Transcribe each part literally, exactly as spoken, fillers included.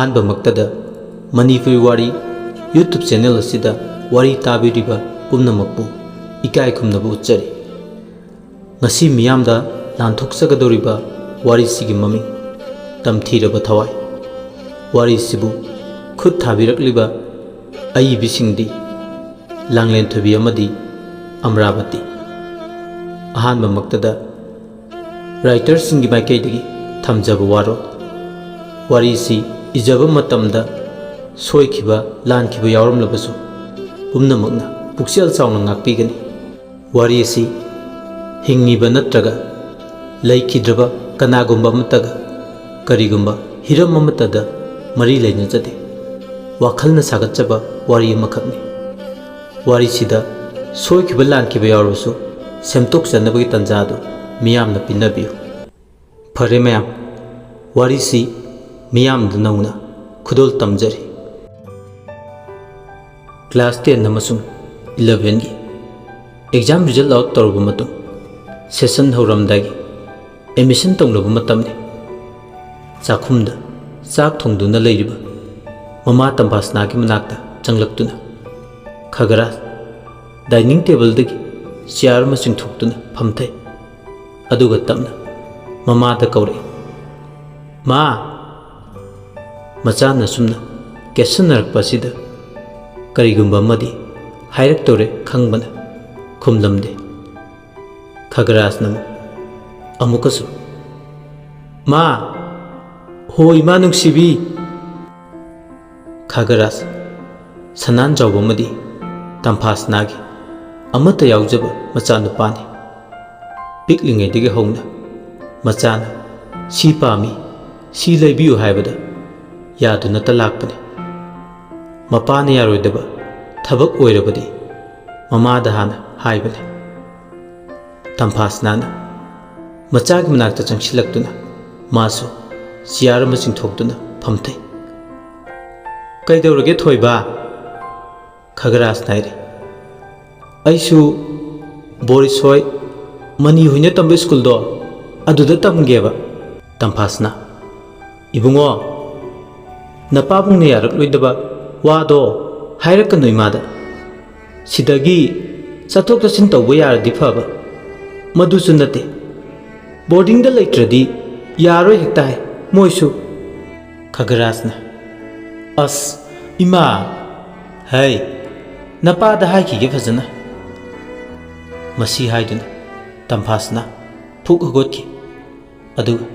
ꯑꯍꯥꯟꯕꯃꯛꯇꯗ ꯃꯅꯤꯄꯨꯔꯤ ꯋꯥꯔꯤ YouTube channel ꯑꯁꯤꯗ ꯋꯥꯔꯤ ꯇꯥꯕꯤꯔꯤꯕ ꯄꯨꯝꯅꯃꯛꯄꯨ ꯏꯀꯥꯏ ꯈꯨꯝꯅꯕ ꯎꯠꯆꯔꯤ꯫ ꯉꯁꯤ ꯃꯤꯌꯥꯝꯗ ꯂꯥꯟꯊꯣꯛꯆꯒꯗꯧꯔꯤꯕ ꯋꯥꯔꯤꯁꯤꯒꯤ ꯃꯃꯤꯡ ꯇꯝꯊꯤꯔꯕ ꯊꯋꯥꯏ꯫ ꯋꯥꯔꯤꯁꯤꯕꯨ ꯈꯨꯠ ꯊꯥꯕꯤꯔꯛꯂꯤꯕ ꯑꯏꯕꯤꯁꯤꯡꯗꯤ ꯂꯥꯡꯂꯦꯟꯊꯣꯏꯕꯤ ꯑꯃꯗꯤ ꯑꯃꯔꯥꯕꯇꯤ꯫ ꯑꯍꯥꯟꯕꯃꯛꯇꯗ ꯔꯥꯏꯇꯔꯁꯤꯡꯒꯤ ꯃꯥꯏꯀꯩꯗꯒꯤ ꯊꯝꯖꯕ ꯋꯥꯔꯣꯜ꯫ ꯋꯥꯔꯤꯁꯤ ꯏꯖꯕ ꯃꯇꯝꯗ ꯁꯣꯏꯈꯤꯕ, ꯂꯥꯟꯈꯤꯕ ꯌꯥꯎꯔꯝꯂꯕꯁꯨ ꯄꯨꯝꯅꯃꯛꯅ ꯄꯨꯛꯆꯦꯜ ꯆꯥꯎꯅ ꯉꯥꯛꯄꯤꯒꯅꯤ꯫ ꯋꯥꯔꯤ ꯑꯁꯤ ꯍꯤꯡꯉꯤꯕ ꯅꯠꯇ꯭ꯔꯒ ꯂꯩꯈꯤꯗ꯭ꯔꯕ ꯀꯅꯥꯒꯨꯝꯕ ꯑꯃꯠꯇꯒ ꯀꯔꯤꯒꯨꯝꯕ ꯍꯤꯔꯝ ꯑꯃꯠꯇꯗ ꯃꯔꯤ ꯂꯩꯅꯖꯗꯦ꯫ ꯋꯥꯈꯜꯅ ꯁꯥꯒꯠꯆꯕ ꯋꯥꯔꯤ ꯑꯃꯈꯛꯅꯤ꯫ ꯋꯥꯔꯤꯁꯤꯗ ꯁꯣꯏꯈꯤꯕ ꯂꯥꯟꯈꯤꯕ ꯌꯥꯎꯔꯕꯁꯨ ꯁꯦꯝꯗꯣꯛꯆꯅꯕꯒꯤ ꯇꯥꯟꯖꯥ ꯑꯗꯨ ꯃꯤꯌꯥꯝꯅ ꯄꯤꯅꯕꯤꯌꯨ꯫ ꯐꯔꯦ ꯃꯌꯥꯝ, ꯋꯥꯔꯤꯁꯤ ꯃꯤꯌꯥꯝꯗ ꯅꯧꯅ ꯈꯨꯗꯣꯜ ꯇꯝꯖꯔꯤ꯫ ꯀ꯭ꯂꯥꯁ ꯇꯦꯟ ꯑꯃꯁꯨꯡ ꯏꯂꯚꯦꯟꯒꯤ ꯑꯦꯛꯖꯥꯝ ꯔꯤꯖꯜ ꯑꯥꯎꯠ ꯇꯧꯔꯕ ꯃꯇꯨꯡ, ꯁꯦꯁꯟ ꯍꯧꯔꯝꯗꯥꯏꯒꯤ ꯑꯦꯗꯃꯤꯁꯟ ꯇꯧꯅꯕ ꯃꯇꯝꯅꯤ꯫ ꯆꯥꯛꯈꯨꯝꯗ ꯆꯥꯛ ꯊꯣꯡꯗꯨꯅ ꯂꯩꯔꯤꯕ ꯃꯃꯥ ꯇꯝꯐꯥꯁꯅꯥꯒꯤ ꯃꯅꯥꯛꯇ ꯆꯪꯂꯛꯇꯨꯅ ꯈꯒꯔꯥꯖ ꯗꯥꯏꯅꯤꯡ ꯇꯦꯕꯜꯗꯒꯤ ꯆꯤꯌꯥꯔ ꯑꯃ ꯆꯤꯡꯊꯣꯛꯇꯨꯅ ꯐꯝꯊꯩ꯫ ꯑꯗꯨꯒ ꯇꯞꯅ ꯃꯃꯥꯗ ꯀꯧꯔꯛꯏ, "ꯃꯥ!" ꯃꯆꯥꯅ ꯁꯨꯝꯅ ꯀꯦꯠꯁꯟꯅꯔꯛꯄ ꯑꯁꯤꯗ ꯀꯔꯤꯒꯨꯝꯕ ꯑꯃꯗꯤ ꯍꯥꯏꯔꯛꯇꯧꯔꯦ ꯈꯪꯕꯅ ꯈꯨꯝꯂꯝꯗꯦ꯫ ꯈꯒꯔꯥꯖꯅ ꯑꯃꯨꯛꯀꯁꯨ, "ꯃꯥ! ꯍꯣ, ꯏꯃꯥ ꯅꯨꯡꯁꯤꯕꯤ!" ꯈꯒꯔꯥꯖ ꯁꯅꯥꯟꯖꯥꯎꯕ ꯑꯃꯗꯤ ꯇꯝꯐꯥꯁꯅꯥꯒꯤ ꯑꯃꯠꯇ ꯌꯥꯎꯖꯕ ꯃꯆꯥꯅꯨꯄꯥꯅꯤ꯫ ꯄꯤꯛꯂꯤꯉꯩꯗꯒꯤ ꯍꯧꯅ ꯃꯆꯥꯅ ꯁꯤ ꯄꯥꯝꯃꯤ, ꯁꯤ ꯂꯩꯕꯤꯌꯨ ꯍꯥꯏꯕꯗ ꯌꯥꯗꯨꯅꯇ ꯂꯥꯛꯄꯅꯤ꯫ ꯃꯄꯥꯅ ꯌꯥꯔꯣꯏꯗꯕ ꯊꯕꯛ ꯑꯣꯏꯔꯕꯗꯤ ꯃꯃꯥꯗ ꯍꯥꯟꯅ ꯍꯥꯏꯕꯅꯤ꯫ ꯇꯝꯐꯥꯁꯅꯥꯅ ꯃꯆꯥꯒꯤ ꯃꯅꯥꯛꯇ ꯆꯪꯁꯤꯜꯂꯛꯇꯨꯅ ꯃꯥꯁꯨ ꯆꯤꯌꯥꯔ ꯑꯃ ꯆꯤꯡꯊꯣꯛꯇꯨꯅ ꯐꯝꯊꯩ꯫ "ꯀꯩꯗꯧꯔꯒꯦ ꯊꯣꯏꯕ?" ꯈꯒꯔꯥꯖꯅ ꯍꯥꯏꯔꯤ꯫ "ꯑꯩꯁꯨ ꯕꯣꯔꯤꯁ ꯍꯣꯏ, ꯃꯅꯤ ꯍꯣꯏꯅ ꯇꯝꯕ ꯁ꯭ꯀꯨꯜꯗꯣ ꯑꯗꯨꯗ ꯇꯝꯒꯦꯕ꯫" ꯇꯝꯐꯥꯁꯅꯥ, "ꯏꯕꯨꯡꯉꯣ, "ꯅꯄꯥꯕꯨꯡꯅ ꯌꯥꯔꯛꯂꯣꯏꯗꯕ ꯋꯥꯗꯣ ꯍꯥꯏꯔꯛꯀꯅꯨ ꯏꯃꯥꯗ꯫ ꯁꯤꯗꯒꯤ ꯆꯠꯊꯣꯛ ꯆꯠꯁꯤꯟ ꯇꯧꯕ ꯌꯥꯔꯗꯤ ꯐꯕ, ꯃꯗꯨꯁꯨ ꯅꯠꯇꯦ꯫ ꯕꯣꯔꯗꯤꯡꯗ ꯂꯩꯇ꯭ꯔꯗꯤ ꯌꯥꯔꯣꯏ ꯍꯦꯛꯇ ꯍꯥꯏ ꯃꯣꯏꯁꯨ"꯫ ꯈꯒꯔꯥꯖꯅ, "ꯑꯁ, ꯏꯃꯥ, ꯍꯩ, ꯅꯄꯥꯗ ꯍꯥꯏꯈꯤꯒꯦ ꯐꯖꯅ"꯫ ꯃꯁꯤ ꯍꯥꯏꯗꯨꯅ ꯇꯝꯐꯥꯁꯅꯥ ꯐꯨꯛ ꯍꯧꯒꯠꯈꯤ꯫ ꯑꯗꯨꯒ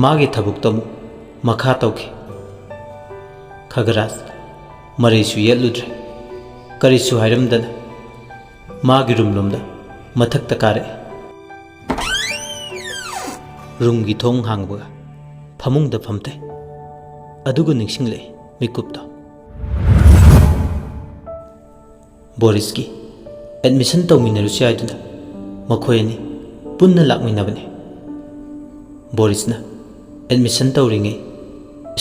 ꯃꯥꯒꯤ ꯊꯕꯛꯇ ꯑꯃꯨꯛ ꯃꯈꯥ ꯇꯧꯈꯤ꯫ ꯈꯒꯔꯥꯖ ꯃꯔꯩꯁꯨ ꯌꯦꯠꯂꯨꯗ꯭ꯔꯦ, ꯀꯔꯤꯁꯨ ꯍꯥꯏꯔꯝꯗꯅ ꯃꯥꯒꯤ ꯔꯨꯝꯂꯣꯝꯗ ꯃꯊꯛꯇ ꯀꯥꯔꯛꯏ꯫ ꯔꯨꯝꯒꯤ ꯊꯣꯡ ꯍꯥꯡꯕꯒ ꯐꯃꯨꯡꯗ ꯐꯝꯊꯩ꯫ ꯑꯗꯨꯒ ꯅꯤꯡꯁꯤꯡꯂꯛꯏ ꯃꯤꯀꯨꯞꯇꯣ꯫ ꯕꯣꯔꯤꯁꯀꯤ ꯑꯦꯗꯃꯤꯁꯟ ꯇꯧꯃꯤꯟꯅꯔꯨꯁꯤ ꯍꯥꯏꯗꯨꯅ ꯃꯈꯣꯏ ꯑꯅꯤ ꯄꯨꯟꯅ ꯂꯥꯛꯃꯤꯟꯅꯕꯅꯤ꯫ ꯕꯣꯔꯤꯁꯅ ꯑꯦꯗꯃꯤꯁꯟ ꯇꯧꯔꯤꯉꯩ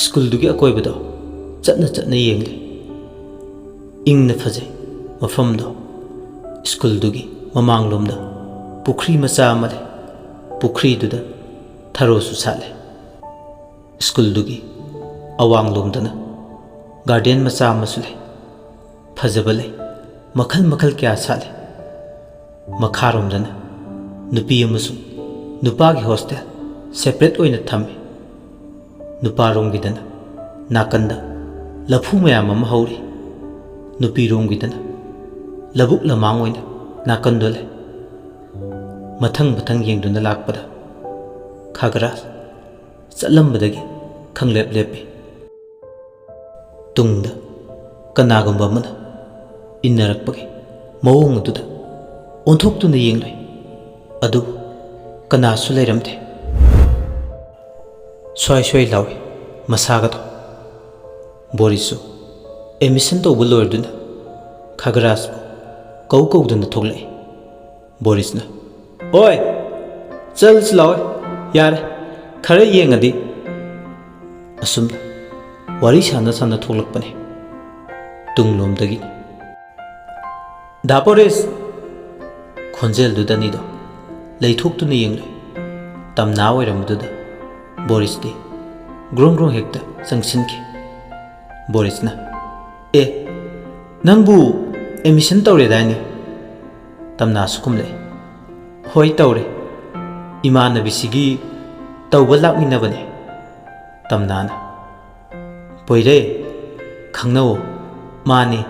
ꯁ꯭ꯀꯨꯜꯗꯨꯒꯤ ꯑꯀꯣꯏꯕꯗꯣ ꯆꯠꯅ ꯆꯠꯅ ꯌꯦꯡꯂꯤ꯫ ꯏꯪꯅ ꯐꯖꯩ ꯃꯐꯝꯗꯣ꯫ ꯁ꯭ꯀꯨꯜꯗꯨꯒꯤ ꯃꯃꯥꯡꯂꯣꯝꯗ ꯄꯨꯈ꯭ꯔꯤ ꯃꯆꯥ ꯑꯃ ꯂꯩ꯫ ꯄꯨꯈ꯭ꯔꯤꯗꯨꯗ ꯊꯔꯣꯁꯨ ꯁꯥꯠꯂꯦ꯫ ꯁ꯭ꯀꯨꯜꯗꯨꯒꯤ ꯑꯋꯥꯡꯂꯣꯝꯗꯅ ꯒꯥꯔꯗꯦꯟ ꯃꯆꯥ ꯑꯃꯁꯨ ꯂꯩ꯫ ꯐꯖꯕ ꯂꯩ ꯃꯈꯜ ꯃꯈꯜ ꯀꯌꯥ ꯁꯥꯠꯂꯤ꯫ ꯃꯈꯥꯔꯣꯝꯗꯅ ꯅꯨꯄꯤ ꯑꯃꯁꯨꯡ ꯅꯨꯄꯥꯒꯤ ꯍꯣꯁꯇꯦꯜ ꯁꯦꯄꯔꯦꯠ ꯑꯣꯏꯅ ꯊꯝꯃꯤ꯫ ꯅꯨꯄꯥꯔꯣꯝꯒꯤꯗꯅ ꯅꯥꯀꯟꯗ ꯂꯐꯨ ꯃꯌꯥꯝ ꯑꯃ ꯍꯧꯔꯤ꯫ ꯅꯨꯄꯤꯔꯣꯝꯒꯤꯗꯅ ꯂꯧꯕꯨꯛ ꯂꯃꯥꯡ ꯑꯣꯏꯅ ꯅꯥꯀꯟꯗꯣ ꯂꯩ꯫ ꯃꯊꯪ ꯃꯊꯪ ꯌꯦꯡꯗꯨꯅ ꯂꯥꯛꯄꯗ ꯈꯥꯒ꯭ꯔꯥꯁ ꯆꯠꯂꯝꯕꯗꯒꯤ ꯈꯪꯂꯦꯞ ꯂꯦꯞꯄꯤ꯫ ꯇꯨꯡꯗ ꯀꯅꯥꯒꯨꯝꯕ ꯑꯃꯅ ꯏꯟꯅꯔꯛꯄꯒꯤ ꯃꯑꯣꯡ ꯑꯗꯨꯗ ꯑꯣꯟꯊꯣꯛꯇꯨꯅ ꯌꯦꯡꯂꯨꯏ꯫ ꯑꯗꯨꯕꯨ ꯀꯅꯥꯁꯨ ꯂꯩꯔꯝꯗꯦ꯫ ꯁ꯭ꯋꯥꯏ ꯁ꯭ꯋꯥꯏ ꯂꯥꯎꯏ ꯃꯁꯥꯒꯗꯣ꯫ ꯕꯣꯔꯤꯁꯁꯨ ꯑꯦꯗꯃꯤꯁꯟ ꯇꯧꯕ ꯂꯣꯏꯔꯗꯨꯅ ꯈꯒꯔꯥꯖꯄꯨ ꯀꯧ ꯀꯧꯗꯨꯅ ꯊꯣꯛꯂꯛꯏ꯫ ꯕꯣꯔꯤꯁꯅ, "ꯑꯣꯏ, ꯆꯠꯂꯁꯤ ꯂꯥꯛꯑꯣꯏ, ꯌꯥꯔꯦ, ꯈꯔ ꯌꯦꯡꯉꯗꯤ"꯫ ꯑꯁꯨꯝꯅ ꯋꯥꯔꯤ ꯁꯥꯟꯅ ꯁꯥꯟꯅ ꯊꯣꯛꯂꯛꯄꯅꯤ꯫ ꯇꯨꯡꯂꯣꯝꯗꯒꯤ, "ꯗꯥ ꯕꯣꯔꯤꯁ!" ꯈꯣꯟꯖꯦꯜꯗꯨꯗꯅꯤꯗꯣ ꯂꯩꯊꯣꯛꯇꯨꯅ ꯌꯦꯡꯂꯨꯏ꯫ ꯇꯝꯅꯥ ꯑꯣꯏꯔꯝꯕꯗꯨꯗ ꯕꯣꯔꯤꯁꯇꯤ ꯒ꯭ꯔꯣꯡ ꯒ꯭ꯔꯣꯡ ꯍꯦꯛꯇ ꯆꯪꯁꯤꯟꯈꯤ꯫ ꯕꯣꯔꯤꯁꯅ, "ꯑꯦ, ꯅꯪꯕꯨ ꯑꯦꯗꯃꯤꯁꯟ ꯇꯧꯔꯦꯗꯥꯏꯅꯦ?" ꯇꯝꯅꯥꯁꯨ ꯈꯨꯝꯂꯛꯏ, "ꯍꯣꯏ, ꯇꯧꯔꯦ꯫ ꯏꯃꯥꯟꯅꯕꯤꯁꯤꯒꯤ ꯇꯧꯕ ꯂꯥꯛꯃꯤꯟꯅꯕꯅꯦ꯫" ꯇꯝꯅꯥꯅ, "ꯄꯣꯏꯔꯩ, ꯈꯪꯅꯧ, ꯃꯥꯅꯤ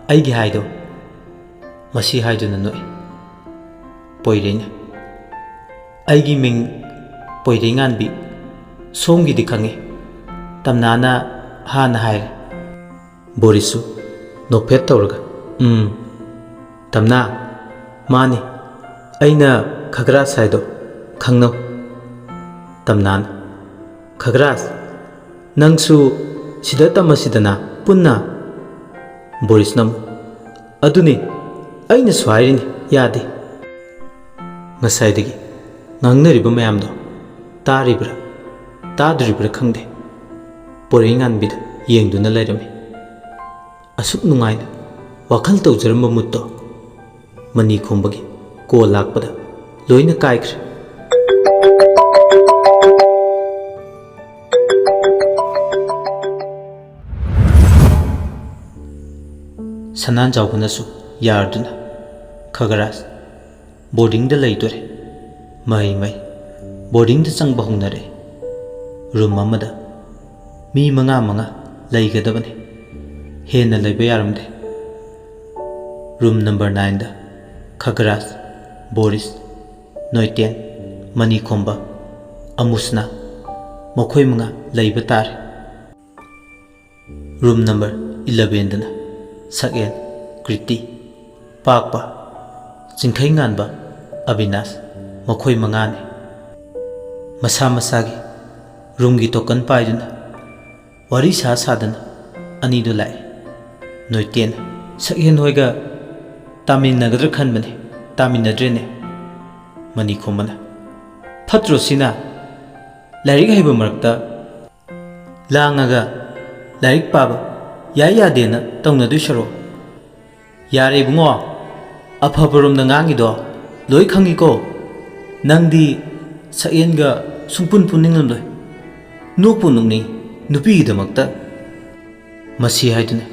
ꯑꯩꯒꯤ ꯍꯥꯏꯗꯣ꯫" ꯃꯁꯤ ꯍꯥꯏꯗꯨꯅ ꯅꯣꯛꯏ꯫ ꯄꯣꯏꯔꯩꯅ, "ꯑꯩꯒꯤ ꯃꯤꯡ ꯄꯣꯏꯔꯩꯉꯥꯟꯕꯤ, ꯁꯣꯝꯒꯤꯗꯤ ꯈꯪꯉꯤ꯫" ꯇꯝꯅꯥꯅ ꯍꯥꯟꯅ ꯍꯥꯏꯔꯦ꯫ ꯕꯣꯔꯤꯁꯁꯨ ꯅꯣꯛꯐꯦꯠ ꯇꯧꯔꯒ, "ꯎꯝ, ꯇꯝꯅꯥ, ꯃꯥꯅꯤ, ꯑꯩꯅ ꯈꯒ꯭ꯔꯥꯁ ꯍꯥꯏꯗꯣ, ꯈꯪꯅꯧ꯫" ꯇꯝꯅꯥꯅ, "ꯈꯒ꯭ꯔꯥꯁ, ꯅꯪꯁꯨ ꯁꯤꯗ ꯇꯝꯃꯁꯤꯗꯅ ꯄꯨꯟꯅ꯫" ꯕꯣꯔꯤꯁꯅ ꯑꯃꯨꯛ, "ꯑꯗꯨꯅꯤ ꯑꯩꯅꯁꯨ ꯍꯥꯏꯔꯤꯅꯤ, ꯌꯥꯗꯦ꯫" ꯉꯁꯥꯏꯗꯒꯤ ꯉꯥꯡꯅꯔꯤꯕ ꯃꯌꯥꯝꯗꯣ ꯇꯥꯔꯤꯕ꯭ꯔꯥ ꯇꯥꯗ꯭ꯔꯤꯕ꯭ꯔꯥ ꯈꯪꯗꯦ, ꯄꯣꯏꯔꯩꯉꯥꯟꯕꯤꯗ ꯌꯦꯡꯗꯨꯅ ꯂꯩꯔꯝꯃꯤ꯫ ꯑꯁꯨꯛ ꯅꯨꯡꯉꯥꯏꯅ ꯋꯥꯈꯜ ꯇꯧꯖꯔꯝꯕ ꯃꯨꯠꯇꯣ ꯃꯅꯤ ꯈꯣꯝꯕꯒꯤ ꯀꯣꯜ ꯂꯥꯛꯄꯗ ꯂꯣꯏꯅ ꯀꯥꯏꯈ꯭ꯔꯦ꯫ ꯁꯅꯥꯟ ꯆꯥꯎꯕꯅꯁꯨ ꯌꯥꯔꯗꯨꯅ, "ꯈꯒꯔꯥꯖ, ꯕꯣꯔꯗꯤꯡꯗ ꯂꯩꯗꯣꯔꯦ꯫" ꯃꯍꯩ ꯃꯍꯩ ꯕꯣꯔꯗꯤꯡꯗ ꯆꯪꯕ ꯍꯧꯅꯔꯦ꯫ ꯔꯨꯝ ꯑꯃꯗ ꯃꯤ ꯃꯉꯥ ꯃꯉꯥ ꯂꯩꯒꯗꯕꯅꯤ꯫ ꯍꯦꯟꯅ ꯂꯩꯕ ꯌꯥꯔꯝꯗꯦ꯫ ꯔꯨꯝ ꯅꯝꯕꯔ ꯅꯥꯏꯟꯗ ꯈꯒꯔꯥꯖ, ꯕꯣꯔꯤꯁ, ꯅꯣꯏꯇꯦꯟ, ꯃꯅꯤꯈꯣꯝꯕ, ꯑꯃꯨꯁꯅꯥ, ꯃꯈꯣꯏ ꯃꯉꯥ ꯂꯩꯕ ꯇꯥꯔꯦ꯫ ꯔꯨꯝ ꯅꯝꯕꯔ ꯏꯂꯚꯦꯟꯗꯅ ꯁꯛꯍꯦꯟ, ꯀ꯭ꯔꯤꯇꯤ, ꯄꯥꯛꯄ, ꯆꯤꯡꯈꯩꯉꯥꯟꯕ, ꯑꯕꯤꯅꯥꯁ, ꯃꯈꯣꯏ ꯃꯉꯥꯅꯤ꯫ ꯃꯁꯥ ꯃꯁꯥꯒꯤ ꯔꯨꯝꯒꯤ ꯇꯣꯀꯟ ꯄꯥꯏꯗꯨꯅ ꯋꯥꯔꯤ ꯁꯥ ꯁꯥꯗꯅ ꯑꯅꯤꯗꯨ ꯂꯥꯛꯏ꯫ ꯅꯣꯏꯇꯦꯟ, "ꯁꯛꯍꯦꯟ ꯍꯣꯏꯒ ꯇꯥꯃꯤꯟꯅꯒꯗ꯭ꯔꯥ ꯈꯟꯕꯅꯤ, ꯇꯥꯃꯤꯟꯅꯗ꯭ꯔꯦꯅꯦ꯫" ꯃꯅꯤꯈꯣꯝꯕꯅ, "ꯐꯠꯇ꯭ꯔꯣ ꯁꯤꯅ? ꯂꯥꯏꯔꯤꯛ ꯍꯩꯕ ꯃꯔꯛꯇ ꯂꯥꯡꯉꯒ ꯂꯥꯏꯔꯤꯛ ꯄꯥꯕ ꯌꯥꯏ ꯌꯥꯗꯦꯅ ꯇꯧꯅꯗꯣꯏ ꯁꯔꯨꯛ꯫ ꯌꯥꯔꯦ ꯏꯕꯨꯡꯉꯣ, ꯑꯐꯕꯔꯣꯝꯗ ꯉꯥꯡꯉꯤꯗꯣ ꯂꯣꯏ ꯈꯪꯉꯤꯀꯣ꯫ ꯅꯪꯗꯤ ꯁꯛꯍꯦꯟꯒ ꯁꯨꯡꯄꯨꯟ ꯄꯨꯟꯅꯤꯡꯉꯝꯂꯣꯏ꯫ ꯅꯣꯛꯄꯨ ꯅꯣꯛꯅꯤꯡ, ꯅꯨꯄꯤꯒꯤꯗꯃꯛꯇ꯫ ꯃꯁꯤ ꯍꯥꯏꯗꯨꯅ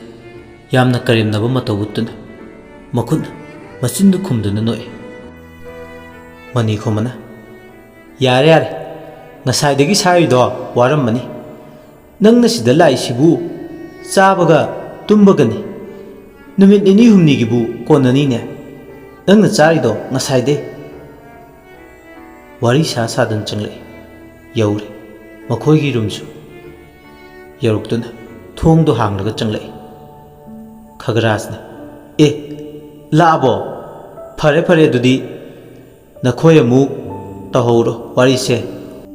ꯌꯥꯝꯅ ꯀꯔꯦꯝꯅꯕ ꯃꯇꯧ ꯎꯠꯇꯨꯅ ꯃꯈꯨꯠꯅ ꯃꯆꯤꯟꯗꯨ ꯈꯨꯝꯗꯨꯅ ꯅꯣꯛꯏ꯫ ꯃꯅꯤꯈꯣꯝꯕꯅ, "ꯌꯥꯔꯦ, ꯌꯥꯔꯦ, ꯉꯁꯥꯏꯗꯒꯤ ꯁꯥꯏꯔꯤꯗꯣ ꯋꯥꯔꯝꯃꯅꯤ꯫ ꯅꯪꯅ ꯁꯤꯗ ꯂꯥꯛꯏꯁꯤꯕꯨ ꯆꯥꯕꯒ ꯇꯨꯝꯕꯒꯅꯤ꯫ ꯅꯨꯃꯤꯠ ꯅꯤꯅꯤ ꯍꯨꯝꯅꯤꯒꯤꯕꯨ ꯀꯣꯟꯅꯅꯤꯅꯦ꯫ ꯅꯪꯅ ꯆꯥꯔꯤꯗꯣ ꯉꯁꯥꯏꯗꯩ꯫" ꯋꯥꯔꯤ ꯁꯥ ꯁꯥꯗꯨꯅ ꯆꯪꯂꯛꯏ꯫ ꯌꯧꯔꯦ ꯃꯈꯣꯏꯒꯤ ꯔꯨꯝꯁꯨ꯫ ꯌꯧꯔꯛꯇꯨꯅ ꯊꯣꯡꯗꯣ ꯍꯥꯡꯂꯒ ꯆꯪꯂꯛꯏ꯫ ꯈꯒꯔꯥꯖꯅ, "ꯑꯦ, ꯂꯥꯛꯑꯕꯣ? ꯐꯔꯦ, ꯐꯔꯦ, ꯑꯗꯨꯗꯤ ꯅꯈꯣꯏ ꯑꯃꯨꯛ ꯇꯧꯍꯧꯔꯣ ꯋꯥꯔꯤꯁꯦ꯫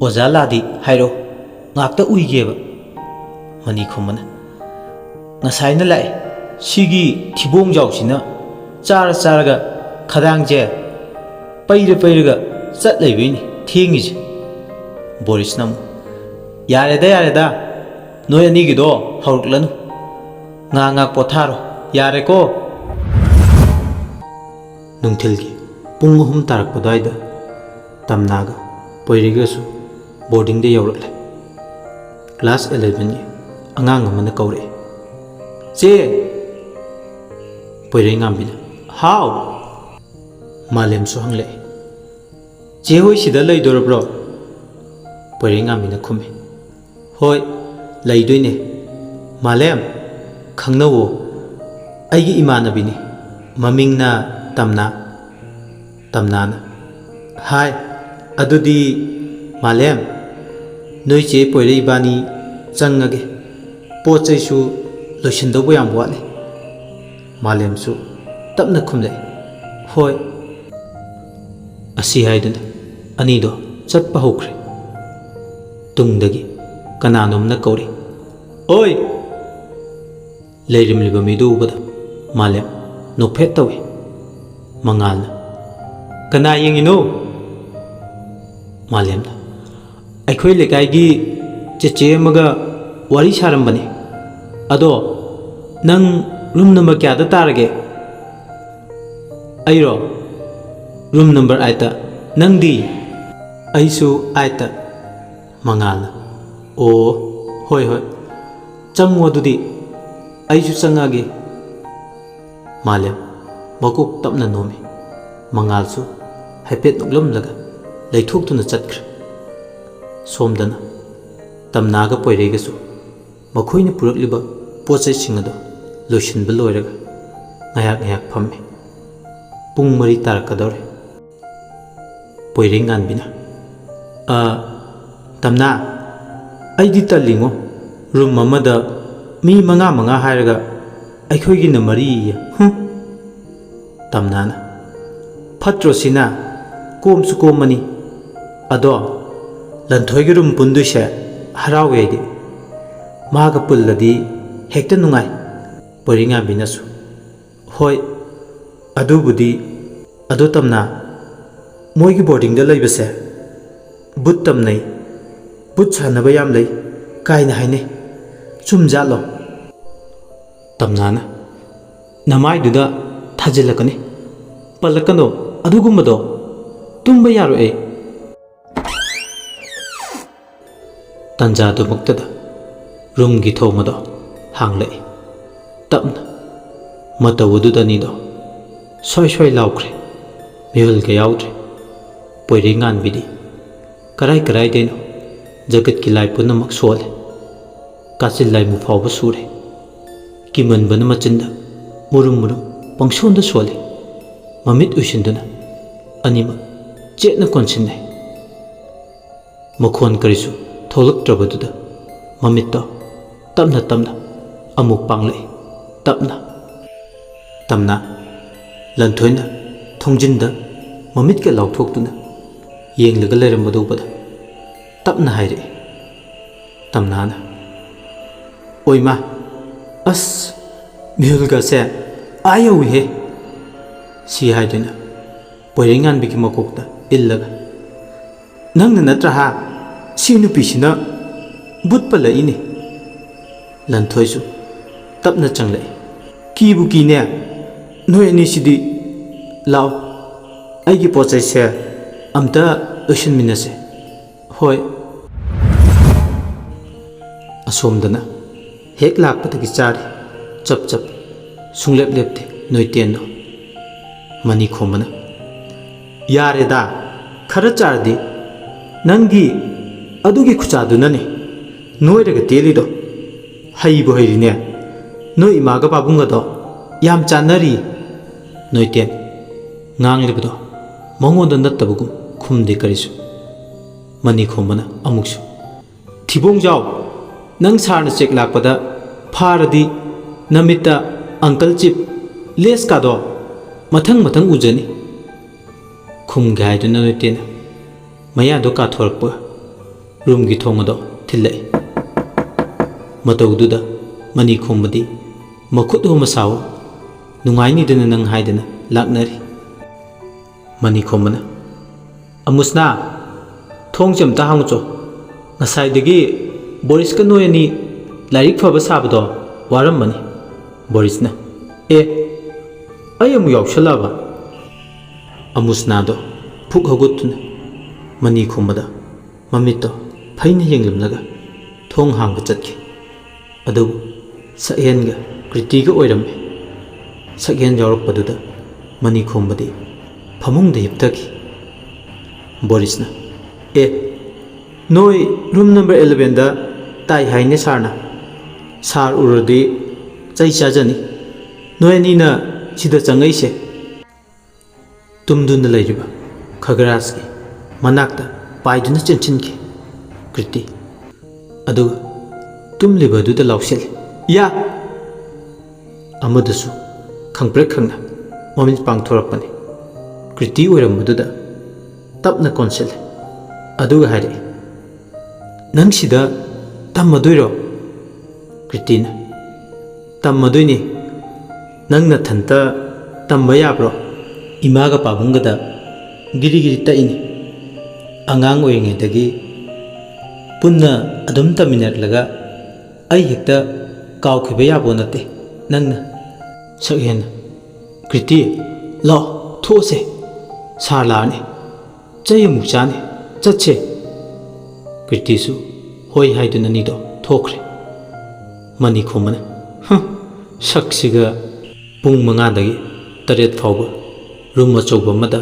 ꯑꯣꯖꯥ ꯂꯥꯛꯑꯗꯤ ꯍꯥꯏꯔꯛꯑꯣ, ꯉꯥꯛꯇ ꯎꯏꯒꯦꯕ꯫" ꯃꯅꯤꯈꯣꯝꯕꯅ, "ꯉꯁꯥꯏꯅ ꯂꯥꯛꯑꯦ꯫ ꯁꯤꯒꯤ ꯊꯤꯕꯣꯡꯖꯥꯎꯁꯤꯅ ꯆꯥꯔ ꯆꯥꯔꯒ ꯈꯗꯥꯡꯁꯦ ꯄꯩꯔ ꯄꯩꯔꯒ ꯆꯠ ꯂꯩꯕꯩꯅꯤ ꯊꯦꯡꯉꯤꯁꯦ꯫" ꯕꯣꯔꯤꯁꯅ ꯑꯃꯨꯛ, "ꯌꯥꯔꯦꯗ, ꯌꯥꯔꯦꯗ, ꯅꯣꯏ ꯑꯅꯤꯒꯤꯗꯣ ꯍꯧꯔꯛꯂꯅꯨ꯫ ꯉꯥ ꯉꯥꯛ ꯄꯣꯊꯥꯔꯣ꯫ ꯌꯥꯔꯦꯀꯣ?" ꯅꯨꯡꯊꯤꯜꯒꯤ ꯄꯨꯡ ꯑꯍꯨꯝ ꯇꯥꯔꯛꯄ ꯑꯗꯨꯋꯥꯏꯗ ꯇꯝꯅꯥꯒ ꯄꯣꯏꯔꯩꯒꯁꯨ ꯕꯣꯔꯗꯤꯡꯗ ꯌꯧꯔꯛꯂꯦ꯫ ꯀ꯭ꯂꯥꯁ elevenꯒꯤ ꯑꯉꯥꯡ ꯑꯃꯅ ꯀꯧꯔꯛꯑꯦ, "ꯆꯦ!" ꯄꯣꯏꯔꯩꯉꯥꯝꯕꯤꯅ, "ꯍꯥꯎ!" ꯃꯥꯂꯦꯝꯁꯨ ꯍꯪꯂꯛꯑꯦ, "ꯆꯦ ꯍꯣꯏ ꯁꯤꯗ ꯂꯩꯗꯣꯔꯕ꯭ꯔꯣ?" ꯄꯣꯏꯔꯩꯉꯥꯝꯕꯤꯅ ꯈꯨꯝꯃꯤ, "ꯍꯣꯏ, ꯂꯩꯗꯣꯏꯅꯦ꯫ ꯃꯥꯂꯦꯝ, ꯈꯪꯅꯧꯋꯣ, ꯑꯩꯒꯤ ꯏꯃꯥꯟꯅꯕꯤꯅꯤ, ꯃꯃꯤꯡꯅ ꯇꯝꯅꯥ꯫" ꯇꯝꯅꯥꯅ, "ꯍꯥꯏ, ꯑꯗꯨꯗꯤ ꯃꯥꯂꯦꯝ, ꯅꯣꯏ ꯆꯦ ꯄꯣꯏꯔꯩ ꯏꯕꯥꯅꯤ ꯆꯪꯉꯒꯦ꯫ ꯄꯣꯠ ꯆꯩꯁꯨ ꯂꯣꯏꯁꯤꯟꯗꯧꯕ ꯌꯥꯝ ꯋꯥꯠꯂꯤ꯫" ꯃꯥꯂꯦꯝꯁꯨ ꯇꯞꯅ ꯈꯨꯝꯂꯛꯏ, "ꯍꯣꯏ꯫" ꯑꯁꯤ ꯍꯥꯏꯗꯨꯅ ꯑꯅꯤꯗꯣ ꯆꯠꯄ ꯍꯧꯈ꯭ꯔꯦ꯫ ꯇꯨꯡꯗꯒꯤ ꯀꯅꯥꯅꯣꯝꯅ ꯀꯧꯔꯤ, "ꯑꯣꯏ!" ꯂꯩꯔꯝꯂꯤꯕ ꯃꯤꯗꯨ ꯎꯕꯗ ꯃꯥꯂꯦꯝ ꯅꯣꯛꯐꯦꯠ ꯇꯧꯏ꯫ ꯃꯉꯥꯜꯅ, "ꯀꯅꯥ ꯌꯦꯡꯉꯤꯅꯣ?" ꯃꯥꯂꯦꯝꯅ, "ꯑꯩꯈꯣꯏ ꯂꯩꯀꯥꯏꯒꯤ ꯆꯦꯆꯦ ꯑꯃꯒ ꯋꯥꯔꯤ ꯁꯥꯔꯝꯕꯅꯤ꯫ ꯑꯗꯣ ꯅꯪ ꯔꯨꯝ ꯅꯝꯕꯔ ꯀꯌꯥꯗ ꯇꯥꯔꯒꯦ?" "ꯑꯩꯔꯣ? ꯔꯨꯝ ꯅꯝꯕꯔ eightꯇ꯫ ꯅꯪꯗꯤ?" "ꯑꯩꯁꯨ eightꯇ꯫" ꯃꯉꯥꯜꯅ, "ꯑꯣ, ꯍꯣꯏ, ꯍꯣꯏ꯫ ꯆꯪꯉꯣ ꯑꯗꯨꯗꯤ꯫ "ꯑꯩꯁꯨ ꯆꯪꯉꯛꯑꯒꯦ꯫" ꯃꯥꯂꯦꯝ ꯃꯀꯣꯛ ꯇꯞꯅ ꯅꯣꯝꯃꯤ꯫ ꯃꯉꯥꯜꯁꯨ ꯍꯥꯏꯐꯦꯠ ꯅꯣꯛꯂꯝꯂꯒ ꯂꯩꯊꯣꯛꯇꯨꯅ ꯆꯠꯈ꯭ꯔꯦ꯫ ꯁꯣꯝꯗꯅ ꯇꯝꯅꯥꯒ ꯄꯣꯏꯔꯩꯒꯁꯨ ꯃꯈꯣꯏꯅ ꯄꯨꯔꯛꯂꯤꯕ ꯄꯣꯠ ꯆꯩꯁꯤꯡ ꯑꯗꯨ ꯂꯣꯏꯁꯤꯟꯕ ꯂꯣꯏꯔꯒ ꯉꯥꯏꯍꯥꯛ ꯉꯥꯏꯍꯥꯛ ꯐꯝꯃꯤ꯫ ꯄꯨꯡ ꯃꯔꯤ ꯇꯥꯔꯛꯀꯗꯧꯔꯦ꯫ ꯄꯣꯏꯔꯩꯉꯥꯟꯕꯤꯅ, "ꯑ, ꯇꯝꯅꯥ, ꯑꯩꯗꯤ ꯇꯜꯂꯤꯉꯣ꯫ ꯔꯨꯝ ꯑꯃꯗ ꯃꯤ ꯃꯉꯥ ꯃꯉꯥ ꯍꯥꯏꯔꯒ ꯑꯩꯈꯣꯏꯒꯤꯅ ꯃꯔꯤꯌꯦ꯫ ꯍꯨꯝ꯫" ꯇꯝꯅꯥꯅ, "ꯐꯠꯇ꯭ꯔꯣ ꯁꯤꯅ? ꯀꯣꯝꯁꯨ ꯀꯣꯝꯃꯅꯤ꯫ ꯑꯗꯣ ꯂꯟꯊꯣꯏꯒꯤ ꯔꯨꯝ ꯄꯨꯟꯗꯣꯏꯁꯦ ꯍꯔꯥꯎꯋꯦ ꯑꯩꯗꯤ꯫ ꯃꯥꯒ ꯄꯨꯜꯂꯗꯤ ꯍꯦꯛꯇ ꯅꯨꯡꯉꯥꯏ꯫" ꯄꯣꯏꯔꯩꯉꯥꯟꯕꯤꯅꯁꯨ, "ꯍꯣꯏ, ꯑꯗꯨꯕꯨꯗꯤ꯫ ꯑꯗꯣ ꯇꯝꯅꯥ, ꯃꯣꯏꯒꯤ ꯕꯣꯔꯗꯤꯡꯗ ꯂꯩꯕꯁꯦ ꯚꯨꯠ ꯇꯝꯅꯩ, ꯚꯨꯠ ꯁꯥꯟꯅꯕ ꯌꯥꯝ ꯂꯩ ꯀꯥꯏꯅ ꯍꯥꯏꯅꯩ꯫ ꯆꯨꯝꯖꯥꯠꯂꯣ?" ꯇꯝꯅꯥꯅ, "ꯅꯃꯥꯏꯗꯨꯗ ꯊꯥꯖꯤꯜꯂꯛꯀꯅꯤ꯫ ꯄꯜꯂꯛꯀꯅꯣ ꯑꯗꯨꯒꯨꯝꯕꯗꯣ꯫ ꯇꯨꯝꯕ ꯌꯥꯔꯣꯏ ꯑꯩ꯫" ꯇꯟꯖꯥꯗꯨꯃꯛꯇꯗ ꯔꯨꯝꯒꯤ ꯊꯣꯡ ꯑꯗꯣ ꯍꯥꯡꯂꯛꯏ꯫ ꯇꯞꯅ꯫ ꯃꯇꯧ ꯑꯗꯨꯗ ꯑꯅꯤꯗꯣ ꯁ꯭ꯋꯥꯏ ꯁ꯭ꯋꯥꯏ ꯂꯥꯎꯈ꯭ꯔꯦ꯫ ꯃꯤꯍꯨꯜꯒ ꯌꯥꯎꯗ꯭ꯔꯦ꯫ ꯄꯣꯏꯔꯩꯉꯥꯟꯕꯤꯗꯤ ꯀꯔꯥꯏ ꯀꯔꯥꯏꯗꯩꯅꯣ ꯖꯒꯠꯀꯤ ꯂꯥꯏ ꯄꯨꯝꯅꯃꯛ ꯁꯣꯜꯂꯦ꯫ ꯀꯥꯆꯤꯜ ꯂꯥꯏꯃꯨ ꯐꯥꯎꯕ ꯁꯨꯔꯦ꯫ ꯀꯤꯃꯟꯕꯅ ꯃꯆꯤꯟꯗ ꯃꯨꯔꯨꯝ ꯃꯨꯔꯨꯝ ꯄꯪꯁꯣꯟꯗ ꯁꯣꯜꯂꯤ꯫ ꯃꯃꯤꯠ ꯎꯏꯁꯤꯟꯗꯨꯅ ꯑꯅꯤꯃꯛ ꯆꯦꯠꯅ ꯀꯣꯟꯁꯤꯟꯅꯩ꯫ ꯃꯈꯣꯟ ꯀꯔꯤꯁꯨ ꯊꯣꯛꯂꯛꯇ꯭ꯔꯕꯗꯨꯗ ꯃꯃꯤꯠꯇꯣ ꯇꯞꯅ ꯇꯞꯅ ꯑꯃꯨꯛ ꯄꯥꯡꯂꯛꯏ꯫ ꯇꯞꯅ ꯇꯞꯅ꯫ ꯂꯟꯊꯣꯏꯅ ꯊꯣꯡꯖꯤꯟꯗ ꯃꯃꯤꯠꯀ ꯂꯥꯎꯊꯣꯛꯇꯨꯅ ꯌꯦꯡꯂꯒ ꯂꯩꯔꯝꯕꯗꯨ ꯎꯕꯗ ꯇꯞꯅ ꯍꯥꯏꯔꯛꯏ꯫ ꯇꯝꯅꯥꯅ, "ꯑꯣꯏꯃꯥ, ꯑꯁ, ꯃꯤꯍꯨꯜꯒꯁꯦ ꯑꯥ ꯌꯧꯏꯍꯦ!" ꯁꯤ ꯍꯥꯏꯗꯨꯅ ꯄꯣꯏꯔꯩꯉꯥꯟꯕꯤꯒꯤ ꯃꯀꯣꯛꯇ ꯏꯜꯂꯒ, "ꯅꯪꯅ ꯅꯠꯇ꯭ꯔꯥ ꯍꯥ? ꯁꯤ ꯅꯨꯄꯤꯁꯤꯅ ꯚꯨꯠ ꯄꯜꯂꯛꯏꯅꯦ!" ꯂꯟꯊꯣꯏꯁꯨ ꯇꯞꯅ ꯆꯪꯂꯛꯏ꯫ "ꯀꯤꯕꯨ ꯀꯤꯅꯦ ꯅꯣꯏ ꯑꯅꯤꯁꯤꯗꯤ꯫ ꯂꯥꯛꯑꯣ, ꯑꯩꯒꯤ ꯄꯣꯠ ꯆꯩꯁꯦ ꯑꯝꯇ ꯂꯣꯏꯁꯤꯟꯃꯤꯟꯅꯁꯦ꯫" "ꯍꯣꯏ꯫" ꯑꯁꯣꯝꯗꯅ ꯍꯦꯛ ꯂꯥꯛꯄꯗꯒꯤ ꯆꯥꯔꯤ꯫ ꯆꯞ ꯆꯞ ꯁꯨꯡꯂꯦꯞ ꯂꯦꯞꯇꯦ ꯅꯣꯏꯇꯦꯟꯗꯣ꯫ ꯃꯅꯤ ꯈꯣꯝꯕꯅ, "ꯌꯥꯔꯦꯗ, ꯈꯔ ꯆꯥꯔꯗꯤ ꯅꯪꯒꯤ ꯑꯗꯨꯒꯤ ꯈꯨꯆꯥꯗꯨꯅꯅꯦ ꯅꯣꯏꯔꯒ ꯇꯦꯜꯂꯤꯗꯣ꯫ ꯍꯩꯕꯨ ꯍꯩꯔꯤꯅꯦ, ꯅꯣꯏ ꯏꯃꯥꯒ ꯄꯥꯕꯨꯡꯒꯗꯣ ꯌꯥꯝ ꯆꯥꯟꯅꯔꯤ꯫" ꯅꯣꯏꯇꯦꯟ ꯉꯥꯡꯂꯤꯕꯗꯣ ꯃꯉꯣꯟꯗ ꯅꯠꯇꯕꯒꯨꯝ ꯈꯨꯝꯗꯦ ꯀꯔꯤꯁꯨ꯫ ꯃꯅꯤ ꯈꯣꯝꯕꯅ ꯑꯃꯨꯛꯁꯨ, "ꯊꯤꯕꯣꯡꯖꯥꯎ, ꯅꯪ ꯁꯥꯔꯅ ꯆꯦꯛ ꯂꯥꯛꯄꯗ ꯐꯥꯔꯗꯤ ꯅꯃꯤꯠꯇ ꯑꯪꯀꯜ ꯆꯤꯞ, ꯂꯦꯁꯀꯥꯗꯣ ꯃꯊꯪ ꯃꯊꯪ ꯎꯖꯅꯤ꯫" ꯈꯨꯝꯒꯦ ꯍꯥꯏꯗꯨꯅ ꯅꯣꯏꯇꯦꯟꯅ ꯃꯌꯥꯗꯣ ꯀꯥꯊꯣꯔꯛꯄ ꯔꯨꯝꯒꯤ ꯊꯣꯡ ꯑꯗꯣ ꯊꯤꯜꯂꯛꯏ꯫ ꯃꯇꯧꯗꯨꯗ ꯃꯅꯤ ꯈꯣꯝꯕꯗꯤ ꯃꯈꯨꯠ ꯍꯣꯝꯃ ꯁꯥꯎ, "ꯅꯨꯡꯉꯥꯏꯅꯤꯗꯅ ꯅꯪ ꯍꯥꯏꯗꯅ ꯂꯥꯛꯅꯔꯤ꯫" ꯃꯅꯤ ꯈꯣꯝꯕꯅ, "ꯑꯃꯨꯁꯅꯥ, ꯊꯣꯡꯁꯦ ꯑꯝꯇ ꯍꯥꯡꯉꯨꯆꯣ꯫ ꯉꯁꯥꯏꯗꯒꯤ ꯕꯣꯔꯤꯁꯀ ꯅꯣꯏ ꯑꯅꯤ ꯂꯥꯏꯔꯤꯛ ꯐꯕ ꯁꯥꯕꯗꯣ ꯋꯥꯔꯝꯃꯅꯤ꯫" ꯕꯣꯔꯤꯁꯅ, "ꯑꯦ, ꯑꯩ ꯑꯃꯨꯛ ꯌꯥꯎꯁꯜꯂꯛꯑꯕ?" ꯑꯃꯨꯁꯅꯥꯗꯣ ꯐꯨꯛ ꯍꯧꯒꯠꯇꯨꯅ ꯃꯅꯤ ꯈꯨꯝꯕꯗ ꯃꯃꯤꯠꯇꯣ ꯐꯩꯅ ꯌꯦꯡꯂꯝꯂꯒ ꯊꯣꯡ ꯍꯥꯡꯕ ꯆꯠꯈꯤ꯫ ꯑꯗꯨꯕꯨ ꯁꯛꯍꯦꯟꯒ ꯀ꯭ꯔꯤꯇꯤꯒ ꯑꯣꯏꯔꯝꯃꯤ꯫ ꯁꯛꯍꯦꯟ ꯌꯥꯎꯔꯛꯄꯗꯨꯗ ꯃꯅꯤ ꯈꯣꯝꯕꯗꯤ ꯐꯃꯨꯡꯗ ꯍꯤꯞꯊꯈꯤ꯫ ꯕꯣꯔꯤꯁꯅ, "ꯑꯦ, ꯅꯣꯏ ꯔꯨꯝ ꯅꯝꯕꯔ ꯑꯦꯂꯚꯦꯟꯗ ꯇꯥꯏ ꯍꯥꯏꯅꯦ ꯁꯥꯔꯅ꯫ ꯁꯥꯔ ꯎꯔꯗꯤ ꯆꯩ ꯆꯥꯖꯅꯤ꯫ ꯅꯣꯏ ꯑꯅꯤꯅ ꯁꯤꯗ ꯆꯪꯉꯛꯏꯁꯦ?" ꯇꯨꯝꯗꯨꯅ ꯂꯩꯔꯤꯕ ꯈꯒꯔꯥꯖꯀꯤ ꯃꯅꯥꯛꯇ ꯄꯥꯏꯗꯨꯅ ꯆꯦꯟꯁꯤꯟꯈꯤ ꯀ꯭ꯔꯤꯇꯤ꯫ ꯑꯗꯨꯒ ꯇꯨꯝꯂꯤꯕ ꯑꯗꯨꯗ ꯂꯥꯎꯁꯤꯜꯂꯤ, "ꯌꯥ!" ꯑꯃꯗꯨꯁꯨ ꯈꯪꯄ꯭ꯔꯦꯛ ꯈꯪꯅ ꯃꯃꯤꯠ ꯄꯥꯡꯊꯣꯔꯛꯄꯅꯤ꯫ ꯀ꯭ꯔꯤꯇꯤ ꯑꯣꯏꯔꯝꯕꯗꯨꯗ ꯇꯞꯅ ꯀꯣꯟꯁꯤꯜꯂꯤ꯫ ꯑꯗꯨꯒ ꯍꯥꯏꯔꯛꯏ, "ꯅꯪ ꯁꯤꯗ ꯇꯝꯃꯗꯣꯏꯔꯣ?" ꯀ꯭ꯔꯤꯇꯤꯅ, "ꯇꯝꯃꯗꯣꯏꯅꯤ꯫ ꯅꯪ ꯅꯊꯟꯇ ꯇꯝꯕ ꯌꯥꯕ꯭ꯔꯣ? ꯏꯃꯥꯒ ꯄꯥꯕꯨꯡꯒꯗ ꯒꯤꯔꯤ ꯒꯤꯔꯤ ꯇꯛꯏꯅꯤ꯫ ꯑꯉꯥꯡ ꯑꯣꯏꯔꯤꯉꯩꯗꯒꯤ ꯄꯨꯟꯅ ꯑꯗꯨꯝ ꯇꯝꯃꯤꯟꯅꯔꯛꯂꯒ ꯑꯩ ꯍꯦꯛꯇ ꯀꯥꯎꯈꯤꯕ ꯌꯥꯕꯣ ꯅꯠꯇꯦ ꯅꯪꯅ꯫" ꯁꯛꯍꯦꯟꯅ, "ꯀ꯭ꯔꯤꯇꯤ, ꯂꯥꯛꯑꯣ, ꯊꯣꯛꯑꯁꯦ꯫ ꯁꯥꯔ ꯂꯥꯛꯑꯅꯤ꯫ ꯆꯩ ꯑꯃꯨꯛ ꯆꯥꯅꯤ꯫ ꯆꯠꯁꯦ꯫" ꯀ꯭ꯔꯤꯇꯤꯁꯨ ꯍꯣꯏ ꯍꯥꯏꯗꯨꯅ ꯑꯅꯤꯗꯣ ꯊꯣꯛꯈ꯭ꯔꯦ꯫ ꯃꯅꯤ ꯈꯣꯝꯕꯅ, "ꯍ, ꯁꯛꯁꯤꯒ ꯄꯨꯡ ꯃꯉꯥꯗꯒꯤ ꯇꯔꯦꯠ ꯐꯥꯎꯕ ꯔꯨꯝ ꯑꯆꯧꯕ ꯑꯃꯗ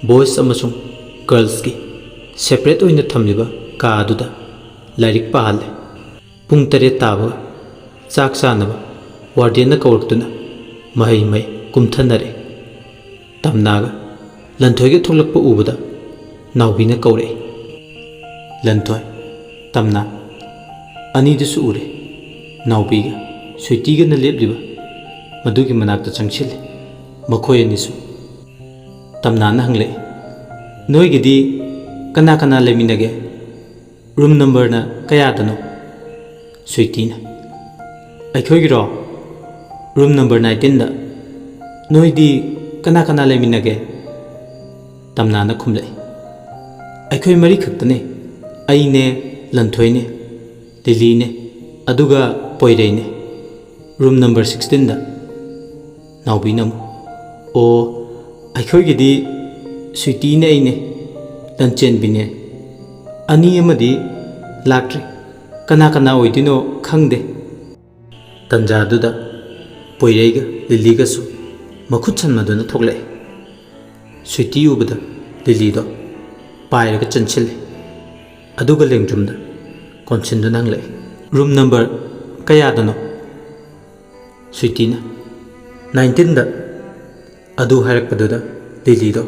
ꯕꯣꯏꯁ ꯑꯃꯁꯨꯡ ꯒꯔꯜꯁꯀꯤ ꯁꯦꯄꯔꯦꯠ ꯑꯣꯏꯅ ꯊꯝꯂꯤꯕ ꯀꯥ ꯑꯗꯨꯗ ꯂꯥꯏꯔꯤꯛ ꯄꯥꯍꯜꯂꯦ꯫ ꯄꯨꯡ ꯇꯔꯦꯠ ꯇꯥꯕꯒ ꯆꯥꯛ ꯆꯥꯅꯕ ꯋꯥꯔꯗꯦꯟꯅ ꯀꯧꯔꯛꯇꯨꯅ ꯃꯍꯩ ꯃꯍꯩ ꯀꯨꯝꯊꯅꯔꯦ꯫ ꯇꯝꯅꯥꯒ ꯂꯟꯊꯣꯏꯒ ꯊꯣꯛꯂꯛꯄ ꯎꯕꯗ ꯅꯥꯎꯕꯤꯅ ꯀꯧꯔꯛꯏ꯫ ꯂꯟꯊꯣꯏ, ꯇꯝꯅꯥ ꯑꯅꯤꯗꯨꯁꯨ ꯎꯔꯦ꯫ ꯅꯥꯎꯕꯤꯒ ꯁ꯭ꯋꯤꯇꯤꯒꯅ ꯂꯦꯞꯂꯤꯕ ꯃꯗꯨꯒꯤ ꯃꯅꯥꯛꯇ ꯆꯪꯁꯤꯜꯂꯤ꯫ ꯃꯈꯣꯏ ꯑꯅꯤꯁꯨ꯫ ꯇꯝꯅꯥꯅ ꯍꯪꯂꯛꯏ, "ꯅꯣꯏꯒꯤꯗꯤ ꯀꯅꯥ ꯀꯅꯥ ꯂꯩꯃꯤꯟꯅꯒꯦ? ꯔꯨꯝ ꯅꯝꯕꯔꯅ ꯀꯌꯥꯗꯅꯣ?" ꯁ꯭ꯋꯤꯇꯤꯅ, "ꯑꯩꯈꯣꯏꯒꯤꯔꯣ? ꯔꯨꯝ ꯅꯝꯕꯔ ꯅꯥꯏꯟꯇꯤꯟꯗ꯫ ꯅꯣꯏꯗꯤ ꯀꯅꯥ ꯀꯅꯥ ꯂꯩꯃꯤꯟꯅꯒꯦ?" ꯇꯝꯅꯥꯅ ꯈꯨꯝꯂꯛꯏ, "ꯑꯩꯈꯣꯏ ꯃꯔꯤ ꯈꯛꯇꯅꯦ꯫ ꯑꯩꯅꯦ, ꯂꯟꯊꯣꯏꯅꯦ, ꯂꯤꯂꯤꯅꯦ, ꯑꯗꯨꯒ ꯄꯣꯏꯔꯩꯅꯦ꯫ Room number ꯁꯤꯛꯁꯇꯤꯟꯗ꯫" ꯅꯥꯎꯕꯤꯅ ꯑꯃꯨꯛ, "ꯑꯣ, ꯑꯩꯈꯣꯏꯒꯤꯗꯤ ꯁ꯭ꯋꯤꯇꯤꯅꯦ, ꯑꯩꯅꯦ, ꯂꯟꯆꯦꯟꯕꯤꯅꯦ꯫ ꯑꯅꯤ ꯑꯃꯗꯤ ꯂꯥꯛꯇ꯭ꯔꯤ꯫ ꯀꯅꯥ ꯀꯅꯥ ꯑꯣꯏꯗꯣꯏꯅꯣ ꯈꯪꯗꯦ꯫" ꯇꯟꯖꯥꯗꯨꯗ ꯄꯣꯏꯔꯩꯒ ꯂꯤꯂꯤꯒꯁꯨ ꯃꯈꯨꯠ ꯁꯟꯅꯗꯨꯅ ꯊꯣꯛꯂꯛꯑꯦ꯫ ꯁ꯭ꯋꯤꯇꯤ ꯎꯕꯗ ꯂꯤꯂꯤꯗꯣ ꯄꯥꯏꯔꯒ ꯆꯦꯟꯁꯤꯜꯂꯦ꯫ ꯑꯗꯨꯒ ꯂꯦꯡꯗ꯭ꯔꯨꯝꯗ ꯀꯣꯟꯁꯤꯟꯗꯨꯅ ꯍꯪꯂꯛꯑꯦ, "ꯔꯨꯝ ꯅꯝꯕꯔ ꯀꯌꯥꯗꯅꯣ?" ꯁ꯭ꯋꯤꯇꯤꯅ, "ꯅꯥꯏꯟꯇꯤꯟꯗ꯫" ꯑꯗꯨ ꯍꯥꯏꯔꯛꯄꯗꯨꯗ ꯂꯤꯂꯤꯗꯣ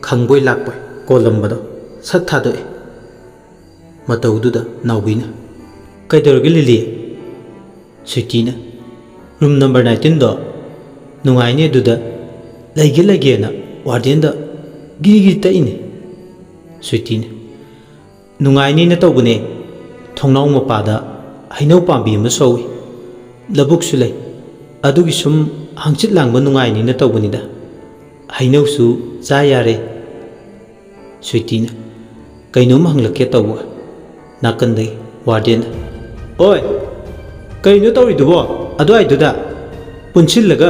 ꯈꯪꯕꯣꯏ ꯂꯥꯛꯄꯣꯏ ꯀꯣꯜꯂꯝꯕꯗꯣ ꯁꯠ ꯊꯥꯗꯣꯛꯑꯦ꯫ ꯃꯇꯧꯗꯨꯗ ꯅꯥꯎꯕꯤꯅ, "ꯀꯩꯗꯧꯔꯒꯦ ꯂꯤꯂꯤ?" ꯁ꯭ꯋꯤꯇꯤꯅ, "ꯔꯨꯝ ꯅꯝꯕꯔ ꯅꯥꯏꯟꯇꯤꯟꯗꯣ ꯅꯨꯡꯉꯥꯏꯅꯤ ꯑꯗꯨꯗ, ꯂꯩꯒꯦ ꯂꯩꯒꯦꯅ ꯋꯥꯔꯗꯦꯟꯗ ꯒꯤꯔꯤ ꯒꯤꯔꯤ ꯇꯛꯏꯅꯦ꯫" ꯁ꯭ꯋꯤꯇꯤꯅ, "ꯅꯨꯡꯉꯥꯏꯅꯤꯅ ꯇꯧꯕꯅꯦ꯫ ꯊꯣꯡꯅꯥꯎ ꯃꯄꯥꯗ ꯍꯩꯅꯧ ꯄꯥꯝꯕꯤ ꯑꯃꯁꯨ ꯍꯧꯏ, ꯂꯧꯕꯨꯛꯁꯨ ꯂꯩ꯫ ꯑꯗꯨꯒꯤ ꯁꯨꯝ ꯍꯪꯆꯤꯠ ꯂꯥꯡꯕ ꯅꯨꯡꯉꯥꯏꯅꯤꯅ ꯇꯧꯕꯅꯤꯗ꯫ ꯍꯩꯅꯧꯁꯨ ꯆꯥ ꯌꯥꯔꯦ꯫" ꯁ꯭ꯋꯤꯇꯤꯅ ꯀꯩꯅꯣꯝ ꯍꯪꯂꯛꯀꯦ ꯇꯧꯕ, ꯅꯥꯀꯟꯗꯒꯤ ꯋꯥꯔꯗꯦꯟꯅ, "ꯑꯣꯏ, ꯀꯩꯅꯣ ꯇꯧꯔꯤꯗꯨꯕꯣ ꯑꯗꯨꯋꯥꯏꯗꯨꯗ? ꯄꯨꯟꯁꯤꯜꯂꯒ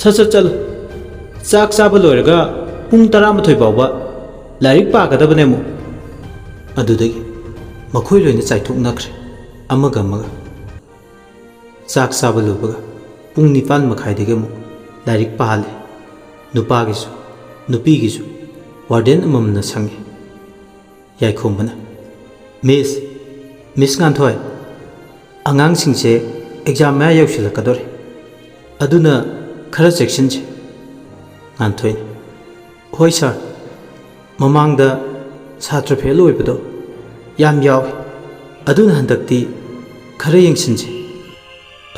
ꯁꯠ ꯁꯠ ꯆꯠꯂꯨ꯫ ꯆꯥꯛ ꯆꯥꯕ ꯂꯣꯏꯔꯒ ꯄꯨꯡ ꯇꯔꯥꯃꯥꯊꯣꯏ ꯐꯥꯎꯕ ꯂꯥꯏꯔꯤꯛ ꯄꯥꯒꯗꯕꯅꯦ ꯑꯃꯨꯛ꯫" ꯑꯗꯨꯗꯒꯤ ꯃꯈꯣꯏ ꯂꯣꯏꯅ ꯆꯥꯏꯊꯣꯛꯅꯈ꯭ꯔꯦ, ꯑꯃꯒ ꯑꯃꯒ꯫ ꯆꯥꯛ ꯆꯥꯕ ꯂꯣꯏꯕꯒ ꯄꯨꯡ ꯅꯤꯄꯥꯟ ꯃꯈꯥꯏꯗꯒꯤ ꯑꯃꯨꯛ ꯂꯥꯏꯔꯤꯛ ꯄꯥꯍꯜꯂꯦ꯫ ꯅꯨꯄꯥꯒꯤꯁꯨ ꯅꯨꯄꯤꯒꯤꯁꯨ ꯋꯥꯔꯗꯦꯟ ꯑꯃꯃꯝꯅ ꯁꯪꯉꯤ꯫ ꯌꯥꯏꯈꯣꯝꯕꯅ, "ꯃꯤꯁ, ꯃꯤꯁ ꯉꯥꯟꯊꯣꯏ, ꯑꯉꯥꯡꯁꯤꯡꯁꯦ ꯑꯦꯛꯖꯥꯝ ꯃꯌꯥ ꯌꯧꯁꯤꯜꯂꯛꯀꯗꯧꯔꯦ, ꯑꯗꯨꯅ ꯈꯔ ꯆꯦꯛꯁꯤꯟꯁꯦ꯫" ꯉꯥꯟꯊꯣꯏꯅ, "ꯍꯣꯏ ꯁꯥꯔ, ꯃꯃꯥꯡꯗ ꯁꯥꯇ꯭ꯔ ꯐꯦꯜ ꯑꯣꯏꯕꯗꯣ ꯌꯥꯝ ꯌꯥꯎꯏ, ꯑꯗꯨꯅ ꯍꯟꯗꯛꯇꯤ ꯈꯔ ꯌꯦꯡꯁꯤꯟꯁꯦ꯫"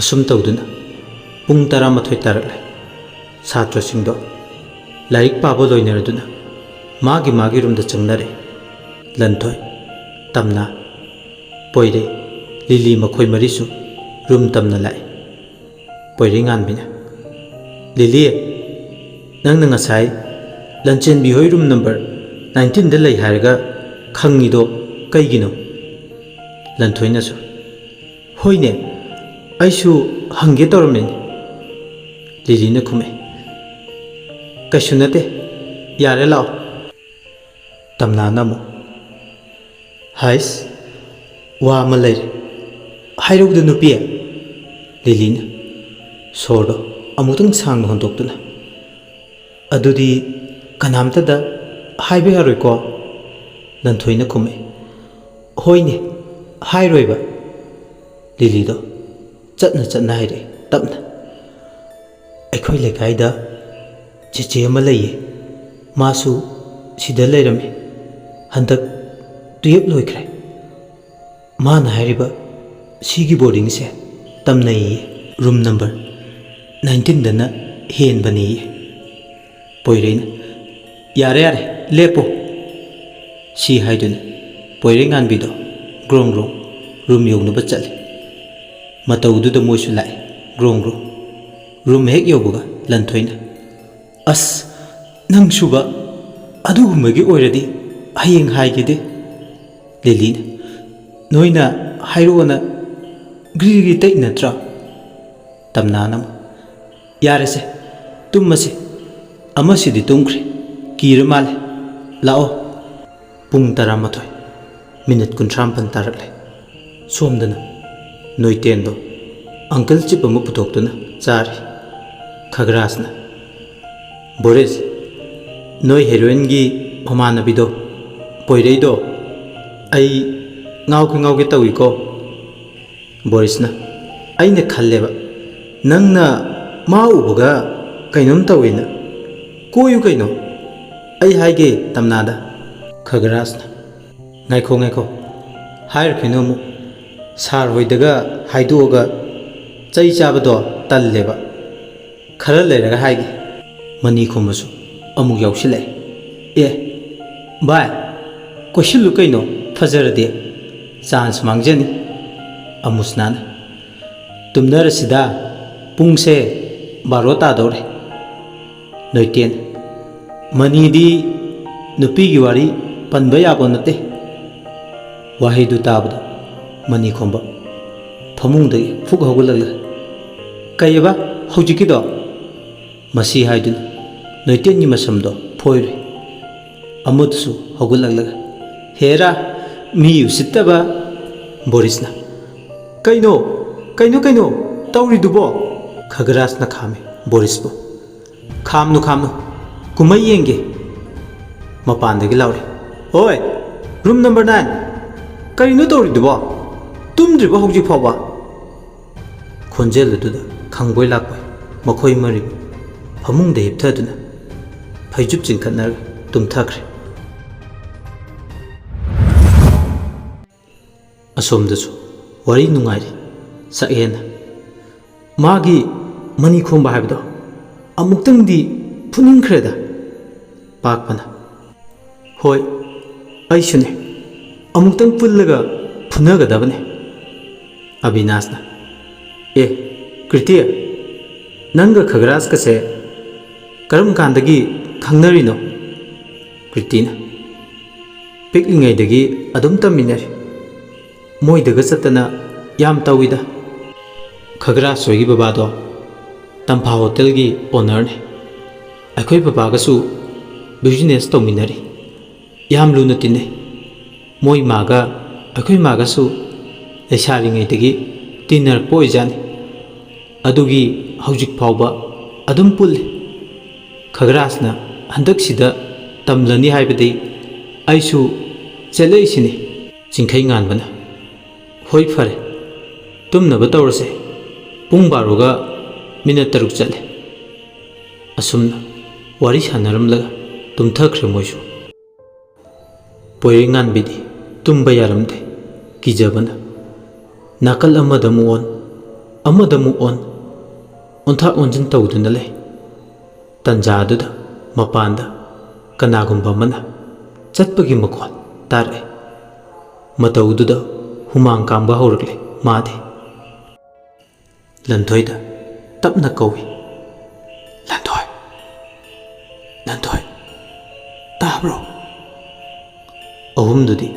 ꯑꯁꯨꯝ ꯇꯧꯗꯨꯅ ꯄꯨꯡ ꯇꯔꯥꯃꯥꯊꯣꯏ ꯇꯥꯔꯛꯂꯦ꯫ ꯁꯥꯇ꯭ꯔꯁꯤꯡꯗꯣ ꯂꯥꯏꯔꯤꯛ ꯄꯥꯕ ꯂꯣꯏꯅꯔꯗꯨꯅ ꯃꯥꯒꯤ ꯃꯥꯒꯤ ꯔꯨꯝꯗ ꯆꯪꯅꯔꯦ꯫ ꯂꯟꯊꯣꯏ, ꯇꯝꯅ, ꯄꯣꯏꯔꯩ, ꯂꯤꯂꯤ ꯃꯈꯣꯏ ꯃꯔꯤꯁꯨ ꯔꯨꯝ ꯇꯝꯅ ꯂꯥꯛꯏ꯫ ꯄꯣꯏꯔꯩꯉꯥꯟꯕꯤꯅ, "ꯂꯤꯂꯤ, ꯅꯪꯅ ꯉꯁꯥꯏ ꯂꯟꯆꯦꯟꯕꯤ ꯍꯣꯏ ꯔꯨꯝ ꯅꯝꯕꯔ ꯅꯥꯏꯟꯇꯤꯟꯗ ꯂꯩ ꯍꯥꯏꯔꯒ ꯈꯪꯉꯤꯗꯣ ꯀꯩꯒꯤꯅꯣ?" ꯂꯟꯊꯣꯏꯅꯁꯨ, "ꯍꯣꯏꯅꯦ, ꯑꯩꯁꯨ ꯍꯪꯒꯦ ꯇꯧꯔꯝꯃꯤꯅꯤ꯫" ꯂꯤꯂꯤꯅ ꯈꯨꯝꯃꯦ, "ꯀꯩꯁꯨ ꯅꯠꯇꯦ, ꯌꯥꯔꯦ, ꯂꯥꯛꯑꯣ꯫" ꯇꯝꯅꯥꯅ ꯑꯃꯨꯛ, "ꯍꯥꯏꯁ, ꯋꯥ ꯑꯃ ꯂꯩꯔꯦ, ꯍꯥꯏꯔꯧꯗ ꯅꯨꯄꯤ?" ꯂꯤꯂꯤꯅ ꯁꯣꯔꯗꯣ ꯑꯃꯨꯛꯇꯪ ꯁꯥꯡꯅ ꯍꯣꯟꯗꯣꯛꯇꯨꯅ, "ꯑꯗꯨꯗꯤ ꯀꯅꯥꯝꯇꯗ ꯍꯥꯏꯕ ꯌꯥꯔꯣꯏꯀꯣ?" ꯂꯟꯊꯣꯏꯅ ꯈꯨꯝꯃꯛꯏ, "ꯍꯣꯏꯅꯦ, ꯍꯥꯏꯔꯣꯏꯕ꯫" ꯂꯤꯂꯤꯗꯣ ꯆꯠꯅ ꯆꯠꯅ ꯍꯥꯏꯔꯛꯏ ꯇꯞꯅ, "ꯑꯩꯈꯣꯏ ꯂꯩꯀꯥꯏꯗ ꯆꯦꯆꯦ ꯑꯃ ꯂꯩꯌꯦ, ꯃꯥꯁꯨ ꯁꯤꯗ ꯂꯩꯔꯝꯃꯤ, ꯍꯟꯗꯛ ꯇꯨꯌꯦꯞ ꯂꯣꯏꯈ꯭ꯔꯦ꯫ ꯃꯥꯅ ꯍꯥꯏꯔꯤꯕ ꯁꯤꯒꯤ ꯕꯣꯔꯗꯤꯡꯁꯦ ꯇꯝꯅꯩꯌꯦ, ꯔꯨꯝ ꯅꯝꯕꯔ ꯅꯥꯏꯟꯇꯤꯟꯗꯅ ꯍꯦꯟꯕꯅꯦꯌꯦ꯫" ꯄꯣꯏꯔꯩꯅ, "ꯌꯥꯔꯦ, ꯌꯥꯔꯦ, ꯂꯦꯞꯄꯣ꯫" ꯁꯤ ꯍꯥꯏꯗꯨꯅ ꯄꯣꯏꯔꯩꯉꯥꯟꯕꯤꯗꯣ ꯒ꯭ꯔꯣꯡ ꯒ꯭ꯔꯣꯡ ꯔꯨꯝ ꯌꯧꯅꯕ ꯆꯠꯂꯤ꯫ ꯃꯇꯧꯗꯨꯗ ꯃꯣꯏꯁꯨ ꯂꯥꯛꯏ, ꯒ꯭ꯔꯣꯡ ꯒ꯭ꯔꯣꯡ꯫ ꯔꯨꯝ ꯍꯦꯛ ꯌꯧꯕꯒ ꯂꯟꯊꯣꯏꯅ, "ꯑꯁ, ꯅꯪꯁꯨꯕ, ꯑꯗꯨꯒꯨꯝꯕꯒꯤ ꯑꯣꯏꯔꯗꯤ ꯍꯌꯦꯡ ꯍꯥꯏꯒꯦꯗꯦ꯫" ꯂꯤꯂꯤꯅ, "ꯅꯣꯏꯅ ꯍꯥꯏꯔꯛꯑꯣꯅ ꯒ꯭ꯔꯤ ꯒ꯭ꯔꯤ ꯇꯛꯏ ꯅꯠꯇ꯭ꯔꯥ?" ꯇꯝꯅꯥꯅ ꯑꯃꯨꯛ, "ꯌꯥꯔꯦꯁꯦ, ꯇꯨꯝꯃꯁꯦ꯫ ꯑꯃꯁꯤꯗꯤ ꯇꯨꯝꯈ꯭ꯔꯦ, ꯀꯤꯔ ꯃꯥꯜꯂꯦ꯫ ꯂꯥꯛꯑꯣ꯫" ꯄꯨꯡ ꯇꯔꯥꯃꯥꯊꯣꯏ, ꯃꯤꯅꯤꯠ ꯀꯨꯟꯊ꯭ꯔꯥ ꯃꯥꯄꯟ ꯇꯥꯔꯛꯂꯦ꯫ ꯁꯣꯝꯗꯅ ꯅꯣꯏꯇꯦꯟꯗꯣ ꯑꯪꯀꯜ ꯆꯤꯞ ꯑꯃ ꯄꯨꯊꯣꯛꯇꯨꯅ ꯆꯥꯔꯤ꯫ ꯈꯒ꯭ꯔꯥꯁꯅ, "ꯕꯣꯔꯤꯁ, ꯅꯣꯏ ꯍꯦꯔꯣꯏꯟꯒꯤ ꯃꯃꯥꯟꯅꯕꯤꯗꯣ, ꯄꯣꯏꯔꯩꯗꯣ, ꯑꯩ ꯉꯥꯎꯒꯦ ꯉꯥꯎꯒꯦ ꯇꯧꯏꯀꯣ꯫" ꯕꯣꯔꯤꯁꯅ, "ꯑꯩꯅ ꯈꯜꯂꯦꯕ, ꯅꯪꯅ ꯃꯥ ꯎꯕꯒ ꯀꯩꯅꯣꯝ ꯇꯧꯋꯦꯅ꯫ ꯀꯣꯏꯌꯨ ꯀꯩꯅꯣ, ꯑꯩ ꯍꯥꯏꯒꯦ ꯇꯝꯅꯥꯗ꯫" ꯈꯒ꯭ꯔꯥꯁꯅ, "ꯉꯥꯏꯈꯣ, ꯉꯥꯏꯈꯣ, ꯍꯥꯏꯔꯨꯈꯤꯅꯨ ꯑꯃꯨꯛ꯫ ꯁꯥꯔ ꯍꯣꯏꯗꯒ ꯍꯥꯏꯗꯣꯛꯑꯒ ꯆꯩ ꯆꯥꯕꯗꯣ ꯇꯜꯂꯦꯕ꯫ ꯈꯔ ꯂꯩꯔꯒ ꯍꯥꯏꯒꯦ꯫" ꯃꯅꯤ ꯈꯣꯝꯕꯁꯨ ꯑꯃꯨꯛ ꯌꯥꯎꯁꯤꯜꯂꯛꯑꯦ꯫ "ꯑꯦ, ꯚꯥꯏ, ꯀꯣꯏꯁꯤꯜꯂꯨ ꯀꯩꯅꯣ, ꯐꯖꯔꯗꯤ꯫ ꯆꯥꯟꯁ ꯃꯥꯡꯖꯅꯤ꯫" ꯑꯃꯨꯁꯅꯥꯅ, "ꯇꯨꯝꯅꯔꯁꯤꯗ, ꯄꯨꯡꯁꯦ ꯕꯥꯔꯣ ꯇꯥꯗꯧꯔꯦ꯫" ꯅꯣꯏꯇꯦꯟ, "ꯃꯅꯤꯗꯤ ꯅꯨꯄꯤꯒꯤ ꯋꯥꯔꯤ ꯄꯟꯕ ꯌꯥꯕ ꯅꯠꯇꯦ꯫" ꯋꯥꯍꯩꯗꯨ ꯇꯥꯕꯗ ꯃꯅꯤ ꯈꯣꯝꯕ ꯐꯃꯨꯡꯗꯒꯤ ꯐꯨꯛ ꯍꯧꯒꯠꯂꯛꯂꯦ꯫ "ꯀꯩꯑꯕ ꯍꯧꯖꯤꯛꯀꯤꯗꯣ?" ꯃꯁꯤ ꯍꯥꯏꯗꯨꯅ ꯅꯣꯏꯇꯦꯟꯒꯤ ꯃꯁꯝꯗꯣ ꯐꯣꯏꯔꯨꯏ꯫ ꯑꯃꯗꯨꯁꯨ ꯍꯧꯒꯠꯂꯛꯂꯒ, "ꯍꯦꯔꯥ, ꯃꯤ ꯎꯁꯤꯠꯇꯕ!" ꯕꯣꯔꯤꯁꯅ, "ꯀꯩꯅꯣ, ꯀꯩꯅꯣ, ꯀꯩꯅꯣ ꯇꯧꯔꯤꯗꯨꯕꯣ?" ꯈꯒ꯭ꯔꯥꯁꯅ ꯈꯥꯝꯃꯤ ꯕꯣꯔꯤꯁꯄꯨ꯫ "ꯈꯥꯝꯅꯨ, ꯈꯥꯝꯅꯨ, ꯀꯨꯝꯍꯩ ꯌꯦꯡꯒꯦ꯫" ꯃꯄꯥꯟꯗꯒꯤ ꯂꯥꯎꯔꯤ, "ꯑꯣꯏ, ꯔꯨꯝ ꯅꯝꯕꯔ ꯅꯥꯏꯟ, ꯀꯔꯤꯅꯣ ꯇꯧꯔꯤꯗꯨꯕꯣ? ꯇꯨꯝꯗ꯭ꯔꯤꯕꯣ ꯍꯧꯖꯤꯛ ꯐꯥꯎꯕ?" ꯈꯣꯟꯖꯦꯜ ꯑꯗꯨꯗ ꯈꯪꯕꯣꯏ ꯂꯥꯛꯄꯣꯏ ꯃꯈꯣꯏ ꯃꯔꯤꯃꯛ ꯐꯃꯨꯡꯗ ꯍꯤꯞꯊꯗꯨꯅ ꯐꯩꯖꯨꯞ ꯆꯤꯡꯈꯠꯅꯔꯒ ꯇꯨꯝꯊꯈ꯭ꯔꯦ꯫ ꯑꯁꯣꯝꯗꯁꯨ ꯋꯥꯔꯤ ꯅꯨꯡꯉꯥꯏꯔꯤ ꯁꯛꯍꯦꯟꯅ꯫ "ꯃꯥꯒꯤ ꯃꯅꯤ ꯈꯣꯝꯕ ꯍꯥꯏꯕꯗꯣ ꯑꯃꯨꯛꯇꯪꯗꯤ ꯐꯨꯅꯤꯡꯈ꯭ꯔꯦꯗ꯫" ꯄꯥꯛꯄꯅ, "ꯍꯣꯏ, ꯑꯩꯁꯨꯅꯦ꯫ ꯑꯃꯨꯛꯇꯪ ꯄꯨꯜꯂꯒ ꯐꯨꯅꯒꯗꯕꯅꯦ꯫" ꯑꯕꯤꯅꯥꯁꯅ, "ꯑꯦ, ꯀ꯭ꯔꯤꯇꯤ, ꯅꯪꯒ ꯈꯒ꯭ꯔꯥꯁꯀꯁꯦ ꯀꯔꯝ ꯀꯥꯟꯗꯒꯤ ꯈꯪꯅꯔꯤꯅꯣ?" ꯀ꯭ꯔꯤꯇꯤꯅ, "ꯄꯤꯛꯂꯤꯉꯩꯗꯒꯤ ꯑꯗꯨꯝ ꯇꯝꯃꯤꯟꯅꯔꯤ꯫ ꯃꯣꯏꯗꯒ ꯆꯠꯇꯅ ꯌꯥꯝ ꯇꯧꯏꯗ꯫" "ꯈꯒ꯭ꯔꯥꯁ ꯍꯣꯏꯒꯤ ꯕꯕꯥꯗꯣ ꯇꯝꯐꯥ ꯍꯣꯇꯦꯜꯒꯤ ꯑꯣꯅꯔꯅꯤ꯫ ꯑꯩꯈꯣꯏ ꯕꯕꯥꯒꯁꯨ ꯕꯤꯖꯤꯅꯦꯁ ꯇꯧꯃꯤꯟꯅꯔꯤ꯫ ꯌꯥꯝ ꯂꯨꯅ ꯇꯤꯟꯅꯩ꯫ ꯃꯣꯏ ꯃꯥꯒ ꯑꯩꯈꯣꯏ ꯃꯥꯒꯁꯨ ꯂꯩꯁꯥꯔꯤꯉꯩꯗꯒꯤ ꯇꯤꯟꯅꯔꯛꯄ ꯑꯣꯏꯖꯥꯠꯅꯤ꯫" ꯑꯗꯨꯒꯤ ꯍꯧꯖꯤꯛ ꯐꯥꯎꯕ ꯑꯗꯨꯝ ꯄꯨꯜꯂꯤ꯫ ꯈꯒ꯭ꯔꯥꯁꯅ ꯍꯟꯗꯛꯁꯤꯗ ꯇꯝꯂꯅꯤ ꯍꯥꯏꯕꯗꯤ ꯑꯩꯁꯨ ꯆꯦꯜꯂꯛꯏꯁꯤꯅꯤ꯫ ꯆꯤꯡꯈꯩ ꯉꯥꯟꯕꯅ, "ꯍꯣꯏ, ꯐꯔꯦ, ꯇꯨꯝꯅꯕ ꯇꯧꯔꯁꯦ꯫ ꯄꯨꯡ ꯕꯥꯔꯣꯒ ꯃꯤꯅꯠ ꯇꯔꯨꯛ ꯆꯠꯂꯦ꯫" ꯑꯁꯨꯝꯅ ꯋꯥꯔꯤ ꯁꯥꯟꯅꯔꯝꯂꯒ ꯇꯨꯝꯊꯈ꯭ꯔꯦ ꯃꯣꯏꯁꯨ꯫ ꯄꯣꯏꯔꯩꯉꯥꯟꯕꯤꯗꯤ ꯇꯨꯝꯕ ꯌꯥꯔꯝꯗꯦ꯫ ꯀꯤꯖꯕꯅ ꯅꯥꯀꯜ ꯑꯃꯗ ꯑꯃꯨꯛ ꯑꯣꯟ, ꯑꯃꯗ ꯑꯃꯨꯛ ꯑꯣꯟ, ꯑꯣꯟꯊꯥꯛ ꯑꯣꯟꯁꯤꯟ ꯇꯧꯗꯨꯅ ꯂꯩ꯫ ꯇꯟꯖꯥꯗꯨꯗ ꯃꯄꯥꯟꯗ ꯀꯅꯥꯒꯨꯝꯕ ꯑꯃꯅ ꯆꯠꯄꯒꯤ ꯃꯈꯣꯜ ꯇꯥꯔꯛꯏ꯫ ꯃꯇꯧꯗꯨꯗ ꯍꯨꯃꯥꯡ ꯀꯥꯡꯕ ꯍꯧꯔꯛꯂꯦ ꯃꯥꯗꯤ꯫ ꯂꯟꯊꯣꯏꯗ ꯇꯞꯅ ꯀꯧꯏ, "ꯂꯟꯊꯣꯏ! ꯂꯟꯊꯣꯏ! ꯇꯥꯕ꯭ꯔꯣ?" ꯑꯍꯨꯝꯗꯨꯗꯤ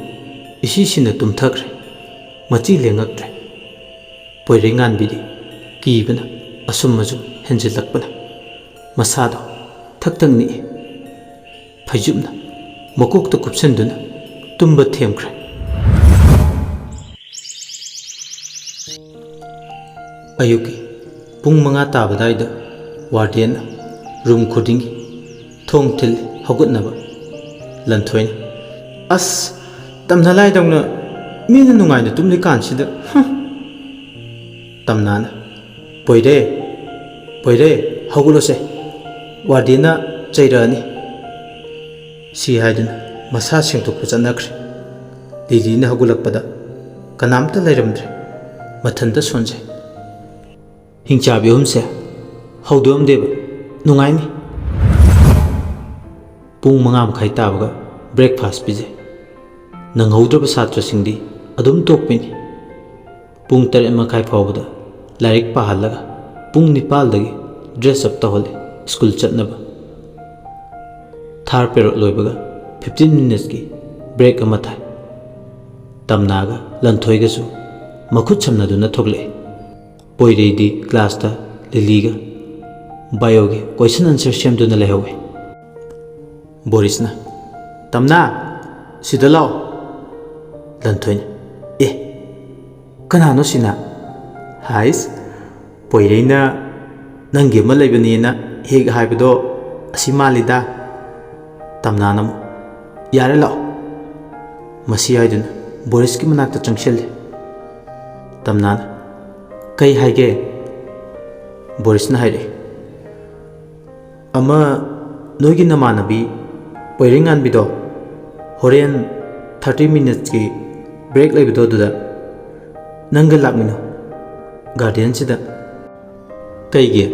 ꯏꯁꯤꯁꯤꯅ ꯇꯨꯝꯊꯈ꯭ꯔꯦ꯫ ꯃꯆꯤ ꯂꯦꯡꯉꯛꯇ꯭ꯔꯦ꯫ ꯄꯣꯏꯔꯩꯉꯥꯟꯕꯤꯗꯤ ꯀꯤꯕꯅ ꯑꯁꯨꯝ ꯑꯁꯨꯝ ꯍꯦꯟꯖꯤꯜꯂꯛꯄꯅ ꯃꯁꯥꯗꯣ ꯊꯛ ꯊꯛ ꯅꯤꯛꯏ꯫ ꯐꯩꯖꯨꯞꯅ ꯃꯀꯣꯛꯇ ꯀꯨꯞꯁꯤꯟꯗꯨꯅ ꯇꯨꯝꯕ ꯊꯦꯝꯈ꯭ꯔꯦ꯫ ꯑꯌꯨꯛꯀꯤ ꯄꯨꯡ ꯃꯉꯥ ꯇꯥꯕꯗꯥꯏꯗ ꯋꯥꯔꯗꯦꯟꯅ ꯔꯨꯝ ꯈꯨꯗꯤꯡꯒꯤ ꯊꯣꯡ ꯊꯤꯜꯂꯤ ꯍꯧꯒꯠꯅꯕ꯫ ꯂꯟꯊꯣꯏꯅ, "ꯑꯁ, ꯇꯝꯅ ꯂꯥꯏꯗꯧꯅ ꯃꯤꯅ ꯅꯨꯡꯉꯥꯏꯅ ꯇꯨꯝꯂꯤꯀꯥꯟꯁꯤꯗ, ꯍꯨꯝ!" ꯇꯝꯅꯥꯅ, "ꯄꯣꯏꯔꯦ, ꯄꯣꯏꯔꯦ, ꯍꯧꯒꯠꯂꯣꯁꯦ, ꯋꯥꯔꯗꯦꯟꯅ ꯆꯩꯔꯛꯑꯅꯤ꯫" ꯁꯤ ꯍꯥꯏꯗꯨꯅ ꯃꯁꯥ ꯁꯦꯡꯗꯣꯛꯄ ꯆꯠꯅꯈ꯭ꯔꯦ꯫ ꯂꯤꯂꯤꯅ ꯍꯧꯒꯠꯂꯛꯄꯗ ꯀꯅꯥꯝꯇ ꯂꯩꯔꯝꯗ꯭ꯔꯦ꯫ ꯃꯊꯟꯇ ꯁꯣꯟꯖꯩ꯫ ꯍꯤꯡꯆꯥꯕꯤ ꯑꯍꯨꯝꯁꯦ ꯍꯧꯗꯣꯛꯑꯝꯗꯦꯕ꯫ ꯅꯨꯡꯉꯥꯏꯅꯤ꯫ ꯄꯨꯡ ꯃꯉꯥ ꯃꯈꯥꯏ ꯇꯥꯕꯒ breakfast ꯄꯤꯖꯩ꯫ ꯅꯪꯍꯧꯗ꯭ꯔꯕ ꯁꯥꯇ꯭ꯔꯁꯤꯡꯗꯤ ꯑꯗꯨꯝ ꯇꯣꯛꯄꯤꯅꯤ꯫ ꯄꯨꯡ ꯇꯔꯦꯠ ꯃꯈꯥꯏ ꯐꯥꯎꯕꯗ ꯂꯥꯏꯔꯤꯛ ꯄꯥꯍꯜꯂꯒ ꯄꯨꯡ ꯅꯤꯄꯥꯜꯗꯒꯤ dress up ꯇꯧꯍꯜꯂꯤ ꯁ꯭ꯀꯨꯜ ꯆꯠꯅꯕ꯫ Third period ꯂꯣꯏꯕꯒ fifteen minutesꯀꯤ break ꯑꯃ ꯊꯥꯏ꯫ ꯇꯝꯅꯥꯒ ꯂꯟꯊꯣꯏꯒꯁꯨ ꯃꯈꯨꯠ ꯁꯝꯅꯗꯨꯅ ꯊꯣꯛꯂꯛꯏ꯫ ꯄꯣꯏꯔꯩꯗꯤ classꯇ ꯂꯤꯂꯤꯒ bioꯒꯤ question answer ꯁꯦꯝꯗꯨꯅ ꯂꯩꯍꯧꯏ꯫ ꯕꯣꯔꯤꯁꯅ, "ꯇꯝꯅꯥ, ꯁꯤꯗ ꯂꯥꯛꯑꯣ꯫" ꯂꯟꯊꯣꯏꯅ, "ꯑꯦ, ꯀꯅꯥꯅꯣ ꯁꯤꯅ?" "ꯍꯥꯏꯁ, ꯄꯣꯏꯔꯩꯅ "ꯅꯪꯒꯤ ꯑꯃ ꯂꯩꯕꯅꯦꯅ ꯍꯦꯛ ꯍꯥꯏꯕꯗꯣ ꯑꯁꯤ ꯃꯥꯜꯂꯤꯗ"꯫ ꯇꯝꯅꯥꯅ ꯑꯃꯨꯛ "ꯌꯥꯔꯦ, ꯂꯥꯛꯑꯣ"꯫ ꯃꯁꯤ ꯍꯥꯏꯗꯨꯅ ꯕꯣꯔꯤꯁꯀꯤ ꯃꯅꯥꯛꯇ ꯆꯪꯁꯤꯜꯂꯤ꯫ ꯇꯝꯅꯥꯅ "ꯀꯩ ꯍꯥꯏꯒꯦ?" ꯕꯣꯔꯤꯁꯅ ꯍꯥꯏꯔꯛꯏ, "ꯑꯃ, ꯅꯣꯏꯒꯤ ꯅꯃꯥꯟꯅꯕꯤ ꯄꯣꯏꯔꯩꯉꯥꯟꯕꯤꯗꯣ, ꯍꯣꯔꯦꯟ ꯊꯥꯔꯇꯤ ꯃꯤꯅꯠꯁꯀꯤ ꯕ꯭ꯔꯦꯛ ꯂꯩꯕꯗꯣ ꯑꯗꯨꯗ ꯅꯪꯒ ꯂꯥꯛꯃꯤꯟꯅꯧ ꯒꯥꯔꯗꯦꯟꯁꯤꯗ"꯫ "ꯀꯩꯒꯤ?"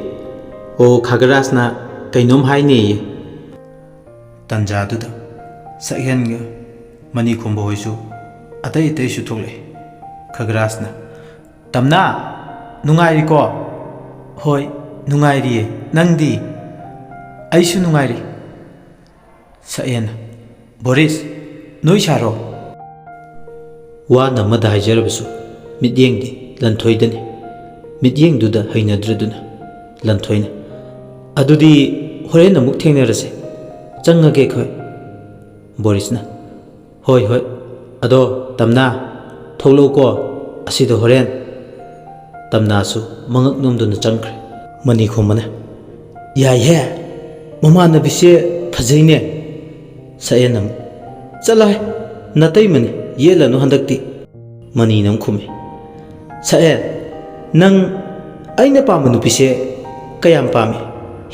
"ꯑꯣ, ꯈꯥꯒꯔꯥꯖꯅ ꯀꯩꯅꯣꯝ ꯍꯥꯏꯅꯦꯌꯦ"꯫ ꯇꯟꯖꯥꯗꯨꯗ ꯁꯛꯍꯦꯟꯒ ꯃꯅꯤꯈꯣꯝꯕ ꯍꯣꯏꯁꯨ ꯑꯇꯩ ꯑꯇꯩꯁꯨ ꯊꯣꯛꯂꯛꯑꯦ꯫ ꯈꯥꯒꯔꯥꯖꯅ, "ꯇꯝꯅꯥ, ꯅꯨꯡꯉꯥꯏꯔꯤꯀꯣ?" "ꯍꯣꯏ, ꯅꯨꯡꯉꯥꯏꯔꯤꯌꯦ꯫ ꯅꯪꯗꯤ?" "ꯑꯩꯁꯨ ꯅꯨꯡꯉꯥꯏꯔꯤ"꯫ ꯁꯛꯍꯦꯟꯅ, "ꯕꯣꯔꯤꯁ, ꯅꯣꯏ ꯁꯥꯔꯣ?" ꯋꯥꯅ ꯑꯃꯗ ꯍꯥꯏꯖꯔꯕꯁꯨ ꯃꯤꯠꯌꯦꯡꯗꯤ ꯂꯟꯊꯣꯏꯗꯅꯤ꯫ ꯃꯤꯠꯌꯦꯡꯗꯨꯗ ꯍꯩꯅꯗ꯭ꯔꯗꯨꯅ ꯂꯟꯊꯣꯏꯅ, "ꯑꯗꯨꯗꯤ ꯍꯣꯔꯦꯟ ꯑꯃꯨꯛ ꯊꯦꯡꯅꯔꯁꯦ꯫ ꯆꯪꯉꯒꯦ ꯑꯩꯈꯣꯏ"꯫ ꯕꯣꯔꯤꯁꯅ, "ꯍꯣꯏ, ꯍꯣꯏ꯫ ꯑꯗꯣ ꯇꯝꯅꯥ, ꯊꯣꯛꯂꯛꯎꯀꯣ ꯑꯁꯤꯗ ꯍꯣꯔꯦꯟ"꯫ ꯇꯝꯅꯥꯁꯨ ꯃꯉꯛ ꯅꯣꯝꯗꯨꯅ ꯆꯪꯈ꯭ꯔꯦ꯫ ꯃꯅꯤꯈꯣꯝꯕꯅ, "ꯌꯥꯏꯍꯦ, ꯃꯃꯥꯟꯅꯕꯤꯁꯦ ꯐꯖꯩꯅꯦ"꯫ ꯁꯛꯍꯦꯟ ꯑꯃꯨꯛ, "ꯆꯠꯂꯣꯍꯦ, ꯅꯇꯩꯃꯅꯤ, ꯌꯦꯠꯂꯅꯨ ꯍꯟꯗꯛꯇꯤ"꯫ ꯃꯅꯤꯅ ꯑꯃꯨꯛ ꯈꯨꯝꯃꯤ, "ꯁꯛꯍꯦꯟ, ꯅꯪ ꯑꯩꯅ ꯄꯥꯝꯕ ꯅꯨꯄꯤꯁꯦ ꯀꯌꯥꯝ ꯄꯥꯝꯃꯤ?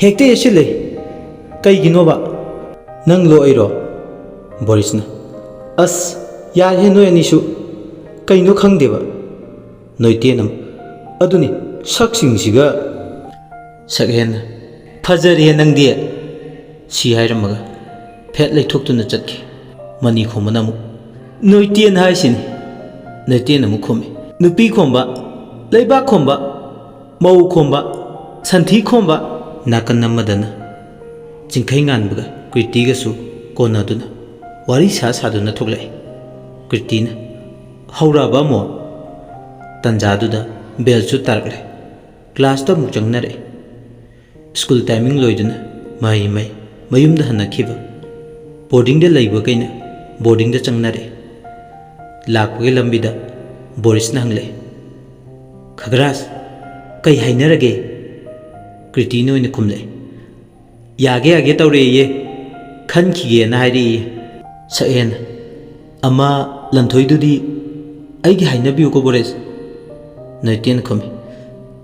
ꯍꯦꯛꯇ ꯌꯦꯠꯁꯤꯜꯂꯦ꯫ ꯀꯩꯒꯤꯅꯣꯕ? ꯅꯪꯂꯣ ꯑꯩꯔꯣ?" ꯕꯣꯔꯤꯁꯅ, "ꯑꯁ, ꯌꯥꯔꯦꯍꯦ ꯅꯣꯏ ꯑꯅꯤꯁꯨ꯫ ꯀꯩꯅꯣ ꯈꯪꯗꯦꯕ"꯫ ꯅꯣꯏꯇꯦꯟ ꯑꯃꯨꯛ, "ꯑꯗꯨꯅꯤ, ꯁꯛꯁꯤꯡꯁꯤꯒ"꯫ ꯁꯛꯍꯦꯟꯅ, "ꯐꯖꯔꯦꯍꯦ ꯅꯪꯗꯤ"꯫ ꯁꯤ ꯍꯥꯏꯔꯝꯃꯒ ꯐꯦꯠ ꯂꯩꯊꯣꯛꯇꯨꯅ ꯆꯠꯈꯤ꯫ ꯃꯅꯤꯈꯣꯝꯕꯅ ꯑꯃꯨꯛ, "ꯅꯣꯏꯇꯦꯟ ꯍꯥꯏꯁꯤꯅꯤ"꯫ ꯅꯣꯏꯇꯦꯟ ꯑꯃꯨꯛ ꯈꯨꯝꯃꯤ, "ꯅꯨꯄꯤ ꯈꯣꯝꯕ, ꯂꯩꯕꯥꯛ ꯈꯣꯝꯕ, ꯃꯧ ꯈꯣꯝꯕ, ꯁꯟꯊꯤ ꯈꯣꯝꯕ"꯫ ꯅꯥꯀꯟ ꯑꯃꯗꯅ ꯆꯤꯡꯈꯩ ꯉꯥꯟꯕꯒ ꯀ꯭ꯔꯤꯇꯤꯒꯁꯨ ꯀꯣꯟꯅꯗꯨꯅ ꯋꯥꯔꯤ ꯁꯥ ꯁꯥꯗꯨꯅ ꯊꯣꯛꯂꯛꯏ꯫ ꯀ꯭ꯔꯤꯇꯤꯅ, "ꯍꯧꯔꯛꯑꯕ ꯑꯃꯨꯛ?" ꯇꯟꯖꯥꯗꯨꯗ ꯕꯦꯜꯁꯨ ꯇꯥꯔꯛꯂꯦ꯫ ꯀ꯭ꯂꯥꯁꯇ ꯑꯃꯨꯛ ꯆꯪꯅꯔꯛꯏ꯫ ꯁ꯭ꯀꯨꯜ ꯇꯥꯏꯃꯤꯡ ꯂꯣꯏꯗꯨꯅ ꯃꯍꯩ ꯃꯍꯩ ꯃꯌꯨꯝꯗ ꯍꯟꯅꯈꯤꯕ, ꯕꯣꯔꯗꯤꯡꯗ ꯂꯩꯕꯈꯩꯅ ꯕꯣꯔꯗꯤꯡꯗ ꯆꯪꯅꯔꯛꯏ꯫ ꯂꯥꯛꯄꯒꯤ ꯂꯝꯕꯤꯗ ꯕꯣꯔꯤꯁꯅ ꯍꯪꯂꯛꯏ, "ꯈꯒ꯭ꯔꯥꯁ, "ꯀꯩ ꯍꯥꯏꯅꯔꯒꯦ?" ꯀ꯭ꯔꯤꯇꯤꯅ ꯑꯣꯏꯅ ꯈꯨꯝꯂꯛꯑꯦ꯫ "ꯌꯥꯒꯦ ꯌꯥꯒꯦ ꯇꯧꯔꯦꯌꯦ, ꯈꯟꯈꯤꯒꯦꯅ ꯍꯥꯏꯔꯛꯏꯌꯦ꯫" ꯁꯛꯍꯦꯟ, "ꯑꯃ ꯂꯟꯊꯣꯏꯗꯨꯗꯤ ꯑꯩꯒꯤ ꯍꯥꯏꯅꯕꯤꯌꯨꯀꯣ ꯕꯣꯔꯤꯁ꯫" ꯅꯣꯏꯇꯦꯟ ꯈꯨꯝꯃꯤ꯫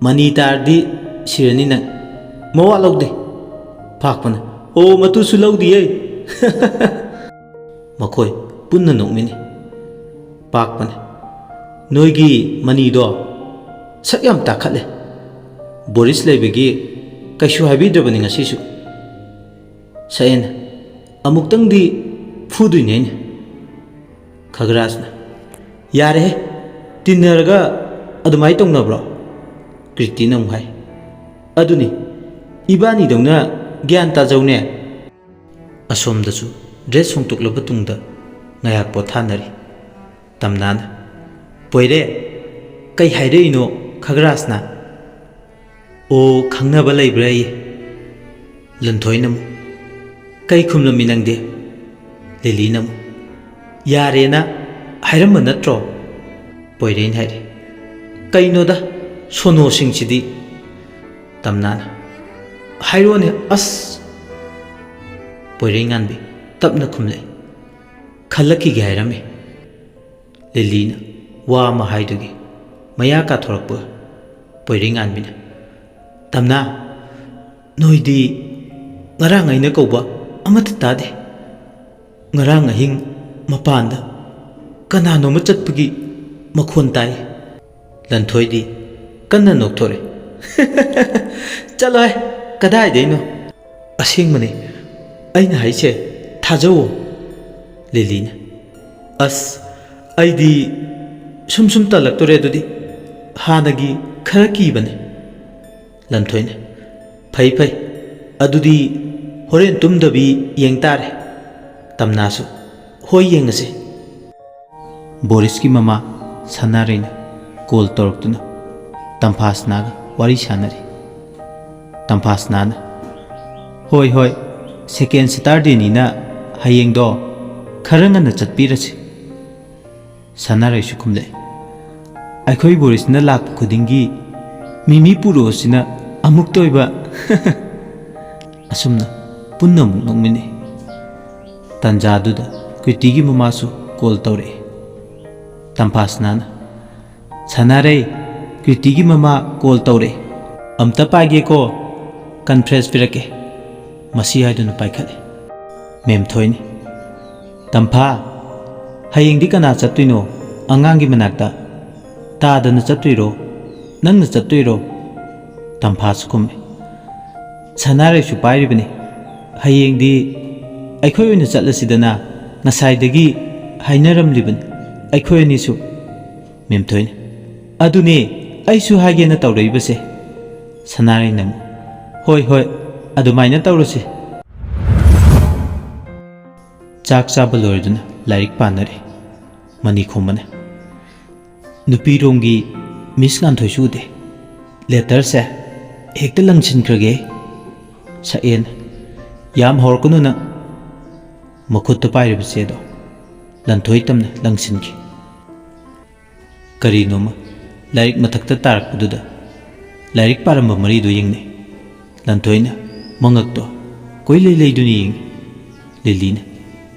"ꯃꯅꯤ ꯇꯥꯔꯗꯤ ꯁꯤꯔꯅꯤ ꯅꯪ꯫" "ꯃꯋꯥ ꯂꯧꯗꯦ꯫" ꯐꯥꯛꯄꯅ, "ꯑꯣ, ꯃꯇꯨꯁꯨ ꯂꯧꯗꯤꯌꯦ꯫" ꯃꯈꯣꯏ ꯄꯨꯟꯅ ꯅꯣꯛꯃꯤꯟꯅꯩ꯫ ꯄꯥꯛꯄꯅ, "ꯅꯣꯏꯒꯤ ꯃꯅꯤꯗꯣ ꯁꯛ ꯌꯥꯝ ꯇꯥꯈꯠꯂꯦ꯫ ꯕꯣꯔꯤꯁ ꯂꯩꯕꯒꯤ ꯀꯩꯁꯨ ꯍꯥꯏꯕꯤꯗ꯭ꯔꯕꯅꯤ ꯉꯁꯤꯁꯨ꯫" ꯁꯛꯍꯦꯟꯅ, "ꯑꯃꯨꯛꯇꯪꯗꯤ ꯐꯨꯗꯣꯏꯅꯦ ꯑꯩꯅ꯫" ꯈꯒ꯭ꯔꯥꯁꯅ, "ꯌꯥꯔꯦꯍꯦ, ꯇꯤꯟꯅꯔꯒ ꯑꯗꯨꯃꯥꯏ ꯇꯧꯅꯕ꯭ꯔꯣ?" ꯀ꯭ꯔꯤꯇꯤꯅ ꯑꯃꯨꯛ ꯍꯥꯏ, "ꯑꯗꯨꯅꯤ, ꯏꯕꯥꯅꯤꯗꯧꯅ ꯒ꯭ꯌꯥꯟ ꯇꯥꯖꯧꯅꯦ꯫" ꯑꯁꯣꯝꯗꯁꯨ ꯗ꯭ꯔꯦꯁ ꯍꯣꯡꯗꯣꯛꯂꯕ ꯇꯨꯡꯗ ꯉꯥꯏꯍꯥꯛ ꯄꯣꯊꯥꯅꯔꯤ꯫ ꯇꯝꯅꯥꯅ, "ꯄꯣꯏꯔꯦ, ꯀꯩ ꯍꯥꯏꯔꯛꯏꯅꯣ ꯈꯒ꯭ꯔꯥꯁꯅ?" "ꯑꯣ, ꯈꯪꯅꯕ ꯂꯩꯕ꯭ꯔꯥ ꯑꯩ?" ꯂꯟꯊꯣꯏꯅ ꯑꯃꯨꯛ, "ꯀꯩ ꯈꯨꯝꯂꯝꯃꯤ ꯅꯪꯗꯤ?" ꯂꯤꯂꯤꯅ ꯑꯃꯨꯛ, "ꯌꯥꯔꯦꯅ ꯍꯥꯏꯔꯝꯕ ꯅꯠꯇ꯭ꯔꯣ?" ꯄꯣꯏꯔꯩꯅ ꯍꯥꯏꯔꯤ꯫ "ꯀꯩꯅꯣꯗ, ꯁꯣꯅꯣꯁꯤꯡꯁꯤꯗꯤ!" ꯇꯝꯅꯥꯅ, "ꯍꯥꯏꯔꯣꯅꯦ ꯑꯁ!" ꯄꯣꯏꯔꯩꯉꯥꯟꯕꯤ ꯇꯞꯅ ꯈꯨꯝꯂꯛꯏ, "ꯈꯜꯂꯛꯈꯤꯒꯦ ꯍꯥꯏꯔꯝꯃꯤ꯫" ꯂꯤꯂꯤꯅ ꯋꯥ ꯑꯃ ꯍꯥꯏꯗꯨꯒꯤ ꯃꯌꯥ ꯀꯥꯊꯣꯔꯛꯄ ꯄꯣꯏꯔꯩꯉꯥꯟꯕꯤꯅ, "ꯇꯝꯅꯥ, ꯅꯣꯏꯗꯤ ꯉꯔꯥꯡ ꯑꯩꯅ ꯀꯧꯕ ꯑꯃꯠꯇ ꯇꯥꯗꯦ꯫ ꯉꯔꯥꯡ ꯑꯍꯤꯡ ꯃꯄꯥꯟꯗ ꯀꯅꯥꯅꯣꯝꯃ ꯆꯠꯄꯒꯤ ꯃꯈꯣꯟ ꯇꯥꯏ꯫" ꯂꯟꯊꯣꯏꯗꯤ ꯀꯟꯅ ꯅꯣꯛꯊꯣꯔꯛꯏ꯫ "ꯆꯠꯂꯣꯍꯦ, ꯀꯗꯥꯏꯗꯩꯅꯣ?" "ꯑꯁꯦꯡꯕꯅꯦ, ꯑꯩꯅ ꯍꯥꯏꯁꯦ ꯊꯥꯖꯧꯋꯣ꯫" ꯂꯤꯂꯤꯅ, "ꯑꯁ, ꯑꯩꯗꯤ ꯁꯨꯝ ꯁꯨꯝ ꯇꯜꯂꯛꯇꯣꯔꯦ ꯑꯗꯨꯗꯤ꯫ ꯍꯥꯟꯅꯒꯤ ꯈꯔ ꯀꯤꯕꯅꯦ꯫" ꯂꯟꯊꯣꯏꯅ, "ꯐꯩ ꯐꯩ, ꯑꯗꯨꯗꯤ ꯍꯣꯔꯦꯟ ꯇꯨꯝꯗꯕꯤ ꯌꯦꯡ ꯇꯥꯔꯦ꯫" ꯇꯝꯅꯥꯁꯨ, "ꯍꯣꯏ, ꯌꯦꯡꯉꯁꯤ꯫" ꯕꯣꯔꯤꯁꯀꯤ ꯃꯃꯥ ꯁꯅꯥꯔꯩꯅ ꯀꯣꯜ ꯇꯧꯔꯛꯇꯨꯅ ꯇꯝꯐꯥꯁꯅꯥꯒ ꯋꯥꯔꯤ ꯁꯥꯟꯅꯔꯤ꯫ ꯇꯝꯐꯥꯁꯅꯥꯅ, "ꯍꯣꯏ ꯍꯣꯏ, ꯁꯦꯀꯦꯟ ꯁꯦꯇꯔꯗꯦꯅꯤꯅ ꯍꯌꯦꯡꯗꯣ ꯈꯔ ꯉꯟꯅ ꯆꯠꯄꯤꯔꯁꯤ꯫" ꯁꯅꯥꯔꯩꯁꯨ ꯈꯨꯝꯂꯛꯏ, "ꯑꯩꯈꯣꯏ ꯕꯣꯔꯤꯁꯅ ꯂꯥꯛꯄ ꯈꯨꯗꯤꯡꯒꯤ "ꯃꯤꯃꯤ ꯄꯨꯔꯛꯑꯣꯁꯤꯅ ꯑꯃꯨꯛꯇ ꯑꯣꯏꯕ"꯫ ꯑꯁꯨꯝꯅ ꯄꯨꯟꯅ ꯑꯃꯨꯛ ꯅꯣꯛꯃꯤꯟꯅꯩ꯫ ꯇꯥꯟꯖꯥꯗꯨꯗ ꯀ꯭ꯔꯤꯇꯤꯒꯤ ꯃꯃꯥꯁꯨ ꯀꯣꯜ ꯇꯧꯔꯛꯏ꯫ ꯇꯝꯐꯥꯁꯅꯥꯅ, "ꯁꯅꯥꯔꯩ, ꯀ꯭ꯔꯤꯇꯤꯒꯤ ꯃꯃꯥ ꯀꯣꯜ ꯇꯧꯔꯛꯑꯦ꯫ ꯑꯝꯇ ꯄꯥꯏꯒꯦꯀꯣ, ꯀꯟꯐ꯭ꯔꯦꯟꯁ ꯄꯤꯔꯛꯀꯦ"꯫ ꯃꯁꯤ ꯍꯥꯏꯗꯨꯅ ꯄꯥꯏꯈꯠꯂꯦ꯫ ꯃꯦꯝꯊꯣꯏꯅꯤ꯫ "ꯇꯝꯐꯥ, ꯍꯌꯦꯡꯗꯤ ꯀꯅꯥ ꯆꯠꯇꯣꯏꯅꯣ ꯑꯉꯥꯡꯒꯤ ꯃꯅꯥꯛꯇ? ꯇꯥꯗꯅ ꯆꯠꯇꯣꯏꯔꯣ? ꯅꯪꯅ ꯆꯠꯇꯣꯏꯔꯣ?" ꯇꯝꯐꯥꯁꯨ ꯈꯨꯝꯃꯦ꯫ ꯁꯅꯥꯔꯩꯁꯨ ꯄꯥꯏꯔꯤꯕꯅꯤ꯫ "ꯍꯌꯦꯡꯗꯤ ꯑꯩꯈꯣꯏ ꯑꯣꯏꯅ ꯆꯠꯂꯁꯤꯗꯅ, ꯉꯁꯥꯏꯗꯒꯤ ꯍꯥꯏꯅꯔꯝꯂꯤꯕꯅꯤ ꯑꯩꯈꯣꯏ ꯑꯅꯤꯁꯨ"꯫ ꯃꯦꯝꯊꯣꯏꯅ, "ꯑꯗꯨꯅꯦ ꯑꯩꯁꯨ ꯍꯥꯏꯒꯦꯅ ꯇꯧꯔꯛꯏꯕꯁꯦ"꯫ ꯁꯅꯥꯔꯩꯅ ꯑꯃꯨꯛ, "ꯍꯣꯏ, ꯍꯣꯏ, ꯑꯗꯨꯃꯥꯏꯅ ꯇꯧꯔꯁꯤ"꯫ ꯆꯥꯛ ꯆꯥꯕ ꯂꯣꯏꯔꯗꯨꯅ ꯂꯥꯏꯔꯤꯛ ꯄꯥꯅꯔꯤ꯫ ꯃꯅꯤꯈꯣꯝꯕꯅ, "ꯅꯨꯄꯤꯔꯣꯝꯒꯤ ꯃꯤꯁ ꯉꯥꯟꯊꯣꯏꯁꯨ ꯎꯗꯦ꯫ ꯂꯦꯇꯔꯁꯦ ꯍꯦꯛꯇ ꯂꯪꯁꯤꯟꯈ꯭ꯔꯒꯦ"꯫ ꯁꯛꯑꯦꯅ, "ꯌꯥꯝ ꯍꯧꯔꯛꯀꯅꯨ ꯅꯪ"꯫ ꯃꯈꯨꯠꯇ ꯄꯥꯏꯔꯤꯕ ꯆꯦꯗꯣ ꯂꯟꯊꯣꯏ ꯇꯝꯅ ꯂꯪꯁꯤꯟꯈꯤ꯫ ꯀꯔꯤꯅꯣꯃ ꯂꯥꯏꯔꯤꯛ ꯃꯊꯛꯇ ꯇꯥꯔꯛꯄꯗꯨꯗ ꯂꯥꯏꯔꯤꯛ ꯄꯥꯔꯝꯕ ꯃꯔꯤꯗꯨ ꯌꯦꯡꯅꯩ꯫ ꯂꯟꯊꯣꯏꯅ ꯃꯉꯛꯇꯣ ꯀꯣꯏꯂꯩ ꯂꯩꯗꯨꯅ ꯌꯦꯡꯉꯤ꯫ ꯂꯤꯂꯤꯅ,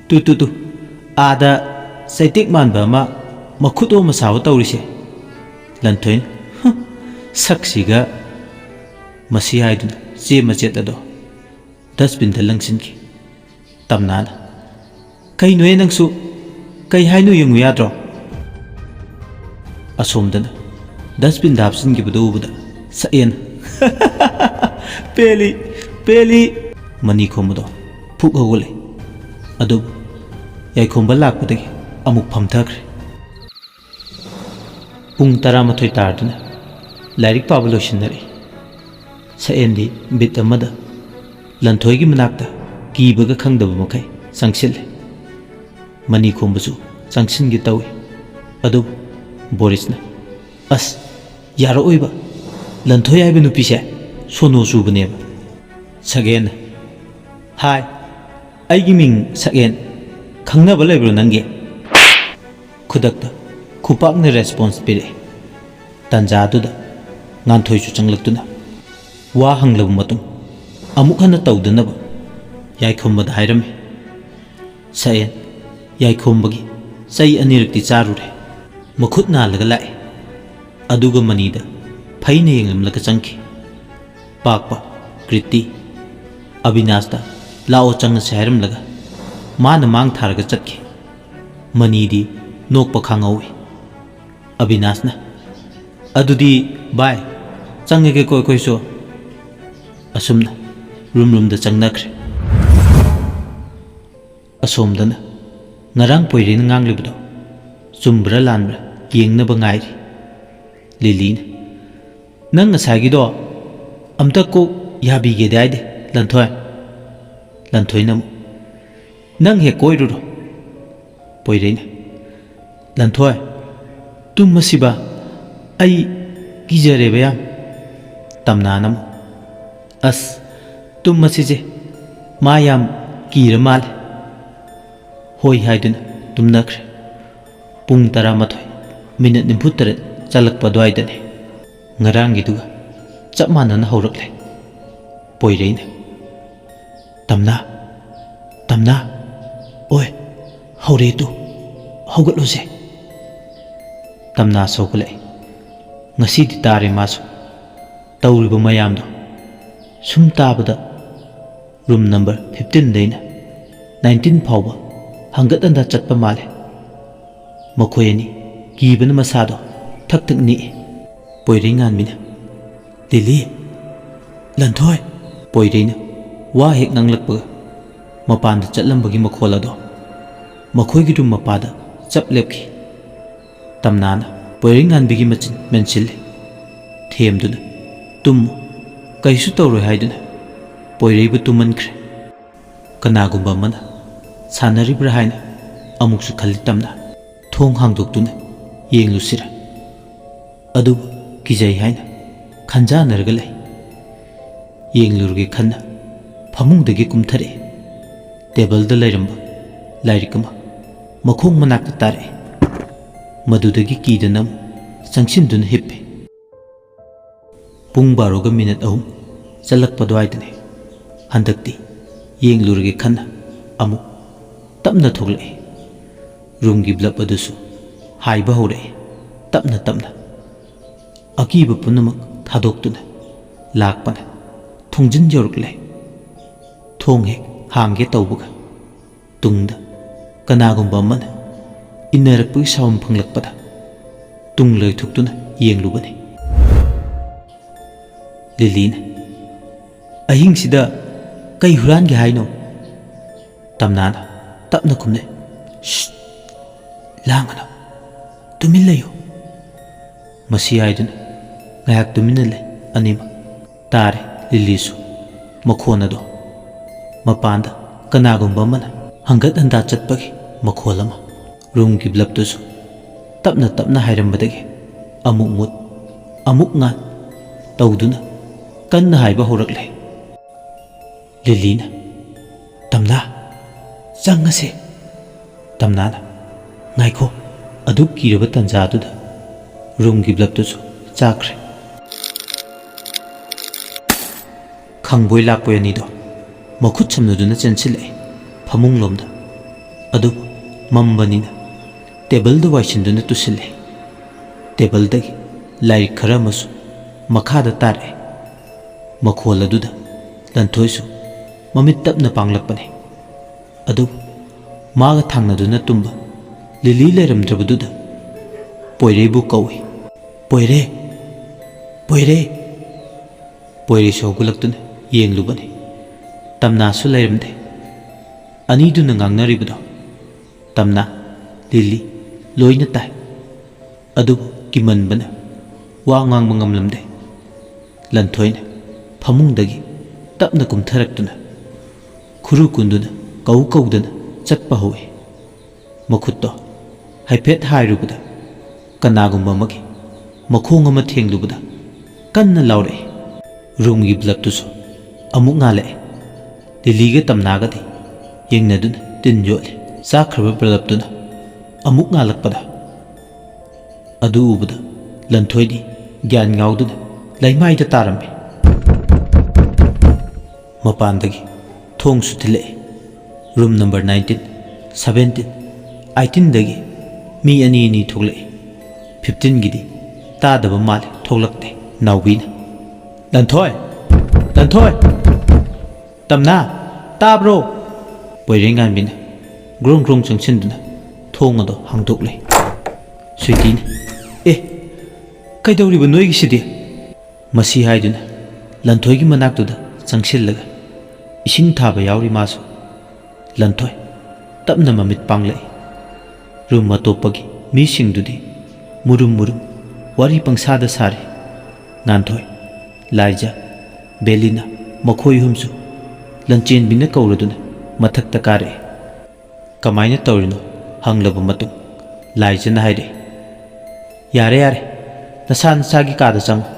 "ꯇꯨ, ꯇꯨ, ꯇꯨ, ꯑꯥꯗ ꯆꯩꯇꯦꯛ ꯃꯥꯟꯕ ꯑꯃ ꯃꯈꯨꯠ ꯑꯣꯝꯃ ꯁꯥꯕ ꯇꯧꯔꯤꯁꯦ"꯫ ꯂꯟꯊꯣꯏꯅ, "ꯍ, ꯁꯛꯁꯤꯒ"꯫ ꯃꯁꯤ ꯍꯥꯏꯗꯨꯅ ꯆꯦ ꯃꯆꯦꯠ ꯑꯗꯣ ꯗꯁꯕꯤꯟꯗ ꯂꯪꯁꯤꯟꯈꯤ꯫ ꯇꯝꯅꯥꯅ, "ꯀꯩꯅꯣꯍꯦ ꯅꯪꯁꯨ? ꯀꯩ ꯍꯥꯏꯅꯣ ꯌꯦꯡꯉꯨ ꯌꯥꯗ꯭ꯔꯣ?" ꯑꯁꯣꯝꯗꯅ ꯗꯁꯕꯤꯟꯗ ꯍꯥꯞꯆꯤꯟꯈꯤꯕꯗꯨ ꯎꯕꯗ ꯁꯛꯑꯦꯅ, "ꯄꯦꯜꯂꯤ, ꯄꯦꯜꯂꯤ!" ꯃꯅꯤ ꯈꯣꯝꯕꯗꯣ ꯐꯨꯛ ꯍꯧꯒꯠꯂꯦ꯫ ꯑꯗꯨꯕꯨ ꯌꯥꯏꯈꯣꯝꯕ ꯂꯥꯛꯄꯗꯒꯤ ꯑꯃꯨꯛ ꯐꯝꯊꯈ꯭ꯔꯦ꯫ ꯄꯨꯡ ꯇꯔꯥꯃꯥꯊꯣꯏ ꯇꯥꯔꯗꯨꯅ ꯂꯥꯏꯔꯤꯛ ꯄꯥꯕ ꯂꯣꯏꯁꯤꯟꯅꯔꯛꯏ꯫ ꯁꯛꯑꯦꯟꯗꯤ ꯕꯤꯠ ꯑꯃꯗ ꯂꯟꯊꯣꯏꯒꯤ ꯃꯅꯥꯛꯇ ꯀꯤꯕꯒ ꯈꯪꯗꯕ ꯃꯈꯩ ꯆꯪꯁꯤꯜꯂꯦ꯫ ꯃꯅꯤ ꯈꯣꯝꯕꯁꯨ ꯆꯪꯁꯤꯟꯒꯦ ꯇꯧꯏ꯫ ꯑꯗꯨꯕꯨ ꯕꯣꯔꯤꯁꯅ, "ꯑꯁ, ꯌꯥꯔꯛꯑꯣꯏꯕ꯫ ꯂꯟꯊꯣꯏ ꯍꯥꯏꯕ ꯅꯨꯄꯤꯁꯦ ꯁꯣꯅꯣ ꯆꯨꯕꯅꯦꯕ"꯫ ꯁꯛꯑꯦꯟꯅ, "ꯍꯥꯏ, ꯑꯩꯒꯤ ꯃꯤꯡ ꯁꯛꯑꯦꯟ꯫ ꯈꯪꯅꯕ ꯂꯩꯕ꯭ꯔꯣ ꯅꯪꯒꯤ?" ꯈꯨꯗꯛꯇ ꯈꯨꯄꯥꯛꯅ ꯔꯦꯁꯄꯣꯟꯁ ꯄꯤꯔꯛꯏ꯫ ꯇꯥꯟꯖꯥꯗꯨꯗ ꯉꯥꯟꯊꯣꯏꯁꯨ ꯆꯪꯂꯛꯇꯨꯅ ꯋꯥ ꯍꯪꯂꯕ ꯃꯇꯨꯡ ꯑꯃꯨꯛ ꯍꯟꯅ ꯇꯧꯗꯅꯕ ꯌꯥꯏꯈꯣꯝꯕꯗ ꯍꯥꯏꯔꯝꯃꯤ꯫ ꯁꯛꯍꯦꯟ ꯌꯥꯏꯈꯣꯝꯕꯒꯤ ꯆꯩ ꯑꯅꯤꯔꯛꯇꯤ ꯆꯥꯔꯨꯔꯦ꯫ ꯃꯈꯨꯠ ꯅꯥꯜꯂꯒ ꯂꯥꯛꯏ꯫ ꯑꯗꯨꯒ ꯃꯅꯤꯗ ꯐꯩꯅ ꯌꯦꯡꯂꯝꯂꯒ ꯆꯪꯈꯤ꯫ ꯄꯥꯛꯄ, ꯀ꯭ꯔꯤꯇꯤ, ꯑꯕꯤꯅꯥꯁꯇ "ꯂꯥꯛꯑꯣ ꯆꯪꯉꯁꯦ" ꯍꯥꯏꯔꯝꯂꯒ ꯃꯥꯅ ꯃꯥꯡ ꯊꯥꯔꯒ ꯆꯠꯈꯤ꯫ ꯃꯅꯤꯗꯤ ꯅꯣꯛꯄ ꯈꯥꯡꯍꯧꯏ꯫ ꯑꯕꯤꯅꯥꯁꯅ, "ꯑꯗꯨꯗꯤ ꯚꯥꯏ, ꯆꯪꯉꯒꯦꯀꯣ ꯑꯩꯈꯣꯏꯁꯨ"꯫ ꯑꯁꯨꯝꯅ ꯔꯨꯝ ꯔꯨꯝꯗ ꯆꯪꯅꯈ꯭ꯔꯦ꯫ ꯑꯁꯣꯝꯗꯅ ꯉꯔꯥꯡ ꯄꯣꯏꯔꯩꯅ ꯉꯥꯡꯂꯤꯕꯗꯣ ꯆꯨꯝꯕ꯭ꯔꯥ ꯂꯥꯟꯕ꯭ꯔꯥ ꯌꯦꯡꯅꯕ ꯉꯥꯏꯔꯤ꯫ ꯂꯤꯂꯤꯅ, "ꯅꯪ ꯉꯁꯥꯏꯒꯤꯗꯣ ꯑꯝꯇ ꯀꯣꯛ ꯌꯥꯕꯤꯒꯦꯗꯤ ꯍꯥꯏꯗꯦ, ꯂꯟꯊꯣꯏ"꯫ ꯂꯟꯊꯣꯏꯅ ꯑꯃꯨꯛ, "ꯅꯪ ꯍꯦꯛ ꯀꯣꯏꯔꯨꯔꯣ"꯫ ꯄꯣꯏꯔꯩꯅ, "ꯂꯟꯊꯣꯏ, ꯇꯨꯝꯃꯁꯤꯕ, ꯑꯩ ꯀꯤꯖꯔꯦꯕ ꯌꯥꯝ"꯫ ꯇꯝꯅꯥꯅ ꯑꯃꯨꯛ, "ꯑꯁ, ꯇꯨꯝꯃꯁꯤꯁꯦ, ꯃꯥ ꯌꯥꯝ ꯀꯤꯔ ꯃꯥꯜꯂꯦ"꯫ ꯍꯣꯏ ꯍꯥꯏꯗꯨꯅ ꯇꯨꯝꯅꯈ꯭ꯔꯦ꯫ ꯄꯨꯡ ꯇꯔꯥꯃꯥꯊꯣꯏ ꯃꯤꯅꯠ ꯅꯤꯐꯨ ꯇꯔꯦꯠ ꯆꯠꯂꯛꯄ ꯑꯗꯨꯋꯥꯏꯗꯅꯤ꯫ ꯉꯔꯥꯡꯒꯤꯗꯨꯒ ꯆꯞ ꯃꯥꯟꯅꯅ ꯍꯧꯔꯛꯂꯦ꯫ ꯄꯣꯏꯔꯩꯅ, "ꯇꯝꯅꯥ, ꯇꯝꯅꯥ, ꯑꯣꯏ, ꯍꯧꯔꯦ ꯇꯨ, ꯍꯧꯒꯠꯂꯨꯁꯦ"꯫ ꯇꯝꯅꯥ ꯁꯧꯒꯠꯂꯛꯏ꯫ ꯉꯁꯤꯗꯤ ꯇꯥꯔꯦ ꯃꯥꯁꯨ꯫ ꯇꯧꯔꯤꯕ ꯃꯌꯥꯝꯗꯣ ꯁꯨꯝ ꯇꯥꯕꯗ ꯔꯨꯝ ꯅꯝꯕꯔ ꯐꯤꯐꯇꯤꯟꯗꯩꯅ ꯅꯥꯏꯟꯇꯤꯟ ꯐꯥꯎꯕ ꯍꯪꯒꯠ ꯍꯟꯗ ꯆꯠꯄ ꯃꯥꯜꯂꯦ꯫ ꯃꯈꯣꯏ ꯑꯅꯤ ꯀꯤꯕꯅ ꯃꯁꯥꯗꯣ ꯊꯛ ꯊꯛ ꯅꯤꯛꯏ꯫ ꯄꯣꯏꯔꯩꯉꯥꯟꯕꯤꯅ, "ꯂꯤꯂꯤ, ꯂꯟꯊꯣꯏ"꯫ ꯄꯣꯏꯔꯩꯅ ꯋꯥ ꯍꯦꯛ ꯉꯥꯡꯂꯛꯄꯒ ꯃꯄꯥꯟꯗ ꯆꯠꯂꯝꯕꯒꯤ ꯃꯈꯣꯜ ꯑꯗꯣ ꯃꯈꯣꯏꯒꯤ ꯔꯨꯝ ꯃꯄꯥꯗ ꯆꯞ ꯂꯦꯞꯈꯤ꯫ ꯇꯝꯅꯥꯅ ꯄꯣꯏꯔꯩꯉꯥꯟꯕꯤꯒꯤ ꯃꯆꯤꯟ ꯃꯦꯟꯁꯤꯜꯂꯤ꯫ ꯊꯦꯝꯗꯨꯅ, "ꯇꯨꯝꯃꯨ, ꯀꯩꯁꯨ ꯇꯧꯔꯣꯏ" ꯍꯥꯏꯗꯨꯅ ꯄꯣꯏꯔꯩꯕꯨ ꯇꯨꯝꯍꯟꯈ꯭ꯔꯦ꯫ ꯀꯅꯥꯒꯨꯝꯕ ꯑꯃꯅ ꯁꯥꯟꯅꯔꯤꯕ꯭ꯔꯥ ꯍꯥꯏꯅ ꯑꯃꯨꯛꯁꯨ ꯈꯜꯂꯤ ꯇꯝꯅꯥ꯫ ꯊꯣꯡ ꯍꯥꯡꯗꯣꯛꯇꯨꯅ ꯌꯦꯡꯂꯨꯁꯤꯔꯥ? ꯑꯗꯨꯕꯨ ꯀꯤꯖꯩ ꯍꯥꯏꯅ ꯈꯟꯖꯥꯟꯅꯔꯒ ꯂꯩ꯫ ꯌꯦꯡꯂꯨꯔꯒꯦ ꯈꯟꯅ ꯐꯃꯨꯡꯗꯒꯤ ꯀꯨꯝꯊꯔꯛꯏ꯫ ꯇꯦꯕꯜꯗ ꯂꯩꯔꯝꯕ ꯂꯥꯏꯔꯤꯛ ꯑꯃ ꯃꯈꯣꯡ ꯃꯅꯥꯛꯇ ꯇꯥꯔꯛꯏ꯫ ꯃꯗꯨꯗꯒꯤ ꯀꯤꯗꯅ ꯑꯃꯨꯛ ꯆꯪꯁꯤꯟꯗꯨꯅ ꯍꯤꯞꯄꯤ꯫ ꯄꯨꯡ ꯕꯥꯔꯣꯒ ꯃꯤꯅꯠ ꯑꯍꯨꯝ ꯆꯠꯂꯛꯄ ꯑꯗꯨꯋꯥꯏꯗꯅꯤ꯫ ꯍꯟꯗꯛꯇꯤ ꯌꯦꯡꯂꯨꯔꯒꯦ ꯈꯟꯅ ꯑꯃꯨꯛ ꯇꯞꯅ ꯊꯣꯛꯂꯛꯏ꯫ ꯔꯨꯝꯒꯤ ꯕ꯭ꯂꯕ ꯑꯗꯨꯁꯨ ꯍꯥꯏꯕ ꯍꯧꯔꯛꯏ, ꯇꯞꯅ ꯇꯞꯅ꯫ ꯑꯀꯤꯕ ꯄꯨꯝꯅꯃꯛ ꯊꯥꯗꯣꯛꯇꯨꯅ ꯂꯥꯛꯄꯅ ꯊꯣꯡꯖꯤꯟ ꯌꯧꯔꯛꯂꯦ꯫ ꯊꯣꯡ ꯍꯦꯛ ꯍꯥꯡꯒꯦ ꯇꯧꯕꯒ ꯇꯨꯡꯗ ꯀꯅꯥꯒꯨꯝꯕ ꯑꯃꯅ ꯏꯟꯅꯔꯛꯄꯒꯤ ꯁꯥꯎꯟ ꯐꯪꯂꯛꯄꯗ ꯇꯨꯡ ꯂꯣꯏꯊꯣꯛꯇꯨꯅ ꯌꯦꯡꯂꯨꯕꯅꯤ꯫ ꯂꯤꯂꯤꯅ, "ꯑꯍꯤꯡꯁꯤꯗ ꯀꯩ ꯍꯨꯔꯥꯟꯒꯦ ꯍꯥꯏꯅꯣ?" ꯇꯝꯅꯥꯅ ꯇꯞꯅ ꯈꯨꯝꯅꯩ, "ꯁ꯭ꯁ, ꯂꯥꯡꯒꯅꯨ, ꯇꯨꯃꯤꯟ ꯂꯩꯌꯨ꯫" ꯃꯁꯤ ꯍꯥꯏꯗꯨꯅ ꯉꯥꯏꯍꯥꯛ ꯇꯨꯃꯤꯟꯅ ꯂꯩ ꯑꯅꯤꯃꯛ꯫ ꯇꯥꯔꯦ ꯂꯤꯂꯤꯁꯨ ꯃꯈꯣꯟ ꯑꯗꯣ꯫ ꯃꯄꯥꯟꯗ ꯀꯅꯥꯒꯨꯝꯕ ꯑꯃꯅ ꯍꯪꯒꯠ ꯍꯟꯗꯥ ꯆꯠꯄꯒꯤ ꯃꯈꯣꯜ ꯑꯃ꯫ ꯔꯨꯝꯒꯤ ꯕ꯭ꯂꯕꯇꯨꯁꯨ ꯇꯞꯅ ꯇꯞꯅ ꯍꯥꯏꯔꯝꯕꯗꯒꯤ ꯑꯃꯨꯛ ꯃꯨꯠ, ꯑꯃꯨꯛ ꯉꯥꯟ ꯇꯧꯗꯨꯅ ꯀꯟꯅ ꯍꯥꯏꯕ ꯍꯧꯔꯛꯂꯦ꯫ ꯂꯤꯂꯤꯅ, "ꯇꯝꯅꯥ, ꯆꯪꯉꯁꯦ꯫" ꯇꯝꯅꯥꯅ, "ꯉꯥꯏꯈꯣ," ꯑꯗꯨꯛ ꯀꯤꯔꯕ ꯇꯥꯟꯖꯥꯗꯨꯗ ꯔꯨꯝꯒꯤ ꯕ꯭ꯂꯕꯇꯨꯁꯨ ꯆꯥꯛꯈ꯭ꯔꯦ꯫ ꯈꯪꯕꯣꯏ ꯂꯥꯛꯄꯣꯏ ꯑꯅꯤꯗꯣ ꯃꯈꯨꯠ ꯁꯝꯅꯗꯨꯅ ꯆꯦꯟꯁꯤꯜꯂꯛꯏ ꯐꯃꯨꯡꯂꯣꯝꯗ꯫ ꯑꯗꯨꯕꯨ ꯃꯝꯕꯅꯤꯅ ꯇꯦꯕꯜꯗ ꯋꯥꯏꯁꯤꯟꯗꯨꯅ ꯇꯨꯁꯤꯜꯂꯦ꯫ ꯇꯦꯕꯜꯗꯒꯤ ꯂꯥꯏꯔꯤꯛ ꯈꯔ ꯑꯃꯁꯨ ꯃꯈꯥꯗ ꯇꯥꯔꯛꯑꯦ꯫ ꯃꯈꯣꯜ ꯑꯗꯨꯗ ꯂꯟꯊꯣꯏꯁꯨ ꯃꯃꯤꯠ ꯇꯞꯅ ꯄꯥꯡꯂꯛꯄꯅꯤ꯫ ꯑꯗꯨꯕꯨ ꯃꯥꯒ ꯊꯥꯡꯅꯗꯨꯅ ꯇꯨꯝꯕ ꯂꯤꯂꯤ ꯂꯩꯔꯝꯗ꯭ꯔꯕꯗꯨꯗ ꯄꯣꯏꯔꯩꯕꯨ ꯀꯧꯏ꯫ "ꯄꯣꯏꯔꯩ! ꯄꯣꯏꯔꯩ!" ꯄꯣꯏꯔꯩꯁꯨ ꯍꯧꯒꯠꯂꯛꯇꯨꯅ ꯌꯦꯡꯂꯨꯕꯅꯤ꯫ ꯇꯝꯅꯥꯁꯨ ꯂꯩꯔꯝꯗꯦ꯫ ꯑꯅꯤꯗꯨꯅ ꯉꯥꯡꯅꯔꯤꯕꯗꯣ ꯇꯝꯅꯥ, ꯂꯤꯂꯤ ꯂꯣꯏꯅ ꯇꯥꯏ꯫ ꯑꯗꯨꯕꯨ ꯀꯤꯃꯟꯕꯅ ꯋꯥ ꯉꯥꯡꯕ ꯉꯝꯂꯝꯗꯦ꯫ ꯂꯟꯊꯣꯏꯅ ꯐꯃꯨꯡꯗꯒꯤ ꯇꯞꯅ ꯀꯨꯝꯊꯔꯛꯇꯨꯅ ꯈꯨꯔꯨ ꯀꯨꯟꯗꯨꯅ ꯀꯧ ꯀꯧꯗꯅ ꯆꯠꯄ ꯍꯧꯏ꯫ ꯃꯈꯨꯠꯇꯣ ꯍꯥꯏꯐꯦꯠ ꯍꯥꯏꯔꯨꯕꯗ ꯀꯅꯥꯒꯨꯝꯕ ꯑꯃꯒꯤ ꯃꯈꯣꯡ ꯑꯃ ꯊꯦꯡꯂꯨꯕꯗ ꯀꯟꯅ ꯂꯥꯎꯔꯛꯏ꯫ ꯔꯨꯝꯒꯤ ꯕ꯭ꯂꯕꯇꯨꯁꯨ ꯑꯃꯨꯛ ꯉꯥꯜꯂꯛꯏ꯫ ꯂꯤꯂꯤꯒ ꯇꯝꯅꯥꯒꯗꯤ ꯌꯦꯡꯅꯗꯨꯅ ꯇꯤꯟ ꯌꯣꯠꯂꯤ꯫ ꯆꯥꯛꯈ꯭ꯔꯕ ꯕ꯭ꯂꯕꯇꯨꯅ ꯑꯃꯨꯛ ꯉꯥꯜꯂꯛꯄꯗ ꯑꯗꯨ ꯎꯕꯗ ꯂꯟꯊꯣꯏꯗꯤ ꯒ꯭ꯌꯥꯟ ꯉꯥꯎꯗꯨꯅ ꯂꯩꯃꯥꯏꯗ ꯇꯥꯔꯝꯃꯤ꯫ ꯃꯄꯥꯟꯗꯒꯤ ꯊꯣꯡꯁꯨ ꯊꯤꯜꯂꯛꯏ꯫ ꯔꯨꯝ ꯅꯝꯕꯔ nineteen, seventeen, eighteenꯗꯒꯤ ꯃꯤ ꯑꯅꯤ ꯑꯅꯤ ꯊꯣꯛꯂꯛꯏ꯫ Fifteenꯒꯤꯗꯤ ꯇꯥꯗꯕ ꯃꯥꯜꯂꯤ, ꯊꯣꯛꯂꯛꯇꯦ꯫ ꯅꯥꯎꯕꯤꯅ, "ꯂꯟꯊꯣꯏ! ꯂꯟꯊꯣꯏ! ꯇꯝꯅꯥ! ꯇꯥꯕ꯭ꯔꯣ?" ꯄꯣꯏꯔꯦꯡꯉꯥꯟꯕꯤꯅ ꯒ꯭ꯔꯣꯡ ꯒ꯭ꯔꯣꯡ ꯆꯪꯁꯤꯟꯗꯨꯅ ꯊꯣꯡ ꯑꯗꯨ ꯍꯥꯡꯗꯣꯛꯂꯦ꯫ ꯁ꯭ꯋꯤꯇꯤꯅ, "ꯑꯦ, ꯀꯩꯗꯧꯔꯤꯕ ꯅꯣꯏꯒꯤꯁꯤꯗꯤ?" ꯃꯁꯤ ꯍꯥꯏꯗꯨꯅ ꯂꯟꯊꯣꯏꯒꯤ ꯃꯅꯥꯛꯇꯨꯗ ꯆꯪꯁꯤꯜꯂꯒ, "ꯏꯁꯤꯡ ꯊꯥꯕ ꯌꯥꯎꯔꯤ ꯃꯥꯁꯨ꯫" ꯂꯟꯊꯣꯏ ꯇꯞꯅ ꯃꯃꯤꯠ ꯄꯥꯡꯂꯛꯏ꯫ ꯔꯨꯝ ꯑꯇꯣꯞꯄꯒꯤ ꯃꯤꯁꯤꯡꯗꯨꯗꯤ ꯃꯨꯔꯨꯝ ꯃꯨꯔꯨꯝ ꯋꯥꯔꯤ ꯄꯪꯁꯥꯗ ꯁꯥꯔꯤ꯫ ꯉꯥꯟꯊꯣꯏ, ꯂꯥꯏꯖ, ꯕꯦꯂꯤꯅ, ꯃꯈꯣꯏ ꯑꯍꯨꯝꯁꯨ ꯂꯟꯆꯦꯟꯕꯤꯅ ꯀꯧꯔꯗꯨꯅ ꯃꯊꯛꯇ ꯀꯥꯔꯛꯏ꯫ "ꯀꯃꯥꯏꯅ ꯇꯧꯔꯤꯅꯣ?" ꯍꯪꯂꯕ ꯃꯇꯨꯡ, ꯂꯥꯏꯖꯅ ꯍꯥꯏꯔꯛꯏ, "ꯌꯥꯔꯦ, ꯌꯥꯔꯦ, ꯅꯁꯥ ꯅꯁꯥꯒꯤ ꯀꯥꯗ ꯆꯪꯉꯨ꯫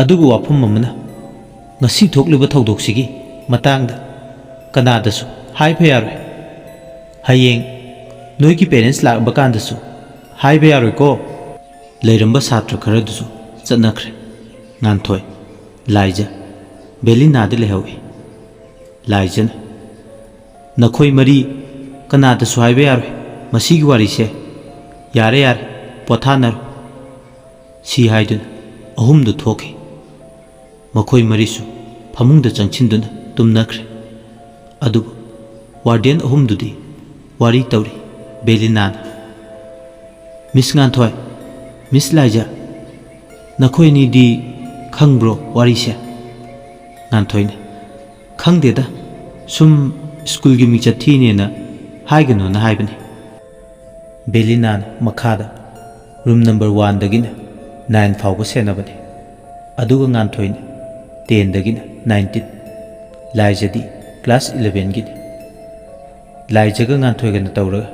ꯑꯗꯨꯕꯨ ꯋꯥꯐꯝ ꯑꯃꯅ, ꯉꯁꯤ ꯊꯣꯛꯂꯤꯕ ꯊꯧꯗꯣꯛꯁꯤꯒꯤ ꯃꯇꯥꯡꯗ ꯀꯅꯥꯗꯁꯨ ꯍꯥꯏꯕ ꯌꯥꯔꯣꯏ꯫ ꯍꯌꯦꯡ ꯅꯣꯏꯒꯤ ꯄꯦꯔꯦꯟꯁ ꯂꯥꯛꯄ ꯀꯥꯟꯗꯁꯨ ꯍꯥꯏꯕ ꯌꯥꯔꯣꯏꯀꯣ?" ꯂꯩꯔꯝꯕ ꯁꯥꯇ꯭ꯔ ꯈꯔꯗꯨꯁꯨ ꯆꯠꯅꯈ꯭ꯔꯦ꯫ ꯉꯥꯟꯊꯣꯏ, ꯂꯥꯏꯖ, ꯕꯦꯂꯤꯅꯥꯗꯤ ꯂꯩꯍꯧꯏ꯫ ꯂꯥꯏꯖꯅ, "ꯅꯈꯣꯏ ꯃꯔꯤ ꯀꯅꯥꯗꯁꯨ ꯍꯥꯏꯕ ꯌꯥꯔꯣꯏ ꯃꯁꯤꯒꯤ ꯋꯥꯔꯤꯁꯦ꯫ ꯌꯥꯔꯦ, ꯌꯥꯔꯦ, ꯄꯣꯊꯥꯅꯔꯣ꯫" ꯁꯤ ꯍꯥꯏꯗꯨꯅ ꯑꯍꯨꯝꯗꯨ ꯊꯣꯛꯈꯤ꯫ ꯃꯈꯣꯏ ꯃꯔꯤꯁꯨ ꯐꯃꯨꯡꯗ ꯆꯪꯁꯤꯟꯗꯨꯅ ꯇꯨꯝꯅꯈ꯭ꯔꯦ꯫ ꯑꯗꯨꯕꯨ ꯋꯥꯔꯗꯦꯟ ꯑꯍꯨꯝꯗꯨꯗꯤ ꯋꯥꯔꯤ ꯇꯧꯔꯤ꯫ ꯕꯦꯂꯤꯅꯥꯅ, "ꯃꯤꯁ ꯉꯥꯟꯊꯣꯏ, ꯃꯤꯁ ꯂꯥꯏꯖ, ꯅꯈꯣꯏ ꯑꯅꯤꯗꯤ ꯈꯪꯕ꯭ꯔꯣ ꯋꯥꯔꯤꯁꯦ?" ꯉꯥꯟꯊꯣꯏꯅ, "ꯈꯪꯗꯦꯗ, ꯁꯨꯝ ꯁ꯭ꯀꯨꯜꯒꯤ ꯃꯤꯡꯆꯠ ꯊꯤꯅꯦꯅ ꯍꯥꯏꯒꯅꯣꯅ ꯍꯥꯏꯕꯅꯤ꯫" ꯕꯦꯂꯤꯅꯥꯅ ꯃꯈꯥꯗ ꯔꯨꯝ ꯅꯝꯕꯔ oneꯗꯒꯤꯅ nine ꯐꯥꯎꯕ ꯁꯦꯟꯅꯕꯅꯤ꯫ ꯑꯗꯨꯒ ꯉꯥꯟꯊꯣꯏꯅ tenꯗꯒꯤꯅ nineteen, ꯂꯥꯏꯖꯗꯤ class elevenꯒꯤꯅꯤ꯫ ꯂꯥꯏꯖꯒ ꯉꯥꯟꯊꯣꯏꯒꯅ ꯇꯧꯔꯒ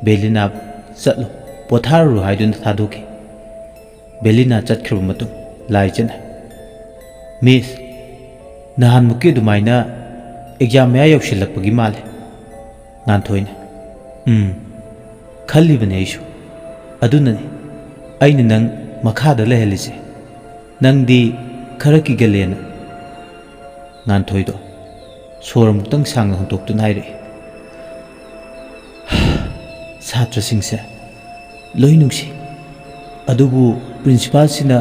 ꯕꯦꯂꯤꯅꯥꯕꯨ "ꯆꯠꯂꯣ, ꯄꯣꯊꯥꯔꯨꯔꯣ" ꯍꯥꯏꯗꯨꯅ ꯊꯥꯗꯣꯛꯈꯤ꯫ ꯕꯦꯂꯤꯅꯥ ꯆꯠꯈ꯭ꯔꯕ ꯃꯇꯨꯡ ꯂꯥꯏꯖꯅ, "ꯃꯤꯁ, ꯅꯍꯥꯟꯃꯨꯛꯀꯤ ꯑꯗꯨꯃꯥꯏꯅ exam ꯃꯌꯥ ꯌꯧꯁꯤꯜꯂꯛꯄꯒꯤ ꯃꯥꯜꯂꯦ꯫" ꯉꯥꯟꯊꯣꯏꯅ, "ꯎꯝ, ꯈꯜꯂꯤꯕꯅꯦ ꯑꯩꯁꯨ꯫ ꯑꯗꯨꯅꯅꯤ ꯑꯩꯅ ꯅꯪ ꯃꯈꯥꯗ ꯂꯩꯍꯜꯂꯤꯁꯦ꯫ "ꯅꯪꯗꯤ ꯈꯔ ꯀꯤꯒꯜꯂꯦꯅ?" ꯉꯥꯟꯊꯣꯏꯗꯣ ꯁꯣꯔ ꯑꯃꯨꯛꯇꯪ ꯁꯥꯡꯅ ꯍꯣꯟꯗꯣꯛꯇꯨꯅ ꯍꯥꯏꯔꯛꯏ꯫ ꯁꯥꯇ꯭ꯔꯁꯤꯡꯁꯦ ꯂꯣꯏ ꯅꯨꯡꯁꯤ, ꯑꯗꯨꯕꯨ ꯄ꯭ꯔꯤꯟꯁꯤꯄꯥꯜꯁꯤꯅ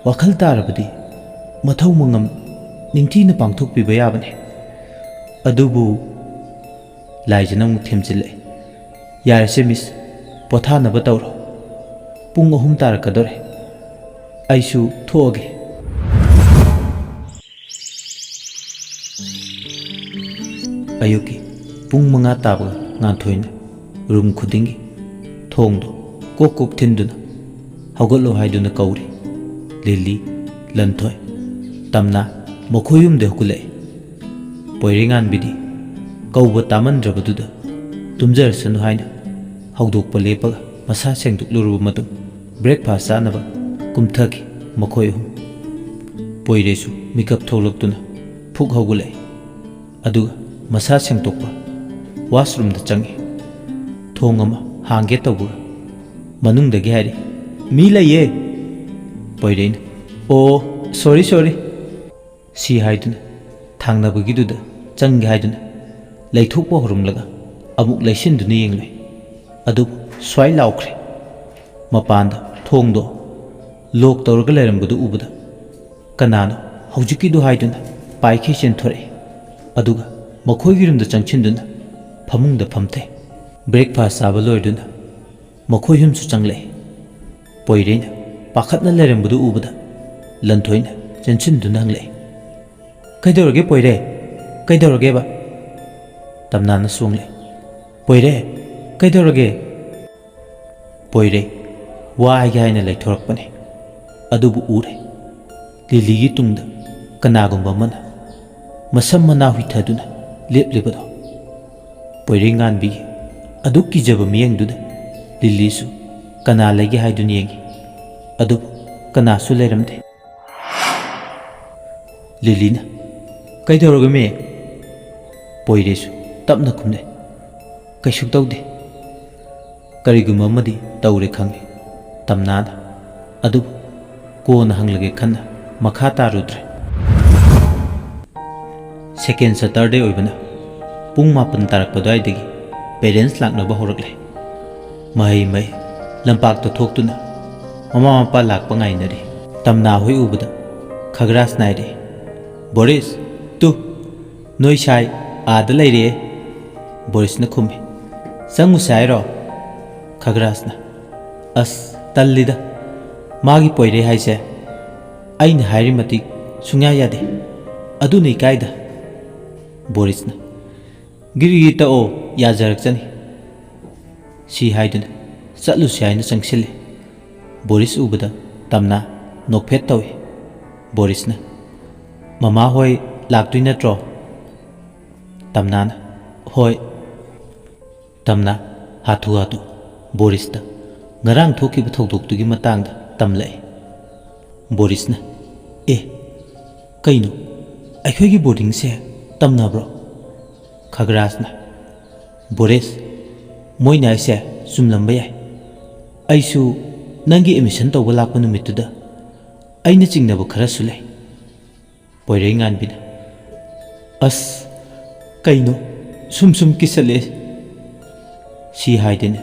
ꯋꯥꯈꯜ ꯇꯥꯔꯕꯗꯤ ꯃꯊꯧ ꯃꯉꯝ ꯅꯤꯡꯊꯤꯅ ꯄꯥꯡꯊꯣꯛꯄꯤꯕ ꯌꯥꯕꯅꯤ꯫ ꯑꯗꯨꯕꯨ ꯂꯥꯏꯖꯅ ꯑꯃꯨꯛ ꯊꯦꯝꯖꯤꯜꯂꯛꯏ꯫ "ꯌꯥꯔꯦꯁꯦ ꯃꯤꯁ, ꯄꯣꯊꯥꯅꯕ ꯇꯧꯔꯣ꯫ ꯄꯨꯡ ꯑꯍꯨꯝ ꯇꯥꯔꯛꯀꯗꯧꯔꯦ꯫ ꯑꯩꯁꯨ ꯊꯣꯛꯑꯒꯦ꯫" ꯑꯌꯨꯛꯀꯤ ꯄꯨꯡ ꯃꯉꯥ ꯇꯥꯕꯒ ꯉꯥꯟꯊꯣꯏꯅ ꯔꯨꯝ ꯈꯨꯗꯤꯡꯒꯤ ꯊꯣꯡꯗꯣ ꯀꯣꯛ ꯀꯣꯛ ꯊꯤꯟꯗꯨꯅ "ꯍꯧꯒꯠꯂꯣ" ꯍꯥꯏꯗꯨꯅ ꯀꯧꯔꯤ꯫ ꯂꯤꯂꯤ, ꯂꯟꯊꯣꯏ, ꯇꯝꯅꯥ ꯃꯈꯣꯏ ꯑꯍꯨꯝꯗꯤ ꯍꯧꯒꯠꯂꯛꯏ꯫ ꯄꯣꯏꯔꯩꯉꯥꯟꯕꯤꯗꯤ ꯀꯧꯕ ꯇꯥꯃꯟꯗ꯭ꯔꯕꯗꯨꯗ ꯇꯨꯝꯖꯔꯁꯅꯨ ꯍꯥꯏꯅ ꯍꯧꯗꯣꯛꯄ ꯂꯦꯞꯄꯒ ꯃꯁꯥ ꯁꯦꯡꯗꯣꯛꯂꯨꯔꯕ ꯃꯇꯨꯡ breakfast ꯆꯥꯅꯕ ꯀꯨꯝꯊꯈꯤ ꯃꯈꯣꯏ ꯑꯍꯨꯝ꯫ ꯄꯣꯏꯔꯩꯁꯨ ꯃꯤꯀꯞ ꯊꯣꯛꯂꯛꯇꯨꯅ ꯐꯨꯛ ꯍꯧꯒꯠꯂꯛꯏ꯫ ꯑꯗꯨꯒ ꯃꯁꯥ ꯁꯦꯡꯗꯣꯛꯄ washroomꯗ ꯆꯪꯉꯤ꯫ ꯊꯣꯡ ꯑꯃ ꯍꯥꯡꯒꯦ ꯇꯧꯕꯒ ꯃꯅꯨꯡꯗꯒꯤ ꯍꯥꯏꯔꯤ, "ꯃꯤ ꯂꯩꯌꯦ!" ꯄꯣꯏꯔꯩꯅ, "ꯑꯣ, sorry, sorry" ꯁꯤ ꯍꯥꯏꯗꯨꯅ ꯊꯥꯡꯅꯕꯒꯤꯗꯨꯗ ꯆꯪꯒꯦ ꯍꯥꯏꯗꯨꯅ ꯂꯩꯊꯣꯛꯄ ꯍꯧꯔꯝꯂꯒ ꯑꯃꯨꯛ ꯂꯩꯁꯤꯟꯗꯨꯅ ꯌꯦꯡꯂꯨꯏ꯫ ꯑꯗꯨꯕꯨ ꯁ꯭ꯋꯥꯏ ꯂꯥꯎꯈ꯭ꯔꯦ꯫ ꯃꯄꯥꯟꯗ ꯊꯣꯡꯗꯣ lock ꯇꯧꯔꯒ ꯂꯩꯔꯝꯕꯗꯨ ꯎꯕꯗ ꯀꯅꯥꯅꯣ ꯍꯧꯖꯤꯛꯀꯤꯗꯨ ꯍꯥꯏꯗꯨꯅ ꯄꯥꯏꯈꯩ ꯆꯦꯟꯊꯣꯔꯛꯏ꯫ ꯑꯗꯨꯒ ꯃꯈꯣꯏꯒꯤ ꯔꯨꯝꯗ ꯆꯪꯁꯤꯟꯗꯨꯅ ꯐꯃꯨꯡꯗ ꯐꯝꯊꯩ꯫ Breakfast ꯆꯥꯕ ꯂꯣꯏꯗꯨꯅ ꯃꯈꯣꯏ ꯑꯍꯨꯝꯁꯨ ꯆꯪꯂꯛꯏ꯫ ꯄꯣꯏꯔꯩꯅ ꯄꯥꯈꯠꯅ ꯂꯩꯔꯝꯕꯗꯨ ꯎꯕꯗ ꯂꯟꯊꯣꯏꯅ ꯆꯦꯟꯁꯤꯟꯗꯨꯅ ꯍꯪꯂꯛꯏ, "ꯀꯩꯗꯧꯔꯒꯦ ꯄꯣꯏꯔꯩ? ꯀꯩꯗꯧꯔꯒꯦꯕ?" ꯇꯝꯅꯥꯅ ꯁꯣꯡꯂꯦ꯫ "ꯄꯣꯏꯔꯩ, ꯀꯩꯗꯧꯔꯒꯦ?" ꯄꯣꯏꯔꯩ ꯋꯥ ꯍꯥꯏꯒꯦ ꯍꯥꯏꯅ ꯂꯩꯊꯣꯔꯛꯄꯅꯤ꯫ ꯑꯗꯨꯕꯨ ꯎꯔꯦ, ꯂꯤꯂꯤꯒꯤ ꯇꯨꯡꯗ ꯀꯅꯥꯒꯨꯝꯕ ꯑꯃꯅ ꯃꯁꯝ ꯃꯅꯥ ꯍꯨꯏꯊꯗꯨꯅ ꯂꯦꯞꯂꯤꯕꯗꯣ꯫ ꯄꯣꯏꯔꯩꯉꯥꯟꯕꯤꯒꯤ ꯑꯗꯨꯛ ꯀꯤꯖꯕ ꯃꯤꯠꯌꯦꯡꯗꯨꯗ ꯂꯤꯂꯤꯁꯨ ꯀꯅꯥ ꯂꯩꯒꯦ ꯍꯥꯏꯗꯨꯅ ꯌꯦꯡꯉꯤ꯫ ꯑꯗꯨꯕꯨ ꯀꯅꯥꯁꯨ ꯂꯩꯔꯝꯗꯦ꯫ ꯂꯤꯂꯤꯅ, "ꯀꯩꯗꯧꯔꯒꯦꯃꯤ?" ꯄꯣꯏꯔꯩꯁꯨ ꯇꯞꯅ ꯈꯨꯝꯂꯦ, "ꯀꯩꯁꯨ ꯇꯧꯗꯦ꯫ ꯀꯔꯤꯒꯨꯝꯕ ꯑꯃꯗꯤ ꯇꯧꯔꯦ ꯈꯪꯉꯤ ꯇꯝꯅꯥꯗ, ꯑꯗꯨꯕꯨ ꯀꯣꯟꯅ ꯍꯪꯂꯒꯦ ꯈꯟꯅ ꯃꯈꯥ ꯇꯥꯔꯨꯗ꯭ꯔꯦ꯫ ꯁꯦꯀꯦꯟ ꯁꯇꯔꯗꯦ ꯑꯣꯏꯕꯅ ꯄꯨꯡ ꯃꯥꯄꯟ ꯇꯥꯔꯛꯄ ꯑꯗꯨꯋꯥꯏꯗꯒꯤ ꯄꯦꯔꯦꯟꯁ ꯂꯥꯛꯅꯕ ꯍꯧꯔꯛꯂꯦ꯫ ꯃꯍꯩ ꯃꯍꯩ ꯂꯝꯄꯥꯛꯇ ꯊꯣꯛꯇꯨꯅ ꯃꯃꯥ ꯃꯄꯥ ꯂꯥꯛꯄ ꯉꯥꯏꯅꯔꯤ꯫ ꯇꯝꯅꯥ ꯍꯣꯏ ꯎꯕꯗ ꯈꯒ꯭ꯔꯥꯁ ꯅꯥꯏꯔꯛꯏ꯫ "ꯕꯣꯔꯤꯁ, ꯇꯨ, ꯅꯣꯏ ꯁꯥꯏ ꯑꯥꯗ ꯂꯩꯔꯦ꯫" ꯕꯣꯔꯤꯁꯅ ꯈꯨꯝꯃꯤ꯫ "ꯆꯪꯉꯨꯁꯦ ꯍꯥꯏꯔꯣ?" ꯈꯒ꯭ꯔꯥꯁꯅ, "ꯑꯁ, ꯇꯜꯂꯤꯗ꯫ ꯃꯥꯒꯤ ꯄꯣꯏꯔꯩ ꯍꯥꯏꯁꯦ ꯑꯩꯅ ꯍꯥꯏꯔꯤ ꯃꯇꯤꯛ ꯁꯨꯡꯌꯥ ꯌꯥꯗꯦ꯫ ꯑꯗꯨꯅ ꯏꯀꯥꯏꯗ꯫" ꯕꯣꯔꯤꯁꯅ, "ꯒꯤꯔꯤ ꯒꯤꯔꯤ ꯇꯛꯑꯣ, ꯌꯥꯖꯔꯛꯆꯅꯤ꯫" ꯁꯤ ꯍꯥꯏꯗꯨꯅ ꯆꯠꯂꯨꯁꯤ ꯍꯥꯏꯅ ꯆꯪꯁꯤꯜꯂꯤ꯫ ꯕꯣꯔꯤꯁ ꯎꯕꯗ ꯇꯝꯅꯥ ꯅꯣꯛꯐꯦꯠ ꯇꯧꯏ꯫ ꯕꯣꯔꯤꯁꯅ, "ꯃꯃꯥ ꯍꯣꯏ ꯂꯥꯛꯇꯣꯏ ꯅꯠꯇ꯭ꯔꯣ?" ꯇꯝꯅꯥꯅ, "ꯍꯣꯏ꯫" ꯇꯝꯅꯥ ꯍꯥꯊꯨ ꯍꯥꯊꯨ ꯕꯣꯔꯤꯁꯇ ꯉꯔꯥꯡ ꯊꯣꯛꯈꯤꯕ ꯊꯧꯗꯣꯛꯇꯨꯒꯤ ꯃꯇꯥꯡꯗ ꯇꯝꯂꯛꯏ꯫ ꯕꯣꯔꯤꯁꯅ, "ꯑꯦ, ꯀꯩꯅꯣ, ꯑꯩꯈꯣꯏꯒꯤ ꯕꯣꯔꯗꯤꯡꯁꯦ ꯇꯝꯅꯕ꯭ꯔꯣ?" ꯈꯒ꯭ꯔꯥꯁꯅ, "ꯕꯣꯔꯤꯁ, ꯃꯣꯏꯅ ꯍꯥꯏꯁꯦ ꯆꯨꯝꯂꯝꯕ ꯌꯥꯏ꯫ ꯑꯩꯁꯨ ꯅꯪꯒꯤ ꯑꯦꯗꯃꯤꯁꯟ ꯇꯧꯕ ꯂꯥꯛꯄ ꯅꯨꯃꯤꯠꯇꯨꯗ ꯑꯩꯅ ꯆꯤꯡꯅꯕ ꯈꯔꯁꯨ ꯂꯩ꯫" ꯄꯣꯏꯔꯩꯉꯥꯟꯕꯤꯅ, "ꯑꯁ, ꯀꯩꯅꯣ, ꯁꯨꯝ ꯁꯨꯝ ꯀꯤꯁꯜꯂꯛꯑꯦ꯫" ꯁꯤ ꯍꯥꯏꯗꯅ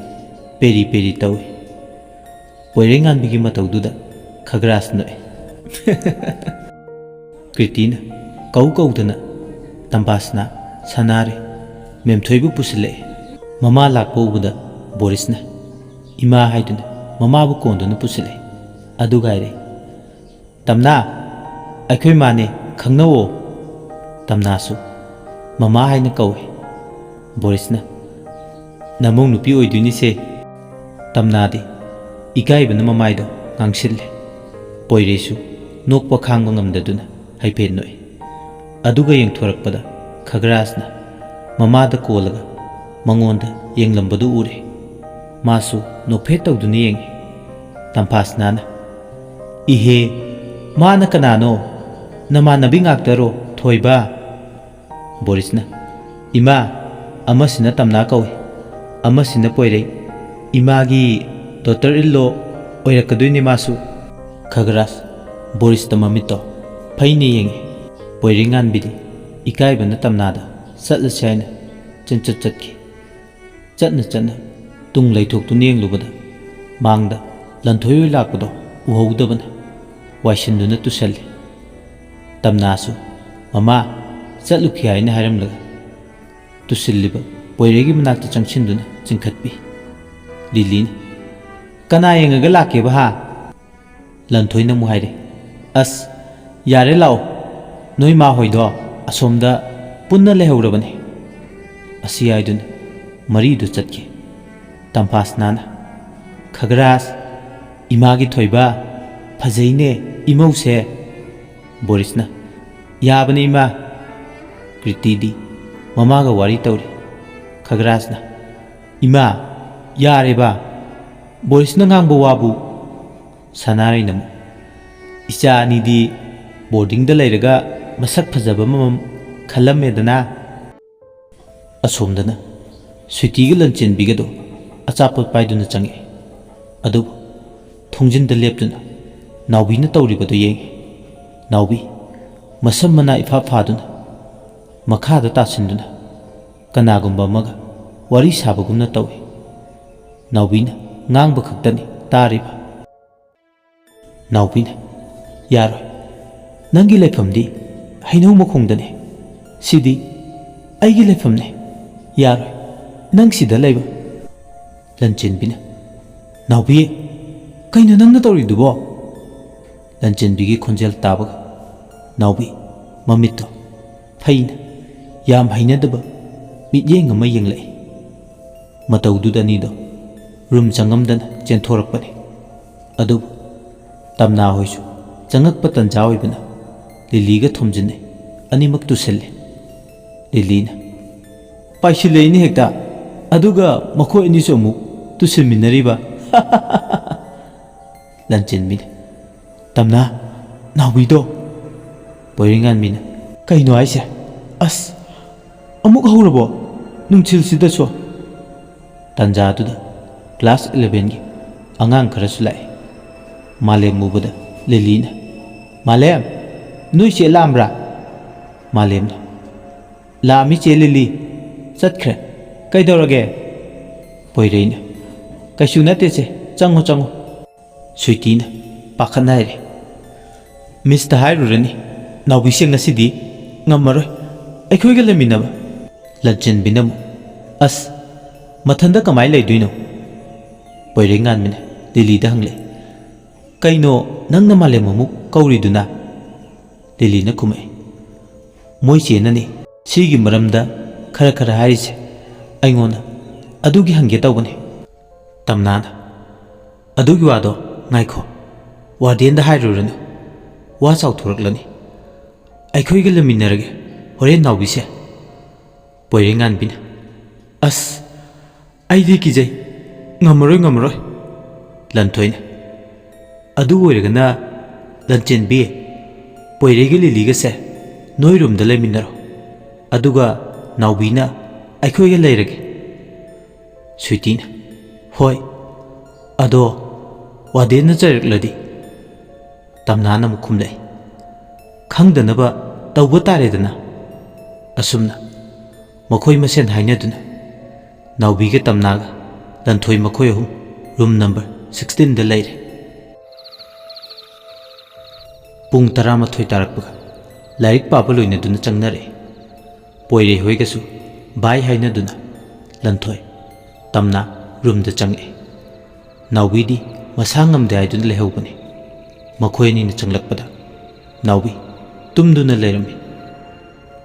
ꯄꯦꯔꯤ ꯄꯦꯔꯤ ꯇꯧꯏ꯫ ꯄꯣꯏꯔꯩꯉꯥꯟꯕꯤꯒꯤ ꯃꯇꯧꯗꯨꯗ ꯈꯒ꯭ꯔꯥꯁ ꯅꯣꯛꯑꯦ꯫ ꯀ꯭ꯔꯤꯇꯤꯅ ꯀꯧ ꯀꯧꯗꯅ ꯇꯝꯕꯥꯁꯅꯥ, ꯁꯅꯥꯔꯩ, ꯃꯦꯝꯊꯣꯏꯕꯨ ꯄꯨꯁꯤꯜꯂꯛꯑꯦ꯫ ꯃꯃꯥ ꯂꯥꯛꯄ ꯎꯕꯗ ꯕꯣꯔꯤꯁꯅ "ꯏꯃꯥ" ꯍꯥꯏꯗꯨꯅ ꯃꯃꯥꯕꯨ ꯀꯣꯟꯗꯨꯅ ꯄꯨꯁꯤꯜꯂꯛꯑꯦ꯫ ꯑꯗꯨꯒꯥꯏꯔꯦ꯫ "ꯇꯝꯅꯥ, ꯑꯩꯈꯣꯏ ꯃꯥꯅꯦ, ꯈꯪꯅꯧꯑꯣ꯫" ꯇꯝꯅꯥꯁꯨ "ꯃꯃꯥ" ꯍꯥꯏꯅ ꯀꯧꯏ꯫ ꯕꯣꯔꯤꯁꯅ, "ꯅꯃꯧ ꯅꯨꯄꯤ ꯑꯣꯏꯗꯣꯏꯅꯤꯁꯦ꯫" ꯇꯝꯅꯥꯗꯤ ꯏꯀꯥꯏꯕꯅ ꯃꯃꯥꯏꯗꯣ ꯉꯥꯡꯁꯤꯜꯂꯦ꯫ ꯄꯣꯏꯔꯩꯁꯨ ꯅꯣꯛꯄ ꯈꯥꯡꯕ ꯉꯝꯗꯗꯨꯅ ꯍꯥꯏꯐꯦꯠ ꯅꯣꯛꯏ꯫ ꯑꯗꯨꯒ ꯌꯦꯡꯊꯣꯔꯛꯄꯗ ꯈꯒ꯭ꯔꯥꯁꯅ ꯃꯃꯥꯗ ꯀꯣꯜꯂꯒ ꯃꯉꯣꯟꯗ ꯌꯦꯡꯂꯝꯕꯗꯨ ꯎꯔꯦ꯫ ꯃꯥꯁꯨ ꯅꯣꯛꯐꯦꯠ ꯇꯧꯗꯨꯅ ꯌꯦꯡꯏ꯫ ꯇꯝꯐꯥꯁꯅꯥꯅ, "ꯏꯍꯦ, ꯃꯥꯅ ꯀꯅꯥꯅꯣ? ꯅꯃꯥꯟꯅꯕꯤ ꯉꯥꯛꯇꯔꯣ, ꯊꯣꯏꯕ?" ꯕꯣꯔꯤꯁꯅ, "ꯏꯃꯥ, ꯑꯃꯁꯤꯅ ꯇꯝꯅꯥ ꯀꯧꯏ, ꯑꯃꯁꯤꯅ ꯄꯣꯏꯔꯩ꯫ ꯏꯃꯥꯒꯤ ꯗꯣꯇꯔ ꯏꯜꯂꯣ ꯑꯣꯏꯔꯛꯀꯗꯣꯏꯅꯦ ꯃꯥꯁꯨ꯫" ꯈꯒꯔꯥꯖ ꯕꯣꯔꯤꯁꯇ ꯃꯃꯤꯠꯇꯣ ꯐꯩꯅ ꯌꯦꯡꯉꯤ꯫ ꯄꯣꯏꯔꯩꯉꯥꯟꯕꯤꯗꯤ ꯏꯀꯥꯏꯕꯅ ꯇꯝꯅꯥꯗ ꯆꯠꯂꯁꯤ ꯍꯥꯏꯅ ꯆꯦꯟꯆꯠ ꯆꯠꯈꯤ꯫ ꯆꯠꯅ ꯆꯠꯅ ꯇꯨꯡ ꯂꯩꯊꯣꯛꯇꯨꯅ ꯌꯦꯡꯂꯨꯕꯗ ꯃꯥꯡꯗ ꯂꯟꯊꯣꯏ ꯍꯣꯏ ꯂꯥꯛꯄꯗꯣ ꯎꯍꯧꯗꯕꯅ ꯋꯥꯏꯁꯤꯟꯗꯨꯅ ꯇꯨꯁꯜꯂꯤ꯫ ꯇꯝꯅꯥꯁꯨ "ꯃꯃꯥ, ꯆꯠꯂꯨꯈꯤ" ꯍꯥꯏꯅ ꯍꯥꯏꯔꯝꯂꯒ ꯇꯨꯁꯤꯜꯂꯤꯕ ꯄꯣꯏꯔꯩꯒꯤ ꯃꯅꯥꯛꯇ ꯆꯪꯁꯤꯟꯗꯨꯅ ꯆꯤꯡꯈꯠꯄꯤ꯫ ꯂꯤꯂꯤꯅ "ꯀꯅꯥ ꯌꯦꯡꯉꯒ ꯂꯥꯛꯀꯦꯕ ꯍꯥ?" ꯂꯟꯊꯣꯏꯅ ꯑꯃꯨꯛ ꯍꯥꯏꯔꯦ, "ꯑꯁ, ꯌꯥꯔꯦ ꯂꯥꯛꯑꯣ, ꯅꯣꯏ ꯃꯥ ꯍꯣꯏꯗꯣ ꯑꯁꯣꯝꯗ ꯄꯨꯟꯅ ꯂꯩꯍꯧꯔꯕꯅꯦ"꯫ ꯑꯁꯤ ꯍꯥꯏꯗꯨꯅ ꯃꯔꯤꯗꯨ ꯆꯠꯈꯤ꯫ ꯇꯝꯐꯥꯁꯅꯥꯅ "ꯈꯒꯔꯥꯖ, ꯏꯃꯥꯒꯤ ꯊꯣꯏꯕ, ꯐꯖꯩꯅꯦ ꯏꯃꯧꯁꯦ"꯫ ꯕꯣꯔꯤꯁꯅ "ꯌꯥꯕꯅꯦ ꯏꯃꯥ"꯫ ꯀ꯭ꯔꯤꯇꯤꯗꯤ ꯃꯃꯥꯒ ꯋꯥꯔꯤ ꯇꯧꯔꯤ꯫ ꯈꯒꯔꯥꯖꯅ "ꯏꯃꯥ, ꯌꯥꯔꯦꯕ, ꯕꯣꯔꯤꯁꯅ ꯉꯥꯡꯕ ꯋꯥꯕꯨ"꯫ ꯁꯅꯥꯔꯩꯅ ꯑꯃꯨꯛ "ꯏꯆꯥ ꯑꯅꯤꯗꯤ ꯕꯣꯔꯗꯤꯡꯗ ꯂꯩꯔꯒ ꯃꯁꯛ ꯐꯖꯕ ꯑꯃꯃꯝ ꯈꯜꯂꯝꯃꯦꯗꯅ"꯫ ꯑꯁꯣꯝꯗꯅ ꯁ꯭ꯋꯤꯇꯤꯒ ꯂꯟꯆꯦꯟꯕꯤꯒꯗꯣ ꯑꯆꯥꯄꯣꯠ ꯄꯥꯏꯗꯨꯅ ꯆꯪꯉꯛꯏ꯫ ꯑꯗꯨꯕꯨ ꯊꯣꯡꯖꯤꯟꯗ ꯂꯦꯞꯇꯨꯅ ꯅꯥꯎꯕꯤꯅ ꯇꯧꯔꯤꯕꯗꯨ ꯌꯦꯡꯉꯤ꯫ ꯅꯥꯎꯕꯤ ꯃꯁꯝ ꯃꯅꯥ ꯏꯐꯥ ꯐꯥꯗꯨꯅ ꯃꯈꯥꯗ ꯇꯥꯁꯤꯟꯗꯨꯅ ꯀꯅꯥꯒꯨꯝꯕ ꯑꯃꯒ ꯋꯥꯔꯤ ꯁꯥꯕꯒꯨꯝꯅ ꯇꯧꯏ꯫ ꯅꯥꯎꯕꯤꯅ ꯉꯥꯡꯕ ꯈꯛꯇꯅꯤ ꯇꯥꯔꯤꯕ꯫ ꯅꯥꯎꯕꯤꯅ "ꯌꯥꯔꯣꯏ, ꯅꯪꯒꯤ ꯂꯩꯐꯝꯗꯤ ꯍꯩꯅꯧ ꯃꯈꯣꯡꯗꯅꯦ, ꯁꯤꯗꯤ ꯑꯩꯒꯤ ꯂꯩꯐꯝꯅꯦ, ꯌꯥꯔꯣꯏ ꯅꯪ ꯁꯤꯗ ꯂꯩꯕ"꯫ ꯂꯟꯆꯦꯟꯕꯤꯅ "ꯅꯥꯎꯕꯤ, ꯀꯩꯅꯣ ꯅꯪꯅ ꯇꯧꯔꯤꯗꯨꯕꯣ?" ꯂꯟꯆꯦꯟꯕꯤꯒꯤ ꯈꯣꯟꯖꯦꯜ ꯇꯥꯕꯒ ꯅꯥꯎꯕꯤ ꯃꯃꯤꯠꯇꯣ ꯐꯩꯅ ꯌꯥꯝ ꯍꯩꯅꯗꯕ ꯃꯤꯠꯌꯦꯡ ꯑꯃ ꯌꯦꯡꯂꯛꯏ꯫ ꯃꯇꯧꯗꯨꯗ ꯑꯅꯤꯗꯣ ꯔꯨꯝ ꯆꯪꯉꯝꯗꯅ ꯆꯦꯟꯊꯣꯔꯛꯄꯅꯤ꯫ ꯑꯗꯨꯕꯨ ꯇꯝꯅꯥ ꯍꯣꯏꯁꯨ ꯆꯪꯉꯛꯄ ꯇꯟꯖꯥ ꯑꯣꯏꯕꯅ ꯂꯤꯂꯤꯒ ꯊꯣꯝꯖꯤꯟꯅꯩ꯫ ꯑꯅꯤꯃꯛ ꯇꯨꯁꯤꯜꯂꯤ꯫ ꯂꯤꯂꯤꯅ "ꯄꯥꯏꯁꯤꯜꯂꯛꯏꯅꯦ ꯍꯦꯛꯇ, ꯑꯗꯨꯒ ꯃꯈꯣꯏ ꯑꯅꯤꯁꯨ ꯑꯃꯨꯛ ꯇꯨꯁꯤꯟꯃꯤꯟꯅꯔꯤꯕ"꯫ ꯂꯟꯆꯦꯟꯕꯤꯅ "ꯇꯝꯅꯥ, ꯅꯥꯎꯕꯤꯗꯣ"꯫ ꯄꯣꯏꯔꯩꯉꯥꯟꯕꯤꯅ "ꯀꯩꯅꯣ ꯍꯥꯏꯁꯦ? ꯑꯁ, ꯑꯃꯨꯛ ꯍꯧꯔꯕꯣ ꯅꯨꯡꯊꯤꯜꯁꯤꯗꯁꯨ?" ꯇꯥꯟꯖꯥꯗꯨꯗ ꯀ꯭ꯂꯥꯁ ꯏꯂꯚꯦꯟꯒꯤ ꯑꯉꯥꯡ ꯈꯔꯁꯨ ꯂꯥꯛꯏ꯫ ꯃꯥꯂꯦꯝ ꯎꯕꯗ ꯂꯤꯂꯤꯅ, "ꯃꯥꯂꯦꯝ, ꯅꯣꯏ ꯆꯦ ꯂꯥꯛꯑꯝꯕ꯭ꯔꯥ?" ꯃꯥꯂꯦꯝꯅ, "ꯂꯥꯛꯑꯝꯃꯤ ꯆꯦ ꯂꯤꯂꯤ, ꯆꯠꯈ꯭ꯔꯦ꯫ ꯀꯩꯗꯧꯔꯒꯦ?" ꯄꯣꯏꯔꯩꯅ, "ꯀꯩꯁꯨ ꯅꯠꯇꯦ ꯆꯦ, ꯆꯪꯉꯣ ꯆꯪꯉꯣ꯫" ꯁ꯭ꯋꯤꯇꯤꯅ ꯄꯥꯈꯠꯅ ꯍꯥꯏꯔꯦ, "ꯃꯤꯁꯇ ꯍꯥꯏꯔꯨꯔꯅꯤ, ꯅꯥꯎꯕꯤꯁꯦ ꯉꯁꯤꯗꯤ ꯉꯝꯃꯔꯣꯏ, ꯑꯩꯈꯣꯏꯒ ꯂꯩꯃꯤꯟꯅꯕ꯫" ꯂꯟꯆꯦꯟꯕꯤꯅ ꯑꯃꯨꯛ, "ꯑꯁ, ꯃꯊꯟꯗ ꯀꯃꯥꯏꯅ ꯂꯩꯗꯣꯏꯅꯣ?" ꯄꯣꯏꯔꯩꯉꯥꯟꯕꯤꯅ ꯂꯤꯂꯤꯗ ꯍꯪꯂꯛꯏ, "ꯀꯩꯅꯣ ꯅꯪꯅ ꯃꯥꯂꯦꯝ ꯑꯃꯨꯛ ꯀꯧꯔꯤꯗꯨꯅ?" ꯂꯤꯂꯤꯅ ꯈꯨꯝꯃꯛꯏ, "ꯃꯣꯏ ꯆꯦꯅꯅꯤ ꯁꯤꯒꯤ ꯃꯔꯝꯗ ꯈꯔ ꯈꯔ ꯍꯥꯏꯔꯤꯁꯦ ꯑꯩꯉꯣꯟꯗ, ꯑꯗꯨꯒꯤ ꯍꯪꯒꯦ ꯇꯧꯕꯅꯤ꯫" ꯇꯝꯅꯥꯅ, "ꯑꯗꯨꯒꯤ ꯋꯥꯗꯣ ꯉꯥꯏꯈꯣ, ꯋꯥꯔꯗꯦꯟꯗ ꯍꯥꯏꯔꯨꯔꯅꯨ, ꯋꯥ ꯆꯥꯎꯊꯣꯔꯛꯂꯅꯤ꯫ ꯑꯩꯈꯣꯏꯒ ꯂꯩꯃꯤꯟꯅꯔꯒꯦ ꯍꯣꯔꯦꯟ ꯅꯥꯎꯕꯤꯁꯦ꯫" ꯄꯣꯏꯔꯩꯉꯥꯟꯕꯤꯅ, "ꯑꯁ, ꯑꯩꯗꯤ ꯀꯤꯖꯩ, ꯉꯝꯃꯔꯣꯏ, ꯉꯝꯃꯔꯣꯏ꯫" ꯂꯟꯊꯣꯏꯅ, "ꯑꯗꯨ ꯑꯣꯏꯔꯒꯅ ꯂꯟꯆꯦꯟꯕꯤ, ꯄꯣꯏꯔꯩꯒ ꯂꯤꯂꯤꯒꯁꯦ ꯅꯣꯏ ꯔꯨꯝꯗ ꯂꯩꯃꯤꯟꯅꯔꯣ, ꯑꯗꯨꯒ ꯅꯥꯎꯕꯤꯅ ꯑꯩꯈꯣꯏꯒ ꯂꯩꯔꯒꯦ꯫" ꯁ꯭ꯋꯤꯇꯤꯅ, "ꯍꯣꯏ, ꯑꯗꯣ ꯋꯥꯔꯗꯦꯟꯅ ꯆꯩꯔꯛꯂꯗꯤ?" ꯇꯝꯅꯥꯅ ꯑꯃꯨꯛ ꯈꯨꯝꯂꯛꯏ, "ꯈꯪꯗꯅꯕ ꯇꯧꯕ ꯇꯥꯔꯦꯗꯅ꯫" ꯑꯁꯨꯝꯅ ꯃꯈꯣꯏ ꯃꯁꯦꯟ ꯍꯥꯏꯅꯗꯨꯅ ꯅꯥꯎꯕꯤꯒ ꯇꯝꯅꯥꯒ ꯂꯟꯊꯣꯏ ꯃꯈꯣꯏ ꯑꯍꯨꯝ ꯔꯨꯝ ꯅꯝꯕꯔ ꯁꯤꯛꯁꯇꯤꯟꯗ ꯂꯩꯔꯦ꯫ ꯄꯨꯡ ꯇꯔꯥꯃꯥꯊꯣꯏ ꯇꯥꯔꯛꯄꯒ ꯂꯥꯏꯔꯤꯛ ꯄꯥꯕ ꯂꯣꯏꯅꯗꯨꯅ ꯆꯪꯅꯔꯛꯏ꯫ ꯄꯣꯏꯔꯩ ꯍꯣꯏꯒꯁꯨ ꯕꯥꯏ ꯍꯥꯏꯅꯗꯨꯅ ꯂꯟꯊꯣꯏ, ꯇꯝꯅꯥ ꯔꯨꯝꯗ ꯆꯪꯉꯛꯏ꯫ ꯅꯥꯎꯕꯤꯗꯤ ꯃꯁꯥ ꯉꯝꯗꯦ ꯍꯥꯏꯗꯨꯅ ꯂꯩꯍꯧꯕꯅꯤ꯫ ꯃꯈꯣꯏ ꯑꯅꯤꯅ ꯆꯪꯂꯛꯄꯗ ꯅꯥꯎꯕꯤ ꯇꯨꯝꯗꯨꯅ ꯂꯩꯔꯝꯃꯤ꯫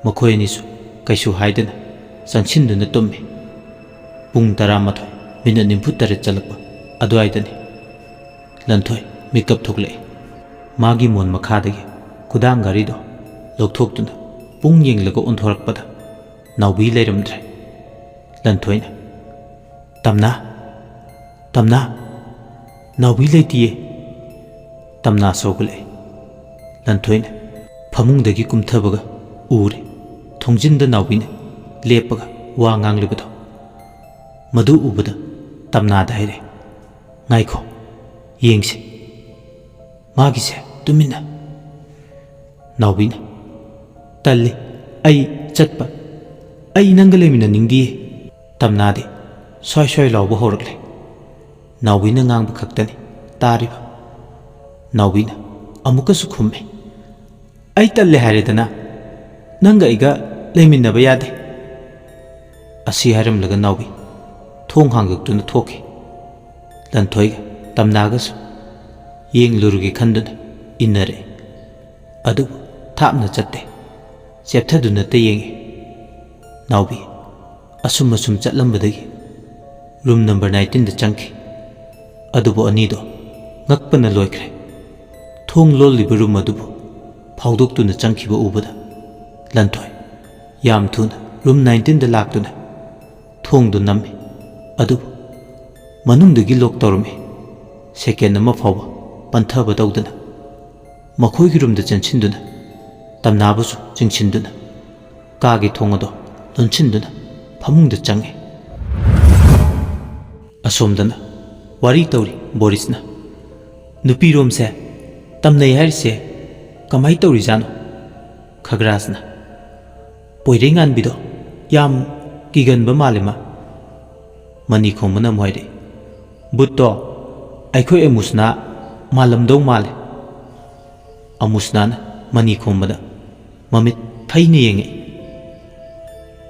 ꯃꯈꯣꯏ ꯑꯅꯤꯁꯨ ꯀꯩꯁꯨ ꯍꯥꯏꯗꯅ ꯆꯪꯁꯤꯟꯗꯨꯅ ꯇꯨꯝꯃꯤ꯫ ꯄꯨꯡ ꯇꯔꯥꯃꯥꯊꯣꯏ ꯃꯤꯅꯠ ꯅꯤꯐꯨ ꯇꯔꯦꯠ ꯆꯠꯂꯛꯄ ꯑꯗꯨꯋꯥꯏꯗꯅꯤ ꯂꯟꯊꯣꯏ ꯃꯤꯀꯞ ꯊꯣꯛꯂꯛꯏ꯫ ꯃꯥꯒꯤ ꯃꯣꯟ ꯃꯈꯥꯗꯒꯤ ꯈꯨꯗꯥꯡ ꯘꯔꯤꯗꯣ ꯂꯧꯊꯣꯛꯇꯨꯅ ꯄꯨꯡ ꯌꯦꯡꯂꯒ ꯑꯣꯟꯊꯣꯔꯛꯄꯗ ꯅꯥꯎꯕꯤ ꯂꯩꯔꯝꯗ꯭ꯔꯦ꯫ ꯂꯟꯊꯣꯏꯅ, "ꯇꯝꯅꯥ, ꯇꯝꯅꯥ, ꯅꯥꯎꯕꯤ ꯂꯩꯇꯤꯌꯦ꯫" ꯇꯝꯅꯥ ꯁꯧꯒꯠꯂꯛꯏ꯫ ꯂꯟꯊꯣꯏꯅ ꯐꯃꯨꯡꯗꯒꯤ ꯀꯨꯝꯊꯕꯒ ꯎꯔꯦ ꯊꯣꯡꯖꯤꯟꯗ ꯅꯥꯎꯕꯤꯅ ꯂꯦꯞꯄꯒ ꯋꯥ ꯉꯥꯡꯂꯤꯕꯗꯣ꯫ ꯃꯗꯨ ꯎꯕꯗ ꯇꯝꯅꯥꯗ ꯍꯥꯏꯔꯦ, "ꯉꯥꯏꯈꯣ, ꯌꯦꯡꯁꯤ꯫" ꯃꯥꯒꯤꯁꯦ ꯇꯨꯃꯤꯟꯅ꯫ ꯅꯥꯎꯕꯤꯅ, "ꯇꯜꯂꯤ, ꯑꯩ ꯆꯠꯄ, ꯑꯩ ꯅꯪꯒ ꯂꯩꯃꯤꯟꯅꯅꯤꯡꯗꯤꯌꯦ"꯫ ꯇꯝꯅꯥꯗꯤ ꯁ꯭ꯋꯥꯏ ꯁ꯭ꯋꯥꯏ ꯂꯥꯎꯕ ꯍꯧꯔꯛꯂꯦ꯫ ꯅꯥꯎꯕꯤꯅ ꯉꯥꯡꯕ ꯈꯛꯇꯅꯤ ꯇꯥꯔꯤꯕ꯫ ꯅꯥꯎꯕꯤꯅ ꯑꯃꯨꯛꯀꯁꯨ ꯈꯨꯝꯃꯦ, "ꯑꯩ ꯇꯜꯂꯦ ꯍꯥꯏꯔꯦꯗꯅ, ꯅꯪꯒ ꯑꯩꯒ ꯂꯩꯃꯤꯟꯅꯕ ꯌꯥꯗꯦ"꯫ ꯑꯁꯤ ꯍꯥꯏꯔꯝꯂꯒ ꯅꯥꯎꯕꯤ ꯊꯣꯡ ꯍꯥꯡꯗꯣꯛꯇꯨꯅ ꯊꯣꯛꯈꯤ꯫ ꯂꯟꯊꯣꯏꯒ ꯇꯝꯅꯥꯒꯁꯨ ꯌꯦꯡꯂꯨꯔꯒꯦ ꯈꯟꯗꯨꯅ ꯏꯟꯅꯔꯛꯏ꯫ ꯑꯗꯨꯕꯨ ꯊꯥꯞꯅ ꯆꯠꯇꯦ꯫ ꯆꯦꯞꯊꯗꯨꯅꯇ ꯌꯦꯡꯉꯤ꯫ ꯅꯥꯎꯕꯤ ꯑꯁꯨꯝ ꯑꯁꯨꯝ ꯆꯠꯂꯝꯕꯗꯒꯤ ꯔꯨꯝ ꯅꯝꯕꯔ ꯅꯥꯏꯟꯇꯤꯟꯗ ꯆꯪꯈꯤ꯫ ꯑꯗꯨꯕꯨ ꯑꯅꯤꯗꯣ ꯉꯛꯄꯅ ꯂꯣꯏꯈ꯭ꯔꯦ꯫ ꯊꯣꯡ ꯂꯣꯜꯂꯤꯕ ꯔꯨꯝ ꯑꯗꯨꯕꯨ ꯐꯥꯎꯗꯣꯛꯇꯨꯅ ꯆꯪꯈꯤꯕ ꯎꯕꯗ ꯂꯟꯊꯣꯏ ꯌꯥꯝ ꯊꯨꯅ ꯔꯨꯝ ꯅꯥꯏꯟꯇꯤꯟꯗ ꯂꯥꯛꯇꯨꯅ ꯊꯣꯡꯗꯨ ꯅꯝꯃꯤ꯫ ꯑꯗꯨꯕꯨ ꯃꯅꯨꯡꯗꯒꯤ ꯂꯣꯛ ꯇꯧꯔꯝꯃꯤ꯫ ꯁꯦꯀꯦꯟ ꯑꯃ ꯐꯥꯎꯕ ꯄꯟꯊꯕ ꯇꯧꯗꯅ ꯃꯈꯣꯏꯒꯤ ꯔꯨꯝꯗ ꯆꯦꯟꯁꯤꯟꯗꯨꯅ ꯇꯝꯅꯥꯕꯨꯁꯨ ꯆꯤꯡꯁꯤꯟꯗꯨꯅ ꯀꯥꯒꯤ ꯊꯣꯡ ꯑꯗꯣ ꯂꯣꯟꯁꯤꯟꯗꯨꯅ ꯐꯃꯨꯡꯗ ꯆꯪꯉꯤ꯫ ꯑꯁꯣꯝꯗꯅ ꯋꯥꯔꯤ ꯇꯧꯔꯤ ꯕꯣꯔꯤꯁꯅ꯫ "ꯅꯨꯄꯤꯔꯣꯝꯁꯦ ꯇꯝꯅꯩ ꯍꯥꯏꯔꯤꯁꯦ ꯀꯃꯥꯏ ꯇꯧꯔꯤꯖꯥꯠꯅꯣ?" ꯈꯒ꯭ꯔꯥꯁꯅ꯫ "ꯄꯣꯏꯔꯩꯉꯥꯟꯕꯤꯗꯣ ꯌꯥꯝ ꯀꯤꯒꯟꯕ ꯃꯥꯜꯂꯦ ꯃꯥ"꯫ ꯃꯅꯤ ꯈꯣꯝꯕꯅ ꯑꯃꯨꯛ ꯍꯥꯏꯔꯛꯏ, "ꯕꯨꯠꯇꯣ ꯑꯩꯈꯣꯏ ꯑꯃꯨꯁꯅꯥ ꯃꯥꯜꯂꯝꯗꯧ ꯃꯥꯜꯂꯦ"꯫ ꯑꯃꯨꯁꯅꯥꯅ ꯃꯅꯤ ꯈꯣꯝꯕꯗ ꯃꯃꯤꯠ ꯐꯩꯅ ꯌꯦꯡꯉꯛꯏ꯫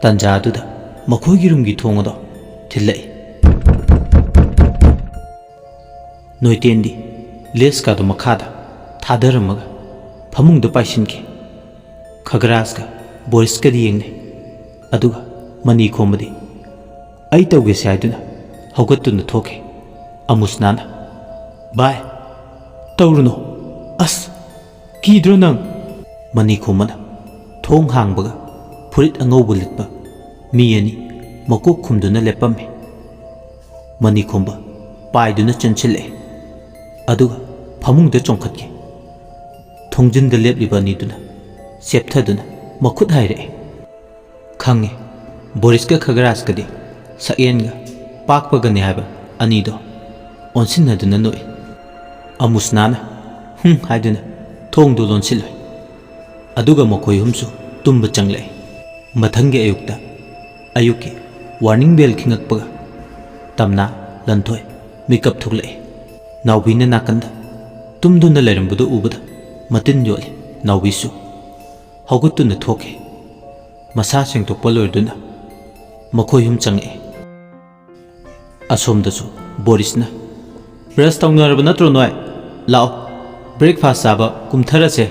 ꯇꯥꯟꯖꯥꯗꯨꯗ ꯃꯈꯣꯏꯒꯤ ꯔꯨꯝꯒꯤ ꯊꯣꯡ ꯑꯗꯣ ꯊꯤꯜꯂꯛꯏ꯫ ꯅꯣꯏꯇꯦꯟꯗꯤ ꯂꯦꯁꯀꯥꯗꯣ ꯃꯈꯥꯗ ꯊꯥꯗꯔꯝꯃꯒ ꯐꯃꯨꯡꯗ ꯄꯥꯏꯁꯤꯟꯈꯤ꯫ ꯈꯒ꯭ꯔꯥꯁꯀ ꯕꯣꯔꯤꯁꯀꯗꯤ ꯌꯦꯡꯅꯩ꯫ ꯑꯗꯨꯒ ꯃꯅꯤ ꯈꯣꯝꯕꯗꯤ "ꯑꯩ ꯇꯧꯒꯦꯁꯦ" ꯍꯥꯏꯗꯨꯅ ꯍꯧꯒꯠꯇꯨꯅ ꯊꯣꯛꯈꯤ꯫ ꯑꯃꯨꯁꯅꯥꯅ, "ꯚꯥꯏ, ꯇꯧꯔꯨꯅꯨ꯫ ꯑꯁ, ꯀꯤꯗ꯭ꯔꯣ ꯅꯪ?" ꯃꯅꯤ ꯈꯣꯝꯕꯅ ꯊꯣꯡ ꯍꯥꯡꯕꯒ ꯐꯨꯔꯤꯠ ꯑꯉꯧꯕ ꯂꯤꯠꯄ ꯃꯤ ꯑꯅꯤ ꯃꯀꯣꯛ ꯈꯨꯝꯗꯨꯅ ꯂꯦꯞꯄꯝꯃꯤ꯫ ꯃꯅꯤ ꯈꯣꯝꯕ ꯄꯥꯏꯗꯨꯅ ꯆꯦꯟꯁꯤꯜꯂꯛꯏ꯫ ꯑꯗꯨꯒ ꯐꯃꯨꯡꯗ ꯆꯣꯡꯈꯠꯈꯤ꯫ ꯊꯣꯡꯖꯤꯟꯗ ꯂꯦꯞꯂꯤꯕ ꯑꯅꯤꯗꯨꯅ ꯆꯦꯞꯊꯗꯨꯅ ꯃꯈꯨꯠ ꯍꯥꯏꯔꯛꯏ꯫ ꯈꯪꯉꯤ, ꯕꯣꯔꯤꯁꯀ ꯈꯒ꯭ꯔꯥꯁꯀꯗꯤ ꯁꯛꯌꯦꯟꯒ ꯄꯥꯛꯄꯒꯅꯤ ꯍꯥꯏꯕ ꯑꯅꯤꯗꯣ ꯑꯣꯟꯁꯤꯟꯅꯗꯨꯅ ꯅꯣꯛꯏ꯫ ꯑꯃꯨꯁꯅꯥꯅ ꯍꯨꯝ ꯍꯥꯏꯗꯨꯅ ꯊꯣꯡꯗꯨ ꯂꯣꯟꯁꯤꯜꯂꯨꯏ꯫ ꯑꯗꯨꯒ ꯃꯈꯣꯏ ꯑꯍꯨꯝꯁꯨ ꯇꯨꯝꯕ ꯆꯪꯂꯛꯏ꯫ ꯃꯊꯪꯒꯤ ꯑꯌꯨꯛꯇ, ꯑꯌꯨꯛꯀꯤ warning bell ꯈꯤꯡꯉꯛꯄꯒ ꯇꯝꯅꯥ, ꯂꯟꯊꯣꯏ ꯃꯤꯀꯞ ꯊꯣꯛꯂꯛꯏ꯫ ꯅꯥꯎꯕꯤꯅ ꯅꯥꯀꯟꯗ ꯇꯨꯝꯗꯨꯅ ꯂꯩꯔꯝꯕꯗꯨ ꯎꯕꯗ ꯃꯇꯤꯟ ꯌꯣꯠꯂꯤ꯫ ꯅꯥꯎꯕꯤꯁꯨ ꯍꯧꯒꯠꯇꯨꯅ ꯊꯣꯛꯈꯤ꯫ ꯃꯁꯥ ꯁꯦꯡꯗꯣꯛꯄ ꯂꯣꯏꯔꯗꯨꯅ ꯃꯈꯣꯏ ꯑꯍꯨꯝ ꯆꯪꯉꯛꯏ꯫ ꯑꯁꯣꯝꯗꯁꯨ ꯕꯣꯔꯤꯁꯅ, "Brush ꯇꯧꯅꯔꯕ ꯅꯠꯇ꯭ꯔꯣ ꯅꯣꯏ? ꯂꯥꯛꯑꯣ, breakfast ꯆꯥꯕ ꯀꯨꯝꯊꯔꯁꯦ꯫"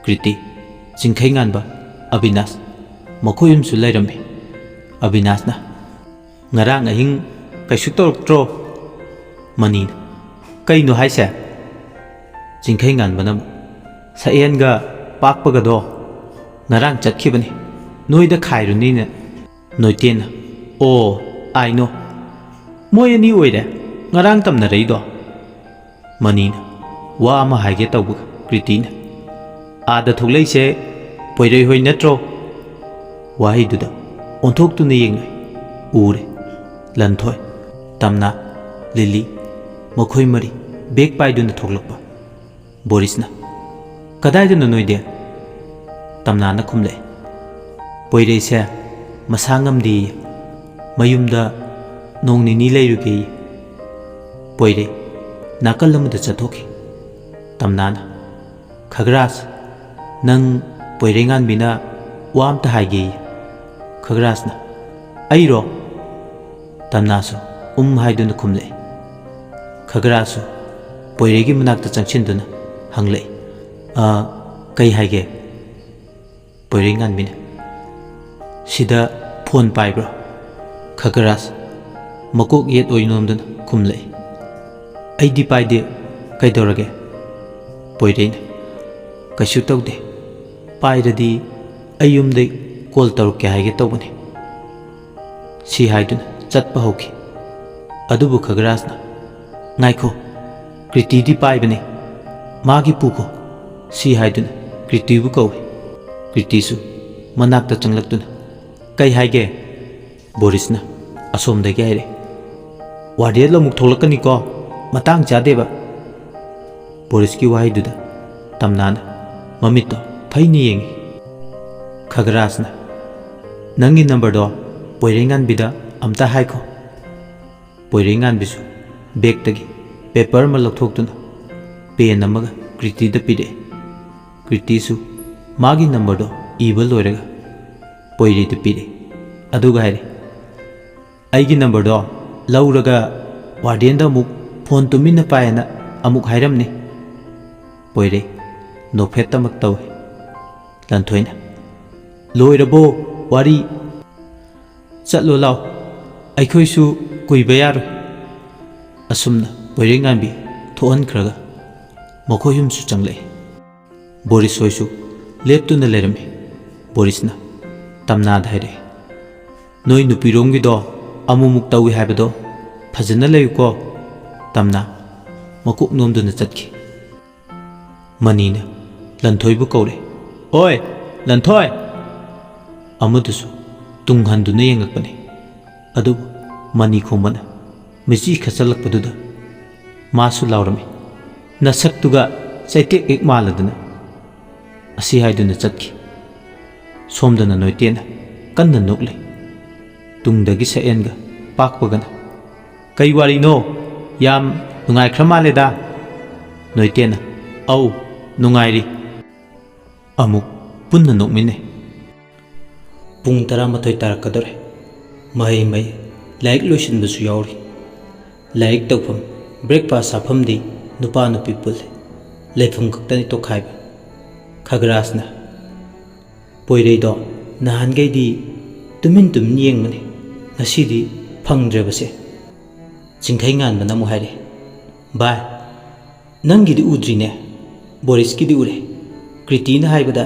ꯀ꯭ꯔꯤꯇꯤ, ꯆꯤꯡꯈꯩꯉꯥꯟꯕ, ꯑꯕꯤꯅꯥꯁ ꯃꯈꯣꯏ ꯑꯍꯨꯝꯁꯨ ꯂꯩꯔꯝꯃꯤ꯫ ꯑꯕꯤꯅꯥꯁꯅ, "ꯉꯔꯥꯡ ꯑꯍꯤꯡ ꯀꯩꯁꯨ ꯇꯧꯔꯛꯇ꯭ꯔꯣ?" ꯃꯅꯤꯅ, "ꯀꯩꯅꯣ ꯍꯥꯏꯁꯦ?" ꯆꯤꯡꯈꯩꯉꯥꯟꯕꯅ ꯑꯃꯨꯛ, "ꯁꯛꯍꯦꯟꯒ ꯄꯥꯛꯄꯒꯗꯣ ꯉꯔꯥꯡ ꯆꯠꯈꯤꯕꯅꯤ, ꯅꯣꯏꯗ ꯈꯥꯏꯔꯨꯅꯤꯅ꯫" ꯅꯣꯏꯇꯦꯟꯅ, "ꯑꯣ, I know꯫ ꯃꯣꯏ ꯑꯅꯤ ꯑꯣꯏꯔꯦ ꯉꯔꯥꯡ ꯇꯝꯅꯔꯛꯏꯗꯣ?" ꯃꯅꯤꯅ, "ꯋꯥ ꯑꯃ ꯍꯥꯏꯒꯦ ꯇꯧꯕꯒ ꯀ꯭ꯔꯤꯇꯤꯅ, ꯑꯥꯗ ꯊꯣꯛꯂꯛꯏꯁꯦ ꯄꯣꯏꯔꯩ ꯍꯣꯏ ꯅꯠꯇ꯭ꯔꯣ?" ꯋꯥꯍꯩꯗꯨꯗ ꯑꯣꯟꯊꯣꯛꯇꯨꯅ ꯌꯦꯡꯂꯦ꯫ ꯎꯔꯦ꯫ ꯂꯟꯊꯣꯏ, ꯇꯝꯅꯥ, ꯂꯤꯂꯤ, ꯃꯈꯣꯏ ꯃꯔꯤ bag ꯄꯥꯏꯗꯨꯅ ꯊꯣꯛꯂꯛꯄ꯫ ꯕꯣꯔꯤꯁꯅ, "ꯀꯗꯥꯏꯗꯅꯣ ꯅꯣꯏꯗꯤ?" ꯇꯝꯅꯥꯅ ꯈꯨꯝꯂꯛꯏ, "ꯄꯣꯏꯔꯩꯁꯦ ꯃꯁꯥ ꯉꯝꯗꯦꯌꯦ, ꯃꯌꯨꯝꯗ ꯅꯣꯡ ꯅꯤꯅꯤ ꯂꯩꯔꯨꯒꯦꯌꯦ꯫" ꯄꯣꯏꯔꯩ ꯅꯥꯀꯜ ꯑꯃꯗ ꯆꯠꯊꯣꯛꯈꯤ꯫ ꯇꯝꯅꯥꯅ, "ꯈꯒ꯭ꯔꯥꯁ, ꯅꯪ ꯄꯣꯏꯔꯩꯉꯥꯟꯕꯤꯅ ꯋꯥ ꯑꯝꯇ ꯍꯥꯏꯒꯦꯌꯦ꯫" ꯈꯒ꯭ꯔꯥꯁꯅ, "ꯑꯩꯔꯣ?" ꯇꯝꯅꯥꯁꯨ ꯎꯝ ꯍꯥꯏꯗꯨꯅ ꯈꯨꯝꯂꯛꯏ꯫ ꯈꯒ꯭ꯔꯥꯁꯁꯨ ꯄꯣꯏꯔꯩꯒꯤ ꯃꯅꯥꯛꯇ ꯆꯪꯁꯤꯟꯗꯨꯅ ꯍꯪꯂꯛꯏ, "ꯑ, ꯀꯩ ꯍꯥꯏꯒꯦ?" ꯄꯣꯏꯔꯩꯉꯥꯟꯕꯤꯅ, "ꯁꯤꯗ phone ꯄꯥꯏꯕ꯭ꯔꯣ?" ꯈꯒ꯭ꯔꯥꯁ ꯃꯀꯣꯛ ꯌꯦꯠ ꯑꯣꯏ ꯅꯣꯝꯗꯨꯅ ꯈꯨꯝꯂꯛꯏ, "ꯑꯩꯗꯤ ꯄꯥꯏꯗꯦ, ꯀꯩꯗꯧꯔꯒꯦ?" ꯄꯣꯏꯔꯩꯅ, "ꯀꯩꯁꯨ ꯇꯧꯗꯦ, ꯄꯥꯏꯔꯗꯤ ꯑꯩ ꯌꯨꯝꯗꯩ call ꯇꯧꯔꯛꯀꯦ ꯍꯥꯏꯒꯦ ꯇꯧꯕꯅꯤ꯫" ꯁꯤ ꯍꯥꯏꯗꯨꯅ ꯆꯠꯄ ꯍꯧꯈꯤ꯫ ꯑꯗꯨꯕꯨ ꯈꯒ꯭ꯔꯥꯁꯅ, "ꯉꯥꯏꯈꯣ, ꯀ꯭ꯔꯤꯇꯤꯗꯤ ꯄꯥꯏꯕꯅꯤ, ꯃꯥꯒꯤ ꯄꯨꯈꯣ꯫" ꯁꯤ ꯍꯥꯏꯗꯨꯅ ꯀ꯭ꯔꯤꯇꯤꯕꯨ ꯀꯧꯏ꯫ ꯀ꯭ꯔꯤꯇꯤꯁꯨ ꯃꯅꯥꯛꯇ ꯆꯪꯂꯛꯇꯨꯅ, "ꯀꯩ ꯍꯥꯏꯒꯦ?" ꯕꯣꯔꯤꯁꯅ ꯑꯁꯣꯝꯗꯒꯤ ꯍꯥꯏꯔꯛꯏ, "ꯋꯥꯔꯗꯦꯟ ꯑꯃꯨꯛ ꯊꯣꯛꯂꯛꯀꯅꯤꯀꯣ, ꯃꯇꯥꯡ ꯆꯥꯗꯦꯕ꯫" ꯕꯣꯔꯤꯁꯀꯤ ꯋꯥꯍꯩꯗꯨꯗ ꯇꯝꯅꯥꯅ ꯃꯃꯤꯠꯇꯣ ꯐꯩꯅ ꯌꯦꯡꯉꯤ꯫ ꯈꯒꯔꯥꯖꯅ, "ꯅꯪꯒꯤ ꯅꯝꯕꯔꯗꯣ ꯄꯣꯏꯔꯩꯉꯥꯟꯕꯤꯗ ꯑꯝꯇ ꯍꯥꯏꯈꯣ꯫" ꯄꯣꯏꯔꯩꯉꯥꯟꯕꯤꯁꯨ ꯕꯦꯛꯇꯒꯤ ꯄꯦꯄꯔ ꯑꯃ ꯂꯧꯊꯣꯛꯇꯨꯅ ꯄꯦꯟ ꯑꯃꯒ ꯀ꯭ꯔꯤꯇꯤꯗ ꯄꯤꯔꯛꯑꯦ꯫ ꯀ꯭ꯔꯤꯇꯤꯁꯨ ꯃꯥꯒꯤ ꯅꯝꯕꯔꯗꯣ ꯏꯕ ꯂꯣꯏꯔꯒ ꯄꯣꯏꯔꯩꯗ ꯄꯤꯔꯛꯑꯦ꯫ ꯑꯗꯨꯒ ꯍꯥꯏꯔꯦ, "ꯑꯩꯒꯤ ꯅꯝꯕꯔꯗꯣ ꯂꯧꯔꯒ ꯋꯥꯔꯗꯦꯟꯗ ꯑꯃꯨꯛ ꯐꯣꯟ ꯇꯨꯃꯤꯟꯅ ꯄꯥꯏꯌꯦꯅ ꯑꯃꯨꯛ ꯍꯥꯏꯔꯝꯅꯤ꯫" ꯄꯣꯏꯔꯩ ꯅꯣꯛꯐꯦꯠꯇꯃꯛ ꯇꯧꯏ꯫ ꯂꯟꯊꯣꯏꯅ, "ꯂꯣꯏꯔꯕꯣ ꯋꯥꯔꯤ? ꯆꯠꯂꯣ ꯂꯥꯎ, ꯑꯩꯈꯣꯏꯁꯨ ꯀꯨꯏꯕ ꯌꯥꯔꯣꯏ꯫" ꯑꯁꯨꯝꯅ ꯄꯣꯏꯔꯩꯉꯥꯟꯕꯤ ꯊꯣꯛꯍꯟꯈ꯭ꯔꯒ ꯃꯈꯣꯏ ꯑꯍꯨꯝꯁꯨ ꯆꯪꯂꯛꯏ꯫ ꯕꯣꯔꯤꯁ ꯍꯣꯏꯁꯨ ꯂꯦꯞꯇꯨꯅ ꯂꯩꯔꯝꯃꯤ꯫ ꯕꯣꯔꯤꯁꯅ ꯇꯝꯅꯥꯗ ꯍꯥꯏꯔꯛꯏ, "ꯅꯣꯏ ꯅꯨꯄꯤꯔꯣꯝꯒꯤꯗꯣ ꯑꯃꯨꯛꯃꯨꯛ ꯇꯧꯏ ꯍꯥꯏꯕꯗꯣ ꯐꯖꯅ ꯂꯩꯌꯨꯀꯣ꯫" ꯇꯝꯅꯥ ꯃꯀꯣꯛ ꯅꯣꯝꯗꯨꯅ ꯆꯠꯈꯤ꯫ ꯃꯅꯤꯅ ꯂꯟꯊꯣꯏꯕꯨ ꯀꯧꯔꯦ, "ꯑꯣꯏ, ꯂꯟꯊꯣꯏ!" ꯑꯃꯗꯨꯁꯨ ꯇꯨꯡ ꯍꯟꯗꯨꯅ ꯌꯦꯡꯂꯛꯄꯅꯤ꯫ ꯑꯗꯨꯕꯨ ꯃꯅꯤ ꯈꯣꯝꯕꯅ ꯃꯤꯆꯤ ꯈꯠꯆꯜꯂꯛꯄꯗꯨꯗ ꯃꯥꯁꯨ ꯂꯥꯎꯔꯝꯃꯤ, "ꯅꯁꯛꯇꯨꯒ ꯆꯩꯇꯦꯛ ꯍꯦꯛ ꯃꯥꯜꯂꯗꯅ!" ꯑꯁꯤ ꯍꯥꯏꯗꯨꯅ ꯆꯠꯈꯤ꯫ ꯁꯣꯝꯗꯅ ꯅꯣꯏꯇꯦꯟꯅ ꯀꯟꯅ ꯅꯣꯛꯂꯤ꯫ ꯇꯨꯡꯗꯒꯤ ꯁꯛꯑꯦꯟꯒ ꯄꯥꯛꯄꯒꯅ, "ꯀꯩ ꯋꯥꯔꯤꯅꯣ? ꯌꯥꯝ ꯅꯨꯡꯉꯥꯏꯈ꯭ꯔ ꯃꯥꯜꯂꯦꯗ!" ꯅꯣꯏꯇꯦꯟꯅ, "ꯑꯧ, ꯅꯨꯡꯉꯥꯏꯔꯤ꯫" ꯑꯃꯨꯛ ꯄꯨꯟꯅ ꯅꯣꯛꯃꯤꯟꯅꯩ꯫ ꯄꯨꯡ ꯇꯔꯥꯃꯥꯊꯣꯏ ꯇꯥꯔꯛꯀꯗꯧꯔꯦ꯫ ꯃꯍꯩ ꯃꯍꯩ ꯂꯥꯏꯔꯤꯛ ꯂꯣꯏꯁꯤꯟꯕꯁꯨ ꯌꯥꯎꯔꯤ꯫ ꯂꯥꯏꯔꯤꯛ ꯇꯧꯐꯝ, ꯕ꯭ꯔꯦꯛꯐꯥꯁ ꯆꯥꯐꯝꯗꯤ ꯅꯨꯄꯥ ꯅꯨꯄꯤ ꯄꯨꯜꯂꯦ꯫ ꯂꯩꯐꯝ ꯈꯛꯇꯅꯤ ꯇꯣꯈꯥꯏꯕ꯫ ꯈꯒ꯭ꯔꯥꯁꯅ, "ꯄꯣꯏꯔꯩꯗꯣ ꯅꯍꯥꯟꯈꯩꯗꯤ ꯇꯨꯃꯤꯟ ꯇꯨꯃꯤꯟ ꯌꯦꯡꯕꯅꯤ, ꯉꯁꯤꯗꯤ ꯐꯪꯗ꯭ꯔꯦꯕꯁꯦ꯫" ꯆꯤꯡꯈꯩ ꯉꯥꯟꯕꯅ ꯑꯃꯨꯛ ꯍꯥꯏꯔꯛꯏ, "ꯚꯥꯏ, ꯅꯪꯒꯤꯗꯤ ꯎꯗ꯭ꯔꯤꯅꯦ, ꯕꯣꯔꯤꯁꯀꯤꯗꯤ ꯎꯔꯦ꯫ ꯀ꯭ꯔꯤꯇꯤꯅ ꯍꯥꯏꯕꯗ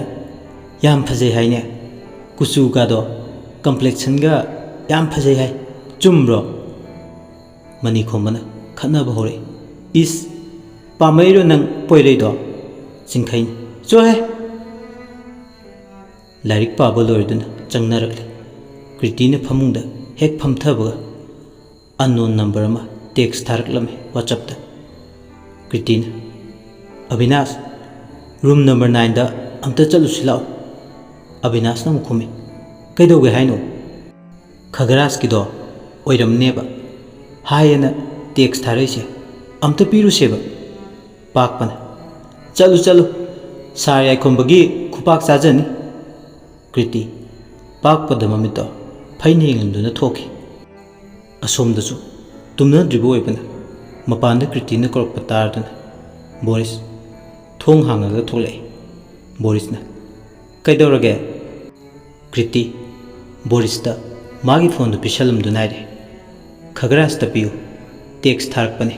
ꯌꯥꯝ ꯐꯖꯩ ꯍꯥꯏꯅꯦ, ꯀꯨꯆꯨꯒꯗꯣ, ꯀꯝꯄ꯭ꯂꯦꯛꯁꯟꯒ ꯌꯥꯝ ꯐꯖꯩ ꯍꯥꯏ, ꯆꯨꯝꯕ꯭ꯔꯣ?" ꯃꯅꯤꯈꯣꯝꯕꯅ ꯈꯠꯅꯕ ꯍꯧꯔꯛꯏ, "ꯏꯁ, ꯄꯥꯝꯃꯛꯏꯔꯣ ꯅꯪ ꯄꯣꯏꯔꯩꯗꯣ?" ꯆꯤꯡꯈꯩꯅ, "ꯆꯣꯍꯦ!" ꯂꯥꯏꯔꯤꯛ ꯄꯥꯕ ꯂꯣꯏꯔꯗꯨꯅ ꯆꯪꯅꯔꯛꯂꯤ꯫ ꯀ꯭ꯔꯤꯇꯤꯅ ꯐꯃꯨꯡꯗ ꯍꯦꯛ ꯐꯝꯊꯕꯒ ꯑꯟꯅꯣꯟ ꯅꯝꯕꯔ ꯑꯃ ꯇꯦꯛꯁ ꯊꯥꯔꯛꯂꯝꯃꯤ ꯋꯥꯆꯞꯇ꯫ ꯀ꯭ꯔꯤꯇꯤꯅ, "ꯑꯕꯤꯅꯥꯁ, ꯔꯨꯝ ꯅꯝꯕꯔ ꯅꯥꯏꯟꯗ ꯑꯝꯇ ꯆꯠꯂꯨꯁꯤ ꯂꯥꯛꯑꯣ꯫" ꯑꯕꯤꯅꯥꯁꯅ ꯑꯃꯨꯛ ꯈꯨꯝꯃꯤ, "ꯀꯩꯗꯧꯒꯦ ꯍꯥꯏꯅꯣ?" "ꯈꯒꯔꯥꯖꯀꯤꯗꯣ ꯑꯣꯏꯔꯝꯅꯦꯕ ꯍꯥꯏꯌꯦꯅ ꯇꯦꯛꯁ ꯊꯥꯔꯛꯏꯁꯦ, ꯑꯝꯇ ꯄꯤꯔꯨꯁꯦꯕ꯫" ꯄꯥꯛꯄꯅ, "ꯆꯠꯂꯨ ꯆꯠꯂꯨ, ꯁꯥꯔ ꯌꯥꯏꯈꯣꯝꯕꯒꯤ ꯈꯨꯄꯥꯛ ꯆꯥꯖꯅꯤ꯫" ꯀ꯭ꯔꯤꯇꯤ ꯄꯥꯛꯄꯗ ꯃꯃꯤꯠꯇꯣ ꯐꯩꯅ ꯌꯦꯡꯂꯝꯗꯨꯅ ꯊꯣꯛꯈꯤ꯫ ꯑꯁꯣꯝꯗꯁꯨ ꯇꯨꯝꯅꯗ꯭ꯔꯤꯕ ꯑꯣꯏꯕꯅ ꯃꯄꯥꯟꯗ ꯀ꯭ꯔꯤꯇꯤꯅ ꯀꯧꯔꯛꯄ ꯇꯥꯔꯗꯨꯅ ꯕꯣꯔꯤꯁ ꯊꯣꯡ ꯍꯥꯡꯉꯒ ꯊꯣꯛꯂꯛꯏ꯫ ꯕꯣꯔꯤꯁꯅ, "ꯀꯩꯗꯧꯔꯒꯦ?" ꯀ꯭ꯔꯤꯇꯤ ꯕꯣꯔꯤꯁꯇ ꯃꯥꯒꯤ ꯐꯣꯟꯗꯨ ꯄꯤꯁꯜꯂꯝꯗꯨꯅ ꯍꯥꯏꯔꯦ, "ꯈꯒꯔꯥꯖꯇ ꯄꯤꯌꯨ, ꯇꯦꯛꯁ ꯊꯥꯔꯛꯄꯅꯦ꯫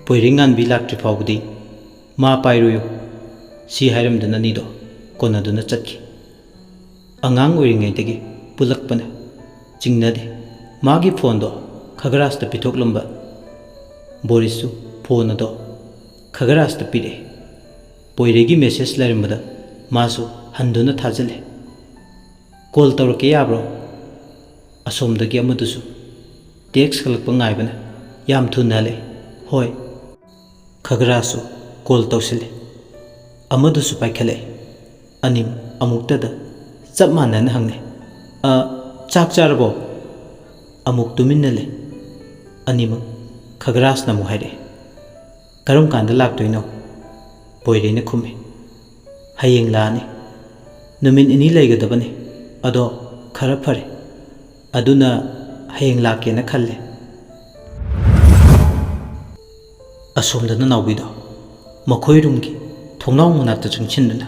ꯄꯣꯏꯔꯩꯉꯥꯟꯕꯤ ꯂꯥꯛꯇ꯭ꯔꯤ ꯐꯥꯎꯕꯗꯤ ꯃꯥ ꯄꯥꯏꯔꯨꯌꯨ꯫" ꯁꯤ ꯍꯥꯏꯔꯝꯗꯨꯅ ꯑꯅꯤꯗꯣ ꯀꯣꯟꯅꯗꯨꯅ ꯆꯠꯈꯤ꯫ ꯑꯉꯥꯡ ꯑꯣꯏꯔꯤꯉꯩꯗꯒꯤ ꯄꯨꯜꯂꯛꯄꯅ ꯆꯤꯡꯅꯗꯦ꯫ ꯃꯥꯒꯤ ꯐꯣꯟꯗꯣ ꯈꯒꯔꯥꯖꯇ ꯄꯤꯊꯣꯛꯂꯝꯕ꯫ ꯕꯣꯔꯤꯁꯁꯨ ꯐꯣꯟ ꯑꯗꯣ ꯈꯒꯔꯥꯖꯇ ꯄꯤꯔꯛꯑꯦ꯫ ꯄꯣꯏꯔꯩꯒꯤ ꯃꯦꯁꯦꯖ ꯂꯩꯔꯝꯕꯗ ꯃꯥꯁꯨ ꯍꯟꯗꯨꯅ ꯊꯥꯖꯤꯜꯂꯦ꯫ "ꯀꯣꯜ ꯇꯧꯔꯛꯀꯦ ꯌꯥꯕ꯭ꯔꯣ?" ꯑꯁꯣꯝꯗꯒꯤ ꯑꯃꯗꯨꯁꯨ ꯇꯦꯛꯁ ꯈꯜꯂꯛꯄ ꯉꯥꯏꯕꯅ ꯌꯥꯝ ꯊꯨꯅ ꯍꯜꯂꯛꯑꯦ꯫ "ꯍꯣꯏ꯫" ꯈꯒꯔꯥꯖꯁꯨ ꯀꯣꯜ ꯇꯧꯁꯤꯜꯂꯦ꯫ ꯑꯃꯗꯨꯁꯨ ꯄꯥꯏꯈꯠꯂꯛꯑꯦ꯫ ꯑꯅꯤꯃꯛ ꯑꯃꯨꯛꯇꯗ ꯆꯞ ꯃꯥꯟꯅꯅ ꯍꯪꯅꯩ, "ꯑ, ꯆꯥꯛ ꯆꯥꯔꯕꯣ?" ꯑꯃꯨꯛ ꯇꯨꯃꯤꯟꯅ ꯂꯩ꯫ ꯑꯅꯤꯃꯛ ꯈꯒꯔꯥꯖꯅ ꯑꯃꯨꯛ ꯍꯥꯏꯔꯛꯑꯦ, "ꯀꯔꯝ ꯀꯥꯟꯗ ꯂꯥꯛꯇꯣꯏꯅꯣ?" ꯄꯣꯏꯔꯩꯅ ꯈꯨꯝꯃꯤ, "ꯍꯌꯦꯡ ꯂꯥꯛꯑꯅꯤ꯫ ꯅꯨꯃꯤꯠ ꯅꯤꯅꯤ ꯂꯩꯒꯗꯕꯅꯤ꯫ ꯑꯗꯣ ꯈꯔ ꯐꯔꯦ꯫ ꯑꯗꯨꯅ ꯍꯌꯦꯡ ꯂꯥꯛꯀꯦꯅ ꯈꯜꯂꯦ꯫" ꯑꯁꯣꯝꯗꯅ ꯅꯥꯎꯕꯤꯗꯣ ꯃꯈꯣꯏ ꯔꯨꯝꯒꯤ ꯊꯣꯡꯅꯥꯎ ꯃꯅꯥꯛꯇ ꯆꯪꯁꯤꯟꯗꯨꯅ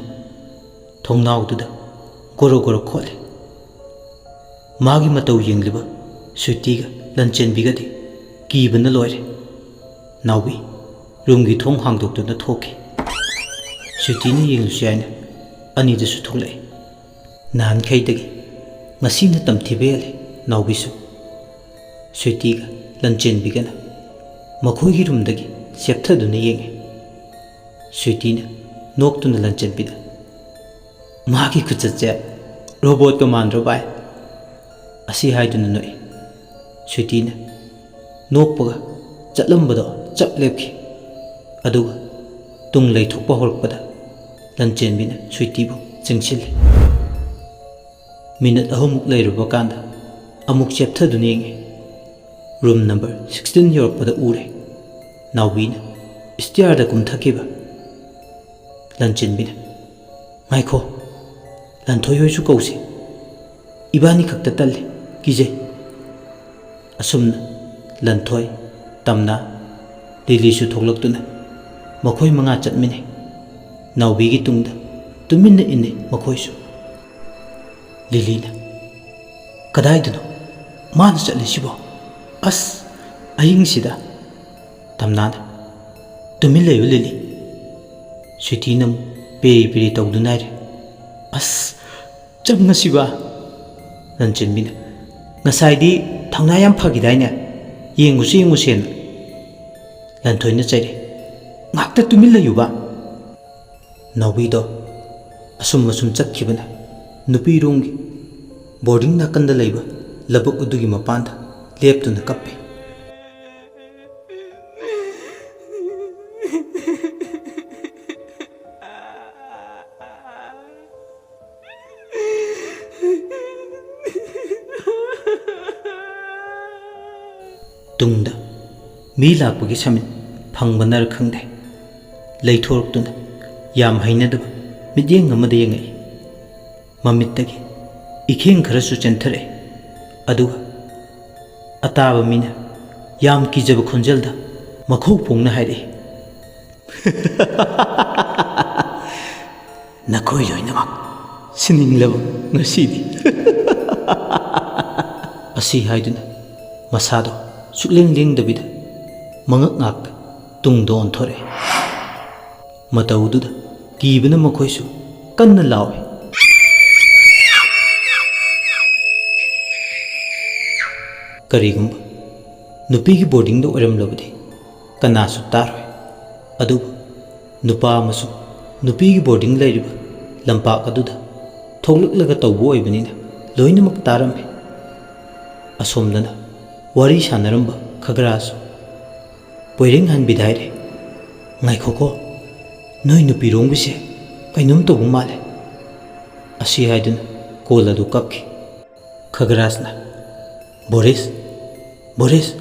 ꯊꯣꯡꯅꯥꯎꯗꯨꯗ ꯒꯣꯔꯣ ꯒꯣꯔꯣ ꯈꯣꯠꯂꯤ꯫ ꯃꯥꯒꯤ ꯃꯇꯧ ꯌꯦꯡꯂꯤꯕ ꯁ꯭ꯋꯤꯇꯤꯒ ꯂꯟꯆꯦꯟꯕꯤꯒꯗꯤ ꯀꯤꯕꯅ ꯂꯣꯏꯔꯦ꯫ ꯅꯥꯎꯕꯤ ꯔꯨꯝꯒꯤ ꯊꯣꯡ ꯍꯥꯡꯗꯣꯛꯇꯨꯅ ꯊꯣꯛꯈꯤ꯫ ꯁ꯭ꯋꯤꯇꯤꯅ ꯌꯦꯡꯂꯨꯁꯤ ꯍꯥꯏꯅ ꯑꯅꯤꯗꯨꯁꯨ ꯊꯣꯛꯂꯛꯏ꯫ ꯅꯍꯥꯟꯈꯩꯗꯒꯤ ꯉꯁꯤꯅ ꯇꯝꯊꯤꯕ ꯍꯦꯜꯂꯤ ꯅꯥꯎꯕꯤꯁꯨ꯫ ꯁ꯭ꯋꯤꯇꯤꯒ ꯂꯟꯆꯦꯟꯕꯤꯒꯅ ꯃꯈꯣꯏꯒꯤ ꯔꯨꯝꯗꯒꯤ ꯆꯦꯞꯊꯗꯨꯅ ꯌꯦꯡꯉꯤ꯫ ꯁ꯭ꯋꯤꯇꯤꯅ ꯅꯣꯛꯇꯨꯅ ꯂꯟꯆꯦꯟꯕꯤꯗ, "ꯃꯥꯒꯤ ꯈꯨꯆꯠꯁꯦ ꯔꯣꯕꯣꯠꯀ ꯃꯥꯟꯗ꯭ꯔꯣ ꯚꯥꯏ?" ꯑꯁꯤ ꯍꯥꯏꯗꯨꯅ ꯅꯣꯛꯏ꯫ ꯁ꯭ꯋꯤꯇꯤꯅ ꯅꯣꯛꯄꯒ ꯆꯠꯂꯝꯕꯗꯣ ꯆꯞ ꯂꯦꯞꯈꯤ꯫ ꯑꯗꯨꯒ ꯇꯨꯡ ꯂꯩꯊꯣꯛꯄ ꯍꯧꯔꯛꯄꯗ ꯂꯟꯆꯦꯟꯕꯤꯅ ꯁ꯭ꯋꯤꯇꯤꯕꯨ ꯆꯤꯡꯁꯤꯜꯂꯤ꯫ ꯃꯤꯅꯠ ꯑꯍꯨꯝꯃꯨꯛ ꯂꯩꯔꯨꯕ ꯀꯥꯟꯗ ꯑꯃꯨꯛ ꯆꯦꯞꯊꯗꯨꯅ ꯌꯦꯡꯉꯤ꯫ ꯔꯨꯝ ꯅꯝꯕꯔ ꯁꯤꯛꯁꯇꯤꯟ ꯌꯧꯔꯛꯄꯗ ꯎꯔꯦ꯫ ꯅꯥꯎꯕꯤꯅ ꯁ꯭ꯇꯤꯌꯥꯔꯗ ꯀꯨꯝꯊꯈꯤꯕ꯫ ꯂꯟꯆꯦꯟꯕꯤꯅ, "ꯉꯥꯏꯈꯣ, ꯂꯟꯊꯣꯏ ꯍꯣꯏꯁꯨ ꯀꯧꯁꯦ꯫ ꯏꯕꯥꯅꯤ ꯈꯛꯇ ꯇꯜꯂꯦ, ꯀꯤꯖꯩ꯫" ꯑꯁꯨꯝꯅ ꯂꯟꯊꯣꯏ, ꯇꯝꯅꯥ, ꯂꯤꯂꯤꯁꯨ ꯊꯣꯛꯂꯛꯇꯨꯅ ꯃꯈꯣꯏ ꯃꯉꯥ ꯆꯠꯃꯤꯟꯅꯩ꯫ ꯅꯥꯎꯕꯤꯒꯤ ꯇꯨꯡꯗ ꯇꯨꯃꯤꯟꯅ ꯏꯟꯅꯩ ꯃꯈꯣꯏꯁꯨ꯫ ꯂꯤꯂꯤꯅ, "ꯀꯗꯥꯏꯗꯅꯣ ꯃꯥꯅ ꯆꯠꯂꯤꯁꯤꯕꯣ? ꯑꯁ, ꯑꯍꯤꯡꯁꯤꯗ!" ꯇꯝꯅꯥꯅ, "ꯇꯨꯃꯤꯟ ꯂꯩꯌꯨ ꯂꯤꯂꯤ꯫" ꯁ꯭ꯋꯤꯇꯤꯅ ꯑꯃꯨꯛ ꯄꯦꯔꯤ ꯄꯦꯔꯤ ꯇꯧꯗꯨꯅ ꯍꯥꯏꯔꯦ, "ꯑꯁ, ꯆꯪꯉꯁꯤꯕ꯫" ꯂꯟꯆꯦꯟꯕꯤꯅ, "ꯉꯁꯥꯏꯗꯤ ꯊꯧꯅꯥ ꯌꯥꯝ ꯐꯈꯤꯗꯥꯏꯅꯦ? ꯌꯦꯡꯉꯨꯁꯤ ꯌꯦꯡꯉꯨꯁꯦꯅ꯫" ꯂꯟꯊꯣꯏꯅ ꯆꯩꯔꯦ, "ꯉꯥꯛꯇ ꯇꯨꯃꯤꯟ ꯂꯩꯌꯨꯕ꯫" ꯅꯥꯎꯕꯤꯗꯣ ꯑꯁꯨꯝ ꯑꯁꯨꯝ ꯆꯠꯈꯤꯕꯅ ꯅꯨꯄꯤꯔꯣꯝꯒꯤ ꯕꯣꯔꯗꯤꯡ ꯅꯥꯀꯟꯗ ꯂꯩꯕ ꯂꯧꯕꯨꯛ ꯑꯗꯨꯒꯤ ꯃꯄꯥꯟꯗ ꯂꯦꯞꯇꯨꯅ ꯀꯞꯄꯤ꯫ ꯇꯨꯡꯗ ꯃꯤ ꯂꯥꯛꯄꯒꯤ ꯁꯃꯤꯟ ꯐꯪꯕꯅꯔ ꯈꯪꯗꯦ, ꯂꯩꯊꯣꯔꯛꯇꯨꯅ ꯌꯥꯝ ꯍꯩꯅꯗꯕ ꯃꯤꯠꯌꯦꯡ ꯑꯃꯗ ꯌꯦꯡꯉꯛꯏ꯫ ꯃꯃꯤꯠꯇꯒꯤ ꯏꯈꯦꯡ ꯈꯔꯁꯨ ꯆꯦꯟꯊꯔꯛꯏ꯫ ꯑꯗꯨꯒ ꯑꯇꯥꯕ ꯃꯤꯅ ꯌꯥꯝ ꯀꯤꯖꯕ ꯈꯣꯟꯖꯦꯜꯗ ꯃꯈꯧ ꯐꯣꯡꯅ ꯍꯥꯏꯔꯛꯏ, "ꯅꯈꯣꯏ ꯂꯣꯏꯅꯃꯛ ꯁꯤꯅꯤꯡꯂꯕ ꯉꯁꯤꯗꯤ?" ꯑꯁꯤ ꯍꯥꯏꯗꯨꯅ ꯃꯁꯥꯗꯣ ꯁꯨꯛꯂꯦꯡ ꯂꯦꯡꯗꯕꯤꯗ ꯃꯉꯛ ꯉꯥꯛꯇ ꯇꯨꯡꯗ ꯑꯣꯟꯊꯣꯔꯛꯑꯦ꯫ ꯃꯇꯧꯗꯨꯗ ꯀꯤꯕꯅ ꯃꯈꯣꯏꯁꯨ ꯀꯟꯅ ꯂꯥꯎꯏ꯫ ꯀꯔꯤꯒꯨꯝꯕ ꯅꯨꯄꯤꯒꯤ ꯕꯣꯔꯗꯤꯡꯗ ꯑꯣꯏꯔꯝꯂꯕꯗꯤ ꯀꯅꯥꯁꯨ ꯇꯥꯔꯣꯏ꯫ ꯑꯗꯨꯕꯨ ꯅꯨꯄꯥ ꯑꯃꯁꯨꯡ ꯅꯨꯄꯤꯒꯤ ꯕꯣꯔꯗꯤꯡ ꯂꯩꯔꯤꯕ ꯂꯝꯄꯥꯛ ꯑꯗꯨꯗ ꯊꯣꯛꯂꯛꯂꯒ ꯇꯧꯕ ꯑꯣꯏꯕꯅꯤꯅ ꯂꯣꯏꯅꯃꯛ ꯇꯥꯔꯝꯃꯤ꯫ ꯑꯁꯣꯝꯗꯅ ꯋꯥꯔꯤ ꯁꯥꯟꯅꯔꯝꯕ ꯈꯒ꯭ꯔꯥꯁꯨ ꯄꯣꯏꯔꯦꯡ ꯍꯟꯕꯤꯗ ꯍꯥꯏꯔꯦ, "ꯉꯥꯏꯈꯣꯀꯣ, "ꯅꯣꯏ ꯅꯨꯄꯤꯔꯣꯝꯒꯤꯁꯦ ꯀꯩꯅꯣꯝ ꯇꯧꯕ ꯃꯥꯜꯂꯦ", ꯑꯁꯤ ꯍꯥꯏꯗꯨꯅ ꯀꯣꯜ ꯑꯗꯨ ꯀꯛꯈꯤ꯫ ꯈꯒꯔꯥꯖꯅ, "ꯕꯣꯔꯤꯁ, ꯕꯣꯔꯤꯁ,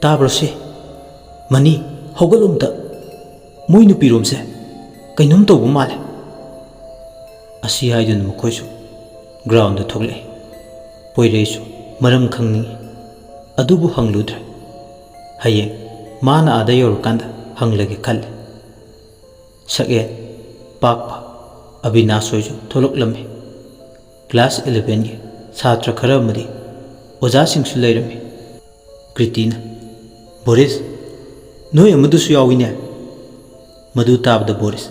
ꯇꯥꯕ꯭ꯔꯣ ꯁꯤ? ꯃꯅꯤ, ꯍꯧꯒꯠꯂꯣ ꯑꯝꯇ꯫ ꯃꯣꯏ ꯅꯨꯄꯤꯔꯣꯝꯁꯦ ꯀꯩꯅꯣꯝ ꯇꯧꯕ ꯃꯥꯜꯂꯦ", ꯑꯁꯤ ꯍꯥꯏꯗꯨꯅ ꯃꯈꯣꯏꯁꯨ ꯒ꯭ꯔꯥꯎꯟꯗ ꯊꯣꯛꯂꯛꯏ꯫ ꯄꯣꯏꯔꯩꯁꯨ ꯃꯔꯝ ꯈꯪꯅꯤꯡꯏ, ꯑꯗꯨꯕꯨ ꯍꯪꯂꯨꯗ꯭ꯔꯦ꯫ ꯍꯌꯦꯡ ꯃꯥꯅ ꯑꯥꯗ ꯌꯧꯔꯀꯥꯟꯗ ꯍꯪꯂꯒꯦ ꯈꯜꯂꯤ꯫ ꯁꯛꯍꯦꯟ, ꯄꯥꯛꯄ, ꯑꯕꯤꯅꯥꯁ ꯍꯣꯏꯁꯨ ꯊꯣꯛꯂꯛꯂꯝꯃꯤ꯫ ꯀ꯭ꯂꯥꯁ ꯏꯂꯚꯦꯟꯒꯤ ꯁꯥꯇ꯭ꯔ ꯈꯔ ꯑꯃꯗꯤ ꯑꯣꯖꯥꯁꯤꯡꯁꯨ ꯂꯩꯔꯝꯃꯤ꯫ ꯀ꯭ꯔꯤꯇꯤꯅ, "ꯕꯣꯔꯤꯁ, ꯅꯣꯏ ꯑꯃꯗꯨꯁꯨ ꯌꯥꯎꯏꯅꯦ?" ꯃꯗꯨ ꯇꯥꯕꯗ ꯕꯣꯔꯤꯁ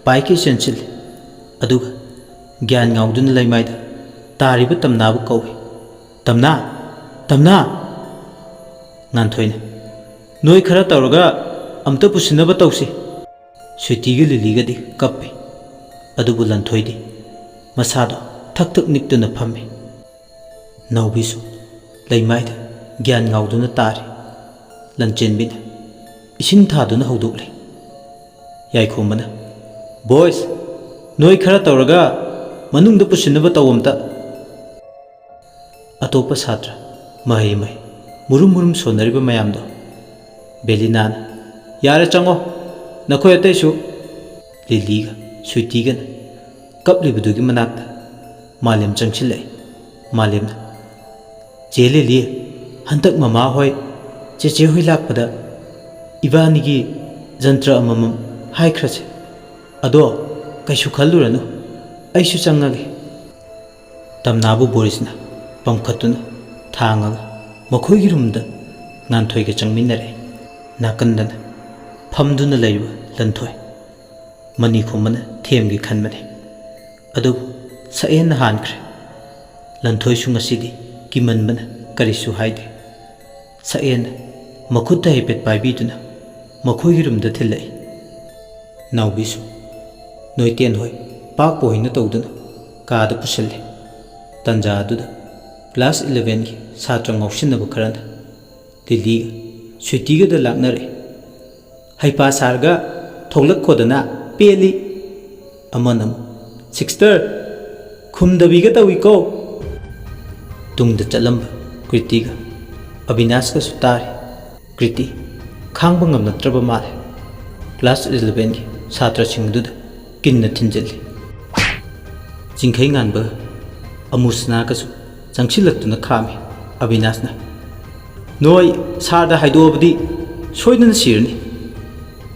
ꯄꯥꯏꯈꯩ ꯆꯦꯟꯁꯤꯜꯂꯤ꯫ ꯑꯗꯨꯒ ꯒ꯭ꯌꯥꯟ ꯉꯥꯎꯗꯨꯅ ꯂꯩꯃꯥꯏꯗ ꯇꯥꯔꯤꯕ ꯇꯝꯅꯥꯕꯨ ꯀꯧꯏ꯫ "ꯇꯝꯅꯥ! ꯇꯝꯅꯥ!" ꯉꯥꯟꯊꯣꯏꯅ, "ꯅꯣꯏ ꯈꯔ ꯇꯧꯔꯒ ꯑꯝꯇ ꯄꯨꯁꯤꯟꯅꯕ ꯇꯧꯁꯤ꯫" ꯁ꯭ꯋꯤꯇꯤꯒ ꯂꯤꯂꯤꯒꯗꯤ ꯀꯞꯄꯤ꯫ ꯑꯗꯨꯕꯨ ꯂꯟꯊꯣꯏꯗꯤ ꯃꯁꯥꯗꯣ ꯊꯛ ꯊꯛ ꯅꯤꯛꯇꯨꯅ ꯐꯝꯃꯤ꯫ ꯅꯥꯎꯕꯤꯁꯨ ꯂꯩꯃꯥꯏꯗ ꯒ꯭ꯌꯥꯟ ꯉꯥꯎꯗꯨꯅ ꯇꯥꯔꯤ꯫ ꯂꯟꯆꯦꯟꯕꯤꯅ ꯏꯁꯤꯡ ꯊꯥꯗꯨꯅ ꯍꯧꯗꯣꯛꯂꯤ꯫ ꯌꯥꯏꯈꯣꯝꯕꯅ, "ꯕꯣꯏꯁ, ꯅꯣꯏ ꯈꯔ ꯇꯧꯔꯒ ꯃꯅꯨꯡꯗ ꯄꯨꯁꯤꯟꯅꯕ ꯇꯧ ꯑꯝꯇ꯫" ꯑꯇꯣꯞꯄ ꯁꯥꯇ꯭ꯔ, ꯃꯍꯩ ꯃꯍꯩ, ꯃꯨꯔꯨꯝ ꯃꯨꯔꯨꯝ ꯁꯣꯟꯅꯔꯤꯕ ꯃꯌꯥꯝꯗꯣ꯫ ꯕꯦꯂꯤꯅꯥꯅ, "ꯌꯥꯔꯦ, ꯆꯪꯉꯣ, ꯅꯈꯣꯏ ꯑꯇꯩꯁꯨ꯫" ꯂꯤꯂꯤꯒ ꯁ꯭ꯋꯤꯇꯤꯒꯅ ꯀꯞꯂꯤꯕꯗꯨꯒꯤ ꯃꯅꯥꯛꯇ ꯃꯥꯂꯦꯝ ꯆꯪꯁꯤꯜꯂꯛꯏ꯫ ꯃꯥꯂꯦꯝꯅ, "ꯆꯦ ꯂꯤꯂꯤ, ꯍꯟꯗꯛ ꯃꯃꯥ ꯍꯣꯏ, ꯆꯦꯆꯦ ꯍꯣꯏ ꯂꯥꯛꯄꯗ ꯏꯕꯥꯅꯤꯒꯤ ꯖꯟꯇ꯭ꯔ ꯑꯃꯃꯝ ꯍꯥꯏꯈ꯭ꯔꯁꯦ꯫ ꯑꯗꯣ ꯀꯩꯁꯨ ꯈꯜꯂꯨꯔꯅꯨ, ꯑꯩꯁꯨ ꯆꯪꯉꯒꯦ꯫" ꯇꯝꯅꯥꯕꯨ ꯕꯣꯔꯤꯁꯅ ꯄꯝꯈꯠꯇꯨꯅ ꯊꯥꯡꯉꯒ ꯃꯈꯣꯏꯒꯤ ꯔꯨꯝꯗ ꯉꯥꯟꯊꯣꯏꯒ ꯆꯪꯃꯤꯟꯅꯔꯛꯏ꯫ ꯅꯥꯀꯟꯗꯅ ꯐꯝꯗꯨꯅ ꯂꯩꯔꯤꯕ ꯂꯟꯊꯣꯏ꯫ ꯃꯅꯤꯈꯣꯝꯕꯅ ꯊꯦꯝꯒꯦ ꯈꯟꯕꯅꯤ, ꯑꯗꯨꯕꯨ ꯁꯛꯍꯦꯟꯅ ꯍꯥꯟꯈ꯭ꯔꯦ꯫ ꯂꯟꯊꯣꯏꯁꯨ ꯉꯁꯤꯗꯤ ꯀꯤꯃꯟꯕꯅ ꯀꯔꯤꯁꯨ ꯍꯥꯏꯗꯦ꯫ ꯁꯛꯍꯦꯟꯅ ꯃꯈꯨꯠꯇ ꯍꯥꯏꯐꯦꯠ ꯄꯥꯏꯕꯤꯗꯨꯅ ꯃꯈꯣꯏꯒꯤ ꯔꯨꯝꯗ ꯊꯤꯜꯂꯛꯏ꯫ ꯅꯥꯎꯕꯤꯁꯨ ꯅꯣꯏꯇꯦꯟ ꯍꯣꯏ, ꯄꯥꯛꯄ ꯍꯣꯏꯅ ꯇꯧꯗꯨꯅ ꯀꯥꯗ ꯄꯨꯁꯤꯜꯂꯤ꯫ ꯇꯟꯖꯥ ꯑꯗꯨꯗ ꯀ꯭ꯂꯥꯁ ꯏꯂꯚꯦꯟꯒꯤ ꯁꯥꯇ꯭ꯔ ꯉꯥꯎꯁꯤꯟꯅꯕ ꯈꯔꯅ ꯂꯤꯂꯤꯒ ꯁ꯭ꯋꯤꯇꯤꯒꯗ ꯂꯥꯛꯅꯔꯛꯏ꯫ "ꯍꯩꯄꯥ ꯁꯥꯔꯒ ꯊꯣꯛꯂꯛꯈꯣꯗꯅ, "ꯄꯦꯜꯂꯤ"꯫ ꯑꯃꯅ ꯑꯃꯨꯛ, "ꯁꯤꯛꯁꯇꯔ, ꯈꯨꯝꯗꯕꯤꯒ ꯇꯧꯏꯀꯣ"꯫ ꯇꯨꯡꯗ ꯆꯠꯂꯝꯕ ꯀ꯭ꯔꯤꯇꯤꯒ ꯑꯕꯤꯅꯥꯁꯀꯁꯨ ꯇꯥꯔꯤ꯫ ꯀ꯭ꯔꯤꯇꯤ ꯈꯥꯡꯕ ꯉꯝꯂꯛꯇ꯭ꯔꯕ ꯃꯥꯜꯂꯦ꯫ ꯀ꯭ꯂꯥꯁ ꯏꯂꯚꯦꯟꯒꯤ ꯁꯥꯇ꯭ꯔꯁꯤꯡꯗꯨꯗ ꯀꯤꯟꯅ ꯊꯤꯟꯖꯤꯜꯂꯤ꯫ ꯆꯤꯡꯈꯩ ꯉꯥꯟꯕꯒ ꯑꯃꯨꯁꯅꯥꯒꯁꯨ ꯆꯪꯁꯤꯜꯂꯛꯇꯨꯅ ꯈꯥꯝꯃꯤ꯫ ꯑꯕꯤꯅꯥꯁꯅ, "ꯅꯣꯏ ꯁꯥꯔꯗ ꯍꯥꯏꯗꯣꯛꯑꯕꯗꯤ ꯁꯣꯏꯗꯅ ꯁꯤꯔꯅꯤ꯫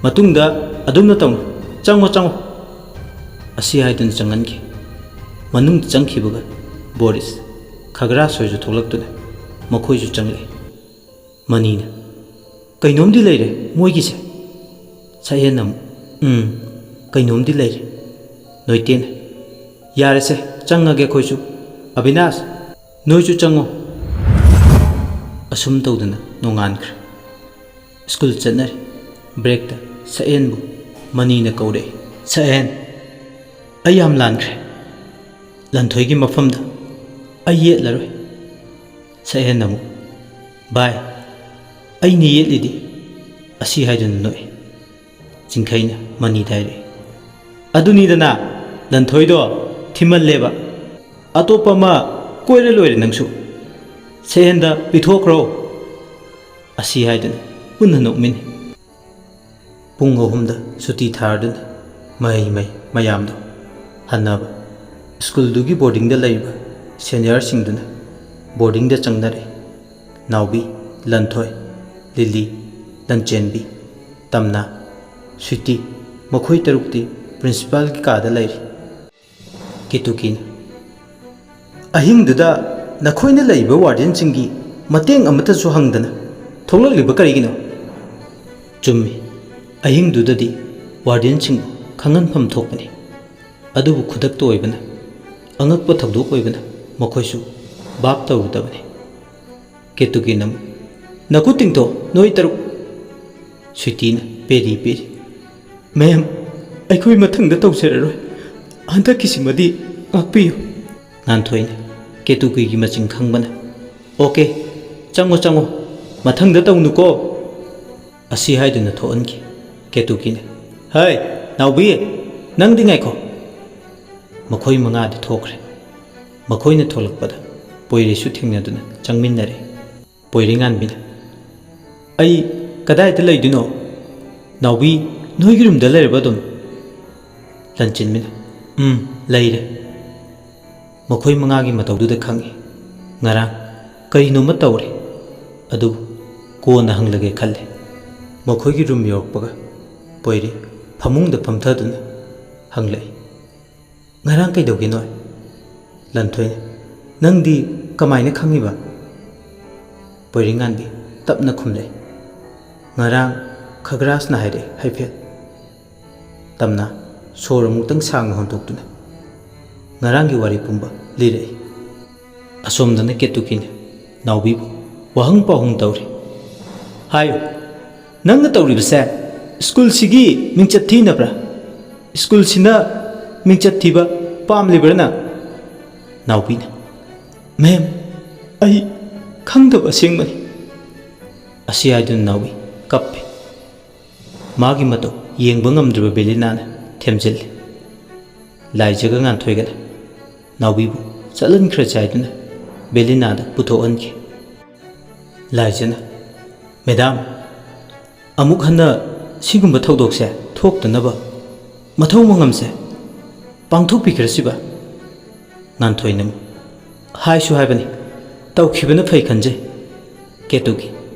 ꯃꯇꯨꯡꯗ ꯑꯗꯨꯝꯅ ꯇꯧꯅꯨ꯫ ꯆꯪꯉꯣ, ꯆꯪꯉꯣ"꯫ ꯑꯁꯤ ꯍꯥꯏꯗꯨꯅ ꯆꯪꯍꯟꯈꯤ꯫ ꯃꯅꯨꯡꯗ ꯆꯪꯈꯤꯕꯒ ꯕꯣꯔꯤꯁ, ꯈꯒ꯭ꯔꯥꯁꯣꯏꯁꯨ ꯊꯣꯛꯂꯛꯇꯨꯅ ꯃꯈꯣꯏꯁꯨ ꯆꯪꯂꯛꯏ꯫ ꯃꯅꯤꯅ, "ꯀꯩꯅꯣꯝꯗꯤ ꯂꯩꯔꯦ ꯃꯣꯏꯒꯤꯁꯦ"꯫ ꯁꯛꯍꯦꯟꯅ ꯑꯃꯨꯛ, "ꯎꯝ, ꯀꯩꯅꯣꯝꯗꯤ ꯂꯩꯔꯦ"꯫ ꯅꯣꯏꯇꯦꯅ, "ꯌꯥꯔꯦꯁꯦ, ꯆꯪꯉꯒꯦ ꯑꯩꯈꯣꯏꯁꯨ꯫ ꯑꯕꯤꯅꯥꯁ, ꯅꯣꯏꯁꯨ ꯆꯪꯉꯣ"꯫ ꯑꯁꯨꯝ ꯇꯧꯗꯅ ꯅꯣꯡꯉꯥꯟꯈ꯭ꯔꯦ꯫ ꯁ꯭ꯀꯨꯜ ꯆꯠꯅꯔꯤ꯫ ꯕ꯭ꯔꯦꯛꯇ ꯁꯛꯍꯦꯟꯕꯨ ꯃꯅꯤꯅ ꯀꯧꯔꯛꯏ꯫ "ꯁꯛꯍꯦꯟ, ꯑꯩ ꯌꯥꯝ ꯂꯥꯟꯈ꯭ꯔꯦ꯫ ꯂꯟꯊꯣꯏꯒꯤ ꯃꯐꯝꯗ ꯑꯩ ꯌꯦꯠꯂꯔꯣꯏ"꯫ ꯁꯛꯍꯦꯟ ꯑꯃꯨꯛ, "ꯚꯥꯏ, ꯑꯩꯅ ꯌꯦꯠꯂꯤꯗꯤ"꯫ ꯑꯁꯤ ꯍꯥꯏꯗꯨꯅ ꯅꯣꯛꯏ꯫ ꯆꯤꯡꯈꯩꯅ ꯃꯅꯤꯗ ꯍꯥꯏꯔꯛꯏ, "ꯑꯗꯨꯅꯤꯗꯅ, ꯂꯟꯊꯣꯏꯗꯣ ꯊꯤꯃꯜꯂꯦꯕ꯫ ꯑꯇꯣꯞꯄ ꯑꯃ ꯀꯣꯏꯔ ꯂꯣꯏꯔꯦ ꯅꯪꯁꯨ꯫ ꯁꯛꯍꯦꯟꯗ ꯄꯤꯊꯣꯛꯈ꯭ꯔꯣ"꯫ ꯑꯁꯤ ꯍꯥꯏꯗꯨꯅ ꯄꯨꯟꯅ ꯅꯣꯛꯃꯤꯟꯅꯩ꯫ ꯄꯨꯡ ꯑꯍꯨꯝꯗ ꯁꯨꯇꯤ ꯊꯥꯔꯗꯨꯅ ꯃꯍꯩ ꯃꯍꯩ ꯃꯌꯥꯝꯗꯣ ꯍꯟꯅꯕ꯫ ꯁ꯭ꯀꯨꯜꯗꯨꯒꯤ ꯕꯣꯔꯗꯤꯡꯗ ꯂꯩꯔꯤꯕ ꯁꯦꯅꯤꯌꯔꯁꯤꯡꯗꯨꯅ ꯕꯣꯔꯗꯤꯡꯗ ꯆꯪꯅꯔꯛꯏ꯫ ꯅꯥꯎꯕꯤ, ꯂꯟꯊꯣꯏ, ꯂꯤꯂꯤ, ꯂꯟꯆꯦꯟꯕꯤ, ꯇꯝꯅꯥ, ꯁ꯭ꯋꯤꯇꯤ, ꯃꯈꯣꯏ ꯇꯔꯨꯛꯇꯤ ꯄ꯭ꯔꯤꯟꯁꯤꯄꯥꯜꯒꯤ ꯀꯥꯗ ꯂꯩꯔꯤ꯫ ꯀꯦꯇꯨꯀꯤꯅ, "ꯑꯍꯤꯡꯗꯨꯗ ꯅꯈꯣꯏꯅ ꯂꯩꯔꯤꯕ ꯋꯥꯔꯗꯦꯟꯁꯤꯡꯒꯤ ꯃꯇꯦꯡ ꯑꯃꯠꯇꯁꯨ ꯍꯪꯗꯅ ꯊꯣꯛꯂꯛꯂꯤꯕ ꯀꯔꯤꯒꯤꯅꯣ?" ꯆꯨꯝꯃꯤ, ꯑꯍꯤꯡꯗꯨꯗꯗꯤ ꯋꯥꯔꯗꯦꯟꯁꯤꯡꯕꯨ ꯈꯪꯍꯟꯐꯝ ꯊꯣꯛꯄꯅꯤ꯫ ꯑꯗꯨꯕꯨ ꯈꯨꯗꯛꯇ ꯑꯣꯏꯕꯅ, ꯑꯉꯛꯄ ꯊꯧꯗꯣꯛ ꯑꯣꯏꯕꯅ ꯃꯈꯣꯏꯁꯨ ꯚꯥꯞ ꯇꯧꯔꯨꯗꯕꯅꯤ꯫ ꯀꯦꯇꯨꯀꯤꯅ ꯑꯃꯨꯛ, "ꯅꯈꯨꯠ ꯇꯤꯡꯊꯣꯛ, ꯅꯣꯏ ꯇꯔꯨꯛ"꯫ ꯁ꯭ꯋꯤꯇꯤꯅ ꯄꯦꯔꯤ ꯄꯦꯔꯤ, "ꯃꯦꯝ, ꯑꯩꯈꯣꯏ ꯃꯊꯪꯗ ꯇꯧꯖꯔꯔꯣꯏ꯫ ꯍꯟꯗꯛꯀꯤꯁꯤꯃꯗꯤ ꯉꯥꯛꯄꯤꯌꯨ"꯫ ꯉꯥꯟꯊꯣꯏꯅ ꯀꯦꯇꯨꯀꯤꯒꯤ ꯃꯆꯤꯡ ꯈꯪꯕꯅ, "ꯑꯣꯀꯦ, ꯆꯪꯉꯣ, ꯆꯪꯉꯣ, ꯃꯊꯪꯗ ꯇꯧꯅꯨꯀꯣ"꯫ ꯑꯁꯤ ꯍꯥꯏꯗꯨꯅ ꯊꯣꯛꯍꯟꯈꯤ꯫ ꯀꯦꯇꯨꯀꯤꯅ, "ꯍꯩ, ꯅꯥꯎꯕꯤ, ꯅꯪꯗꯤ ꯉꯥꯏꯈꯣ꯫ ꯃꯈꯣꯏ ꯃꯉꯥꯗꯤ ꯊꯣꯛꯈ꯭ꯔꯦ꯫ ꯃꯈꯣꯏꯅ ꯊꯣꯛꯂꯛꯄꯗ ꯄꯣꯏꯔꯩꯁꯨ ꯊꯦꯡꯅꯗꯨꯅ ꯆꯪꯃꯤꯟꯅꯔꯦ꯫ ꯄꯣꯏꯔꯩꯉꯥꯟꯕꯤꯅ, "ꯑꯩ ꯀꯗꯥꯏꯗ ꯂꯩꯗꯣꯏꯅꯣ? ꯅꯥꯎꯕꯤ, ꯅꯣꯏꯒꯤ ꯔꯨꯝꯗ ꯂꯩꯔꯕ ꯑꯗꯨꯝ?" ꯂꯟꯆꯦꯟꯕꯤꯅ, "ꯎꯝ, ꯂꯩꯔꯦ꯫" ꯃꯈꯣꯏ ꯃꯉꯥꯒꯤ ꯃꯇꯧꯗꯨꯗ ꯈꯪꯏ, ꯉꯔꯥꯡ ꯀꯔꯤꯅꯣꯃ ꯇꯧꯔꯦ꯫ ꯑꯗꯨꯕꯨ ꯀꯣꯟꯅ ꯍꯪꯂꯒꯦ ꯈꯜꯂꯦ꯫ ꯃꯈꯣꯏꯒꯤ ꯔꯨꯝ ꯌꯧꯔꯛꯄꯒ ꯄꯣꯏꯔꯩ ꯐꯃꯨꯡꯗ ꯐꯝꯊꯗꯨꯅ ꯍꯪꯂꯛꯏ, "ꯉꯔꯥꯡ ꯀꯩꯗꯧꯒꯦ ꯅꯣꯏ?" ꯂꯟꯊꯣꯏꯅ, "ꯅꯪꯗꯤ ꯀꯃꯥꯏꯅ ꯈꯪꯉꯤꯕ?" ꯄꯣꯏꯔꯩꯉꯥꯟꯕꯤ ꯇꯞꯅ ꯈꯨꯝꯂꯛꯏ, "ꯉꯔꯥꯡ ꯈꯒ꯭ꯔꯥꯁꯅ ꯍꯥꯏꯔꯛꯏ ꯍꯥꯏꯐꯦꯠ꯫" ꯇꯝꯅ ꯁꯣꯔ ꯑꯃꯨꯛꯇꯪ ꯁꯥꯡꯅ ꯍꯣꯟꯗꯣꯛꯇꯨꯅ ꯉꯔꯥꯡꯒꯤ ꯋꯥꯔꯤ ꯄꯨꯝꯕ ꯂꯤꯔꯛꯏ꯫ ꯑꯁꯣꯝꯗꯅ ꯀꯦꯇꯨꯀꯤꯅ ꯅꯥꯎꯕꯤꯕꯨ ꯋꯥꯍꯪ ꯄꯥꯎꯍꯪ ꯇꯧꯔꯤ꯫ "ꯍꯥꯏꯌꯨ, ꯅꯪꯅ ꯇꯧꯔꯤꯕꯁꯦ ꯁ꯭ꯀꯨꯜꯁꯤꯒꯤ ꯃꯤꯡꯆꯠ ꯊꯤꯅꯕ꯭ꯔꯥ? ꯁ꯭ꯀꯨꯜꯁꯤꯅ ꯃꯤꯡꯆꯠ ꯊꯤꯕ ꯄꯥꯝꯂꯤꯕ꯭ꯔꯥ ꯅꯪ?" ꯅꯥꯎꯕꯤꯅ, "ꯃꯦꯝ, ꯑꯩ ꯈꯪꯗꯕ ꯑꯁꯦꯡꯕꯅꯤ꯫" ꯑꯁꯤ ꯍꯥꯏꯗꯨꯅ ꯅꯥꯎꯕꯤ ꯀꯞꯄꯤ꯫ ꯃꯥꯒꯤ ꯃꯇꯧ ꯌꯦꯡꯕ ꯉꯝꯗ꯭ꯔꯕ ꯕꯦꯂꯤꯅꯥꯅ ꯊꯦꯝꯖꯤꯜꯂꯤ꯫ ꯂꯥꯏꯖꯒ ꯉꯥꯟꯊꯣꯏꯒꯅ ꯅꯥꯎꯕꯤꯕꯨ ꯆꯠꯍꯟꯈ꯭ꯔꯁꯦ ꯍꯥꯏꯗꯨꯅ ꯕꯦꯂꯤꯅꯥꯗ ꯄꯨꯊꯣꯛꯍꯟꯈꯤ꯫ ꯂꯥꯏꯖꯅ, "ꯃꯦꯗꯥꯝ, ꯑꯃꯨꯛ ꯍꯟꯅ ꯁꯤꯒꯨꯝꯕ ꯊꯧꯗꯣꯛꯁꯦ ꯊꯣꯛꯇꯅꯕ ꯃꯊꯧ ꯃꯉꯝꯁꯦ ꯄꯥꯡꯊꯣꯛꯄꯤꯈ꯭ꯔꯁꯤꯕ?" ꯉꯥꯟꯊꯣꯏꯅ ꯑꯃꯨꯛ, "ꯍꯥꯏꯁꯨ ꯍꯥꯏꯕꯅꯤ, ꯇꯧꯈꯤꯕꯅ ꯐꯩ ꯈꯟꯖꯩ꯫" ꯀꯦꯇꯨꯀꯤ,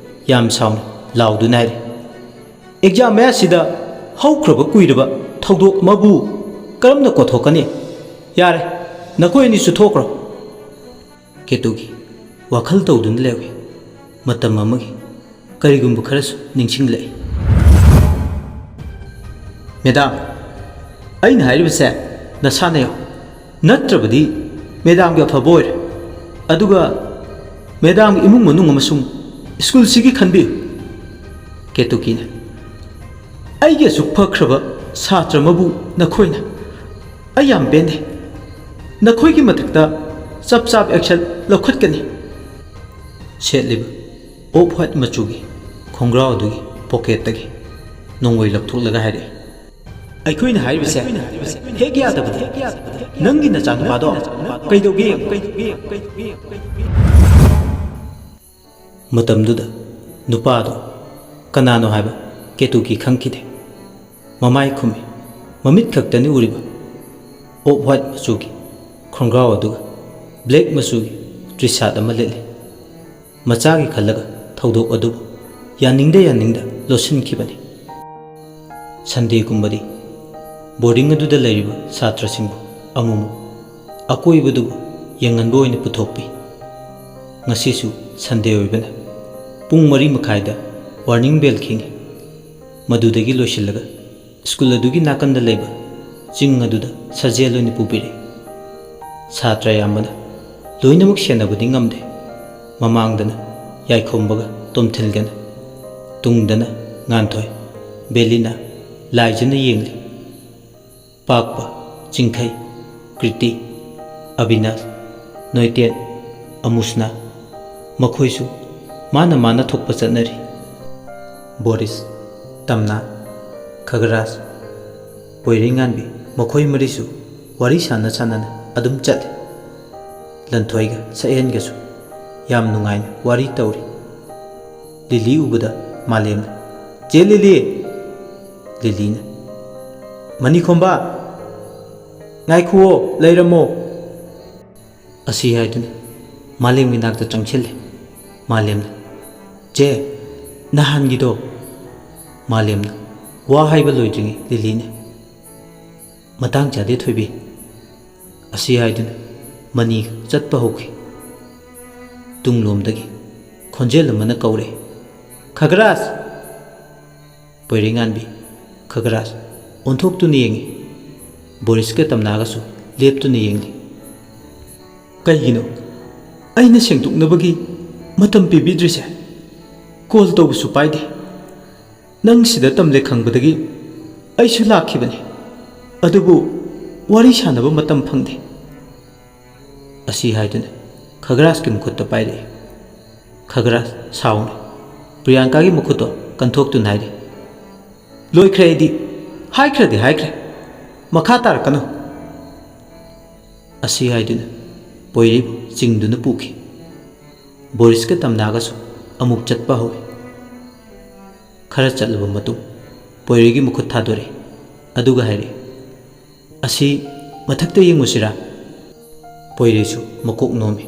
ꯌꯥꯝ ꯁꯥꯎꯅ ꯂꯥꯎꯗꯨꯅ ꯍꯥꯏꯔꯤ, "ꯑꯦꯛꯖꯥꯝ ꯃꯌꯥꯁꯤꯗ ꯍꯧꯈ꯭ꯔꯕ ꯀꯨꯏꯔꯕ ꯊꯧꯗꯣꯛ ꯑꯃꯕꯨ ꯀꯔꯝꯅ ꯀꯣꯊꯣꯛꯀꯅꯤ? ꯌꯥꯔꯦ, ꯅꯈꯣꯏ ꯑꯅꯤꯁꯨ ꯊꯣꯛꯈ꯭ꯔꯣ꯫" ꯀꯦꯇꯨꯀꯤ ꯋꯥꯈꯜ ꯇꯧꯗꯨꯅ ꯂꯩꯍꯧꯏ꯫ ꯃꯇꯝ ꯑꯃꯒꯤ ꯀꯔꯤꯒꯨꯝꯕ ꯈꯔꯁꯨ ꯅꯤꯡꯁꯤꯡꯂꯛꯏ꯫ "ꯃꯦꯗꯥꯝ, ꯑꯩꯅ ꯍꯥꯏꯔꯤꯕꯁꯦ ꯅꯁꯥꯅ ꯌꯥꯎ, ꯅꯠꯇ꯭ꯔꯕꯗꯤ ꯃꯦꯗꯥꯝꯒꯤ ꯑꯐꯕ ꯑꯣꯏꯔꯦ, ꯑꯗꯨꯒ ꯃꯦꯗꯥꯝꯒꯤ ꯏꯃꯨꯡ ꯃꯅꯨꯡ ꯑꯃꯁꯨꯡ ꯁ꯭ꯀꯨꯜꯁꯤꯒꯤ ꯈꯟꯕꯤꯌꯨ꯫" ꯀꯦꯇꯨꯀꯤꯅ, "ꯑꯩꯒꯤ ꯑꯁꯨꯛ ꯐꯈ꯭ꯔꯕ ꯁꯥꯇ꯭ꯔ ꯑꯃꯕꯨ ꯅꯈꯣꯏꯅ, ꯑꯩ ꯌꯥꯝ ꯄꯦꯟꯗꯦ꯫ ꯅꯈꯣꯏꯒꯤ ꯃꯊꯛꯇ ꯆꯞ ꯆꯥꯕ ꯑꯦꯛꯁꯟ ꯂꯧꯈꯠꯀꯅꯤ꯫" ꯁꯦꯠꯂꯤꯕ ꯑꯣꯐ ꯋꯥꯏꯠ ꯃꯆꯨꯒꯤ ꯈꯣꯡꯒ꯭ꯔꯥꯎ ꯑꯗꯨꯒꯤ ꯄꯣꯀꯦꯠꯇꯒꯤ ꯅꯣꯡꯃꯩ ꯂꯧꯊꯣꯛꯂꯒ ꯍꯥꯏꯔꯛꯏ, ꯑꯩꯈꯣꯏꯅ ꯍꯥꯏꯔꯤꯕꯁꯦ ꯍꯦꯛ ꯌꯥꯗꯕꯗꯤ꯫ ꯅꯪꯒꯤ ꯅꯆꯥꯅꯨꯄꯥꯗꯣ ꯀꯩꯗꯧꯒꯦ ꯌꯦꯡꯉꯨ꯫ ꯃꯇꯝꯗꯨꯗ ꯅꯨꯄꯥꯗꯣ ꯀꯅꯥꯅꯣ ꯍꯥꯏꯕ ꯀꯦꯇꯨꯀꯤ ꯈꯪꯈꯤꯗꯦ꯫ ꯃꯃꯥꯏ ꯈꯨꯝꯃꯤ꯫ ꯃꯃꯤꯠ ꯈꯛꯇꯅꯤ ꯎꯔꯤꯕ꯫ ꯑꯣꯐ ꯋꯥꯏꯠ ꯃꯆꯨꯒꯤ ꯈꯣꯡꯒ꯭ꯔꯥꯎ ꯑꯗꯨꯒ ꯕ꯭ꯂꯦꯛ ꯃꯆꯨꯒꯤ ꯇ꯭ꯔꯤꯁꯥꯠ ꯑꯃ ꯂꯤꯠꯂꯤ꯫ ꯃꯆꯥꯒꯤ ꯈꯜꯂꯒ ꯊꯧꯗꯣꯛ ꯑꯗꯨꯕꯨ ꯌꯥꯅꯤꯡꯗ ꯌꯥꯅꯤꯡꯗ ꯂꯣꯠꯁꯤꯟꯈꯤꯕꯅꯤ꯫ ꯁꯟꯗꯦꯒꯨꯝꯕꯗꯤ ꯕꯣꯔꯗꯤꯡ ꯑꯗꯨꯗ ꯂꯩꯔꯤꯕ ꯁꯥꯇ꯭ꯔꯁꯤꯡꯕꯨ ꯑꯃꯨꯛꯃꯨꯛ ꯑꯀꯣꯏꯕꯗꯨꯕꯨ ꯌꯦꯡꯍꯟꯕ ꯑꯣꯏꯅ ꯄꯨꯊꯣꯛꯄꯤ꯫ ꯉꯁꯤꯁꯨ ꯁꯟꯗꯦ ꯑꯣꯏꯕꯅ ꯄꯨꯡ ꯃꯔꯤ ꯃꯈꯥꯏꯗ ꯋꯥꯔꯅꯤꯡ ꯕꯦꯜ ꯈꯤꯡꯉꯤ꯫ ꯃꯗꯨꯗꯒꯤ ꯂꯣꯏꯁꯤꯜꯂꯒ ꯁ꯭ꯀꯨꯜ ꯑꯗꯨꯒꯤ ꯅꯥꯀꯟꯗ ꯂꯩꯕ ꯆꯤꯡ ꯑꯗꯨꯗ ꯁꯥꯖꯦꯜ ꯑꯣꯏꯅ ꯄꯨꯕꯤꯔꯛꯏ꯫ ꯁꯥꯇ꯭ꯔ ꯑꯌꯥꯝꯕꯅ ꯂꯣꯏꯅꯃꯛ ꯁꯦꯟꯅꯕꯗꯤ ꯉꯝꯗꯦ꯫ ꯃꯃꯥꯡꯗꯅ ꯌꯥꯏꯈꯣꯝꯕꯒ ꯇꯣꯝꯊꯤꯜꯒꯅ, ꯇꯨꯡꯗꯅ ꯉꯥꯟꯊꯣꯏ, ꯕꯦꯂꯤꯅꯥ, ꯂꯥꯏꯖꯅ ꯌꯦꯡꯂꯤ꯫ ꯄꯥꯛꯄ, ꯆꯤꯡꯈꯩ, ꯀ꯭ꯔꯤꯇꯤ, ꯑꯕꯤꯅꯥꯁ, ꯅꯣꯏꯇꯦꯟ, ꯑꯃꯨꯁꯅꯥ, ꯃꯈꯣꯏꯁꯨ ꯃꯥꯅ ꯃꯥꯅ ꯊꯣꯛꯄ ꯆꯠꯅꯔꯤ꯫ ꯕꯣꯔꯤꯁ, ꯇꯝꯅꯥ, ꯈꯒꯔꯥꯖ, ꯄꯣꯏꯔꯩꯉꯥꯟꯕꯤ, ꯃꯈꯣꯏ ꯃꯔꯤꯁꯨ ꯋꯥꯔꯤ ꯁꯥꯟꯅ ꯁꯥꯟꯅꯅ ꯑꯗꯨꯝ ꯆꯠꯂꯤ꯫ ꯂꯟꯊꯣꯏꯒ ꯁꯛꯍꯦꯟꯒꯁꯨ ꯌꯥꯝ ꯅꯨꯡꯉꯥꯏꯅ ꯋꯥꯔꯤ ꯇꯧꯔꯤ꯫ ꯂꯤꯂꯤ ꯎꯕꯗ ꯃꯥꯂꯦꯝꯅ, "ꯆꯦ ꯂꯤꯂꯤ!" ꯂꯤꯂꯤꯅ, "ꯃꯅꯤꯈꯣꯝꯕ, ꯉꯥꯏꯈꯨꯑꯣ, ꯂꯩꯔꯝꯃꯣ!" ꯑꯁꯤ ꯍꯥꯏꯗꯨꯅ ꯃꯥꯂꯦꯝꯒꯤ ꯅꯥꯛꯇ ꯆꯪꯁꯤꯜꯂꯦ꯫ ꯃꯥꯂꯦꯝꯅ, "ꯆꯦ, ꯅꯍꯥꯟꯒꯤꯗꯣ!" ꯃꯥꯂꯦꯝꯅ ꯋꯥ ꯍꯥꯏꯕ ꯂꯣꯏꯗ꯭ꯔꯤꯉꯩ ꯂꯤꯂꯤꯅ, "ꯃꯇꯥꯡ ꯆꯥꯗꯦ ꯊꯣꯏꯕꯤ!" ꯑꯁꯤ ꯍꯥꯏꯗꯨꯅ ꯃꯅꯤꯒ ꯆꯠꯄ ꯍꯧꯈꯤ꯫ ꯇꯨꯡꯂꯣꯝꯗꯒꯤ ꯈꯣꯟꯖꯦꯜ ꯑꯃꯅ ꯀꯧꯔꯦ, "ꯈꯒꯔꯥꯖ!" ꯄꯣꯏꯔꯩꯉꯥꯟꯕꯤ, ꯈꯒꯔꯥꯖ ꯑꯣꯟꯊꯣꯛꯇꯨꯅ ꯌꯦꯡꯉꯤ꯫ ꯕꯣꯔꯤꯁꯀ ꯇꯝꯅꯥꯒꯁꯨ ꯂꯦꯞꯇꯨꯅ ꯌꯦꯡꯂꯤ꯫ "ꯀꯩꯒꯤꯅꯣ ꯑꯩꯅ ꯁꯦꯡꯗꯣꯛꯅꯕꯒꯤ ꯃꯇꯝ ꯄꯤꯕꯤꯗ꯭ꯔꯤꯁꯦ? ꯀꯣꯜ ꯇꯧꯕꯁꯨ ꯄꯥꯏꯗꯦ꯫ ꯅꯪ ꯁꯤꯗ ꯇꯝꯂꯦ ꯈꯪꯕꯗꯒꯤ ꯑꯩꯁꯨ ꯂꯥꯛꯈꯤꯕꯅꯤ, ꯑꯗꯨꯕꯨ ꯋꯥꯔꯤ ꯁꯥꯟꯅꯕ ꯃꯇꯝ ꯐꯪꯗꯦ꯫" ꯑꯁꯤ ꯍꯥꯏꯗꯨꯅ ꯈꯒꯔꯥꯖꯀꯤ ꯃꯈꯨꯠꯇ ꯄꯥꯏꯔꯛꯏ꯫ ꯈꯒꯔꯥꯖ ꯁꯥꯎꯅ ꯄ꯭ꯔꯤꯌꯥꯡꯀꯥꯒꯤ ꯃꯈꯨꯠꯇꯣ ꯀꯟꯊꯣꯛꯇꯨꯅ ꯍꯥꯏꯔꯤ, "ꯂꯣꯏꯈ꯭ꯔꯦ ꯑꯩꯗꯤ꯫ "ꯍꯥꯏꯈ꯭ꯔꯗꯤ ꯍꯥꯏꯈ꯭ꯔꯦ, ꯃꯈꯥ ꯇꯥꯔꯛꯀꯅꯨ" ꯑꯁꯤ ꯍꯥꯏꯗꯨꯅ ꯄꯣꯏꯔꯩꯕꯨ ꯆꯤꯡꯗꯨꯅ ꯄꯨꯈꯤ꯫ ꯕꯣꯔꯤꯁꯀ ꯇꯝꯅꯥꯒꯁꯨ ꯑꯃꯨꯛ ꯆꯠꯄ ꯍꯧꯏ꯫ ꯈꯔ ꯆꯠꯂꯕ ꯃꯇꯨꯡ ꯄꯣꯏꯔꯩꯒꯤ ꯃꯈꯨꯠ ꯊꯥꯗꯣꯔꯛꯏ, ꯑꯗꯨꯒ ꯍꯥꯏꯔꯛꯏ, "ꯑꯁꯤ ꯃꯊꯛꯇ ꯌꯦꯡꯉꯨꯁꯤꯔꯥ?" ꯄꯣꯏꯔꯩꯁꯨ ꯃꯀꯣꯛ ꯅꯣꯝꯃꯤ꯫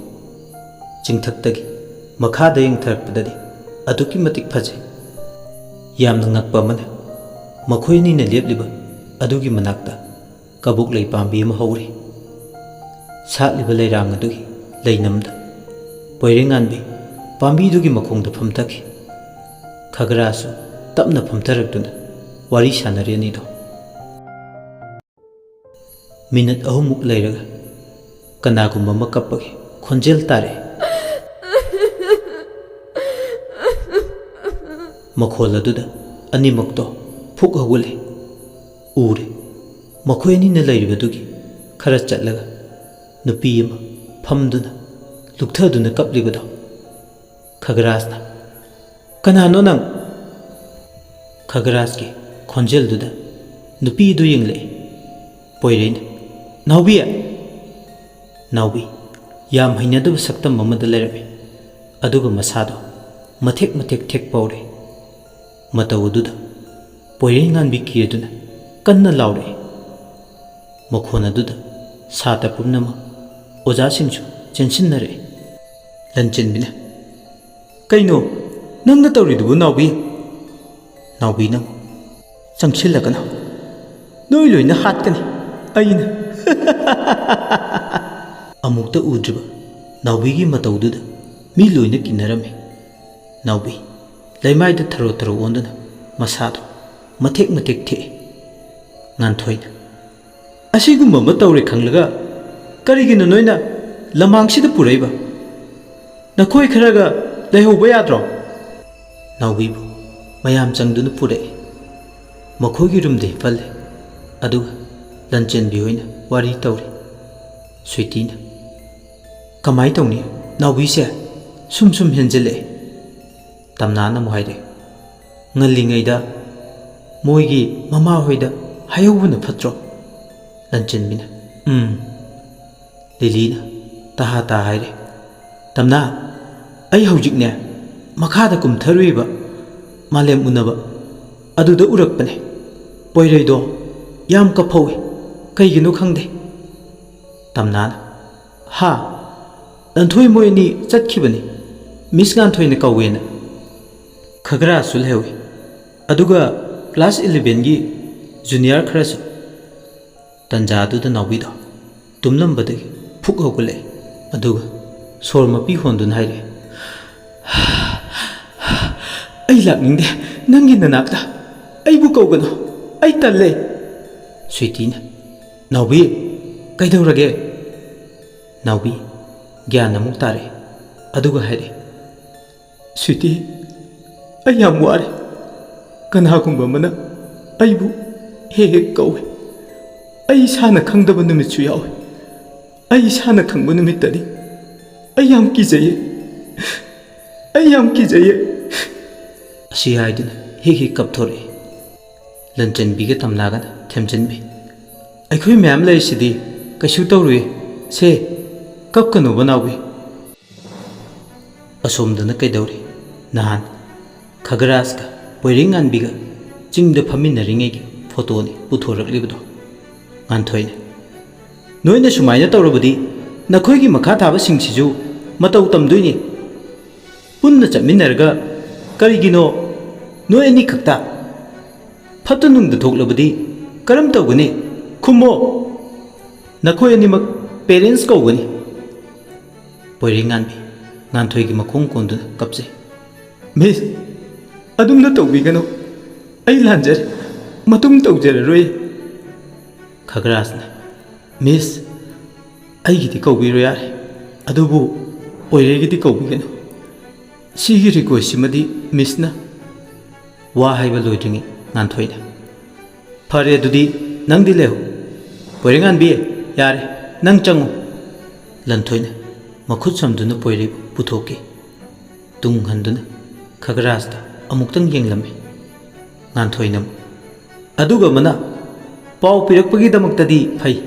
ꯆꯤꯡꯊꯛꯇꯒꯤ ꯃꯈꯥꯗ ꯌꯦꯡꯊꯔꯛꯄꯗꯗꯤ ꯑꯗꯨꯛꯀꯤ ꯃꯇꯤꯛ ꯐꯖꯩ꯫ ꯌꯥꯝꯅ ꯉꯛꯄ ꯑꯃꯅ, ꯃꯈꯣꯏ ꯑꯅꯤꯅ ꯂꯦꯞꯂꯤꯕ ꯑꯗꯨꯒꯤ ꯃꯅꯥꯛꯇ ꯀꯕꯣꯛ ꯂꯩ ꯄꯥꯝꯕꯤ ꯑꯃ ꯍꯧꯔꯤ꯫ ꯁꯥꯠꯂꯤꯕ ꯂꯩꯔꯥꯡ ꯑꯗꯨꯒꯤ ꯂꯩꯅꯝꯗ ꯄꯣꯏꯔꯩꯉꯥꯟꯕꯤ ꯄꯥꯝꯕꯤꯗꯨꯒꯤ ꯃꯈꯣꯡꯗ ꯐꯝꯊꯈꯤ꯫ ꯈꯒꯔꯥꯁꯨ ꯇꯞꯅ ꯐꯝꯊꯔꯛꯇꯨꯅ ꯋꯥꯔꯤ ꯁꯥꯟꯅꯔꯤ ꯑꯅꯤꯗꯣ꯫ ꯃꯤꯅꯠ ꯑꯍꯨꯝꯃꯨꯛ ꯂꯩꯔꯒ ꯀꯅꯥꯒꯨꯝꯕ ꯑꯃ ꯀꯞꯄꯒꯤ ꯈꯣꯟꯖꯦꯜ ꯇꯥꯔꯛꯑꯦ꯫ ꯃꯈꯣꯜ ꯑꯗꯨꯗ ꯑꯅꯤꯃꯛꯇꯣ ꯐꯨꯛ ꯍꯧꯒꯠꯂꯦ꯫ ꯎꯔꯦ, ꯃꯈꯣꯏ ꯑꯅꯤꯅ ꯂꯩꯔꯤꯕꯗꯨꯒꯤ ꯈꯔ ꯆꯠꯂꯒ ꯅꯨꯄꯤ ꯑꯃ ꯐꯝꯗꯨꯅ ꯂꯨꯛꯊꯗꯨꯅ ꯀꯞꯂꯤꯕꯗꯣ꯫ ꯈꯒꯔꯥꯖꯅ, "ꯀꯅꯥꯅꯣ ꯅꯪ?" ꯈꯒꯔꯥꯖꯀꯤ ꯈꯣꯟꯖꯦꯜꯗꯨꯗ ꯅꯨꯄꯤꯗꯨ ꯌꯦꯡꯂꯛꯏ꯫ ꯄꯣꯏꯔꯩꯅ, "ꯅꯥꯎꯕꯤ!" ꯅꯥꯎꯕꯤ ꯌꯥꯝ ꯍꯩꯅꯗꯕ ꯁꯛꯇꯝ ꯑꯃꯗ ꯂꯩꯔꯝꯃꯤ, ꯑꯗꯨꯒ ꯃꯁꯥꯗꯣ ꯃꯊꯦꯛ ꯃꯊꯦꯛ ꯊꯦꯛꯄ ꯍꯧꯔꯦ꯫ ꯃꯇꯧ ꯑꯗꯨꯗ ꯄꯣꯏꯔꯩꯉꯥꯟꯕꯤ ꯀꯤꯔꯗꯨꯅ ꯀꯟꯅ ꯂꯥꯎꯔꯛꯏ꯫ ꯃꯈꯣꯟ ꯑꯗꯨꯗ ꯁꯥꯇ꯭ꯔ ꯄꯨꯝꯅꯃꯛ, ꯑꯣꯖꯥꯁꯤꯡꯁꯨ ꯆꯦꯟꯁꯤꯟꯅꯔꯛꯏ꯫ ꯂꯟꯆꯦꯟꯕꯤꯅ, "ꯀꯩꯅꯣ ꯅꯪꯅ ꯇꯧꯔꯤꯗꯨꯕꯨ, ꯅꯥꯎꯕꯤ?" ꯅꯥꯎꯕꯤꯅ ꯑꯃꯨꯛ, "ꯆꯪꯁꯤꯜꯂꯒꯅ ꯅꯣꯏ ꯂꯣꯏꯅ ꯍꯥꯠꯀꯅꯤ ꯑꯩꯅ!" ꯑꯃꯨꯛꯇ ꯎꯗ꯭ꯔꯤꯕ ꯅꯥꯎꯕꯤꯒꯤ ꯃꯇꯧꯗꯨꯗ ꯃꯤ ꯂꯣꯏꯅ ꯀꯤꯅꯔꯝꯃꯤ꯫ ꯅꯥꯎꯕꯤ ꯂꯩꯃꯥꯏꯗ ꯊꯔꯣ ꯊꯔꯣ ꯑꯣꯟꯗꯨꯅ ꯃꯁꯥꯗꯣ ꯃꯊꯦꯛ ꯃꯊꯦꯛ ꯊꯦꯛꯏ꯫ ꯉꯥꯟꯊꯣꯏꯅ, "ꯑꯁꯤꯒꯨꯝꯕ ꯑꯃ ꯇꯧꯔꯦ ꯈꯪꯂꯒ ꯀꯔꯤꯒꯤꯅꯣ ꯅꯣꯏꯅ ꯂꯃꯥꯡꯁꯤꯗ ꯄꯨꯔꯛꯏꯕ? ꯅꯈꯣꯏ ꯈꯔꯒ ꯂꯩꯍꯧꯕ ꯌꯥꯗ꯭ꯔꯣ?" ꯅꯥꯎꯕꯤꯕꯨ ꯃꯌꯥꯝ ꯆꯪꯗꯨꯅ ꯄꯨꯔꯛꯏ꯫ ꯃꯈꯣꯏꯒꯤ ꯔꯨꯝꯗ ꯍꯤꯞꯍꯜꯂꯦ꯫ ꯑꯗꯨꯒ ꯂꯟꯆꯦꯟꯕꯤ ꯍꯣꯏꯅ ꯋꯥꯔꯤ ꯇꯧꯔꯤ꯫ ꯁ꯭ꯋꯤꯇꯤꯅ, "ꯀꯃꯥꯏ ꯇꯧꯅꯤ? ꯅꯥꯎꯕꯤꯁꯦ ꯁꯨꯝ ꯁꯨꯝ ꯍꯦꯟꯖꯤꯜꯂꯛꯑꯦ꯫" ꯇꯝꯅꯥꯅ ꯑꯃꯨꯛ ꯍꯥꯏꯔꯛꯑꯦ, "ꯉꯜꯂꯤꯉꯩꯗ "ꯃꯣꯏꯒꯤ ꯃꯃꯥꯍꯣꯏꯗ ꯍꯥꯏꯍꯧꯕꯅ ꯐꯠꯇ꯭ꯔꯣ?" ꯂꯟꯆꯦꯟꯕꯤꯅ, "ꯎꯝ꯫" ꯂꯤꯂꯤꯅ ꯇꯍꯥ ꯇꯥ ꯍꯥꯏꯔꯦ, "ꯇꯝꯅꯥ, ꯑꯩ ꯍꯧꯖꯤꯛꯅꯦ ꯃꯈꯥꯗ ꯀꯨꯝꯊꯔꯨꯏꯕ, ꯃꯥꯂꯦꯝ ꯎꯅꯕ꯫ ꯑꯗꯨꯗ ꯎꯔꯛꯄꯅꯦ꯫ ꯄꯣꯏꯔꯩꯗꯣ ꯌꯥꯝ ꯀꯞꯐꯧꯏ, ꯀꯩꯒꯤꯅꯣ ꯈꯪꯗꯦ꯫" ꯇꯝꯅꯥꯅ, "ꯍꯥ? ꯂꯟꯊꯣꯏ ꯃꯣꯏ ꯑꯅꯤ ꯆꯠꯈꯤꯕꯅꯤ, ꯃꯤꯁ ꯉꯥꯟꯊꯣꯏꯅ ꯀꯧꯋꯦꯅ꯫" ꯈꯒꯔꯥꯁꯨ ꯂꯩꯍꯧꯏ, ꯑꯗꯨꯒ ꯀ꯭ꯂꯥꯁ ꯏꯂꯦꯚꯦꯟꯒꯤ ꯖꯨꯅꯤꯌꯔ ꯈꯔꯁꯨ꯫ ꯇꯟꯖꯥꯗꯨꯗ ꯅꯥꯎꯕꯤꯗꯣ ꯇꯨꯝꯂꯝꯕꯗꯒꯤ ꯐꯨꯛ ꯍꯧꯒꯠꯂꯛꯏ, ꯑꯗꯨꯒ ꯁꯣꯔ ꯃꯄꯤ ꯍꯣꯟꯗꯨꯅ ꯍꯥꯏꯔꯛꯏ, "ꯑꯩ ꯂꯥꯛꯅꯤꯡꯗꯦ ꯅꯪꯒꯤ ꯅꯅꯥꯛꯇ꯫ ꯑꯩꯕꯨ ꯀꯧꯒꯅꯨ, ꯑꯩ ꯇꯜꯂꯦ꯫" ꯁ꯭ꯋꯤꯇꯤꯅ, "ꯅꯥꯎꯕꯤ, ꯀꯩꯗꯧꯔꯒꯦ?" ꯅꯥꯎꯕꯤ ꯒ꯭ꯌꯥꯟ ꯑꯃꯨꯛ ꯇꯥꯔꯛꯏ, ꯑꯗꯨꯒ ꯍꯥꯏꯔꯛꯏ, "ꯁ꯭ꯋꯤꯇꯤ, ꯑꯩ ꯌꯥꯝ ꯋꯥꯔꯦ꯫ ꯀꯅꯥꯒꯨꯝꯕ ꯑꯃꯅ ꯑꯩꯕꯨ ꯍꯦꯛ ꯍꯦꯛ ꯀꯧꯏ꯫ ꯑꯩ ꯏꯁꯥꯅ ꯈꯪꯗꯕ ꯅꯨꯃꯤꯠꯁꯨ ꯌꯥꯎꯏ꯫ ꯑꯩ ꯏꯁꯥꯅ ꯈꯪꯕ ꯅꯨꯃꯤꯠꯇꯗꯤ ꯑꯩ ꯌꯥꯝ ꯀꯤꯖꯩꯌꯦ꯫ ꯑꯩ ꯌꯥꯝ ꯀꯤꯖꯩꯌꯦ꯫" ꯑꯁꯤ ꯍꯥꯏꯗꯨꯅ ꯍꯦꯛ ꯍꯦꯛ ꯀꯞꯊꯣꯔꯛꯏ꯫ ꯂꯟꯆꯦꯟꯕꯤꯒ ꯇꯝꯅꯥꯒꯅ ꯊꯦꯝꯖꯤꯟꯕꯤ, "ꯑꯩꯈꯣꯏ ꯃꯌꯥꯝ ꯂꯩꯔꯤꯁꯤꯗꯤ, ꯀꯩꯁꯨ ꯇꯧꯔꯨꯏ꯫ ꯁꯦ, ꯀꯞꯀꯅꯣꯕ ꯅꯥꯎꯕꯤ꯫" ꯑꯁꯣꯝꯗꯅ ꯀꯩꯗꯧꯔꯤ? ꯅꯍꯥꯟ ꯈꯒꯔꯥꯖꯀ ꯄꯣꯏꯔꯩꯉꯥꯟꯕꯤꯒ ꯆꯤꯡꯗ ꯐꯝꯃꯤꯟꯅꯔꯤꯉꯩꯒꯤ ꯐꯣꯇꯣꯅꯤ ꯄꯨꯊꯣꯔꯛꯂꯤꯕꯗꯣ꯫ ꯉꯥꯟꯊꯣꯏꯅ, "ꯅꯣꯏꯅ ꯁꯨꯃꯥꯏꯅ ꯇꯧꯔꯕꯗꯤ ꯅꯈꯣꯏꯒꯤ ꯃꯈꯥ ꯊꯥꯕꯁꯤꯡꯁꯤꯁꯨ ꯃꯇꯧ ꯇꯝꯗꯣꯏꯅꯤ꯫ ꯄꯨꯟꯅ ꯆꯠꯃꯤꯟꯅꯔꯒ ꯀꯔꯤꯒꯤꯅꯣ ꯅꯣꯏ ꯑꯅꯤꯈꯛꯇ? ꯐꯠꯇ ꯅꯨꯡꯗ ꯊꯣꯛꯂꯕꯗꯤ ꯀꯔꯝ ꯇꯧꯒꯅꯤ? ꯈꯨꯝꯃꯣ! ꯅꯈꯣꯏ ꯑꯅꯤꯃꯛ ꯄꯦꯔꯦꯟꯁ ꯀꯧꯒꯅꯤ꯫" ꯄꯣꯏꯔꯩꯉꯥꯟꯕꯤ ꯉꯥꯟꯊꯣꯏꯒꯤ ꯃꯈꯣꯡ ꯀꯣꯟꯗꯨꯅ ꯀꯞꯆꯩ꯫ "ꯃꯤꯁ, ꯑꯗꯨꯝꯅ ꯇꯧꯕꯤꯒꯅꯨ꯫ ꯑꯩ ꯂꯥꯟꯖꯔꯦ꯫ ꯃꯇꯨꯡ ꯇꯧꯖꯔꯔꯣꯏ꯫" ꯈꯒꯔꯥꯖꯅ, "ꯃꯤꯁ, ꯑꯩꯒꯤꯗꯤ ꯀꯧꯕꯤꯔꯣ ꯌꯥꯔꯦ, ꯑꯗꯨꯕꯨ ꯄꯣꯏꯔꯩꯒꯤꯗꯤ ꯀꯧꯕꯤꯒꯅꯨ꯫ ꯁꯤꯒꯤ ꯔꯤꯀ꯭ꯋꯦꯁꯁꯤꯃꯗꯤ ꯃꯤꯁꯅ꯫" ꯋꯥ ꯍꯥꯏꯕ ꯂꯣꯏꯗ꯭ꯔꯤꯉꯩ ꯉꯥꯟꯊꯣꯏꯅ, "ꯐꯔꯦ, ꯑꯗꯨꯗꯤ ꯅꯪꯗꯤ ꯂꯩꯍꯧ꯫ ꯄꯣꯏꯔꯩꯉꯥꯟꯕꯤ, ꯌꯥꯔꯦ, ꯅꯪ ꯆꯪꯉꯨ꯫" ꯂꯟꯊꯣꯏꯅ ꯃꯈꯨꯠ ꯁꯝꯗꯨꯅ ꯄꯣꯏꯔꯩꯕꯨ ꯄꯨꯊꯣꯛꯈꯤ꯫ ꯇꯨꯡ ꯍꯟꯗꯨꯅ ꯈꯒꯔꯥꯖꯇ ꯑꯃꯨꯛꯇꯪ ꯌꯦꯡꯂꯝꯃꯤ꯫ ꯉꯥꯟꯊꯣꯏꯅ ꯑꯃꯨꯛ, ꯑꯗꯨꯒ ꯑꯃꯅ, "ꯄꯥꯎ ꯄꯤꯔꯛꯄꯒꯤꯗꯃꯛꯇꯗꯤ ꯐꯩ,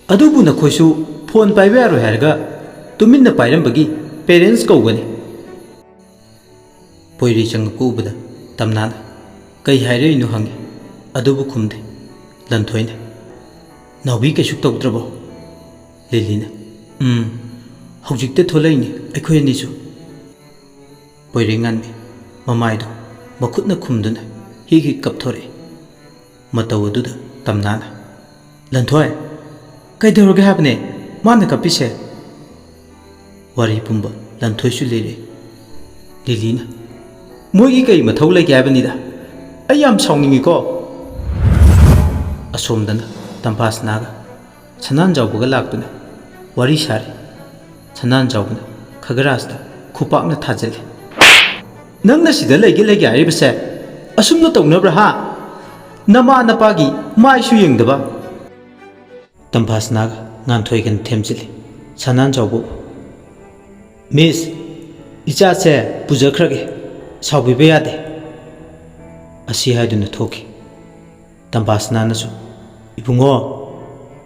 ꯑꯗꯨꯕꯨ ꯅꯈꯣꯏꯁꯨ ꯐꯣꯟ ꯄꯥꯏꯕ ꯌꯥꯔꯣꯏ ꯍꯥꯏꯔꯒ ꯇꯨꯃꯤꯟꯅ ꯄꯥꯏꯔꯝꯕꯒꯤ ꯄꯦꯔꯦꯟꯁ ꯀꯧꯒꯅꯤ"꯫ ꯄꯣꯏꯔꯩ ꯆꯪꯉꯛꯄ ꯎꯕꯗ ꯇꯝꯅꯥꯅ ꯀꯩ ꯍꯥꯏꯔꯛꯏꯅꯣ ꯍꯪꯉꯤ, ꯑꯗꯨꯕꯨ ꯈꯨꯝꯗꯦ꯫ ꯂꯟꯊꯣꯏꯅ, "ꯅꯥꯎꯕꯤ ꯀꯩꯁꯨ ꯇꯧꯗ꯭ꯔꯕꯣ?" ꯂꯤꯂꯤꯅ, "ꯎꯝ, ꯍꯧꯖꯤꯛꯇ ꯊꯣꯛꯂꯛꯏꯅꯦ ꯑꯩꯈꯣꯏ ꯑꯅꯤꯁꯨ"꯫ ꯄꯣꯏꯔꯩꯉꯥꯟꯕꯤ ꯃꯃꯥꯏꯗꯣ ꯃꯈꯨꯠꯅ ꯈꯨꯝꯗꯨꯅ ꯍꯤꯛ ꯍꯤꯛ ꯀꯞꯊꯣꯔꯛꯏ꯫ ꯃꯇꯧ ꯑꯗꯨꯗ ꯇꯝꯅꯥꯅ, "ꯂꯟꯊꯣꯏ, ꯀꯩꯗꯧꯔꯒꯦ ꯍꯥꯏꯕꯅꯦ ꯃꯥꯅ ꯀꯞꯄꯤꯁꯦ?" ꯋꯥꯔꯤ ꯄꯨꯝꯕ ꯂꯟꯊꯣꯏꯁꯨ ꯂꯤꯔꯦ꯫ ꯂꯤꯂꯤꯅ, "ꯃꯣꯏꯒꯤ ꯀꯩ ꯃꯊꯧ ꯂꯩꯒꯦ ꯍꯥꯏꯕꯅꯤꯗ? ꯑꯩ ꯌꯥꯝ ꯁꯥꯎꯅꯤꯡꯉꯤꯀꯣ"꯫ ꯑꯁꯣꯝꯗꯅ ꯇꯝꯐꯥꯁꯅꯥꯒ ꯁꯅꯥꯟꯖꯥꯎꯕꯒ ꯂꯥꯛꯇꯨꯅ ꯋꯥꯔꯤ ꯁꯥꯔꯤ꯫ ꯁꯅꯥꯟꯖꯥꯎꯕꯅ ꯈꯒꯔꯥꯖꯇ ꯈꯨꯄꯥꯛꯅ ꯊꯥꯖꯤꯜꯂꯤ꯫ "ꯅꯪꯅ ꯁꯤꯗ ꯂꯩꯒꯦ ꯂꯩꯒꯦ ꯍꯥꯏꯔꯤꯕꯁꯦ ꯑꯁꯨꯝꯅ ꯇꯧꯅꯕ꯭ꯔꯥ, ꯍꯥ? ꯅꯃꯥ ꯅꯄꯥꯒꯤ ꯃꯥꯏꯁꯨ ꯌꯦꯡꯗꯕ"꯫ ꯇꯝꯐꯥꯁꯅꯥꯒ ꯉꯥꯟꯊꯣꯏꯒꯅ ꯊꯦꯝꯖꯤꯜꯂꯤ꯫ ꯁꯅꯥꯟꯖꯥꯎꯕꯕꯨ, "ꯃꯤꯁ, ꯏꯆꯥꯁꯦ ꯄꯨꯖꯈ꯭ꯔꯒꯦ, ꯁꯥꯎꯕꯤꯕ ꯌꯥꯗꯦ" ꯑꯁꯤ ꯍꯥꯏꯗꯨꯅ ꯊꯣꯛꯈꯤ꯫ ꯇꯝꯐꯥꯁꯅꯥꯅꯁꯨ, "ꯏꯕꯨꯡꯉꯣ,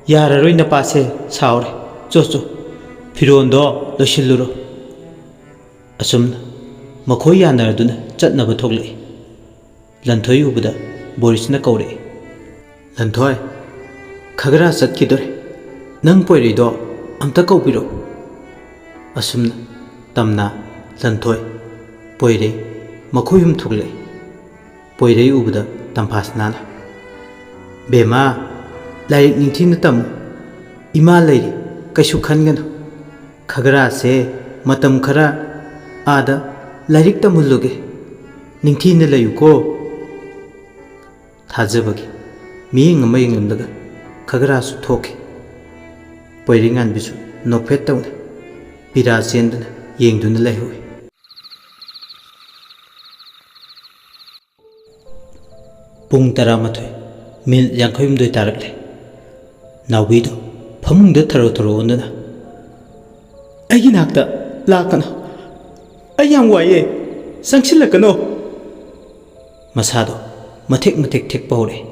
ꯌꯥꯔꯔꯣꯏ, ꯅꯄꯥꯁꯦ ꯁꯥꯎꯔꯦ, ꯆꯣ ꯆꯣ, ꯐꯤꯔꯣꯟꯗꯣ ꯂꯣꯏꯁꯤꯜꯂꯨꯔꯣ"꯫ ꯑꯁꯨꯝꯅ ꯃꯈꯣꯏ ꯌꯥꯅꯔꯗꯨꯅ ꯆꯠꯅꯕ ꯊꯣꯛꯂꯛꯏ꯫ ꯂꯟꯊꯣꯏ ꯎꯕꯗ ꯕꯣꯔꯤꯁꯅ ꯀꯧꯔꯛꯏ, "ꯂꯟꯊꯣꯏ, ꯈꯒꯔꯥ ꯆꯠꯈꯤꯗꯣꯔꯦ, ꯅꯪ ꯄꯣꯏꯔꯩꯗꯣ ꯑꯝꯇ ꯀꯧꯕꯤꯔꯛꯎ"꯫ ꯑꯁꯨꯝꯅ ꯇꯝꯅ, ꯂꯟꯊꯣꯏ, ꯄꯣꯏꯔꯩ ꯃꯈꯣꯏ ꯑꯍꯨꯝ ꯊꯣꯛꯂꯛꯏ꯫ ꯄꯣꯏꯔꯩ ꯎꯕꯗ ꯇꯝꯐꯥꯁꯅꯥꯅ, "ꯕꯦꯝꯃ, ꯂꯥꯏꯔꯤꯛ ꯅꯤꯡꯊꯤꯅ ꯇꯝꯃꯨ, ꯏꯃꯥ ꯂꯩꯔꯤ, ꯀꯩꯁꯨ ꯈꯟꯒꯅꯨ꯫ ꯈꯒꯔꯥꯁꯦ ꯃꯇꯝ ꯈꯔ ꯑꯥꯗ ꯂꯥꯏꯔꯤꯛ ꯇꯝꯍꯜꯂꯨꯒꯦ, ꯅꯤꯡꯊꯤꯅ ꯂꯩꯌꯨꯀꯣ"꯫ ꯊꯥꯖꯕꯒꯤ ꯃꯤꯠꯌꯦꯡ ꯑꯃ ꯌꯦꯡꯂꯝꯂꯒ ꯈꯒꯔꯥꯁꯨ ꯊꯣꯛꯈꯤ꯫ ꯄꯣꯏꯔꯩꯉꯥꯟꯕꯤꯁꯨ ꯅꯣꯛꯐꯦꯠ ꯇꯧꯅ ꯄꯤꯔꯥ ꯆꯦꯟꯗꯨꯅ ꯌꯦꯡꯗꯨꯅ ꯂꯩꯍꯧꯏ꯫ ꯄꯨꯡ ꯇꯔꯥꯃꯥꯊꯣꯏ, ꯃꯤꯅꯤꯠ ꯌꯥꯡꯈꯩꯍꯨꯝꯗꯣꯏ ꯇꯥꯔꯛꯂꯦ꯫ ꯅꯥꯎꯕꯤꯗꯨ ꯐꯃꯨꯡꯗ ꯊꯔꯣ ꯊꯔꯣ ꯑꯣꯟꯗꯨꯅ, "ꯑꯩꯒꯤ ꯅꯥꯛꯇ ꯂꯥꯛꯀꯅꯨ, ꯑꯩ ꯌꯥꯝ ꯋꯥꯏꯌꯦ, ꯆꯪꯁꯤꯜꯂꯛꯀꯅꯨ"꯫ ꯃꯁꯥꯗꯣ ꯃꯊꯦꯛ ꯃꯊꯦꯛ ꯊꯦꯛꯄ ꯍꯧꯔꯛꯑꯦ꯫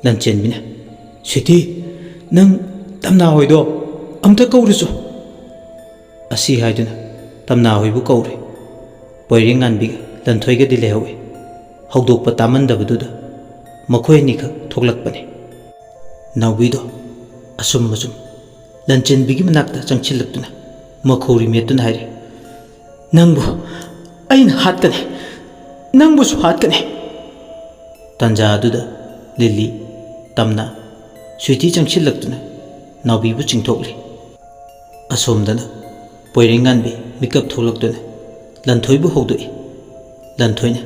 ꯂꯟꯆꯦꯟꯕꯤꯅ, "ꯁ꯭ꯋꯤꯇꯤ, ꯅꯪ ꯇꯝꯅꯥ ꯍꯣꯏꯗꯣ ꯑꯝꯇ ꯀꯧꯔꯨꯆꯣ" ꯑꯁꯤ ꯍꯥꯏꯗꯨꯅ ꯇꯝꯅꯥ ꯍꯣꯏꯕꯨ ꯀꯧꯔꯦ꯫ ꯄꯣꯏꯔꯦꯡꯉꯥꯟꯕꯤꯒ ꯂꯟꯊꯣꯏꯒꯗꯤ ꯂꯩꯍꯧꯋꯤ꯫ ꯍꯧꯗꯣꯛꯄ ꯇꯥꯃꯟꯗꯕꯗꯨꯗ ꯃꯈꯣꯏ ꯑꯅꯤꯈꯛ ꯊꯣꯛꯂꯛꯄꯅꯤ꯫ ꯅꯥꯎꯕꯤꯗꯣ ꯑꯁꯨꯝ ꯑꯁꯨꯝ ꯂꯟꯆꯦꯟꯕꯤꯒꯤ ꯃꯅꯥꯛꯇ ꯆꯪꯁꯤꯜꯂꯛꯇꯨꯅ ꯃꯈꯧꯔꯤ ꯃꯦꯠꯇꯨꯅ ꯍꯥꯏꯔꯦ, "ꯅꯪꯕꯨ ꯑꯩꯅ ꯍꯥꯠꯀꯅꯤ, ꯅꯪꯕꯨꯁꯨ ꯍꯥꯠꯀꯅꯤ!" ꯇꯥꯟꯖꯥ ꯑꯗꯨꯗ ꯂꯤꯂꯤ, ꯇꯝꯅ, ꯁ꯭ꯋꯤꯇꯤ ꯆꯪꯁꯤꯜꯂꯛꯇꯨꯅ ꯅꯥꯎꯕꯤꯕꯨ ꯆꯤꯡꯊꯣꯛꯂꯤ꯫ ꯑꯁꯣꯝꯗꯅ ꯄꯣꯏꯔꯦꯡꯉꯥꯟꯕꯤ ꯃꯤꯀꯞ ꯊꯣꯛꯂꯛꯇꯨꯅ ꯂꯟꯊꯣꯏꯕꯨ ꯍꯧꯗꯣꯛꯏ꯫ ꯂꯟꯊꯣꯏꯅ,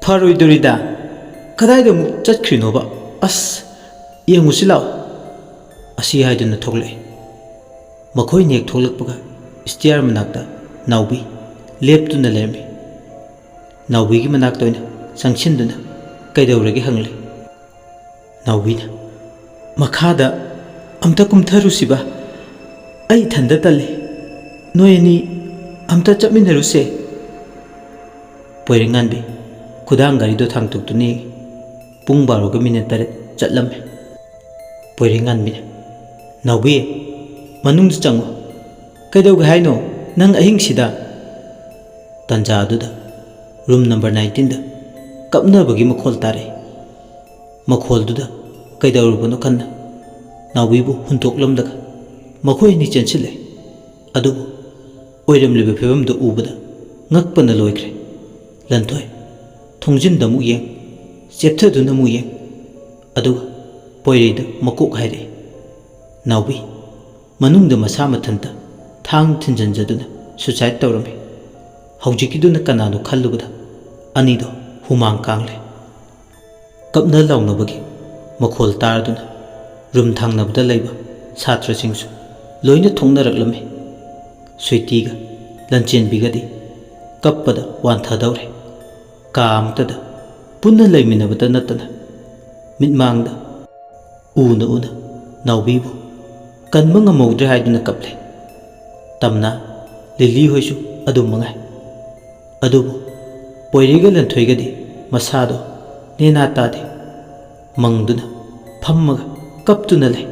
"ꯐꯔꯣꯏꯗꯣꯔꯤꯗ, ꯀꯗꯥꯏꯗ ꯑꯃꯨꯛ ꯆꯠꯈ꯭ꯔꯤꯅꯣꯕ? ꯑꯁ, ꯌꯦꯡꯉꯨꯁꯤ ꯂꯥꯛꯑꯣ" ꯑꯁꯤ ꯍꯥꯏꯗꯨꯅ ꯊꯣꯛꯂꯛꯏ꯫ ꯃꯈꯣꯏꯅ ꯍꯦꯛ ꯊꯣꯛꯂꯛꯄꯒ ꯏꯁꯇꯤꯌꯥꯔ ꯃꯅꯥꯛꯇ ꯅꯥꯎꯕꯤ ꯂꯦꯞꯇꯨꯅ ꯂꯩꯔꯝꯃꯤ꯫ ꯅꯥꯎꯕꯤꯒꯤ ꯃꯅꯥꯛꯇ ꯑꯣꯏꯅ ꯆꯪꯁꯤꯟꯗꯨꯅ ꯀꯩꯗꯧꯔꯒꯦ ꯍꯪꯂꯤ꯫ ꯅꯥꯎꯕꯤꯅ, "ꯃꯈꯥꯗ ꯑꯝꯇ ꯀꯨꯝꯊꯔꯨꯁꯤꯕ, ꯑꯩ ꯏꯊꯟꯗ ꯇꯜꯂꯤ, ꯅꯣꯏ ꯑꯅꯤ ꯑꯝꯇ ꯆꯠꯃꯤꯟꯅꯔꯨꯁꯦ"꯫ ꯄꯣꯏꯔꯦꯡꯉꯥꯟꯕꯤ ꯈꯨꯗꯥꯡ ꯒꯥꯔꯤꯗꯣ ꯊꯥꯡꯇꯣꯛꯇꯨꯅ ꯌꯦꯡꯉꯤ꯫ ꯄꯨꯡ ꯕꯥꯔꯣꯒ ꯃꯤꯅꯤꯠ ꯇꯔꯦꯠ ꯆꯠꯂꯝꯃꯦ꯫ ꯄꯣꯏꯔꯦꯡꯉꯥꯟꯕꯤꯅ, "ꯅꯥꯎꯕꯤ, ꯃꯅꯨꯡꯗ ꯆꯪꯉꯨ꯫ ꯀꯩꯗꯧꯒꯦ ꯍꯥꯏꯅꯣ ꯅꯪ ꯑꯍꯤꯡꯁꯤꯗ?" ꯇꯥꯟꯖꯥ ꯑꯗꯨꯗ ꯔꯨꯝ ꯅꯝꯕꯔ ꯅꯥꯏꯟꯇꯤꯟꯗ ꯀꯞꯅꯕꯒꯤ ꯃꯈꯣꯜ ꯇꯥꯔꯛꯏ꯫ ꯃꯈꯣꯜꯗꯨꯗ ꯀꯩꯗꯧꯔꯨꯕꯅꯣ ꯈꯟꯅ ꯅꯥꯎꯕꯤꯕꯨ ꯍꯨꯟꯗꯣꯛꯂꯝꯂꯒ ꯃꯈꯣꯏ ꯑꯅꯤ ꯆꯦꯟꯁꯤꯜꯂꯦ꯫ ꯑꯗꯨꯕꯨ ꯑꯣꯏꯔꯝꯂꯤꯕ ꯐꯤꯕꯝꯗꯨ ꯎꯕꯗ ꯉꯛꯄꯅ ꯂꯣꯏꯈ꯭ꯔꯦ꯫ ꯂꯟꯊꯣꯏ ꯊꯣꯡꯖꯤꯟꯗ ꯑꯃꯨꯛ ꯌꯦꯡ, ꯆꯦꯞꯊꯗꯨꯅ ꯑꯃꯨꯛ ꯌꯦꯡ, ꯑꯗꯨꯒ ꯄꯣꯏꯔꯩꯗ ꯃꯀꯣꯛ ꯍꯥꯏꯔꯛꯏ꯫ ꯅꯥꯎꯕꯤ ꯃꯅꯨꯡꯗ ꯃꯁꯥ ꯃꯊꯟꯇ ꯊꯥꯡ ꯊꯤꯟꯖꯤꯟꯖꯗꯨꯅ ꯁꯨꯁꯥꯏꯠ ꯇꯧꯔꯝꯃꯤ꯫ ꯍꯧꯖꯤꯛꯀꯤꯗꯨꯅ ꯀꯅꯥꯅꯣ ꯈꯜꯂꯨꯕꯗ ꯑꯅꯤꯗꯣ ꯍꯨꯃꯥꯡ ꯀꯥꯡꯂꯦ꯫ ꯀꯞꯅ ꯂꯥꯎꯅꯕꯒꯤ ꯃꯈꯣꯜ ꯇꯥꯔꯗꯨꯅ ꯔꯨꯝ ꯊꯪꯅꯕꯗ ꯂꯩꯕ ꯁꯥꯇ꯭ꯔꯁꯤꯡꯁꯨ ꯂꯣꯏꯅ ꯊꯣꯛꯅꯔꯛꯂꯝꯃꯤ꯫ ꯁ꯭ꯋꯤꯇꯤꯒ ꯂꯟꯆꯦꯟꯕꯤꯒꯗꯤ ꯀꯞꯄꯗ ꯋꯥꯟꯊꯗꯧꯔꯦ꯫ ꯀꯥ ꯑꯃꯠꯇꯗ ꯄꯨꯟꯅ ꯂꯩꯃꯤꯟꯅꯕꯇ ꯅꯠꯇꯅ ꯃꯤꯠꯃꯥꯡꯗ ꯎꯅ ꯎꯅ ꯅꯥꯎꯕꯤꯕꯨ ꯀꯟꯕ ꯉꯝꯍꯧꯗ꯭ꯔꯦ ꯍꯥꯏꯗꯨꯅ ꯀꯞꯂꯦ꯫ ꯇꯝꯅ, ꯂꯤꯂꯤ ꯍꯣꯏꯁꯨ ꯑꯗꯨꯝ ꯃꯉꯥꯏ꯫ ꯑꯗꯨꯕꯨ ꯄꯣꯏꯔꯩꯒ ꯂꯟꯊꯣꯏꯒꯗꯤ ꯃꯁꯥꯗꯣ ꯅꯦꯅꯥ ꯇꯥꯗꯦ꯫ ꯃꯪꯗꯨꯅ ꯐꯝꯃꯒ ꯀꯞꯇꯨꯅ ꯂꯩ꯫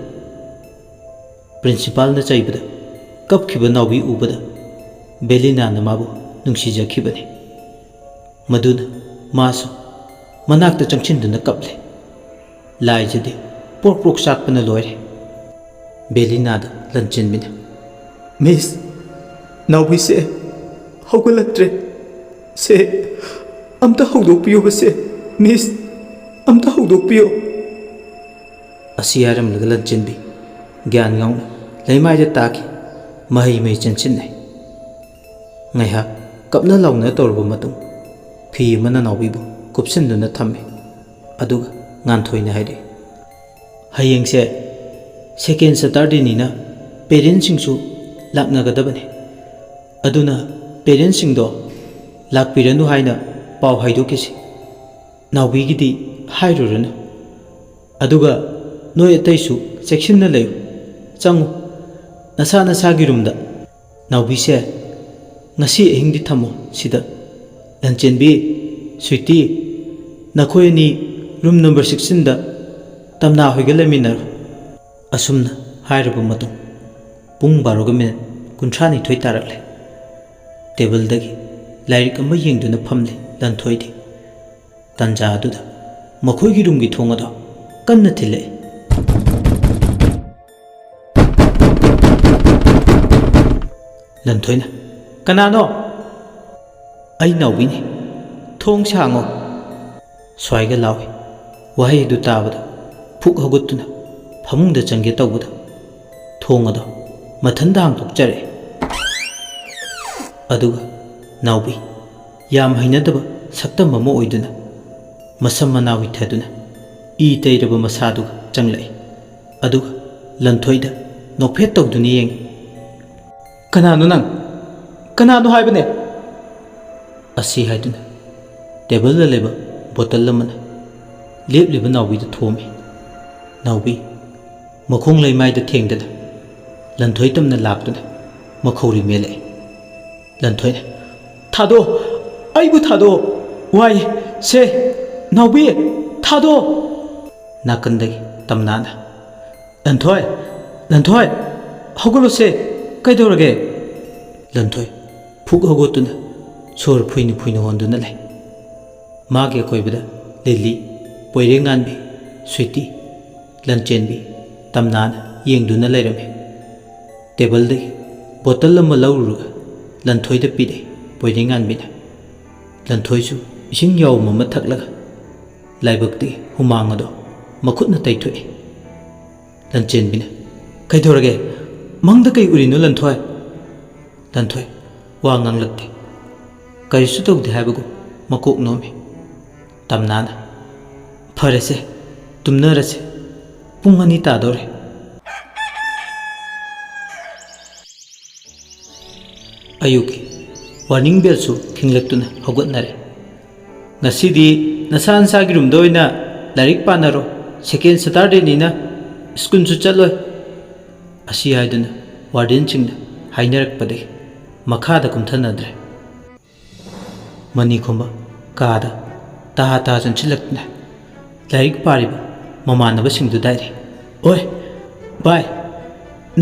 ꯄ꯭ꯔꯤꯟꯁꯤꯄꯥꯜꯅ ꯆꯩꯕꯗ ꯀꯞꯈꯤꯕ ꯅꯥꯎꯕꯤ ꯎꯕꯗ ꯕꯦꯂꯤꯅꯥꯅ ꯃꯥꯕꯨ ꯅꯨꯡꯁꯤꯖꯈꯤꯕꯅꯤ꯫ ꯃꯗꯨꯅ ꯃꯥꯁꯨ ꯃꯅꯥꯛꯇ ꯆꯪꯁꯤꯟꯗꯨꯅ ꯀꯞꯂꯦ꯫ ꯂꯥꯏꯖꯗꯤ ꯄ꯭ꯔꯣꯛ ꯄ꯭ꯔꯣꯛ ꯆꯥꯛꯄꯅ ꯂꯣꯏꯔꯦ꯫ ꯕꯦꯂꯤꯅꯥꯗ ꯂꯟꯆꯦꯟꯕꯤꯅ, "ꯃꯤꯁ, ꯅꯥꯎꯕꯤꯁꯦ ꯍꯧꯒꯠꯂꯛꯇ꯭ꯔꯦ꯫ ꯁꯦ, ꯑꯝꯇ ꯍꯧꯗꯣꯛꯄꯤꯌꯣꯕ ꯁꯦ꯫ ꯃꯤꯁ, ꯑꯝꯇ ꯍꯧꯗꯣꯛꯄꯤꯌꯣ꯫" ꯑꯁꯤ ꯍꯥꯏꯔꯝꯂꯒ ꯂꯟꯆꯦꯟꯕꯤ ꯒ꯭ꯌꯥꯟ ꯉꯥꯎꯅ ꯂꯩꯃꯥꯏꯗ ꯇꯥꯈꯤ꯫ ꯃꯍꯩ ꯃꯍꯩ ꯆꯦꯟꯁꯤꯟꯅꯩ꯫ ꯉꯥꯏꯍꯥꯛ ꯀꯞꯅ ꯂꯥꯎꯅ ꯇꯧꯔꯕ ꯃꯇꯨꯡ, ꯐꯤ ꯑꯃꯅ ꯅꯥꯎꯕꯤꯕꯨ ꯀꯨꯞꯁꯤꯟꯗꯨꯅ ꯊꯝꯃꯤ꯫ ꯑꯗꯨꯒ ꯉꯥꯟꯊꯣꯏꯅ ꯍꯥꯏꯔꯛꯏ, "ꯍꯌꯦꯡꯁꯦ ꯁꯦꯀꯦꯟ ꯁꯇꯔꯗꯦꯅꯤꯅ ꯄꯦꯔꯦꯟꯁꯁꯤꯡꯁꯨ ꯂꯥꯛꯅꯒꯗꯕꯅꯤ꯫ ꯑꯗꯨꯅ ꯄꯦꯔꯦꯟꯁꯁꯤꯡꯗꯣ ꯂꯥꯛꯄꯤꯔꯅꯨ ꯍꯥꯏꯅ ꯄꯥꯎ ꯍꯥꯏꯗꯣꯛꯈꯤꯁꯤ꯫ ꯅꯥꯎꯕꯤꯒꯤꯗꯤ ꯍꯥꯏꯔꯨꯔꯅꯨ꯫ ꯑꯗꯨꯒ ꯅꯣꯏ ꯑꯇꯩꯁꯨ ꯆꯦꯛꯁꯤꯟꯅ ꯂꯩꯌꯨ꯫ ꯆꯪꯉꯨ, ꯅꯁꯥ ꯅꯁꯥꯒꯤ ꯔꯨꯝꯗ꯫ ꯅꯥꯎꯕꯤꯁꯦ ꯉꯁꯤ ꯑꯍꯤꯡꯗꯤ ꯊꯝꯃꯣ ꯁꯤꯗ꯫ ꯂꯟꯆꯦꯟꯕꯤ, ꯁ꯭ꯋꯤꯇꯤ, ꯅꯈꯣꯏ ꯑꯅꯤ ꯔꯨꯝ ꯅꯝꯕꯔ ꯁꯤꯛꯁꯇꯤꯟꯗ ꯇꯝꯅꯥ ꯍꯣꯏꯒ ꯂꯩꯃꯤꯟꯅꯔꯣ꯫" ꯑꯁꯨꯝꯅ ꯍꯥꯏꯔꯕ ꯃꯇꯨꯡ, ꯄꯨꯡ ꯕꯥꯔꯣꯒ ꯃꯤꯅꯤꯠ ꯀꯨꯟꯊ꯭ꯔꯥꯅꯤꯊꯣꯏ ꯇꯥꯔꯛꯂꯦ꯫ ꯇꯦꯕꯜꯗꯒꯤ ꯂꯥꯏꯔꯤꯛ ꯑꯃ ꯌꯦꯡꯗꯨꯅ ꯐꯝꯂꯤ ꯂꯟꯊꯣꯏꯗꯤ꯫ ꯇꯥꯟꯖꯥ ꯑꯗꯨꯗ ꯃꯈꯣꯏꯒꯤ ꯔꯨꯝꯒꯤ ꯊꯣꯡ ꯑꯗꯨ ꯀꯟꯅ ꯊꯤꯜꯂꯛꯏ꯫ ꯂꯟꯊꯣꯏꯅ, "ꯀꯅꯥꯅꯣ?" "ꯑꯩ ꯅꯥꯎꯕꯤꯅꯤ꯫ ꯊꯣꯡ ꯁꯥꯡꯉꯣ꯫" ꯁ꯭ꯋꯥꯏꯒ ꯂꯥꯎꯏ꯫ ꯋꯥꯍꯩ ꯑꯗꯨ ꯇꯥꯕꯗ ꯐꯨꯛ ꯍꯧꯒꯠꯇꯨꯅ ꯐꯃꯨꯡꯗ ꯆꯪꯒꯦ ꯇꯧꯕꯗ ꯊꯣꯡ ꯑꯗꯣ ꯃꯊꯟꯇ ꯍꯥꯡꯗꯣꯛꯆꯔꯛꯏ꯫ ꯑꯗꯨꯒ ꯅꯥꯎꯕꯤ, ꯌꯥꯝ ꯍꯩꯅꯗꯕ ꯁꯛꯇꯝ ꯑꯃ ꯑꯣꯏꯗꯨꯅ, ꯃꯁꯝ ꯃꯅꯥ ꯍꯨꯏꯊꯗꯨꯅ ꯏ ꯇꯩꯔꯕ ꯃꯁꯥꯗꯨꯒ ꯆꯪꯂꯛꯏ꯫ ꯑꯗꯨꯒ ꯂꯟꯊꯣꯏꯗ ꯅꯣꯛꯐꯦꯠ ꯇꯧꯗꯨꯅ ꯌꯦꯡꯏ꯫ "ꯀꯅꯥꯅꯣ ꯅꯪ? ꯀꯅꯥꯅꯣ ꯍꯥꯏꯕꯅꯦ?" ꯑꯁꯤ ꯍꯥꯏꯗꯨꯅ ꯇꯦꯕꯜꯗ ꯂꯩꯕ ꯕꯣꯇꯜ ꯑꯃꯅ ꯂꯦꯞꯂꯤꯕ ꯅꯥꯎꯕꯤꯗ ꯊꯣꯝꯃꯤ꯫ ꯅꯥꯎꯕꯤ ꯃꯈꯣꯡ ꯂꯩꯃꯥꯏꯗ ꯊꯦꯡꯗꯅ ꯂꯟꯊꯣꯏ ꯇꯝꯅ ꯂꯥꯛꯇꯨꯅ ꯃꯈꯧꯔꯤ ꯃꯦꯜꯂꯛꯏ꯫ ꯂꯟꯊꯣꯏꯅ, "ꯊꯥꯗꯣꯛꯑꯣ, ꯑꯩꯕꯨ ꯊꯥꯗꯣꯛꯑꯣ, ꯋꯥꯏ, ꯁꯦ!" "ꯅꯥꯎꯕꯤ, ꯊꯥꯗꯣ!" ꯅꯥꯀꯟꯗꯒꯤ ꯇꯝꯅꯥꯅ, "ꯂꯟꯊꯣꯏ, ꯂꯟꯊꯣꯏ, ꯍꯧꯒꯠꯂꯣꯁꯦ, ꯀꯩꯗꯧꯔꯒꯦ?" ꯂꯟꯊꯣꯏ ꯐꯨꯛ ꯍꯧꯒꯠꯇꯨꯅ ꯁꯣꯔ ꯐꯨꯏꯅ ꯐꯨꯏꯅ ꯍꯣꯟꯗꯨꯅ ꯂꯩ꯫ ꯃꯥꯒꯤ ꯑꯀꯣꯏꯕꯗ ꯂꯤꯂꯤ, ꯄꯣꯏꯔꯦꯡꯉꯥꯟꯕꯤ, ꯁ꯭ꯋꯤꯇꯤ, ꯂꯟꯆꯦꯟꯕꯤ, ꯇꯝꯅꯥꯅ ꯌꯦꯡꯗꯨꯅ ꯂꯩꯔꯝꯃꯤ꯫ ꯇꯦꯕꯜꯗꯒꯤ ꯕꯣꯇꯜ ꯑꯃ ꯂꯧꯔꯨꯔꯒ ꯂꯟꯊꯣꯏꯗ ꯄꯤꯔꯦ ꯄꯣꯏꯔꯦꯡꯉꯥꯟꯕꯤꯅ꯫ ꯂꯟꯊꯣꯏꯁꯨ ꯏꯁꯤꯡ ꯌꯥꯎꯝ ꯑꯃ ꯊꯛꯂꯒ ꯂꯥꯏꯕꯛꯇꯒꯤ ꯍꯨꯃꯥꯡ ꯑꯗꯣ ꯃꯈꯨꯠꯅ ꯇꯩꯊꯣꯛꯏ꯫ ꯂꯟꯆꯦꯟꯕꯤꯅ, "ꯀꯩꯗꯧꯔꯒꯦ? ꯃꯪꯗ ꯀꯩ ꯎꯔꯤꯅꯣ, ꯂꯟꯊꯣꯏ?" ꯂꯟꯊꯣꯏ ꯋꯥ ꯉꯥꯡꯂꯛꯇꯦ꯫ ꯀꯔꯤꯁꯨ ꯇꯧꯗꯦ ꯍꯥꯏꯕꯒꯨꯝ ꯃꯀꯣꯛ ꯅꯣꯝꯃꯤ꯫ ꯇꯝꯅꯥꯅ, "ꯐꯔꯦꯁꯦ, ꯇꯨꯝꯅꯔꯁꯦ꯫ ꯄꯨꯡ ꯑꯅꯤ ꯇꯥꯗꯧꯔꯦ꯫" ꯑꯌꯨꯛꯀꯤ ꯋꯥꯔꯅꯤꯡ ꯕꯦꯜꯁꯨ ꯈꯤꯡꯂꯛꯇꯨꯅ ꯍꯧꯒꯠꯅꯔꯦ꯫ "ꯉꯁꯤꯗꯤ ꯅꯁꯥ ꯅꯁꯥꯒꯤ ꯔꯨꯝꯗ ꯑꯣꯏꯅ ꯂꯥꯏꯔꯤꯛ ꯄꯥꯅꯔꯣ, ꯁꯦꯀꯦꯟ ꯁꯇꯔꯗꯦꯅꯤꯅ ꯁ꯭ꯀꯨꯜꯁꯨ ꯆꯠꯂꯣꯏ꯫" ꯑꯁꯤ ꯍꯥꯏꯗꯨꯅ ꯋꯥꯔꯗꯦꯟꯁꯤꯡꯅ ꯍꯥꯏꯅꯔꯛꯄꯗꯒꯤ ꯃꯈꯥꯗ ꯀꯨꯝꯊꯅꯗ꯭ꯔꯦ꯫ ꯃꯅꯤꯈꯣꯝꯕ ꯀꯥꯗ ꯇꯥ ꯇꯥ ꯆꯪꯁꯤꯜꯂꯛꯇꯨꯅ ꯂꯥꯏꯔꯤꯛ ꯄꯥꯔꯤꯕ ꯃꯃꯥꯟꯅꯕꯁꯤꯡꯗꯨꯗ ꯍꯥꯏꯔꯦ, "ꯑꯣꯏ ꯚꯥꯏ,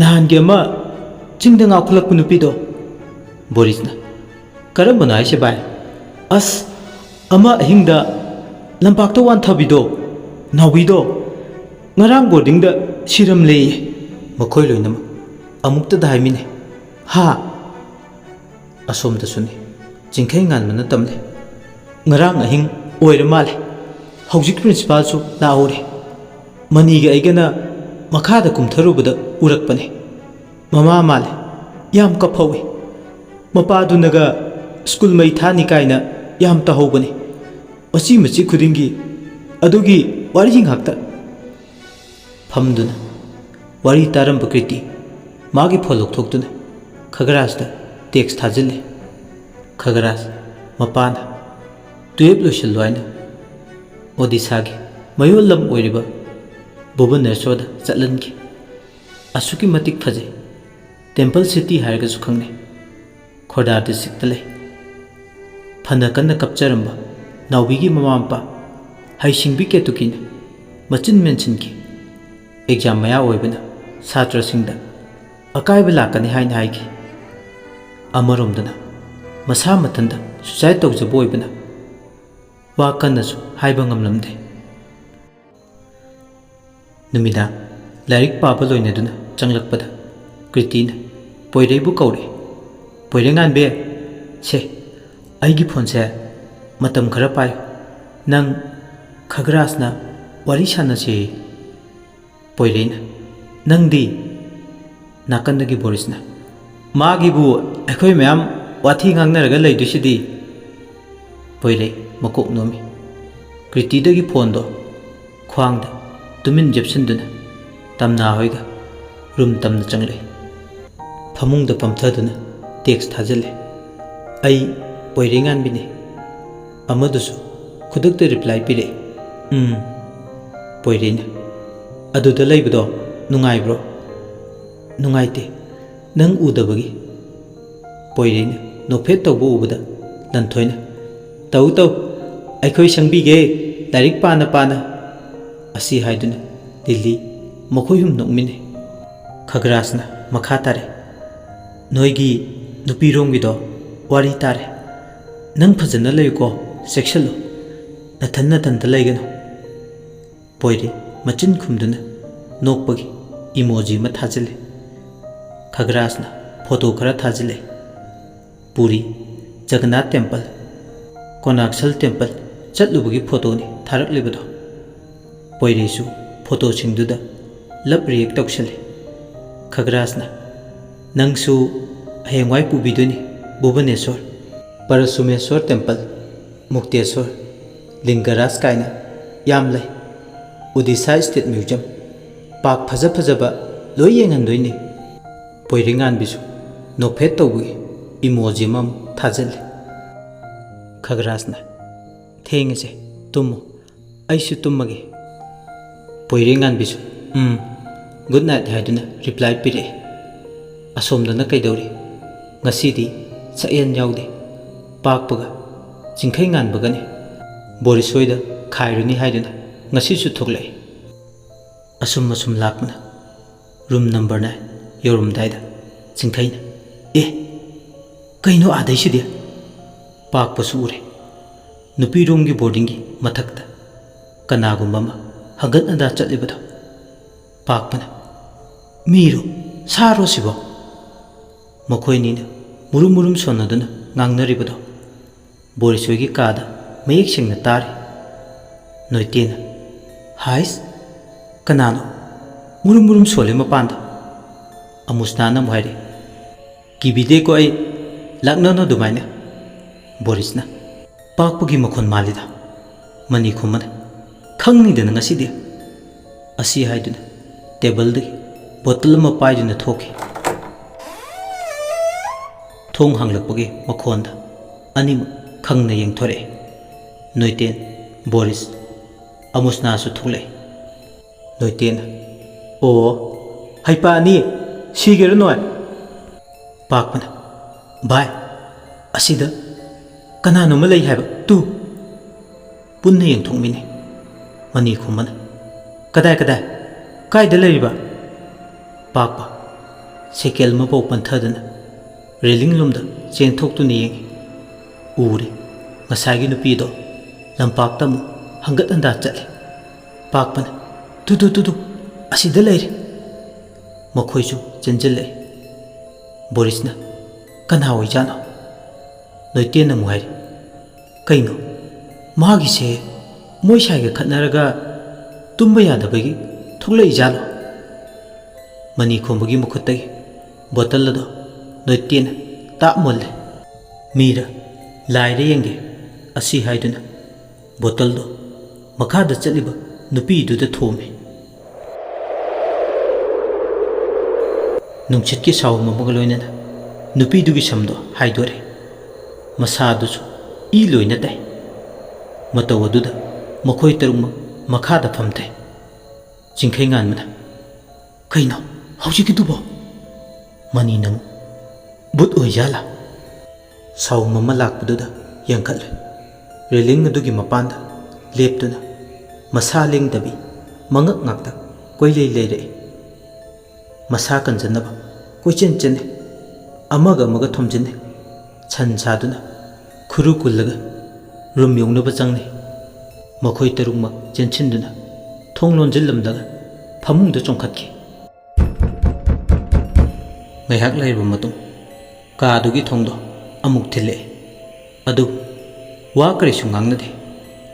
ꯅꯍꯥꯟꯒꯤ ꯑꯃ ꯆꯤꯡꯗ ꯉꯥꯎꯈꯠꯂꯛꯄ ꯅꯨꯄꯤꯗꯣ?" ꯕꯣꯔꯤꯁꯅ, "ꯀꯔꯝꯕꯅꯣ ꯍꯥꯏꯁꯦ ꯚꯥꯏ?" "ꯑꯁ, ꯑꯃ ꯑꯍꯤꯡꯗ ꯂꯝꯄꯥꯛꯇ ꯋꯥꯟꯊꯕꯤꯗꯣ, ꯅꯥꯎꯕꯤꯗꯣ, ꯉꯔꯥꯡ ꯕꯣꯔꯗꯤꯡꯗ ꯁꯤꯔꯝꯂꯦꯌꯦ꯫" ꯃꯈꯣꯏ ꯂꯣꯏꯅꯃꯛ ꯑꯃꯨꯛꯇꯗ ꯍꯥꯏꯃꯤꯟꯅꯩ, "ꯍꯥ?" ꯑꯁꯣꯝꯗꯁꯨꯅꯤ꯫ ꯆꯤꯡꯈꯩ ꯉꯥꯟꯕꯅ ꯇꯝꯂꯦ, "ꯉꯔꯥꯡ ꯑꯍꯤꯡ ꯑꯣꯏꯔ ꯃꯥꯜꯂꯦ꯫ ꯍꯧꯖꯤꯛ ꯄ꯭ꯔꯤꯟꯁꯤꯄꯥꯜꯁꯨ ꯂꯥꯛꯍꯧꯔꯦ꯫ ꯃꯅꯤꯒ ꯑꯩꯒꯅ ꯃꯈꯥꯗ ꯀꯨꯝꯊꯔꯨꯕꯗ ꯎꯔꯛꯄꯅꯦ꯫ ꯃꯃꯥ ꯃꯥꯜꯂꯦ꯫ ꯌꯥꯝ ꯀꯞꯍꯧꯋꯤ꯫ ꯃꯄꯥꯗꯨꯅꯒ ꯁ꯭ꯀꯨꯜ ꯃꯩ ꯊꯥꯅꯤ ꯀꯥꯏꯅ ꯌꯥꯝ ꯇꯧꯍꯧꯕꯅꯤ꯫ ꯃꯆꯤ ꯃꯆꯤ ꯈꯨꯗꯤꯡꯒꯤ ꯑꯗꯨꯒꯤ ꯋꯥꯔꯤ ꯉꯥꯛꯇ꯫" ꯐꯝꯗꯨꯅ ꯋꯥꯔꯤ ꯇꯥꯔꯝꯕ ꯀ꯭ꯔꯤꯇꯤ ꯃꯥꯒꯤ ꯐꯣꯟ ꯂꯧꯊꯣꯛꯇꯨꯅ ꯈꯒꯔꯥꯖꯇ ꯇꯦꯛꯁ ꯊꯥꯖꯤꯜꯂꯤ꯫ ꯈꯒꯔꯥꯖ ꯃꯄꯥꯅ ꯇꯨꯌꯦꯜꯞ ꯂꯣꯏꯁꯤꯜꯂꯣ ꯍꯥꯏꯅ ꯑꯣꯗꯤꯁꯥꯒꯤ ꯃꯌꯣꯜ ꯂꯝ ꯑꯣꯏꯔꯤꯕ ꯚꯨꯕꯅꯦꯁꯣꯔꯗ ꯆꯠꯍꯟꯈꯤ꯫ ꯑꯁꯨꯛꯀꯤ ꯃꯇꯤꯛ ꯐꯖꯩ, ꯇꯦꯝꯄꯜ ꯁꯤꯇꯤ ꯍꯥꯏꯔꯒꯁꯨ ꯈꯪꯅꯩ꯫ ꯈꯣꯔꯗꯥ ꯗꯤꯁꯇ꯭ꯔꯤꯛꯇ ꯂꯩ꯫ ꯐꯅ ꯀꯟꯅ ꯀꯞꯆꯔꯝꯕ ꯅꯥꯎꯕꯤꯒꯤ ꯃꯃꯥ ꯃꯄꯥ ꯍꯩꯁꯤꯡꯕꯤ ꯀꯦꯇꯨꯀꯤꯅ ꯃꯆꯤꯟ ꯃꯦꯟꯁꯤꯟꯈꯤ꯫ ꯑꯦꯛꯖꯥꯝ ꯃꯌꯥ ꯑꯣꯏꯕꯅ ꯁꯥꯇ꯭ꯔꯁꯤꯡꯗ ꯑꯀꯥꯏꯕ ꯂꯥꯛꯀꯅꯤ ꯍꯥꯏꯅ ꯍꯥꯏꯈꯤ꯫ ꯑꯃꯔꯣꯝꯗꯅ ꯃꯁꯥ ꯃꯊꯟꯇ ꯁꯨꯁꯥꯏꯠ ꯇꯧꯖꯕ ꯑꯣꯏꯕꯅ ꯋꯥ ꯀꯟꯅꯁꯨ ꯍꯥꯏꯕ ꯉꯝꯂꯝꯗꯦ꯫ ꯅꯨꯃꯤꯗꯥꯡ ꯂꯥꯏꯔꯤꯛ ꯄꯥꯕ ꯂꯣꯏꯅꯗꯨꯅ ꯆꯪꯂꯛꯄꯗ ꯀ꯭ꯔꯤꯇꯤꯅ ꯄꯣꯏꯔꯩꯕꯨ ꯀꯧꯔꯦ꯫ "ꯄꯣꯏꯔꯩꯉꯥꯟꯕꯤ, ꯁꯦ, ꯑꯩꯒꯤ ꯐꯣꯟꯁꯦ ꯃꯇꯝ ꯈꯔ ꯄꯥꯏꯌꯨ꯫ ꯅꯪ ꯈꯒ꯭ꯔꯥꯁꯅ ꯋꯥꯔꯤ ꯁꯥꯟꯅꯁꯦꯌꯦ꯫" ꯄꯣꯏꯔꯩꯅ, "ꯅꯪꯗꯤ?" ꯅꯥꯀꯟꯗꯒꯤ ꯕꯣꯔꯤꯁꯅ, "ꯃꯥꯒꯤꯕꯨ ꯑꯩꯈꯣꯏ ꯃꯌꯥꯝ ꯋꯥꯊꯤ ꯉꯥꯡꯅꯔꯒ ꯂꯩꯗꯣꯏꯁꯤꯗꯤ?" ꯄꯣꯏꯔꯩ ꯃꯀꯣꯛ ꯅꯣꯝꯃꯤ꯫ ꯀ꯭ꯔꯤꯇꯤꯗꯒꯤ ꯐꯣꯟꯗꯣ ꯈ꯭ꯋꯥꯡꯗ ꯇꯨꯃꯤꯟ ꯌꯦꯞꯁꯤꯟꯗꯨꯅ ꯇꯝꯅꯥ ꯍꯣꯏꯒ ꯔꯨꯝ ꯇꯝꯅ ꯆꯪꯂꯛꯏ꯫ ꯐꯃꯨꯡꯗ ꯄꯝꯊꯗꯨꯅ ꯇꯦꯛꯁ ꯊꯥꯖꯤꯜꯂꯦ꯫ "ꯑꯩ ꯄꯣꯏꯔꯩꯉꯥꯟꯕꯤꯅꯦ꯫" ꯑꯃꯗꯨꯁꯨ ꯈꯨꯗꯛꯇ ꯔꯤꯄ꯭ꯂꯥꯏ ꯄꯤꯔꯛꯏ꯫ "ꯎꯝ꯫" ꯄꯣꯏꯔꯩꯅ, "ꯑꯗꯨꯗ ꯂꯩꯕꯗꯣ ꯅꯨꯡꯉꯥꯏꯕ꯭ꯔꯣ?" "ꯅꯨꯡꯉꯥꯏꯇꯦ, ꯅꯪ ꯎꯗꯕꯒꯤ꯫" ꯄꯣꯏꯔꯩꯅ ꯅꯣꯛꯐꯦꯠ ꯇꯧꯕ ꯎꯕꯗ ꯂꯟꯊꯣꯏꯅ, "ꯇꯧ ꯇꯧ, ꯑꯩꯈꯣꯏ ꯁꯪꯕꯤꯒꯦ, ꯂꯥꯏꯔꯤꯛ ꯄꯥꯅ ꯄꯥꯅ꯫" ꯑꯁꯤ ꯍꯥꯏꯗꯨꯅ ꯂꯤꯂꯤ ꯃꯈꯣꯏ ꯍꯨꯝ ꯅꯣꯛꯃꯤꯟꯅꯩ꯫ ꯈꯒ꯭ꯔꯥꯁꯅ ꯃꯈꯥ ꯇꯥꯔꯦ, "ꯅꯣꯏꯒꯤ ꯅꯨꯄꯤꯔꯣꯝꯒꯤꯗꯣ ꯋꯥꯔꯤ ꯇꯥꯔꯦ꯫ ꯅꯪ ꯐꯖꯅ ꯂꯩꯌꯨꯀꯣ, ꯆꯦꯛꯁꯤꯜꯂꯨ꯫ ꯅꯊꯟ ꯅꯊꯟꯇ ꯂꯩꯒꯅꯨ꯫" ꯄꯣꯏꯔꯩ ꯃꯆꯤꯟ ꯈꯨꯝꯗꯨꯅ ꯅꯣꯛꯄꯒꯤ ꯏꯃꯣꯖꯤ ꯑꯃ ꯊꯥꯖꯤꯜꯂꯦ꯫ ꯈꯒ꯭ꯔꯥꯁꯅ ꯐꯣꯇꯣ ꯈꯔ ꯊꯥꯖꯤꯜꯂꯦ꯫ ꯄꯨꯔꯤ, ꯖꯒꯟꯅꯥꯊ ꯇꯦꯝꯄꯜ, ꯀꯣꯅꯥꯛꯁꯜ ꯇꯦꯝꯄꯜ ꯆꯠꯂꯨꯕꯒꯤ ꯐꯣꯇꯣꯅꯤ ꯊꯥꯔꯛꯂꯤꯕꯗꯣ꯫ ꯄꯣꯏꯔꯩꯁꯨ ꯐꯣꯇꯣꯁꯤꯡꯗꯨꯗ ꯂꯞ ꯔꯤꯌꯦꯛ ꯇꯧꯁꯜꯂꯤ꯫ ꯈꯒ꯭ꯔꯥꯁꯅ, "ꯅꯪꯁꯨ ꯍꯌꯦꯡꯋꯥꯏ ꯄꯨꯕꯤꯗꯣꯏꯅꯤ ꯚꯨꯕꯅꯦꯁ꯭ꯋꯔ, ꯄꯔꯁꯨꯃꯦꯁ꯭ꯋꯔ ꯇꯦꯝꯄꯜ, ꯃꯨꯛꯇꯦꯁ꯭ꯋꯔ, ꯂꯤꯡꯒꯔꯥꯖ ꯀꯥꯏꯅ ꯌꯥꯝ ꯂꯩ꯫ ꯎꯗꯤꯁꯥ ꯁ꯭ꯇꯦꯠ ꯃ꯭ꯌꯨꯖꯤꯌꯝ, ꯄꯥꯔꯛ ꯐꯖ ꯐꯖꯕ ꯂꯣꯏ ꯌꯦꯡꯍꯟꯗꯣꯏꯅꯤ꯫" ꯄꯣꯏꯔꯩꯉꯥꯟꯕꯤꯁꯨ ꯅꯣꯛꯐꯦꯠ ꯇꯧꯕꯒꯤ ꯏꯃꯣꯖꯤ ꯑꯃꯃꯨꯛ ꯊꯥꯖꯤꯜꯂꯤ꯫ ꯈꯒ꯭ꯔꯥꯁꯅ, "ꯊꯦꯡꯉꯁꯦ, ꯇꯨꯝꯃꯣ, ꯑꯩꯁꯨ ꯇꯨꯝꯃꯒꯦ꯫" ꯄꯣꯏꯔꯩꯉꯥꯟꯕꯤꯁꯨ, "ꯎꯝ, ꯒꯨꯗ ꯅꯥꯏꯠ" ꯍꯥꯏꯗꯨꯅ ꯔꯤꯄ꯭ꯂꯥꯏ ꯄꯤꯔꯛꯏ꯫ ꯑꯁꯣꯝꯗꯅ ꯀꯩꯗꯧꯔꯤ? ꯉꯁꯤꯗꯤ ꯁꯛꯍꯦꯟ ꯌꯥꯎꯗꯦ꯫ ꯄꯥꯛꯄꯒ ꯆꯤꯡꯈꯩ ꯉꯥꯟꯕꯒꯅꯤ꯫ ꯕꯣꯔꯤꯁ ꯍꯣꯏꯗ ꯈꯥꯏꯔꯨꯅꯤ ꯍꯥꯏꯗꯨꯅ ꯉꯁꯤꯁꯨ ꯊꯣꯛꯂꯛꯏ꯫ ꯑꯁꯨꯝ ꯑꯁꯨꯝ ꯂꯥꯛꯄꯅ ꯔꯨꯝ ꯅꯝꯕꯔ ꯅꯥꯏꯟ ꯌꯧꯔꯝꯗꯥꯏꯗ ꯆꯤꯡꯈꯩꯅ, "ꯑꯦ, ꯀꯩꯅꯣ ꯑꯥꯗꯩꯁꯤꯗꯤ?" ꯄꯥꯛꯄꯁꯨ ꯎꯔꯦ꯫ ꯅꯨꯄꯤ ꯔꯨꯝꯒꯤ ꯕꯣꯔꯗꯤꯡꯒꯤ ꯃꯊꯛꯇ ꯀꯅꯥꯒꯨꯝꯕ ꯑꯃ ꯍꯪꯒꯠ ꯍꯟꯗꯥ ꯆꯠꯂꯤꯕꯗꯣ꯫ ꯄꯥꯛꯄꯅ, "ꯃꯤꯔꯣ? ꯁꯥꯔꯣ ꯁꯤꯕꯣ?" ꯃꯈꯣꯏ ꯑꯅꯤꯅ ꯃꯨꯔꯨꯝ ꯃꯨꯔꯨꯝ ꯁꯣꯟꯅꯗꯨꯅ ꯉꯥꯡꯅꯔꯤꯕꯗꯣ ꯕꯣꯔꯤꯁ ꯍꯣꯏꯒꯤ ꯀꯥꯗ ꯃꯌꯦꯛ ꯁꯦꯡꯅ ꯇꯥꯔꯤ꯫ ꯅꯣꯏꯇꯦꯅ, "ꯍꯥꯏꯁ, ꯀꯅꯥꯅꯣ ꯃꯨꯔꯨꯝ ꯃꯨꯔꯨꯝ ꯁꯣꯜꯂꯤ ꯃꯄꯥꯟꯗ?" ꯑꯃꯨꯁꯅꯥꯅ ꯑꯃꯨꯛ ꯍꯥꯏꯔꯤ, "ꯀꯤꯕꯤꯗꯦꯀꯣ ꯑꯩ, ꯂꯥꯛꯅꯅꯨ ꯑꯗꯨꯃꯥꯏꯅ꯫" ꯕꯣꯔꯤꯁꯅ, "ꯄꯥꯛꯄꯒꯤ ꯃꯈꯣꯟ ꯃꯥꯜꯂꯤꯗ꯫" ꯃꯅꯤ ꯈꯨꯝꯃꯅ, "ꯈꯪꯅꯤꯗꯅ ꯉꯁꯤꯗꯤ꯫" ꯑꯁꯤ ꯍꯥꯏꯗꯨꯅ ꯇꯦꯕꯜꯗꯒꯤ ꯕꯣꯇꯜ ꯑꯃ ꯄꯥꯏꯗꯨꯅ ꯊꯣꯛꯈꯤ꯫ ꯊꯣꯡ ꯍꯥꯡꯂꯛꯄꯒꯤ ꯃꯈꯣꯟꯗ ꯑꯅꯤꯃꯛ ꯈꯪꯅ ꯌꯦꯡꯊꯣꯔꯛꯏ꯫ ꯅꯣꯏꯇꯦꯟ, ꯕꯣꯔꯤꯁ, ꯑꯃꯨꯁꯅꯥꯁꯨ ꯊꯣꯛꯂꯛꯏ꯫ ꯅꯣꯏꯇꯦꯟꯅ, "ꯑꯣ, ꯍꯩꯄꯥ ꯑꯅꯤ, ꯁꯤꯒꯦꯔꯣ ꯅꯣꯏ?" ꯄꯥꯛꯄꯅ, "ꯚꯥꯏ, ꯑꯁꯤꯗ ꯀꯅꯥꯅꯣꯝꯃ ꯂꯩ ꯍꯥꯏꯕ, ꯇꯨ!" ꯄꯨꯟꯅ ꯌꯦꯡꯊꯣꯛꯃꯤꯟꯅꯩ꯫ ꯃꯅꯤ ꯈꯨꯝꯃꯅ, "ꯀꯗꯥꯏ, ꯀꯗꯥꯏ? ꯀꯥꯏꯗ ꯂꯩꯔꯤꯕ?" ꯄꯥꯛꯄ, ꯁꯦꯀꯦꯜ ꯑꯃꯐꯥꯎ ꯄꯟꯊꯗꯅ ꯔꯦꯂꯤꯡ ꯂꯣꯝꯗ ꯆꯦꯟꯊꯣꯛꯇꯨꯅ ꯌꯦꯡꯉꯤ꯫ ꯎꯔꯦ, ꯉꯁꯥꯏꯒꯤ ꯅꯨꯄꯤꯗꯣ ꯂꯝꯄꯥꯛꯇ ꯑꯃꯨꯛ ꯍꯪꯒꯠ ꯍꯟꯗꯥ ꯆꯠꯂꯤ꯫ ꯄꯥꯛꯄꯅ, "ꯇꯨ, ꯇꯨ, ꯇꯨ, ꯇꯨ, ꯑꯁꯤꯗ ꯂꯩꯔꯦ!" ꯃꯈꯣꯏꯁꯨ ꯆꯦꯟꯁꯤꯜꯂꯛꯏ꯫ ꯕꯣꯔꯤꯁꯅ, "ꯀꯅꯥ ꯑꯣꯏꯖꯥꯠꯅꯣ?" ꯅꯣꯏꯇꯦꯟꯅ ꯑꯃꯨꯛ ꯍꯥꯏꯔꯤ, "ꯀꯩꯅꯣ? ꯃꯥꯒꯤꯁꯦ ꯃꯣꯏ ꯁꯥꯏꯒ ꯈꯠꯅꯔꯒ ꯇꯨꯝꯕ ꯌꯥꯗꯕꯒꯤ ꯊꯣꯛꯂꯛꯏꯖꯥꯠꯂꯣ?" ꯃꯅꯤ ꯈꯣꯝꯕꯒꯤ ꯃꯈꯨꯠꯇꯒꯤ ꯕꯣꯇꯜ ꯑꯗꯣ ꯅꯣꯏꯇꯦꯟꯅ ꯇꯥꯞ ꯃꯨꯜꯂꯦ꯫ "ꯃꯤꯔ ꯂꯥꯏꯔ ꯌꯦꯡꯒꯦ" ꯑꯁꯤ ꯍꯥꯏꯗꯨꯅ ꯕꯣꯇꯜꯗꯣ ꯃꯈꯥꯗ ꯆꯠꯂꯤꯕ ꯅꯨꯄꯤꯗꯨꯗ ꯊꯣꯝꯃꯤ꯫ ꯅꯨꯡꯁꯤꯠꯀꯤ ꯁꯥꯎꯝ ꯑꯃꯒ ꯂꯣꯏꯅꯅ ꯅꯨꯄꯤꯗꯨꯒꯤ ꯁꯝꯗꯣ ꯍꯥꯏꯗꯣꯔꯛꯏ꯫ ꯃꯁꯥꯗꯨꯁꯨ ꯏ ꯂꯣꯏꯅ ꯇꯥꯏ꯫ ꯃꯇꯧ ꯑꯗꯨꯗ ꯃꯈꯣꯏ ꯇꯔꯨꯛꯃꯛ ꯃꯈꯥꯗ ꯐꯝꯊꯩ꯫ ꯆꯤꯡꯈꯩ ꯉꯥꯟꯕꯅ, "ꯀꯩꯅꯣ ꯍꯧꯖꯤꯛꯀꯤꯗꯨꯕꯣ?" ꯃꯅꯤꯅ ꯑꯃꯨꯛ, "ꯚꯨꯠ ꯑꯣꯏꯖꯥꯠꯂꯥ?" ꯁꯥꯎꯝ ꯑꯃ ꯂꯥꯛꯄꯗꯨꯗ ꯌꯦꯡꯈꯠꯂꯦ꯫ ꯔꯦꯂꯤꯡ ꯑꯗꯨꯒꯤ ꯃꯄꯥꯟꯗ ꯂꯦꯞꯇꯨꯅ ꯃꯁꯥ ꯂꯦꯡꯗꯕꯤ ꯃꯉꯛ ꯉꯥꯛꯇ ꯀꯣꯏꯂꯩ ꯂꯩꯔꯛꯏ꯫ ꯃꯁꯥ ꯀꯟꯖꯅꯕ ꯀꯣꯏꯆꯦꯟ ꯆꯦꯟꯅꯩ꯫ ꯑꯃꯒ ꯑꯃꯒ ꯊꯣꯝꯖꯤꯟꯅꯩ꯫ ꯁꯟ ꯁꯥꯗꯨꯅ ꯈꯨꯔꯨ ꯀꯨꯜꯂꯒ ꯔꯨꯝ ꯌꯧꯅꯕ ꯆꯪꯅꯩ꯫ ꯃꯈꯣꯏ ꯇꯔꯨꯛꯃꯛ ꯆꯦꯟꯁꯤꯟꯗꯨꯅ ꯊꯣꯡ ꯂꯣꯟꯁꯤꯜꯂꯝꯂꯒ ꯐꯃꯨꯡꯗ ꯆꯣꯡꯈꯠꯈꯤ꯫ ꯉꯥꯏꯍꯥꯛ ꯂꯩꯔꯕ ꯃꯇꯨꯡ ꯀꯥꯗꯨꯒꯤ ꯊꯣꯡꯗꯣ ꯑꯃꯨꯛ ꯊꯤꯜꯂꯛꯑꯦ꯫ ꯑꯗꯨꯕꯨ ꯋꯥ ꯀꯔꯤꯁꯨ ꯉꯥꯡꯅꯗꯦ꯫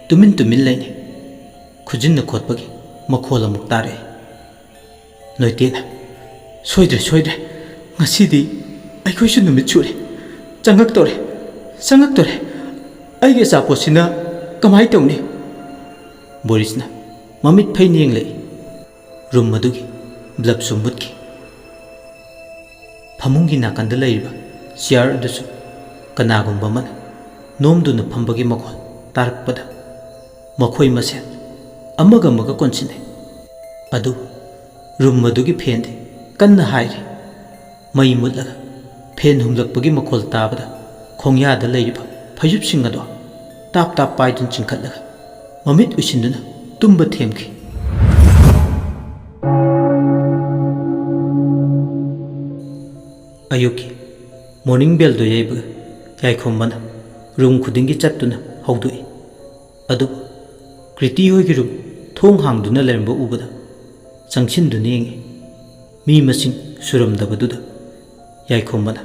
ꯇꯨꯃꯤꯟ ꯇꯨꯃꯤꯟ ꯂꯩꯅꯩ꯫ ꯈꯨꯖꯤꯟꯅ ꯈꯣꯠꯄꯒꯤ ꯃꯈꯣꯜ ꯑꯃꯨꯛ ꯇꯥꯔꯛꯑꯦ꯫ ꯅꯣꯏꯇꯦꯅ, "ꯁꯣꯏꯗ꯭ꯔꯦ, ꯁꯣꯏꯗ꯭ꯔꯦ꯫ ꯉꯁꯤꯗꯤ ꯑꯩꯈꯣꯏꯁꯨ ꯅꯨꯃꯤꯠ ꯁꯨꯔꯦ꯫ ꯆꯪꯉꯛꯇꯣꯔꯦ, ꯆꯪꯉꯛꯇꯣꯔꯦ꯫ ꯑꯩꯒꯤ ꯑꯆꯥꯄꯣꯠꯁꯤꯅ ꯀꯃꯥꯏ ꯇꯧꯅꯤ?" ꯕꯣꯔꯤꯁꯅ ꯃꯃꯤꯠ ꯐꯩꯅ ꯌꯦꯡꯂꯛꯏ꯫ ꯔꯨꯝ ꯑꯗꯨꯒꯤ ꯕ꯭ꯂꯕꯁꯨ ꯃꯨꯠꯈꯤ꯫ ꯐꯃꯨꯡꯒꯤ ꯅꯥꯀꯟꯗ ꯂꯩꯔꯤꯕ ꯆꯤꯌꯥꯔ ꯑꯗꯨꯁꯨ ꯀꯅꯥꯒꯨꯝꯕ ꯑꯃꯅ ꯅꯣꯝꯗꯨꯅ ꯐꯝꯕꯒꯤ ꯃꯈꯣꯜ ꯇꯥꯔꯛꯄꯗ ꯃꯈꯣꯏ ꯃꯁꯦꯟ ꯑꯃꯒ ꯑꯃꯒ ꯀꯣꯟꯁꯤꯟꯅꯩ꯫ ꯑꯗꯨꯕꯨ ꯔꯨꯝ ꯑꯗꯨꯒꯤ ꯐꯦꯟꯗꯤ ꯀꯟꯅ ꯍꯥꯏꯔꯤ꯫ ꯃꯩ ꯃꯨꯠꯂꯒ ꯐꯦꯟ ꯍꯨꯝꯂꯛꯄꯒꯤ ꯃꯈꯣꯜ ꯇꯥꯕꯗ ꯈꯣꯡꯌꯥꯗ ꯂꯩꯔꯤꯕ ꯐꯩꯖꯨꯞꯁꯤꯡ ꯑꯗꯣ ꯇꯥꯞ ꯇꯥꯞ ꯄꯥꯏꯗꯨꯅ ꯆꯤꯡꯈꯠꯂꯒ ꯃꯃꯤꯠ ꯎꯏꯁꯤꯟꯗꯨꯅ ꯇꯨꯝꯕ ꯊꯦꯝꯈꯤ꯫ ꯑꯌꯨꯛꯀꯤ ꯃꯣꯔꯅꯤꯡ ꯕꯦꯜꯗꯣ ꯌꯩꯕꯒ ꯌꯥꯏꯈꯣꯝꯕꯅ ꯔꯨꯝ ꯈꯨꯗꯤꯡꯒꯤ ꯆꯠꯇꯨꯅ ꯍꯧꯗꯣꯛꯏ꯫ ꯑꯗꯨꯕꯨ ꯀ꯭ꯔꯤꯇꯤ ꯍꯣꯏꯒꯤ ꯔꯨꯝ ꯊꯣꯡ ꯍꯥꯡꯗꯨꯅ ꯂꯩꯔꯝꯕ ꯎꯕꯗ ꯆꯪꯁꯤꯟꯗꯨꯅ ꯌꯦꯡꯉꯤ꯫ ꯃꯤ ꯃꯁꯤꯡ ꯁꯨꯔꯝꯗꯕꯗꯨꯗ ꯌꯥꯏꯈꯣꯝꯕꯅ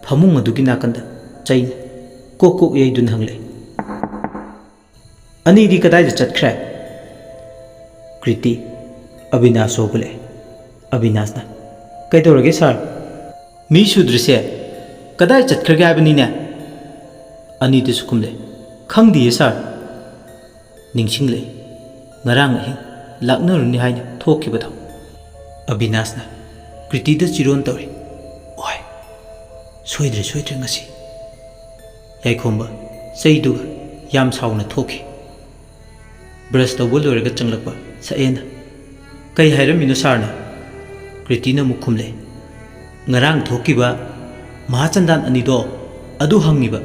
ꯐꯃꯨꯡ ꯑꯗꯨꯒꯤ ꯅꯥꯀꯟꯗ ꯆꯩꯅ ꯀꯣꯛ ꯀꯣꯛ ꯌꯩꯗꯨꯅ ꯍꯪꯂꯛꯏ, "ꯑꯅꯤꯗꯤ ꯀꯗꯥꯏꯗ ꯆꯠꯈ꯭ꯔꯦ?" ꯀ꯭ꯔꯤꯇꯤ, "ꯑꯕꯤꯅꯥꯁ ꯍꯧꯒꯠꯂꯛꯑꯦ꯫" ꯑꯕꯤꯅꯥꯁꯅ, "ꯀꯩꯗꯧꯔꯒꯦ ꯁꯥꯔ?" "ꯃꯤ ꯁꯨꯗ꯭ꯔꯤꯁꯦ ꯀꯗꯥꯏ ꯆꯠꯈ꯭ꯔꯒꯦ ꯍꯥꯏꯕꯅꯤꯅꯦ?" ꯑꯅꯤꯗꯨꯁꯨ ꯈꯨꯝꯂꯦ, "ꯈꯪꯗꯤꯌꯦ ꯁꯥꯔ꯫" ꯅꯤꯡꯁꯤꯡꯂꯛꯏ, ꯉꯔꯥꯡ ꯑꯍꯤꯡ ꯂꯥꯛꯅꯔꯨꯅꯤ ꯍꯥꯏꯅ ꯊꯣꯛꯈꯤꯕꯗꯣ꯫ ꯑꯕꯤꯅꯥꯁꯅ ꯀ꯭ꯔꯤꯇꯤꯗ ꯆꯤꯔꯣꯟ ꯇꯧꯔꯤ꯫ "ꯑꯣꯏ, ꯁꯣꯏꯗ꯭ꯔꯦ, ꯁꯣꯏꯗ꯭ꯔꯦ ꯉꯁꯤ꯫" ꯌꯥꯏꯈꯣꯝꯕ ꯆꯩꯗꯨꯒ ꯌꯥꯝ ꯁꯥꯎꯅ ꯊꯣꯛꯈꯤ꯫ ꯕ꯭ꯔꯁ ꯇꯧꯕ ꯂꯣꯏꯔꯒ ꯆꯪꯂꯛꯄ ꯁꯛꯍꯦꯟꯅ, "ꯀꯩ ꯍꯥꯏꯔꯝꯃꯤꯅꯣ ꯁꯥꯔꯅ?" ꯀ꯭ꯔꯤꯇꯤꯅ ꯑꯃꯨꯛ ꯈꯨꯝꯂꯦ, "ꯉꯔꯥꯡ ꯊꯣꯛꯈꯤꯕ ꯃꯍꯥꯆꯟꯗꯥꯟ ꯑꯅꯤꯗꯣ ꯑꯗꯨ ꯍꯪꯉꯤꯕ꯫"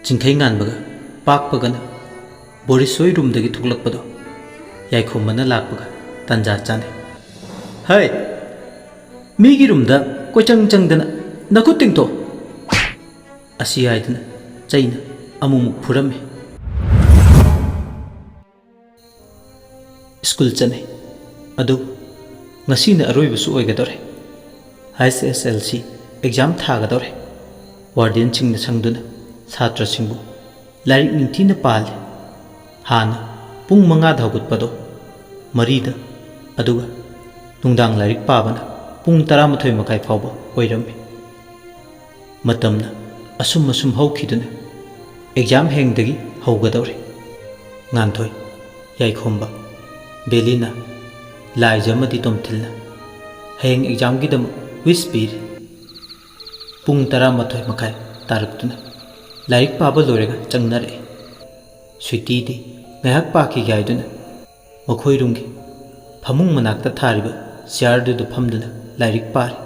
ꯆꯤꯡꯈꯩ ꯉꯥꯟꯕꯒ ꯄꯥꯛꯄꯒꯅ ꯕꯣꯔꯤꯁ ꯍꯣꯏ ꯔꯨꯝꯗꯒꯤ ꯊꯣꯛꯂꯛꯄꯗꯣ ꯌꯥꯏꯈꯣꯝꯕꯅ ꯂꯥꯛꯄꯒ ꯇꯥꯟꯖꯥ ꯆꯥꯅꯩ꯫ "ꯍꯩ, ꯃꯤꯒꯤ ꯔꯨꯝꯗ ꯀꯣꯏꯆꯪ ꯆꯪꯗꯅ ꯅꯈꯨꯠ ꯇꯤꯡꯊꯣꯛ!" ꯑꯁꯤ ꯍꯥꯏꯗꯨꯅ ꯆꯩꯅ ꯑꯃꯨꯛꯃꯨꯛ ꯐꯨꯔꯝꯃꯤ꯫ ꯁ꯭ꯀꯨꯜ ꯆꯠꯅꯩ꯫ ꯑꯗꯨꯕꯨ ꯉꯁꯤꯅ ꯑꯔꯣꯏꯕꯁꯨ ꯑꯣꯏꯒꯗꯧꯔꯦ꯫ ꯍꯩꯆ ꯑꯦꯁ ꯑꯦꯜ ꯁꯤ ꯑꯦꯛꯖꯥꯝ ꯊꯥꯒꯗꯧꯔꯦ꯫ ꯋꯥꯔꯗꯦꯟꯁꯤꯡꯅ ꯁꯪꯗꯨꯅ ꯁꯥꯇ꯭ꯔꯁꯤꯡꯕꯨ ꯂꯥꯏꯔꯤꯛ ꯅꯤꯡꯊꯤꯅ ꯄꯥꯍꯜꯂꯤ꯫ ꯍꯥꯟꯅ ꯄꯨꯡ ꯃꯉꯥꯗ ꯍꯧꯒꯠꯄꯗꯣ ꯃꯔꯤꯗ, ꯑꯗꯨꯒ ꯅꯨꯡꯗꯥꯡ ꯂꯥꯏꯔꯤꯛ ꯄꯥꯕꯅ ꯄꯨꯡ ꯇꯔꯥꯃꯥꯊꯣꯏ ꯃꯈꯥꯏ ꯐꯥꯎꯕ ꯑꯣꯏꯔꯝꯃꯤ꯫ ꯃꯇꯝꯅ ꯑꯁꯨꯝ ꯑꯁꯨꯝ ꯍꯧꯈꯤꯗꯨꯅ ꯑꯦꯛꯖꯥꯝ ꯍꯌꯦꯡꯗꯒꯤ ꯍꯧꯒꯗꯧꯔꯦ꯫ ꯉꯥꯟꯊꯣꯏ, ꯌꯥꯏꯈꯣꯝꯕ, ꯕꯦꯂꯤꯅꯥ, ꯂꯥꯏꯖ ꯑꯃꯗꯤ ꯇꯣꯝꯊꯤꯜꯅ ꯍꯌꯦꯡ ꯑꯦꯛꯖꯥꯝꯒꯤꯗꯃꯛ ꯋꯤꯁ ꯄꯤꯔꯤ꯫ ꯄꯨꯡ ꯇꯔꯥꯃꯥꯊꯣꯏ ꯃꯈꯥꯏ ꯇꯥꯔꯛꯇꯨꯅ ꯂꯥꯏꯔꯤꯛ ꯄꯥꯕ ꯂꯣꯏꯔꯒ ꯆꯪꯅꯔꯛꯏ꯫ ꯁ꯭ꯋꯤꯇꯤꯗꯤ ꯉꯥꯏꯍꯥꯛ ꯄꯥꯈꯤꯒꯦ ꯍꯥꯏꯗꯨꯅ ꯃꯈꯣꯏ ꯔꯨꯝꯒꯤ ꯐꯃꯨꯡ ꯃꯅꯥꯛꯇ ꯊꯥꯔꯤꯕ ꯆꯤꯌꯥꯔꯗꯨꯗ ꯐꯝꯗꯨꯅ ꯂꯥꯏꯔꯤꯛ ꯄꯥꯔꯤ꯫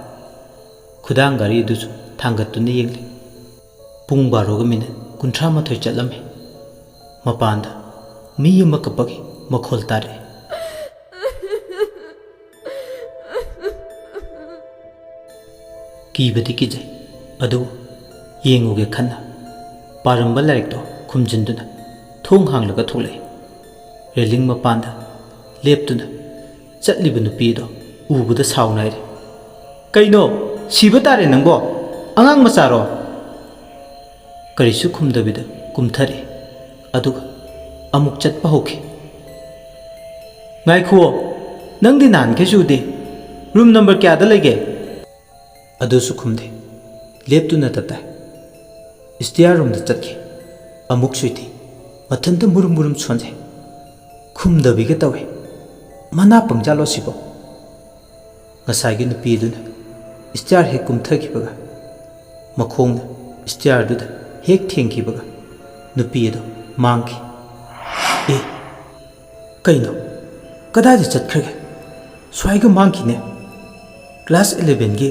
ꯈꯨꯗꯥꯡ ꯘꯔꯤ ꯑꯗꯨꯁꯨ ꯊꯥꯡꯒꯠꯇꯨꯅ ꯌꯦꯡꯂꯤ꯫ ꯄꯨꯡ ꯕꯥꯔꯣꯒ ꯃꯤꯅꯤꯠ ꯀꯨꯟꯊ꯭ꯔꯥ ꯃꯥꯊꯣꯏ ꯆꯠꯂꯝꯃꯤ꯫ ꯃꯄꯥꯟꯗ ꯃꯤ ꯑꯃ ꯀꯞꯄꯒꯤ ꯃꯈꯣꯜ ꯇꯥꯔꯛꯏ꯫ ꯀꯤꯕꯗꯤ ꯀꯤꯖꯩ, ꯑꯗꯨꯕꯨ ꯌꯦꯡꯉꯨꯒꯦ ꯈꯟꯅ ꯄꯥꯔꯝꯕ ꯂꯥꯏꯔꯤꯛꯇꯣ ꯈꯨꯝꯖꯤꯟꯗꯨꯅ ꯊꯣꯡ ꯍꯥꯡꯂꯒ ꯊꯣꯛꯂꯛꯏ꯫ ꯔꯦꯂꯤꯡ ꯃꯄꯥꯟꯗ ꯂꯦꯞꯇꯨꯅ ꯆꯠꯂꯤꯕ ꯅꯨꯄꯤ ꯑꯗꯣ ꯎꯕꯗ ꯁꯥꯎꯅ ꯍꯥꯏꯔꯤ, "ꯀꯩꯅꯣ, ꯁꯤꯕ ꯇꯥꯔꯦ ꯅꯪꯕꯣ? ꯑꯉꯥꯡ ꯃꯆꯥꯔꯣ?" ꯀꯔꯤꯁꯨ ꯈꯨꯝꯗꯕꯤꯗ ꯀꯨꯝꯊꯔꯛꯏ꯫ ꯑꯗꯨꯒ ꯑꯃꯨꯛ ꯆꯠꯄ ꯍꯧꯈꯤ꯫ "ꯉꯥꯏꯈꯨꯑꯣ, ꯅꯪꯗꯤ ꯅꯍꯥꯟꯈꯩꯁꯨ ꯎꯗꯦ꯫ ꯔꯨꯝ ꯅꯝꯕꯔ ꯀꯌꯥꯗ ꯂꯩꯒꯦ?" ꯑꯗꯨꯁꯨ ꯈꯨꯝꯗꯦ꯫ ꯂꯦꯞꯇꯨꯅ ꯇꯠꯇꯥꯏ꯫ ꯁ꯭ꯇꯤꯌꯥꯔ ꯔꯨꯝꯗ ꯆꯠꯈꯤ꯫ ꯑꯃꯨꯛ ꯁ꯭ꯋꯤꯇꯤ꯫ ꯃꯊꯟꯇ ꯃꯨꯔꯨꯝ ꯃꯨꯔꯨꯝ ꯁꯣꯟꯖꯩ꯫ ꯈꯨꯝꯗꯕꯤꯒ ꯇꯧꯏ꯫ ꯃꯅꯥ ꯄꯪꯖꯥꯠꯂꯣ ꯁꯤꯕꯣ? ꯉꯁꯥꯏꯒꯤ ꯅꯨꯄꯤ ꯑꯗꯨꯅ ꯁ꯭ꯇꯤꯌꯥꯔ ꯍꯦꯛ ꯀꯨꯝꯊꯈꯤꯕꯒ ꯃꯈꯣꯡꯅ ꯁ꯭ꯇꯤꯌꯥꯔꯗꯨꯗ ꯍꯦꯛ ꯊꯦꯡꯈꯤꯕꯒ ꯅꯨꯄꯤ ꯑꯗꯨ ꯃꯥꯡꯈꯤ꯫ ꯑꯦ, ꯀꯩꯅꯣ? ꯀꯗꯥꯏꯗ ꯆꯠꯈ꯭ꯔꯒꯦ? ꯁ꯭ꯋꯥꯏꯒ ꯃꯥꯡꯈꯤꯅꯦ꯫ ꯀ꯭ꯂꯥꯁ ꯏꯂꯦꯚꯦꯟꯒꯤ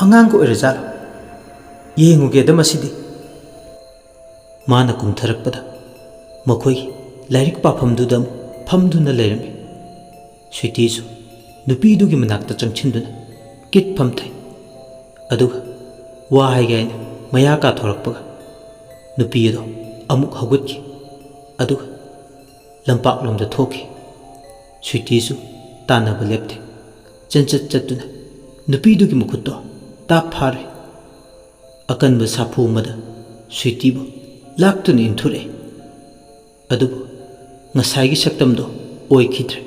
ꯑꯉꯥꯡꯒ ꯑꯣꯏꯔꯖꯥꯠꯂꯣ? ꯌꯦꯡꯉꯨꯒꯦꯗ ꯃꯁꯤꯗꯤ꯫ ꯃꯥꯅ ꯀꯨꯝꯊꯔꯛꯄꯗ ꯃꯈꯣꯏꯒꯤ ꯂꯥꯏꯔꯤꯛ ꯄꯥꯐꯝꯗꯨꯗ ꯑꯃꯨꯛ ꯐꯝꯗꯨꯅ ꯂꯩꯔꯝꯃꯤ꯫ ꯁ꯭ꯋꯤꯇꯤꯁꯨ ꯅꯨꯄꯤꯗꯨꯒꯤ ꯃꯅꯥꯛꯇ ꯆꯪꯁꯤꯟꯗꯨꯅ ꯀꯤꯠ ꯐꯝꯊꯩ꯫ ꯑꯗꯨꯒ ꯋꯥ ꯍꯥꯏꯒꯦ ꯍꯥꯏꯅ ꯃꯌꯥ ꯀꯥꯊꯣꯔꯛꯄꯒ ꯅꯨꯄꯤ ꯑꯗꯣ ꯑꯃꯨꯛ ꯍꯧꯒꯠꯈꯤ꯫ ꯑꯗꯨꯒ ꯂꯝꯄꯥꯛꯂꯣꯝꯗ ꯊꯣꯛꯈꯤ꯫ ꯁ꯭ꯋꯤꯇꯤꯁꯨ ꯇꯥꯟꯅꯕ ꯂꯦꯞꯇꯦ꯫ ꯆꯦꯟꯆꯠ ꯆꯠꯇꯨꯅ ꯅꯨꯄꯤꯗꯨꯒꯤ ꯃꯈꯨꯠꯇꯣ ꯇꯥꯞ ꯐꯥꯔꯦ꯫ ꯑꯀꯟꯕ ꯁꯥꯐꯨ ꯑꯃꯗ ꯁ꯭ꯋꯤꯇꯤꯕꯨ ꯂꯥꯛꯇꯨꯅ ꯏꯟꯊꯨꯔꯛꯏ꯫ ꯑꯗꯨꯕꯨ ꯉꯁꯥꯏꯒꯤ ꯁꯛꯇꯝꯗꯣ ꯑꯣꯏꯈꯤꯗ꯭ꯔꯦ꯫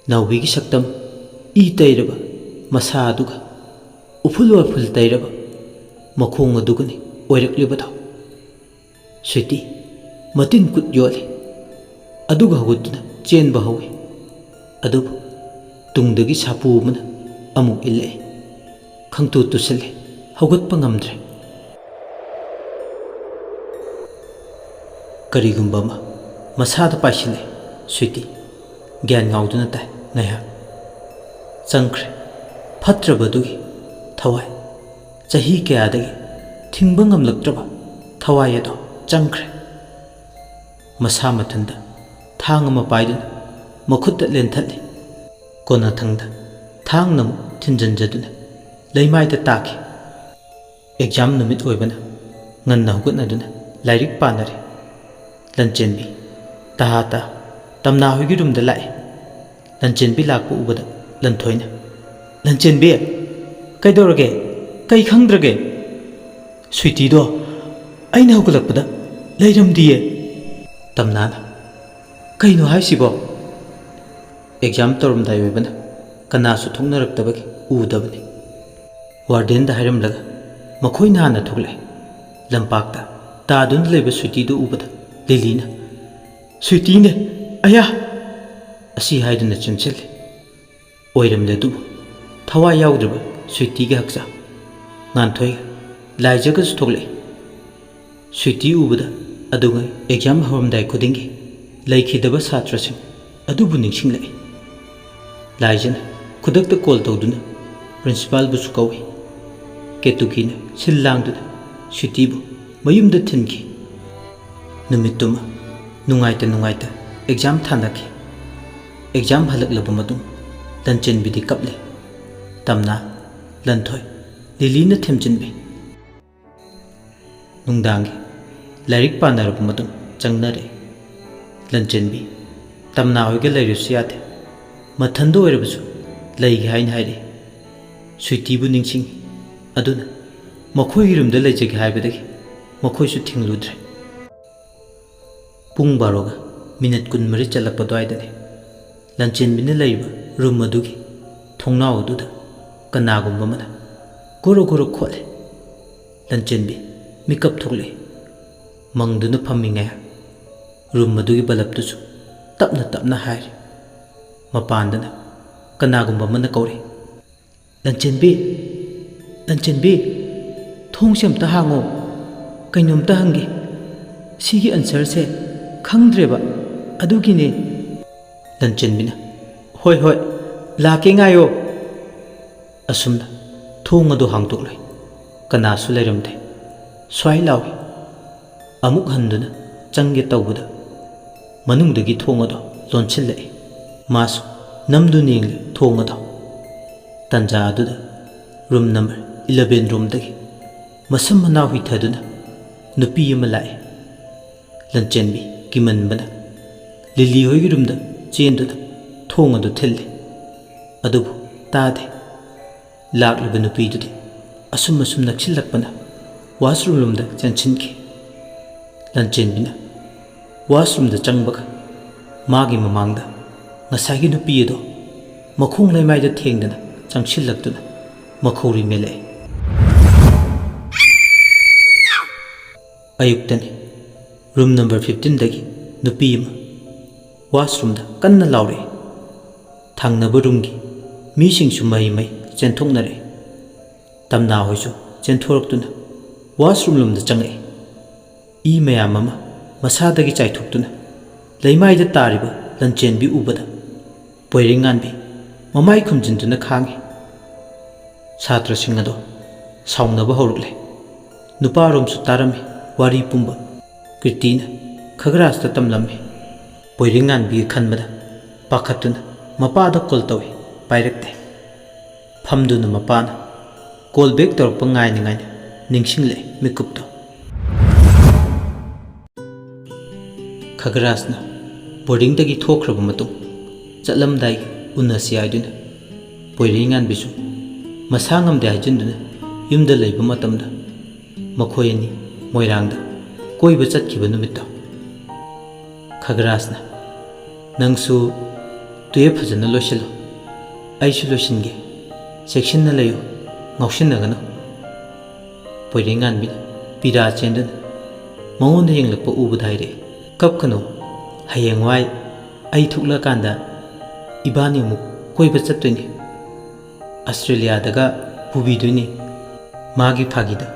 ꯅꯥꯎꯕꯤꯒꯤ ꯁꯛꯇꯝ, ꯏ ꯇꯩꯔꯕ ꯃꯁꯥ ꯑꯗꯨꯒ ꯎꯐꯨꯜ ꯋꯥꯏꯐꯨꯜ ꯇꯩꯔꯕ ꯃꯈꯣꯡ ꯑꯗꯨꯒꯅꯤ ꯑꯣꯏꯔꯛꯂꯤꯕꯗꯣ꯫ ꯁ꯭ꯋꯤꯇꯤ ꯃꯇꯤꯟ ꯀꯨꯠ ꯌꯣꯠꯂꯤ꯫ ꯑꯗꯨꯒ ꯍꯧꯒꯠꯇꯨꯅ ꯆꯦꯟꯕ ꯍꯧꯏ꯫ ꯑꯗꯨꯕꯨ ꯇꯨꯡꯗꯒꯤ ꯁꯥꯄꯨ ꯑꯃꯅ ꯑꯃꯨꯛ ꯏꯜꯂꯛꯏ꯫ ꯈꯪꯇꯨ ꯇꯨꯁꯤꯜꯂꯦ꯫ ꯍꯧꯒꯠꯄ ꯉꯝꯗ꯭ꯔꯦ꯫ ꯀꯔꯤꯒꯨꯝꯕ ꯑꯃ ꯃꯁꯥꯗ ꯄꯥꯏꯁꯤꯜꯂꯦ꯫ ꯁ꯭ꯋꯤꯇꯤ ꯒ꯭ꯌꯥꯟ ꯉꯥꯎꯗꯨꯅ ꯇꯥꯏ꯫ ꯉꯥꯏꯍꯥꯛ ꯆꯪꯈ꯭ꯔꯦ꯫ ꯐꯠꯇ꯭ꯔꯕꯗꯨꯒꯤ ꯊꯋꯥꯏ, ꯆꯍꯤ ꯀꯌꯥꯗꯒꯤ ꯊꯤꯡꯕ ꯉꯝꯂꯛꯇ꯭ꯔꯕ ꯊꯋꯥꯏ ꯑꯗꯣ ꯆꯪꯈ꯭ꯔꯦ꯫ ꯃꯁꯥ ꯃꯊꯟꯇ ꯊꯥꯡ ꯑꯃ ꯄꯥꯏꯗꯨꯅ ꯃꯈꯨꯠꯇ ꯂꯦꯟꯊꯠꯂꯤ꯫ ꯀꯣꯟꯅꯊꯪꯗ ꯊꯥꯡꯅ ꯑꯃꯨꯛ ꯊꯤꯟꯖꯤꯟꯖꯗꯨꯅ ꯂꯩꯃꯥꯏꯗ ꯇꯥꯈꯤ꯫ ꯑꯦꯛꯖꯥꯝ ꯅꯨꯃꯤꯠ ꯑꯣꯏꯕꯅ ꯉꯟꯅ ꯍꯧꯒꯠꯅꯗꯨꯅ ꯂꯥꯏꯔꯤꯛ ꯄꯥꯅꯔꯤ꯫ ꯂꯟꯆꯦꯟꯕꯤ, ꯇꯍꯥ ꯇꯥ, ꯇꯝꯅꯥ ꯍꯣꯏꯒꯤ ꯔꯨꯝꯗ ꯂꯥꯛꯏ꯫ ꯂꯟꯆꯦꯟꯕꯤ ꯂꯥꯛꯄ ꯎꯕꯗ ꯂꯟꯊꯣꯏꯅ, "ꯂꯟꯆꯦꯟꯕꯤ, ꯀꯩꯗꯧꯔꯒꯦ? ꯀꯩ ꯈꯪꯗ꯭ꯔꯒꯦ?" "ꯁ꯭ꯋꯤꯇꯤꯗꯣ ꯑꯩꯅ ꯍꯧꯒꯠꯂꯛꯄꯗ ꯂꯩꯔꯝꯗꯤꯌꯦ꯫" ꯇꯝꯅꯥꯅ, "ꯀꯩꯅꯣ ꯍꯥꯏꯁꯤꯕꯣ?" ꯑꯦꯛꯖꯥꯝ ꯇꯧꯔꯝꯗꯥꯏ ꯑꯣꯏꯕꯅ ꯀꯅꯥꯁꯨ ꯊꯣꯛꯅꯔꯛꯇꯕꯒꯤ ꯎꯗꯕꯅꯤ꯫ ꯋꯥꯔꯗꯦꯟꯗ ꯍꯥꯏꯔꯝꯂꯒ ꯃꯈꯣꯏꯅ ꯍꯥꯟꯅ ꯊꯣꯛꯂꯛꯑꯦ꯫ ꯂꯝꯄꯥꯛꯇ ꯇꯥꯗꯨꯅ ꯂꯩꯕ ꯁ꯭ꯋꯤꯇꯤꯗꯨ ꯎꯕꯗ ꯂꯤꯂꯤꯅ, "ꯁ꯭ꯋꯤꯇꯤꯅꯦ! ꯑꯌꯥ!" ꯑꯁꯤ ꯍꯥꯏꯗꯨꯅ ꯆꯦꯟꯁꯤꯜꯂꯤ꯫ ꯑꯣꯏꯔꯝꯂꯦ ꯑꯗꯨꯕꯨ ꯊꯋꯥꯏ ꯌꯥꯎꯗ꯭ꯔꯕ ꯁ꯭ꯋꯤꯇꯤꯒꯤ ꯍꯛꯆꯥꯡ꯫ ꯉꯥꯟꯊꯣꯏꯒ ꯂꯥꯏꯖꯒꯁꯨ ꯊꯣꯛꯂꯛꯏ꯫ ꯁ꯭ꯋꯤꯇꯤ ꯎꯕꯗ ꯑꯗꯨꯉꯩ ꯑꯦꯛꯖꯥꯝ ꯍꯧꯔꯝꯗꯥꯏ ꯈꯨꯗꯤꯡꯒꯤ ꯂꯩꯈꯤꯗꯕ ꯁꯥꯇ꯭ꯔꯁꯤꯡ ꯑꯗꯨꯕꯨ ꯅꯤꯡꯁꯤꯡꯂꯛꯏ꯫ ꯂꯥꯏꯖꯅ ꯈꯨꯗꯛꯇ ꯀꯣꯜ ꯇꯧꯗꯨꯅ ꯄ꯭ꯔꯤꯟꯁꯤꯄꯥꯜꯕꯨꯁꯨ ꯀꯧꯏ꯫ ꯀꯦꯇꯨꯀꯤꯅ ꯁꯤꯜ ꯂꯥꯡꯗꯨꯅ ꯁ꯭ꯋꯤꯇꯤꯕꯨ ꯃꯌꯨꯝꯗ ꯊꯤꯟꯈꯤ꯫ ꯅꯨꯃꯤꯠꯇꯨꯃ ꯅꯨꯡꯉꯥꯏꯇ ꯅꯨꯡꯉꯥꯏꯇ ꯑꯦꯛꯖꯥꯝ ꯊꯥꯅꯈꯤ꯫ ꯑꯦꯛꯖꯥꯝ ꯍꯜꯂꯛꯂꯕ ꯃꯇꯨꯡ ꯂꯟꯆꯦꯟꯕꯤꯗꯤ ꯀꯞꯂꯦ꯫ ꯇꯝꯅꯥ, ꯂꯟꯊꯣꯏ, ꯂꯤꯂꯤꯅ ꯊꯦꯝꯖꯤꯟꯕꯤ꯫ ꯅꯨꯡꯗꯥꯡꯒꯤ ꯂꯥꯏꯔꯤꯛ ꯄꯥꯅꯔꯕ ꯃꯇꯨꯡ ꯆꯪꯅꯔꯛꯏ꯫ ꯂꯟꯆꯦꯟꯕꯤ, ꯇꯝꯅꯥ ꯍꯣꯏꯒ ꯂꯩꯔꯁꯨ ꯌꯥꯗꯦ, ꯃꯊꯟꯗ ꯑꯣꯏꯔꯕꯁꯨ ꯂꯩꯒꯦ ꯍꯥꯏꯅ ꯍꯥꯏꯔꯛꯏ꯫ ꯁ꯭ꯋꯤꯇꯤꯕꯨ ꯅꯤꯡꯁꯤꯡꯉꯤ꯫ ꯑꯗꯨꯅ ꯃꯈꯣꯏꯒꯤ ꯔꯨꯝꯗ ꯂꯩꯖꯒꯦ ꯍꯥꯏꯕꯗꯒꯤ ꯃꯈꯣꯏꯁꯨ ꯊꯤꯡꯂꯨꯗ꯭ꯔꯦ꯫ ꯄꯨꯡ ꯕꯥꯔꯣꯒ ꯃꯤꯅꯠ ꯀꯨꯟꯃꯔꯤ ꯆꯠꯂꯛꯄ ꯑꯗꯨꯋꯥꯏꯗꯅꯤ꯫ ꯂꯟꯆꯦꯟꯕꯤꯅ ꯂꯩꯔꯤꯕ ꯔꯨꯝ ꯑꯗꯨꯒꯤ ꯊꯣꯡꯅꯥꯎ ꯑꯗꯨꯗ ꯀꯅꯥꯒꯨꯝꯕ ꯑꯃꯅ ꯒꯣꯔꯣ ꯒꯣꯔꯣ ꯈꯣꯠꯂꯦ꯫ ꯂꯟꯆꯦꯟꯕꯤ ꯃꯤꯀꯞ ꯊꯣꯛꯂꯛꯏ꯫ ꯃꯪꯗꯨꯅ ꯐꯝꯃꯤꯉꯩ ꯔꯨꯝ ꯑꯗꯨꯒꯤ ꯕꯂꯕꯇꯨꯁꯨ ꯇꯞꯅ ꯇꯞꯅ ꯍꯥꯏꯔꯤ꯫ ꯃꯄꯥꯟꯗꯅ ꯀꯅꯥꯒꯨꯝꯕ ꯑꯃꯅ ꯀꯧꯔꯤ꯫ "ꯂꯟꯆꯦꯟꯕꯤ, ꯂꯟꯆꯦꯟꯕꯤ, ꯊꯣꯡꯁꯦ ꯑꯝꯇ ꯍꯥꯡꯉꯣ, ꯀꯩꯅꯣꯝꯇ ꯍꯪꯒꯦ꯫ ꯁꯤꯒꯤ ꯑꯟꯁꯔꯁꯦ ꯈꯪꯗ꯭ꯔꯦꯕ, ꯑꯗꯨꯒꯤꯅꯦ꯫" ꯂꯟꯆꯦꯟꯕꯤꯅ, "ꯍꯣꯏ, ꯍꯣꯏ, ꯂꯥꯛꯀꯦ, ꯉꯥꯏꯌꯣ꯫" ꯑꯁꯨꯝꯅ ꯊꯣꯡ ꯑꯗꯨ ꯍꯥꯡꯗꯣꯛꯂꯨꯏ꯫ ꯀꯅꯥꯁꯨ ꯂꯩꯔꯝꯗꯦ꯫ ꯁ꯭ꯋꯥꯏ ꯂꯥꯎꯏ꯫ ꯑꯃꯨꯛ ꯍꯟꯗꯨꯅ ꯆꯪꯒꯦ ꯇꯧꯕꯗ ꯃꯅꯨꯡꯗꯒꯤ ꯊꯣꯡ ꯑꯗꯨ ꯂꯣꯟꯁꯤꯜꯂꯛꯏ꯫ ꯃꯥꯁꯨ ꯅꯝꯗꯨꯅ ꯌꯦꯡꯂꯤ ꯊꯣꯡ ꯑꯗꯨ꯫ ꯇꯟꯖꯥ ꯑꯗꯨꯗ ꯔꯨꯝ ꯅꯝꯕꯔ ꯏꯂꯚꯦꯟ ꯔꯨꯝꯗꯒꯤ ꯃꯁꯝ ꯃꯅꯥꯎ ꯍꯨꯏꯊꯗꯨꯅ ꯅꯨꯄꯤ ꯑꯃ ꯂꯥꯛꯏ꯫ ꯂꯟꯆꯦꯟꯕꯤ ꯀꯤꯃꯟꯕꯅ ꯂꯤꯂꯤ ꯍꯣꯏꯒꯤ ꯔꯨꯝꯗ ꯆꯦꯟꯗꯨꯅ ꯊꯣꯡ ꯑꯗꯨ ꯊꯤꯜꯂꯤ꯫ ꯑꯗꯨꯕꯨ ꯇꯥꯗꯦ꯫ ꯂꯥꯛꯂꯤꯕ ꯅꯨꯄꯤꯗꯨꯗꯤ ꯑꯁꯨꯝ ꯑꯁꯨꯝ ꯅꯛꯁꯤꯜꯂꯛꯄꯅ ꯋꯥꯁꯔꯨꯝ ꯔꯣꯝꯗ ꯆꯦꯟꯁꯤꯟꯈꯤ꯫ ꯂꯟꯆꯦꯟꯕꯤꯅ ꯋꯥꯁꯔꯨꯝꯗ ꯆꯪꯕꯒ ꯃꯥꯒꯤ ꯃꯃꯥꯡꯗ ꯉꯁꯥꯏꯒꯤ ꯅꯨꯄꯤ ꯑꯗꯣ ꯃꯈꯣꯡ ꯂꯩꯃꯥꯏꯗ ꯊꯦꯡꯗꯅ ꯆꯪꯁꯤꯜꯂꯛꯇꯨꯅ ꯃꯈꯧꯔꯤ ꯃꯦꯜꯂꯛꯑꯦ꯫ ꯑꯌꯨꯛꯇꯅꯤ꯫ ꯔꯨꯝ ꯅꯝꯕꯔ ꯐꯤꯐꯇꯤꯟꯗꯒꯤ ꯅꯨꯄꯤ ꯑꯃ ꯋꯥꯁꯔꯨꯝꯗ ꯀꯟꯅ ꯂꯥꯎꯔꯛꯏ꯫ ꯊꯪꯅꯕ ꯔꯨꯝꯒꯤ ꯃꯤꯁꯤꯡꯁꯨ ꯃꯍꯩ ꯃꯍꯩ ꯆꯦꯟꯊꯣꯛꯅꯔꯛꯏ꯫ ꯇꯝꯅꯥ ꯍꯣꯏꯁꯨ ꯆꯦꯟꯊꯣꯔꯛꯇꯨꯅ ꯋꯥꯁꯔꯨꯝ ꯂꯣꯝꯗ ꯆꯪꯉꯛꯏ꯫ ꯏ ꯃꯌꯥꯝ ꯑꯃ ꯃꯁꯥꯗꯒꯤ ꯆꯥꯏꯊꯣꯛꯇꯨꯅ ꯂꯩꯃꯥꯏꯗ ꯇꯥꯔꯤꯕ ꯂꯟꯆꯦꯟꯕꯤ ꯎꯕꯗ ꯄꯣꯏꯔꯩꯉꯥꯟꯕꯤ ꯃꯃꯥꯏ ꯈꯨꯝꯖꯤꯟꯗꯨꯅ ꯈꯥꯡꯉꯤ꯫ ꯁꯥꯇ꯭ꯔꯁꯤꯡ ꯑꯗꯣ ꯁꯥꯎꯅꯕ ꯍꯧꯔꯛꯂꯦ꯫ ꯅꯨꯄꯥꯔꯣꯝꯁꯨ ꯇꯥꯔꯝꯃꯤ ꯋꯥꯔꯤ ꯄꯨꯝꯕ꯫ ꯀꯤꯔꯇꯤꯅ ꯈꯒꯔꯥꯖꯇ ꯇꯝꯂꯝꯃꯤ꯫ ꯄꯣꯏꯔꯩꯉꯥꯟꯕꯤꯒꯤ ꯈꯟꯕꯗ ꯄꯥꯈꯠꯇꯨꯅ ꯃꯄꯥꯗ ꯀꯣꯜ ꯇꯧꯏ, ꯄꯥꯏꯔꯛꯇꯦ꯫ ꯐꯝꯗꯨꯅ ꯃꯄꯥꯅ ꯀꯣꯜ ꯕꯦꯛ ꯇꯧꯔꯛꯄ ꯉꯥꯏꯅ ꯉꯥꯏꯅ ꯅꯤꯡꯁꯤꯡꯂꯛꯏ ꯃꯤꯀꯨꯞꯇꯣ꯫ ꯈꯒꯔꯥꯖꯅ ꯕꯣꯔꯗꯤꯡꯗꯒꯤ ꯊꯣꯛꯈ꯭ꯔꯕ ꯃꯇꯨꯡ ꯆꯠꯂꯝꯗꯥꯏꯒꯤ ꯎꯅꯁꯤ ꯍꯥꯏꯗꯨꯅ ꯄꯣꯏꯔꯩꯉꯥꯟꯕꯤꯁꯨ ꯃꯁꯥ ꯉꯝꯗꯦ ꯍꯥꯏꯖꯤꯟꯗꯨꯅ ꯌꯨꯝꯗ ꯂꯩꯕ ꯃꯇꯝꯗ ꯃꯈꯣꯏ ꯑꯅꯤ ꯃꯣꯏꯔꯥꯡꯗ ꯀꯣꯏꯕ ꯆꯠꯈꯤꯕ ꯅꯨꯃꯤꯠꯇꯣ꯫ ꯈꯒꯔꯥꯖꯅ, "ꯅꯪꯁꯨ ꯇꯨꯌꯦꯞ ꯐꯖꯅ ꯂꯣꯏꯁꯤꯜꯂꯨ, ꯑꯩꯁꯨ ꯂꯣꯏꯁꯤꯟꯒꯦ, ꯆꯦꯛꯁꯤꯟꯅ ꯂꯩꯌꯨ, ꯉꯥꯎꯁꯤꯟꯅꯒꯅꯨ"꯫ ꯄꯣꯏꯔꯩꯉꯥꯟꯕꯤꯅ ꯄꯤꯔꯥ ꯆꯦꯟꯗꯨꯅ ꯃꯉꯣꯟꯗ ꯌꯦꯡꯂꯛꯄ ꯎꯕꯗ ꯍꯥꯏꯔꯛꯏ, "ꯀꯞꯀꯅꯨ, ꯍꯌꯦꯡꯋꯥꯏ ꯑꯩ ꯊꯣꯛꯂꯛꯀꯥꯟꯗ ꯏꯕꯥꯅꯤ ꯑꯃꯨꯛ ꯀꯣꯏꯕ ꯆꯠꯇꯣꯏꯅꯤ, ꯑꯁꯇ꯭ꯔꯦꯂꯤꯌꯥꯗꯒ ꯄꯨꯕꯤꯗꯣꯏꯅꯤ"꯫ ꯃꯥꯒꯤ ꯐꯥꯒꯤꯗ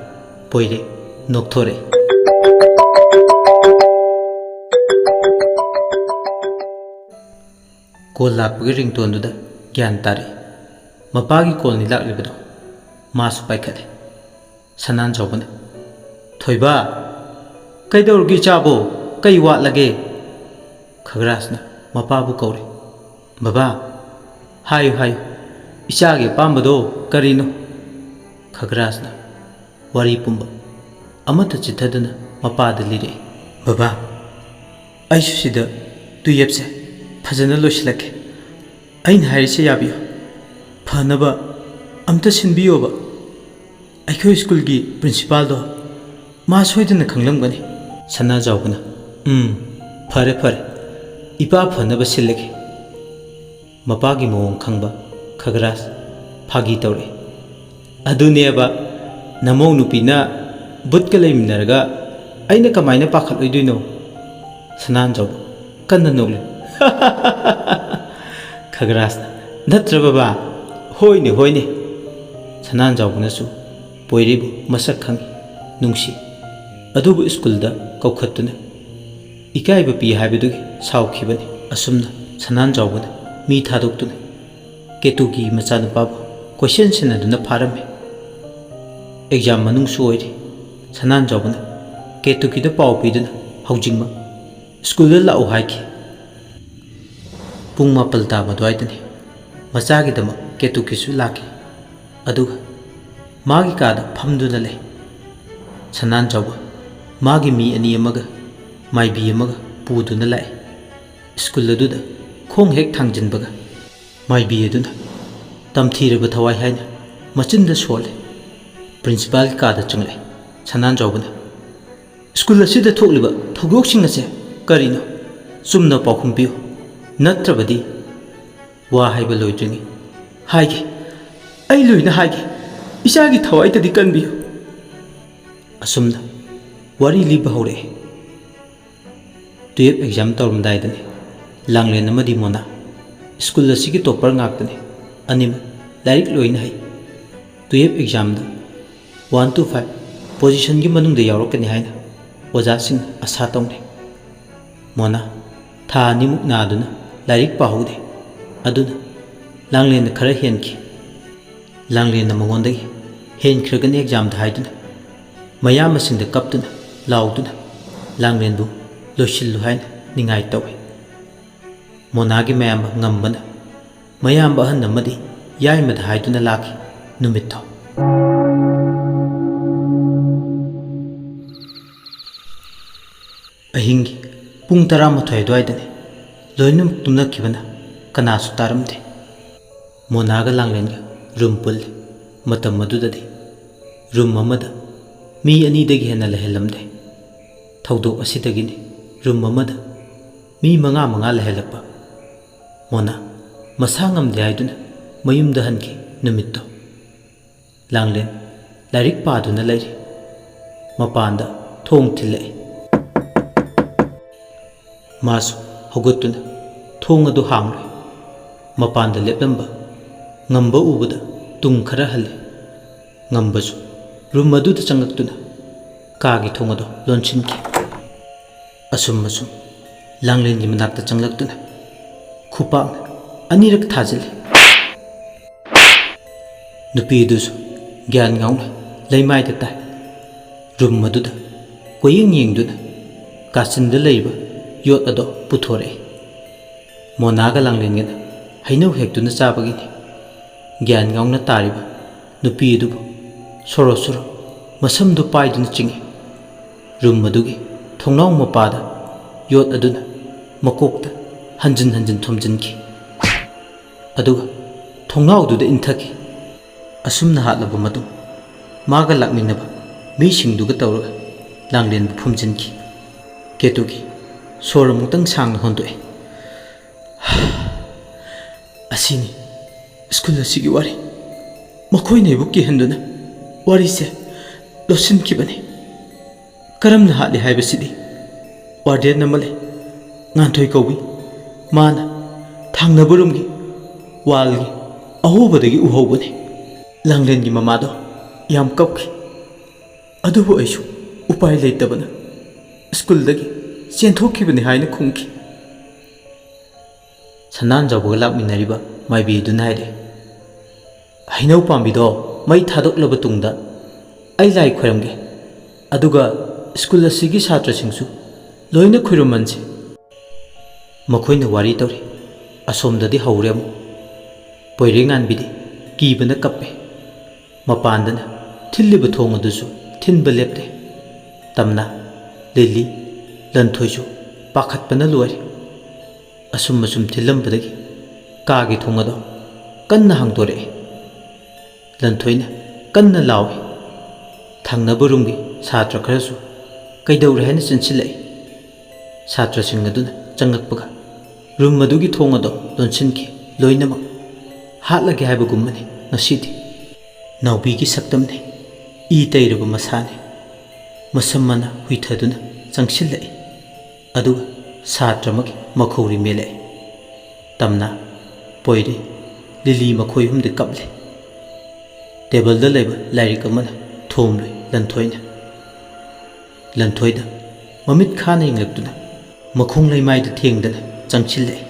ꯄꯣꯏꯔꯩ ꯅꯣꯛꯊꯣꯔꯛꯏ꯫ ꯀꯣꯜ ꯂꯥꯛꯄꯒꯤ ꯔꯤꯡꯇꯣꯟꯗꯨꯗ ꯒ꯭ꯌꯥꯟ ꯇꯥꯔꯛꯏ꯫ ꯃꯄꯥꯒꯤ ꯀꯣꯜꯅꯤ ꯂꯥꯛꯂꯤꯕꯗꯣ꯫ ꯃꯥꯁꯨ ꯄꯥꯏꯈꯠꯂꯦ꯫ ꯁꯅꯥꯟꯖꯥꯎꯕꯅ, "ꯊꯣꯏꯕ, ꯀꯩꯗꯧꯔꯒꯦ ꯏꯆꯥꯕꯣ? ꯀꯩ ꯋꯥꯠꯂꯒꯦ?" ꯈꯒꯔꯥꯖꯅ ꯃꯄꯥꯕꯨ ꯀꯧꯔꯦ꯫ "ꯕꯕꯥ, ꯍꯥꯏꯌꯨ, ꯍꯥꯏꯌꯨ, ꯏꯆꯥꯒꯤ ꯑꯄꯥꯝꯕꯗꯣ ꯀꯔꯤꯅꯣ?" ꯈꯒꯔꯥꯖꯅ ꯋꯥꯔꯤ ꯄꯨꯝꯕ ꯑꯃꯠꯇ ꯆꯤꯠꯊꯗꯅ ꯃꯄꯥꯗ ꯂꯤꯔꯛꯏ꯫ "ꯕꯕꯥ, ꯑꯩꯁꯨ ꯁꯤꯗ ꯇꯨꯌꯦꯞꯁꯦ ꯐꯖꯅ ꯂꯣꯏꯁꯤꯜꯂꯛꯀꯦ꯫ ꯑꯩꯅ ꯍꯥꯏꯔꯤꯁꯦ ꯌꯥꯕꯤꯌꯨ꯫ ꯐꯅꯕ ꯑꯝꯇ ꯁꯤꯟꯕꯤꯌꯣꯕ꯫ ꯑꯩꯈꯣꯏ ꯁ꯭ꯀꯨꯜꯒꯤ ꯄ꯭ꯔꯤꯟꯁꯤꯄꯥꯜꯗꯣ ꯃꯥ ꯁꯣꯏꯗꯅ ꯈꯪꯂꯝꯒꯅꯤ"꯫ ꯁꯅꯥꯖꯥꯎꯕꯅ, "ꯎꯝ, ꯐꯔꯦ, ꯐꯔꯦ꯫ ꯏꯄꯥ ꯐꯅꯕ ꯁꯤꯜꯂꯒꯦ"꯫ ꯃꯄꯥꯒꯤ ꯃꯑꯣꯡ ꯈꯪꯕ ꯈꯒꯔꯥꯖ ꯐꯥꯒꯤ ꯇꯧꯔꯛꯏ꯫ "ꯑꯗꯨꯅꯦꯕ, ꯅꯃꯧ ꯅꯨꯄꯤꯅ ꯕꯨꯠꯀ ꯂꯩꯃꯤꯟꯅꯔꯒ ꯑꯩꯅ ꯀꯃꯥꯏꯅ ꯄꯥꯈꯠꯂꯣꯏꯗꯣꯏꯅꯣ?" ꯁꯅꯥꯟꯖꯥꯎꯕ ꯀꯟꯅ ꯅꯣꯛꯂꯤ꯫ ꯈꯒꯔꯥꯖꯅ, "ꯅꯠꯇ꯭ꯔ ꯕꯕꯥ? ꯍꯣꯏꯅꯦ, ꯍꯣꯏꯅꯦ"꯫ ꯁꯅꯥꯟꯖꯥꯎꯕꯅꯁꯨ ꯄꯣꯏꯔꯩꯕꯨ ꯃꯁꯛ ꯈꯪꯏ, ꯅꯨꯡꯁꯤ꯫ ꯑꯗꯨꯕꯨ ꯁ꯭ꯀꯨꯜꯗ ꯀꯧꯈꯠꯇꯨꯅ ꯏꯀꯥꯏꯕ ꯄꯤ ꯍꯥꯏꯕꯗꯨꯒꯤ ꯁꯥꯎꯈꯤꯕꯅꯤ꯫ ꯑꯁꯨꯝꯅ ꯁꯅꯥꯟꯖꯥꯎꯕꯅ ꯃꯤ ꯊꯥꯗꯣꯛꯇꯨꯅ ꯀꯦꯇꯨꯒꯤ ꯃꯆꯥꯅꯨꯄꯥꯕꯨ ꯀꯣꯏꯁꯦꯟ ꯁꯦꯟꯅꯗꯨꯅ ꯐꯥꯔꯝꯃꯤ꯫ ꯑꯦꯛꯖꯥꯝ ꯃꯅꯨꯡꯁꯨ ꯑꯣꯏꯔꯤ꯫ ꯁꯅꯥꯟꯖꯥꯎꯕꯅ ꯀꯦꯇꯨꯀꯤꯗ ꯄꯥꯎ ꯄꯤꯗꯨꯅ ꯍꯧꯖꯤꯛꯃꯛ ꯁ꯭ꯀꯨꯜꯗ ꯂꯥꯛꯎ ꯍꯥꯏꯈꯤ꯫ ꯄꯨꯡ ꯃꯥꯄꯜ ꯇꯥꯕ ꯑꯗꯨꯋꯥꯏꯗꯅꯤ꯫ ꯃꯆꯥꯒꯤꯗꯃꯛ ꯀꯦꯇꯨꯀꯤꯁꯨ ꯂꯥꯛꯈꯤ꯫ ꯑꯗꯨꯒ ꯃꯥꯒꯤ ꯀꯥꯗ ꯐꯝꯗꯨꯅ ꯂꯩ꯫ ꯁꯅꯥꯟꯖꯥꯎꯕ ꯃꯥꯒꯤ ꯃꯤ ꯑꯅꯤ ꯑꯃꯒ ꯃꯥꯏꯕꯤ ꯑꯃꯒ ꯄꯨꯗꯨꯅ ꯂꯥꯛꯏ꯫ ꯁ꯭ꯀꯨꯜ ꯑꯗꯨꯗ ꯈꯣꯡ ꯍꯦꯛ ꯊꯥꯡꯖꯤꯟꯕꯒ ꯃꯥꯏꯕꯤ ꯑꯗꯨꯅ ꯇꯝꯊꯤꯔꯕ ꯊꯋꯥꯏ ꯍꯥꯏꯅ ꯃꯆꯤꯟꯗ ꯁꯣꯜꯂꯦ꯫ ꯄ꯭ꯔꯤꯟꯁꯤꯄꯥꯜꯒꯤ ꯀꯥꯗ ꯆꯪꯂꯛꯑꯦ꯫ ꯁꯅꯥꯟꯖꯥꯎꯕꯅ, "ꯁ꯭ꯀꯨꯜ ꯑꯁꯤꯗ ꯊꯣꯛꯂꯤꯕ ꯊꯧꯗꯣꯛꯁꯤꯡ ꯑꯁꯦ ꯀꯔꯤꯅꯣ? ꯆꯨꯝꯅ ꯄꯥꯎꯈꯨꯝ ꯄꯤꯌꯨ, ꯅꯠꯇ꯭ꯔꯕꯗꯤ"꯫ ꯋꯥ ꯍꯥꯏꯕ ꯂꯣꯏꯗ꯭ꯔꯤꯉꯩ, "ꯍꯥꯏꯒꯦ, ꯑꯩ ꯂꯣꯏꯅ ꯍꯥꯏꯒꯦ꯫ ꯏꯆꯥꯒꯤ ꯊꯋꯥꯏꯗꯗꯤ ꯀꯟꯕꯤꯌꯨ"꯫ ꯑꯁꯨꯝꯅ ꯋꯥꯔꯤ ꯂꯤꯕ ꯍꯧꯔꯛꯑꯦ꯫ Twelve exam ꯇꯧꯔꯝꯗꯥꯏꯗꯅꯤ꯫ ꯂꯥꯡꯂꯦꯟ ꯑꯃꯗꯤ ꯃꯣꯅꯥ ꯁ꯭ꯀꯨꯜ ꯑꯁꯤꯒꯤ ꯇꯣꯞꯄꯔ ꯉꯥꯛꯇꯅꯤ꯫ ꯑꯅꯤꯃꯛ ꯂꯥꯏꯔꯤꯛ ꯂꯣꯏꯅ ꯍꯩ꯫ ꯇꯨꯌꯦꯜꯞ ꯑꯦꯛꯖꯥꯝꯗ ꯋꯥꯟ ꯇꯨ ꯐꯥꯏꯚ ꯄꯣꯖꯤꯁꯟꯒꯤ ꯃꯅꯨꯡꯗ ꯌꯥꯎꯔꯛꯀꯅꯤ ꯍꯥꯏꯅ ꯑꯣꯖꯥꯁꯤꯡ ꯑꯁꯥ ꯇꯧꯅꯩ꯫ ꯃꯣꯅꯥ ꯊꯥ ꯑꯅꯤꯃꯨꯛ ꯅꯥꯗꯨꯅ ꯂꯥꯏꯔꯤꯛ ꯄꯥꯍꯧꯗꯦ꯫ ꯑꯗꯨꯅ ꯂꯥꯡꯂꯦꯟꯅ ꯈꯔ ꯍꯦꯟꯈꯤ꯫ ꯂꯥꯡꯂꯦꯟꯅ ꯃꯉꯣꯟꯗꯒꯤ ꯍꯦꯟꯈ꯭ꯔꯒꯅꯤ ꯑꯦꯛꯖꯥꯝꯗ ꯍꯥꯏꯗꯨꯅ ꯃꯌꯥꯝꯕꯁꯤꯡꯗ ꯀꯞꯇꯨꯅ ꯂꯥꯎꯗꯨꯅ ꯂꯥꯡꯂꯦꯟꯕꯨ ꯂꯣꯏꯁꯤꯜꯂꯨ ꯍꯥꯏꯅ ꯅꯤꯡꯉꯥꯏ ꯇꯧꯏ꯫ ꯃꯣꯅꯥꯒꯤ ꯃꯌꯥꯝꯕ ꯉꯝꯕꯅ ꯃꯌꯥꯝꯕ ꯑꯍꯟ ꯑꯃꯗꯤ ꯌꯥꯏꯃꯗ ꯍꯥꯏꯗꯨꯅ ꯂꯥꯛꯈꯤ꯫ ꯅꯨꯃꯤꯠꯇꯣ ꯑꯍꯤꯡꯒꯤ ꯄꯨꯡ ꯇꯔꯥꯃꯥꯊꯣꯏ ꯑꯗꯨꯋꯥꯏꯗꯅꯤ꯫ ꯂꯣꯏꯅꯃꯛ ꯇꯨꯝꯅꯈꯤꯕꯅ ꯀꯅꯥꯁꯨ ꯇꯥꯔꯝꯗꯦ꯫ ꯃꯣꯅꯥꯒ ꯂꯥꯡꯂꯦꯟꯒ ꯔꯨꯝ ꯄꯨꯜꯂꯤ꯫ ꯃꯇꯝ ꯑꯗꯨꯗꯗꯤ ꯔꯨꯝ ꯑꯃꯗ ꯃꯤ ꯑꯅꯤꯗꯒꯤ ꯍꯦꯟꯅ ꯂꯩꯍꯜꯂꯝꯗꯦ꯫ ꯊꯧꯗꯣꯛ ꯑꯁꯤꯗꯒꯤꯅꯤ ꯔꯨꯝ ꯑꯃꯗ ꯃꯤ ꯃꯉꯥ ꯃꯉꯥ ꯂꯩꯍꯜꯂꯛꯄ꯫ ꯃꯣꯅꯥ ꯃꯁꯥ ꯉꯝꯗꯦ ꯍꯥꯏꯗꯨꯅ ꯃꯌꯨꯝꯗ ꯍꯟꯈꯤ꯫ ꯅꯨꯃꯤꯠꯇꯣ ꯂꯥꯡꯂꯦꯟ ꯂꯥꯏꯔꯤꯛ ꯄꯥꯗꯨꯅ ꯂꯩꯔꯤ꯫ ꯃꯄꯥꯟꯗ ꯊꯣꯡ ꯊꯤꯜꯂꯛꯏ꯫ ꯃꯥꯁꯨ ꯍꯧꯒꯠꯇꯨꯅ ꯊꯣꯡ ꯑꯗꯨ ꯍꯥꯡꯂꯨꯏ꯫ ꯃꯄꯥꯟꯗ ꯂꯦꯞꯂꯝꯕ ꯉꯝꯕ ꯎꯕꯗ ꯇꯨꯡ ꯈꯔ ꯍꯜꯂꯤ꯫ ꯉꯝꯕꯁꯨ ꯔꯨꯝ ꯑꯗꯨꯗ ꯆꯪꯂꯛꯇꯨꯅ ꯀꯥꯒꯤ ꯊꯣꯡ ꯑꯗꯨ ꯂꯣꯟꯁꯤꯟꯈꯤ꯫ ꯑꯁꯨꯝ ꯑꯁꯨꯝ ꯂꯥꯡꯂꯦꯟꯒꯤ ꯃꯅꯥꯛꯇ ꯆꯪꯂꯛꯇꯨꯅ ꯈꯨꯄꯥꯛꯅ ꯑꯅꯤꯔꯛ ꯊꯥꯖꯤꯜꯂꯤ꯫ ꯅꯨꯄꯤꯗꯨꯁꯨ ꯒ꯭ꯌꯥꯟ ꯉꯥꯎꯅ ꯂꯩꯃꯥꯏꯗ ꯇꯥꯏ꯫ ꯔꯨꯝ ꯑꯗꯨꯗ ꯀꯣꯏꯌꯦꯡ ꯌꯦꯡꯗꯨꯅ ꯀꯥꯆꯤꯟꯗ ꯂꯩꯕ ꯌꯣꯠ ꯑꯗꯣ ꯄꯨꯊꯣꯔꯛꯏ꯫ ꯃꯣꯅꯥꯒ ꯂꯥꯡꯂꯦꯟꯒꯅ ꯍꯩꯅꯧ ꯍꯦꯛꯇꯨꯅ ꯆꯥꯕꯒꯤꯅꯤ꯫ ꯒ꯭ꯌꯥꯟ ꯉꯥꯎꯅ ꯇꯥꯔꯤꯕ ꯅꯨꯄꯤ ꯑꯗꯨꯕꯨ ꯁꯣꯔꯣ ꯁꯣꯔꯣ ꯃꯁꯝꯗꯨ ꯄꯥꯏꯗꯨꯅ ꯆꯤꯡꯏ꯫ ꯔꯨꯝ ꯑꯗꯨꯒꯤ ꯊꯣꯡꯅꯥꯎ ꯃꯄꯥꯗ ꯌꯣꯠ ꯑꯗꯨꯅ ꯃꯀꯣꯛꯇ ꯍꯟꯖꯤꯟ ꯍꯟꯖꯤꯟ ꯊꯣꯝꯖꯤꯟꯈꯤ꯫ ꯑꯗꯨꯒ ꯊꯣꯡꯅꯥꯎꯗꯨꯗ ꯏꯟꯊꯈꯤ꯫ ꯑꯁꯨꯝꯅ ꯍꯥꯠꯂꯕ ꯃꯇꯨꯡ, ꯃꯥꯒ ꯂꯥꯛꯃꯤꯟꯅꯕ ꯃꯤꯁꯤꯡꯗꯨꯒ ꯇꯧꯔꯒ ꯂꯥꯡꯂꯦꯟꯕꯨ ꯐꯨꯝꯖꯤꯟꯈꯤ꯫ ꯀꯦꯇꯨꯒꯤ ꯁꯣꯔ ꯑꯃꯨꯛꯇꯪ ꯁꯥꯡꯅ ꯍꯣꯟꯗꯣꯛꯑꯦ꯫ "ꯑꯁꯤꯅꯤ ꯁ꯭ꯀꯨꯜ ꯑꯁꯤꯒꯤ ꯋꯥꯔꯤ꯫ ꯃꯈꯣꯏꯅ ꯑꯩꯕꯨ ꯀꯤꯍꯟꯗꯨꯅ ꯋꯥꯔꯤꯁꯦ ꯂꯣꯠꯁꯤꯟꯈꯤꯕꯅꯤ꯫ ꯀꯔꯝꯅ ꯍꯥꯠꯂꯤ ꯍꯥꯏꯕꯁꯤꯗꯤ ꯋꯥꯔꯗꯦꯟ ꯑꯃ ꯂꯩ, ꯉꯥꯟꯊꯣꯏ ꯀꯧꯏ꯫ ꯃꯥꯅ ꯊꯪꯅꯕ ꯔꯨꯝꯒꯤ ꯋꯥꯜꯒꯤ ꯑꯍꯣꯕꯗꯒꯤ ꯎꯍꯧꯕꯅꯤ꯫ ꯂꯥꯡꯂꯦꯟꯒꯤ ꯃꯃꯥꯗꯣ ꯌꯥꯝ ꯀꯞꯈꯤ꯫ ꯑꯗꯨꯕꯨ ꯑꯩꯁꯨ ꯎꯄꯥꯏ ꯂꯩꯇꯕꯅ ꯁ꯭ꯀꯨꯜꯗꯒꯤ ꯆꯦꯟꯊꯣꯛꯈꯤꯕꯅꯤ" ꯍꯥꯏꯅ ꯈꯨꯝꯈꯤ꯫ ꯁꯅꯥꯟꯖꯥꯎꯕꯒ ꯂꯥꯛꯃꯤꯟꯅꯔꯤꯕ ꯃꯥꯏꯕꯤꯗꯨꯅ ꯍꯥꯏꯔꯛꯏ, "ꯍꯩꯅꯧ ꯄꯥꯝꯕꯤꯗꯣ ꯃꯩ ꯊꯥꯗꯣꯛꯂꯕ ꯇꯨꯡꯗ ꯑꯩ ꯂꯥꯏ ꯈꯣꯏꯔꯝꯒꯦ, ꯑꯗꯨꯒ ꯁ꯭ꯀꯨꯜ ꯑꯁꯤꯒꯤ ꯁꯥꯇ꯭ꯔꯁꯤꯡꯁꯨ ꯂꯣꯏꯅ ꯈꯣꯏꯔꯨꯝꯃꯟꯁꯤ꯫" ꯃꯈꯣꯏꯅ ꯋꯥꯔꯤ ꯇꯧꯔꯤ꯫ ꯑꯁꯣꯝꯗꯗꯤ ꯍꯧꯔꯦ ꯑꯃꯨꯛ꯫ ꯄꯣꯏꯔꯩꯉꯥꯟꯕꯤꯗꯤ ꯀꯤꯕꯅ ꯀꯞꯄꯦ꯫ ꯃꯄꯥꯟꯗꯅ ꯊꯤꯜꯂꯤꯕ ꯊꯣꯡ ꯑꯗꯨꯁꯨ ꯊꯤꯟꯕ ꯂꯦꯞꯇꯦ꯫ ꯇꯝꯅ, ꯂꯤꯂꯤ, ꯂꯟꯊꯣꯏꯁꯨ ꯄꯥꯈꯠꯄꯅ ꯂꯣꯏꯔꯦ꯫ ꯑꯁꯨꯝ ꯑꯁꯨꯝ ꯊꯤꯜꯂꯝꯕꯗꯒꯤ ꯀꯥꯒꯤ ꯊꯣꯡ ꯑꯗꯣ ꯀꯟꯅ ꯍꯥꯡꯗꯣꯔꯛꯑꯦ꯫ ꯂꯟꯊꯣꯏꯅ ꯀꯟꯅ ꯂꯥꯎꯏ꯫ ꯊꯪꯅꯕ ꯔꯨꯝꯒꯤ ꯁꯥꯇ꯭ꯔ ꯈꯔꯁꯨ ꯀꯩꯗꯧꯔꯦ ꯍꯥꯏꯅ ꯆꯦꯟꯁꯤꯜꯂꯛꯏ꯫ ꯁꯥꯇ꯭ꯔꯁꯤꯡ ꯑꯗꯨꯅ ꯆꯪꯂꯛꯄꯒ ꯔꯨꯝ ꯑꯗꯨꯒꯤ ꯊꯣꯡ ꯑꯗꯣ ꯂꯣꯟꯁꯤꯟꯈꯤ꯫ ꯂꯣꯏꯅꯃꯛ ꯍꯥꯠꯂꯒꯦ ꯍꯥꯏꯕꯒꯨꯝꯕꯅꯤ ꯉꯁꯤꯗꯤ꯫ ꯅꯥꯎꯕꯤꯒꯤ ꯁꯛꯇꯝꯅꯤ꯫ ꯏ ꯇꯩꯔꯕ ꯃꯁꯥꯅꯤ꯫ ꯃꯁꯝ ꯃꯅꯥ ꯍꯨꯏꯊꯗꯨꯅ ꯆꯪꯁꯤꯜꯂꯛꯏ꯫ ꯑꯗꯨꯒ ꯁꯥꯇ꯭ꯔ ꯑꯃꯒꯤ ꯃꯈꯧꯔꯤ ꯃꯦꯜꯂꯛꯏ꯫ ꯇꯝꯅ, ꯄꯣꯏꯔꯩ, ꯂꯤꯂꯤ ꯃꯈꯣꯏ ꯑꯍꯨꯝꯗꯤ ꯀꯞꯂꯤ꯫ ꯇꯦꯕꯜꯗ ꯂꯩꯕ ꯂꯥꯏꯔꯤꯛ ꯑꯃꯅ ꯊꯣꯝꯂꯨꯏ ꯂꯟꯊꯣꯏꯅ꯫ ꯂꯟꯊꯣꯏꯗ ꯃꯃꯤꯠ ꯈꯥꯅ ꯌꯦꯡꯂꯛꯇꯨꯅ ꯃꯈꯣꯡ ꯂꯩꯃꯥꯏꯗ ꯊꯦꯡꯗꯅ ꯆꯪꯁꯤꯜꯂꯛꯏ꯫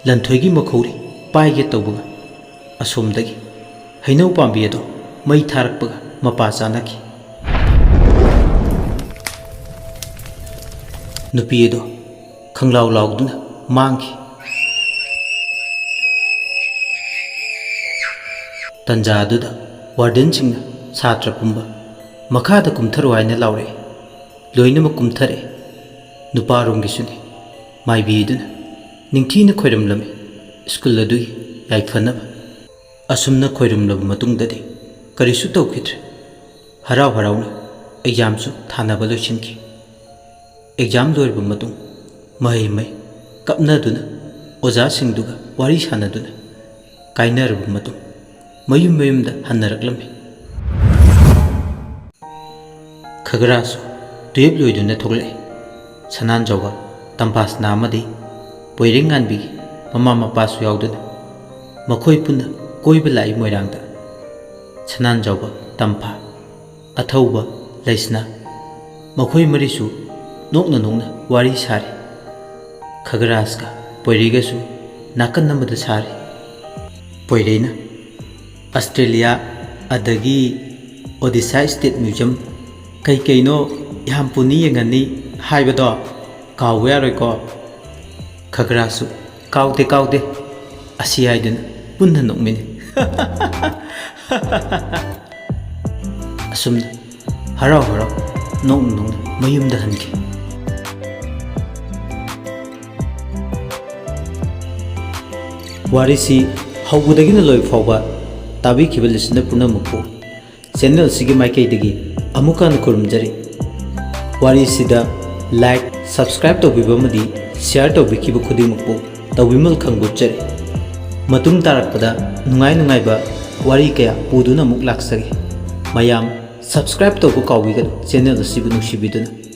ꯂꯟꯊꯣꯏꯒꯤ ꯃꯈꯧꯔꯤ ꯄꯥꯏꯒꯦ ꯇꯧꯕꯒ ꯑꯁꯣꯝꯗꯒꯤ ꯍꯩꯅꯧ ꯄꯥꯝꯕꯤ ꯑꯗꯣ ꯃꯩ ꯊꯥꯔꯛꯄꯒ ꯃꯄꯥ ꯆꯥꯅꯈꯤ꯫ ꯅꯨꯄꯤ ꯑꯗꯣ ꯈꯪꯂꯥꯎ ꯂꯥꯎꯗꯨꯅ ꯃꯥꯡꯈꯤ꯫ ꯇꯟꯖꯥ ꯑꯗꯨꯗ ꯋꯥꯔꯗꯦꯟꯁꯤꯡꯅ ꯁꯥꯇ꯭ꯔ ꯄꯨꯝꯕ ꯃꯈꯥꯗ ꯀꯨꯝꯊꯔꯣ ꯍꯥꯏꯅ ꯂꯥꯎꯔꯛꯏ꯫ ꯂꯣꯏꯅꯃꯛ ꯀꯨꯝꯊꯔꯛꯏ꯫ ꯅꯨꯄꯥꯔꯣꯝꯒꯤꯁꯨꯅꯤ꯫ ꯃꯥꯏꯕꯤꯗꯨꯅ ꯅꯤꯡꯊꯤꯅ ꯈꯣꯏꯔꯝꯂꯝꯃꯤ ꯁ꯭ꯀꯨꯜ ꯑꯗꯨꯒꯤ ꯌꯥꯏꯐꯅꯕ꯫ ꯑꯁꯨꯝꯅ ꯈꯣꯏꯔꯝꯂꯕ ꯃꯇꯨꯡꯗꯗꯤ ꯀꯔꯤꯁꯨ ꯇꯧꯈꯤꯗ꯭ꯔꯦ꯫ ꯍꯔꯥꯎ ꯍꯔꯥꯎꯅ ꯑꯦꯛꯖꯥꯝꯁꯨ ꯊꯥꯅꯕ ꯂꯣꯏꯁꯤꯟꯈꯤ꯫ ꯑꯦꯛꯖꯥꯝ ꯂꯣꯏꯔꯕ ꯃꯇꯨꯡ ꯃꯍꯩ ꯃꯍꯩ ꯀꯞꯅꯗꯨꯅ ꯑꯣꯖꯥꯁꯤꯡꯗꯨꯒ ꯋꯥꯔꯤ ꯁꯥꯟꯅꯗꯨꯅ ꯀꯥꯏꯅꯔꯕ ꯃꯇꯨꯡ ꯃꯌꯨꯝ ꯃꯌꯨꯝꯗ ꯍꯟꯅꯔꯛꯂꯝꯃꯤ꯫ ꯈꯒꯔꯥꯁꯨ ꯇꯨꯌꯦꯞ ꯂꯣꯏꯗꯨꯅ ꯊꯣꯛꯂꯛꯏ꯫ ꯁꯅꯥꯟꯖꯥꯎꯕ, ꯇꯝꯐꯥꯁꯅꯥ ꯑꯃꯗꯤ ꯄꯣꯏꯔꯦꯡꯉꯥꯟꯕꯤꯒꯤ ꯃꯃꯥ ꯃꯄꯥꯁꯨ ꯌꯥꯎꯗꯨꯅ ꯃꯈꯣꯏ ꯄꯨꯟꯅ ꯀꯣꯏꯕ ꯂꯥꯛꯏ ꯃꯣꯏꯔꯥꯡꯗ꯫ ꯁꯅꯥꯟꯖꯥꯎꯕ, ꯇꯝꯐꯥ, ꯑꯊꯧꯕ, ꯂꯩꯁꯅꯥ, ꯃꯈꯣꯏ ꯃꯔꯤꯁꯨ ꯅꯣꯛꯅ ꯅꯣꯛꯅ ꯋꯥꯔꯤ ꯁꯥꯔꯤ꯫ ꯈꯒꯔꯥꯖꯀ ꯄꯣꯏꯔꯩꯒꯁꯨ ꯅꯥꯀꯟ ꯑꯃꯗ ꯁꯥꯔꯤ꯫ ꯄꯣꯏꯔꯩꯅ ꯑꯁꯇ꯭ꯔꯦꯂꯤꯌꯥ ꯑꯗꯒꯤ ꯑꯣꯗꯤꯁꯥ ꯁ꯭ꯇꯦꯠ ꯃ꯭ꯌꯨꯖꯝ ꯀꯩ ꯀꯩꯅꯣ ꯌꯥꯝ ꯄꯨꯅꯤ ꯌꯦꯡꯍꯟꯅꯤ ꯍꯥꯏꯕꯗꯣ ꯀꯥꯎꯕ ꯌꯥꯔꯣꯏꯀꯣ꯫ ꯈꯒꯔꯥꯁꯨ "ꯀꯥꯎꯗꯦ, ꯀꯥꯎꯗꯦ" ꯑꯁꯤ ꯍꯥꯏꯗꯨꯅ ꯄꯨꯟꯅ ꯅꯣꯛꯃꯤꯟꯅꯩ꯫ ꯑꯁꯨꯝꯅ ꯍꯔꯥꯎ ꯍꯔꯥꯎ ꯅꯣꯛꯅ ꯅꯣꯛꯅ ꯃꯌꯨꯝꯗ ꯍꯟꯈꯤ꯫ ꯋꯥꯔꯤꯁꯤ ꯍꯧꯕꯗꯒꯤꯅ ꯂꯣꯏꯕ ꯐꯥꯎꯕ ꯇꯥꯕꯤꯈꯤꯕ listener ꯄꯨꯝꯅꯃꯛꯄꯨ channel ꯑꯁꯤꯒꯤ ꯃꯥꯏꯀꯩꯗꯒꯤ ꯑꯃꯨꯛꯀ ꯍꯟꯅ ꯈꯨꯔꯨꯝꯖꯔꯤ꯫ ꯋꯥꯔꯤꯁꯤꯗ like, subscribe ꯇꯧꯕꯤꯕ ꯑꯃꯗꯤ share ꯇꯧꯕꯤꯈꯤꯕ ꯈꯨꯗꯤꯡꯃꯛꯄꯨ ꯇꯧꯕꯤꯃꯜ ꯈꯪꯕꯣꯠꯆꯔꯤ꯫ ꯃꯇꯨꯡ ꯇꯥꯔꯛꯄꯗ ꯅꯨꯡꯉꯥꯏ ꯅꯨꯡꯉꯥꯏꯕ ꯋꯥꯔꯤ ꯀꯌꯥ ꯄꯨꯗꯨꯅ ꯑꯃꯨꯛ ꯂꯥꯛꯆꯒꯦ꯫ ꯃꯌꯥꯝ subscribe ꯇꯧꯕ ꯀꯥꯎꯕꯤꯒꯅꯨ channel ꯑꯁꯤꯕꯨ ꯅꯨꯡꯁꯤꯕꯤꯗꯨꯅ꯫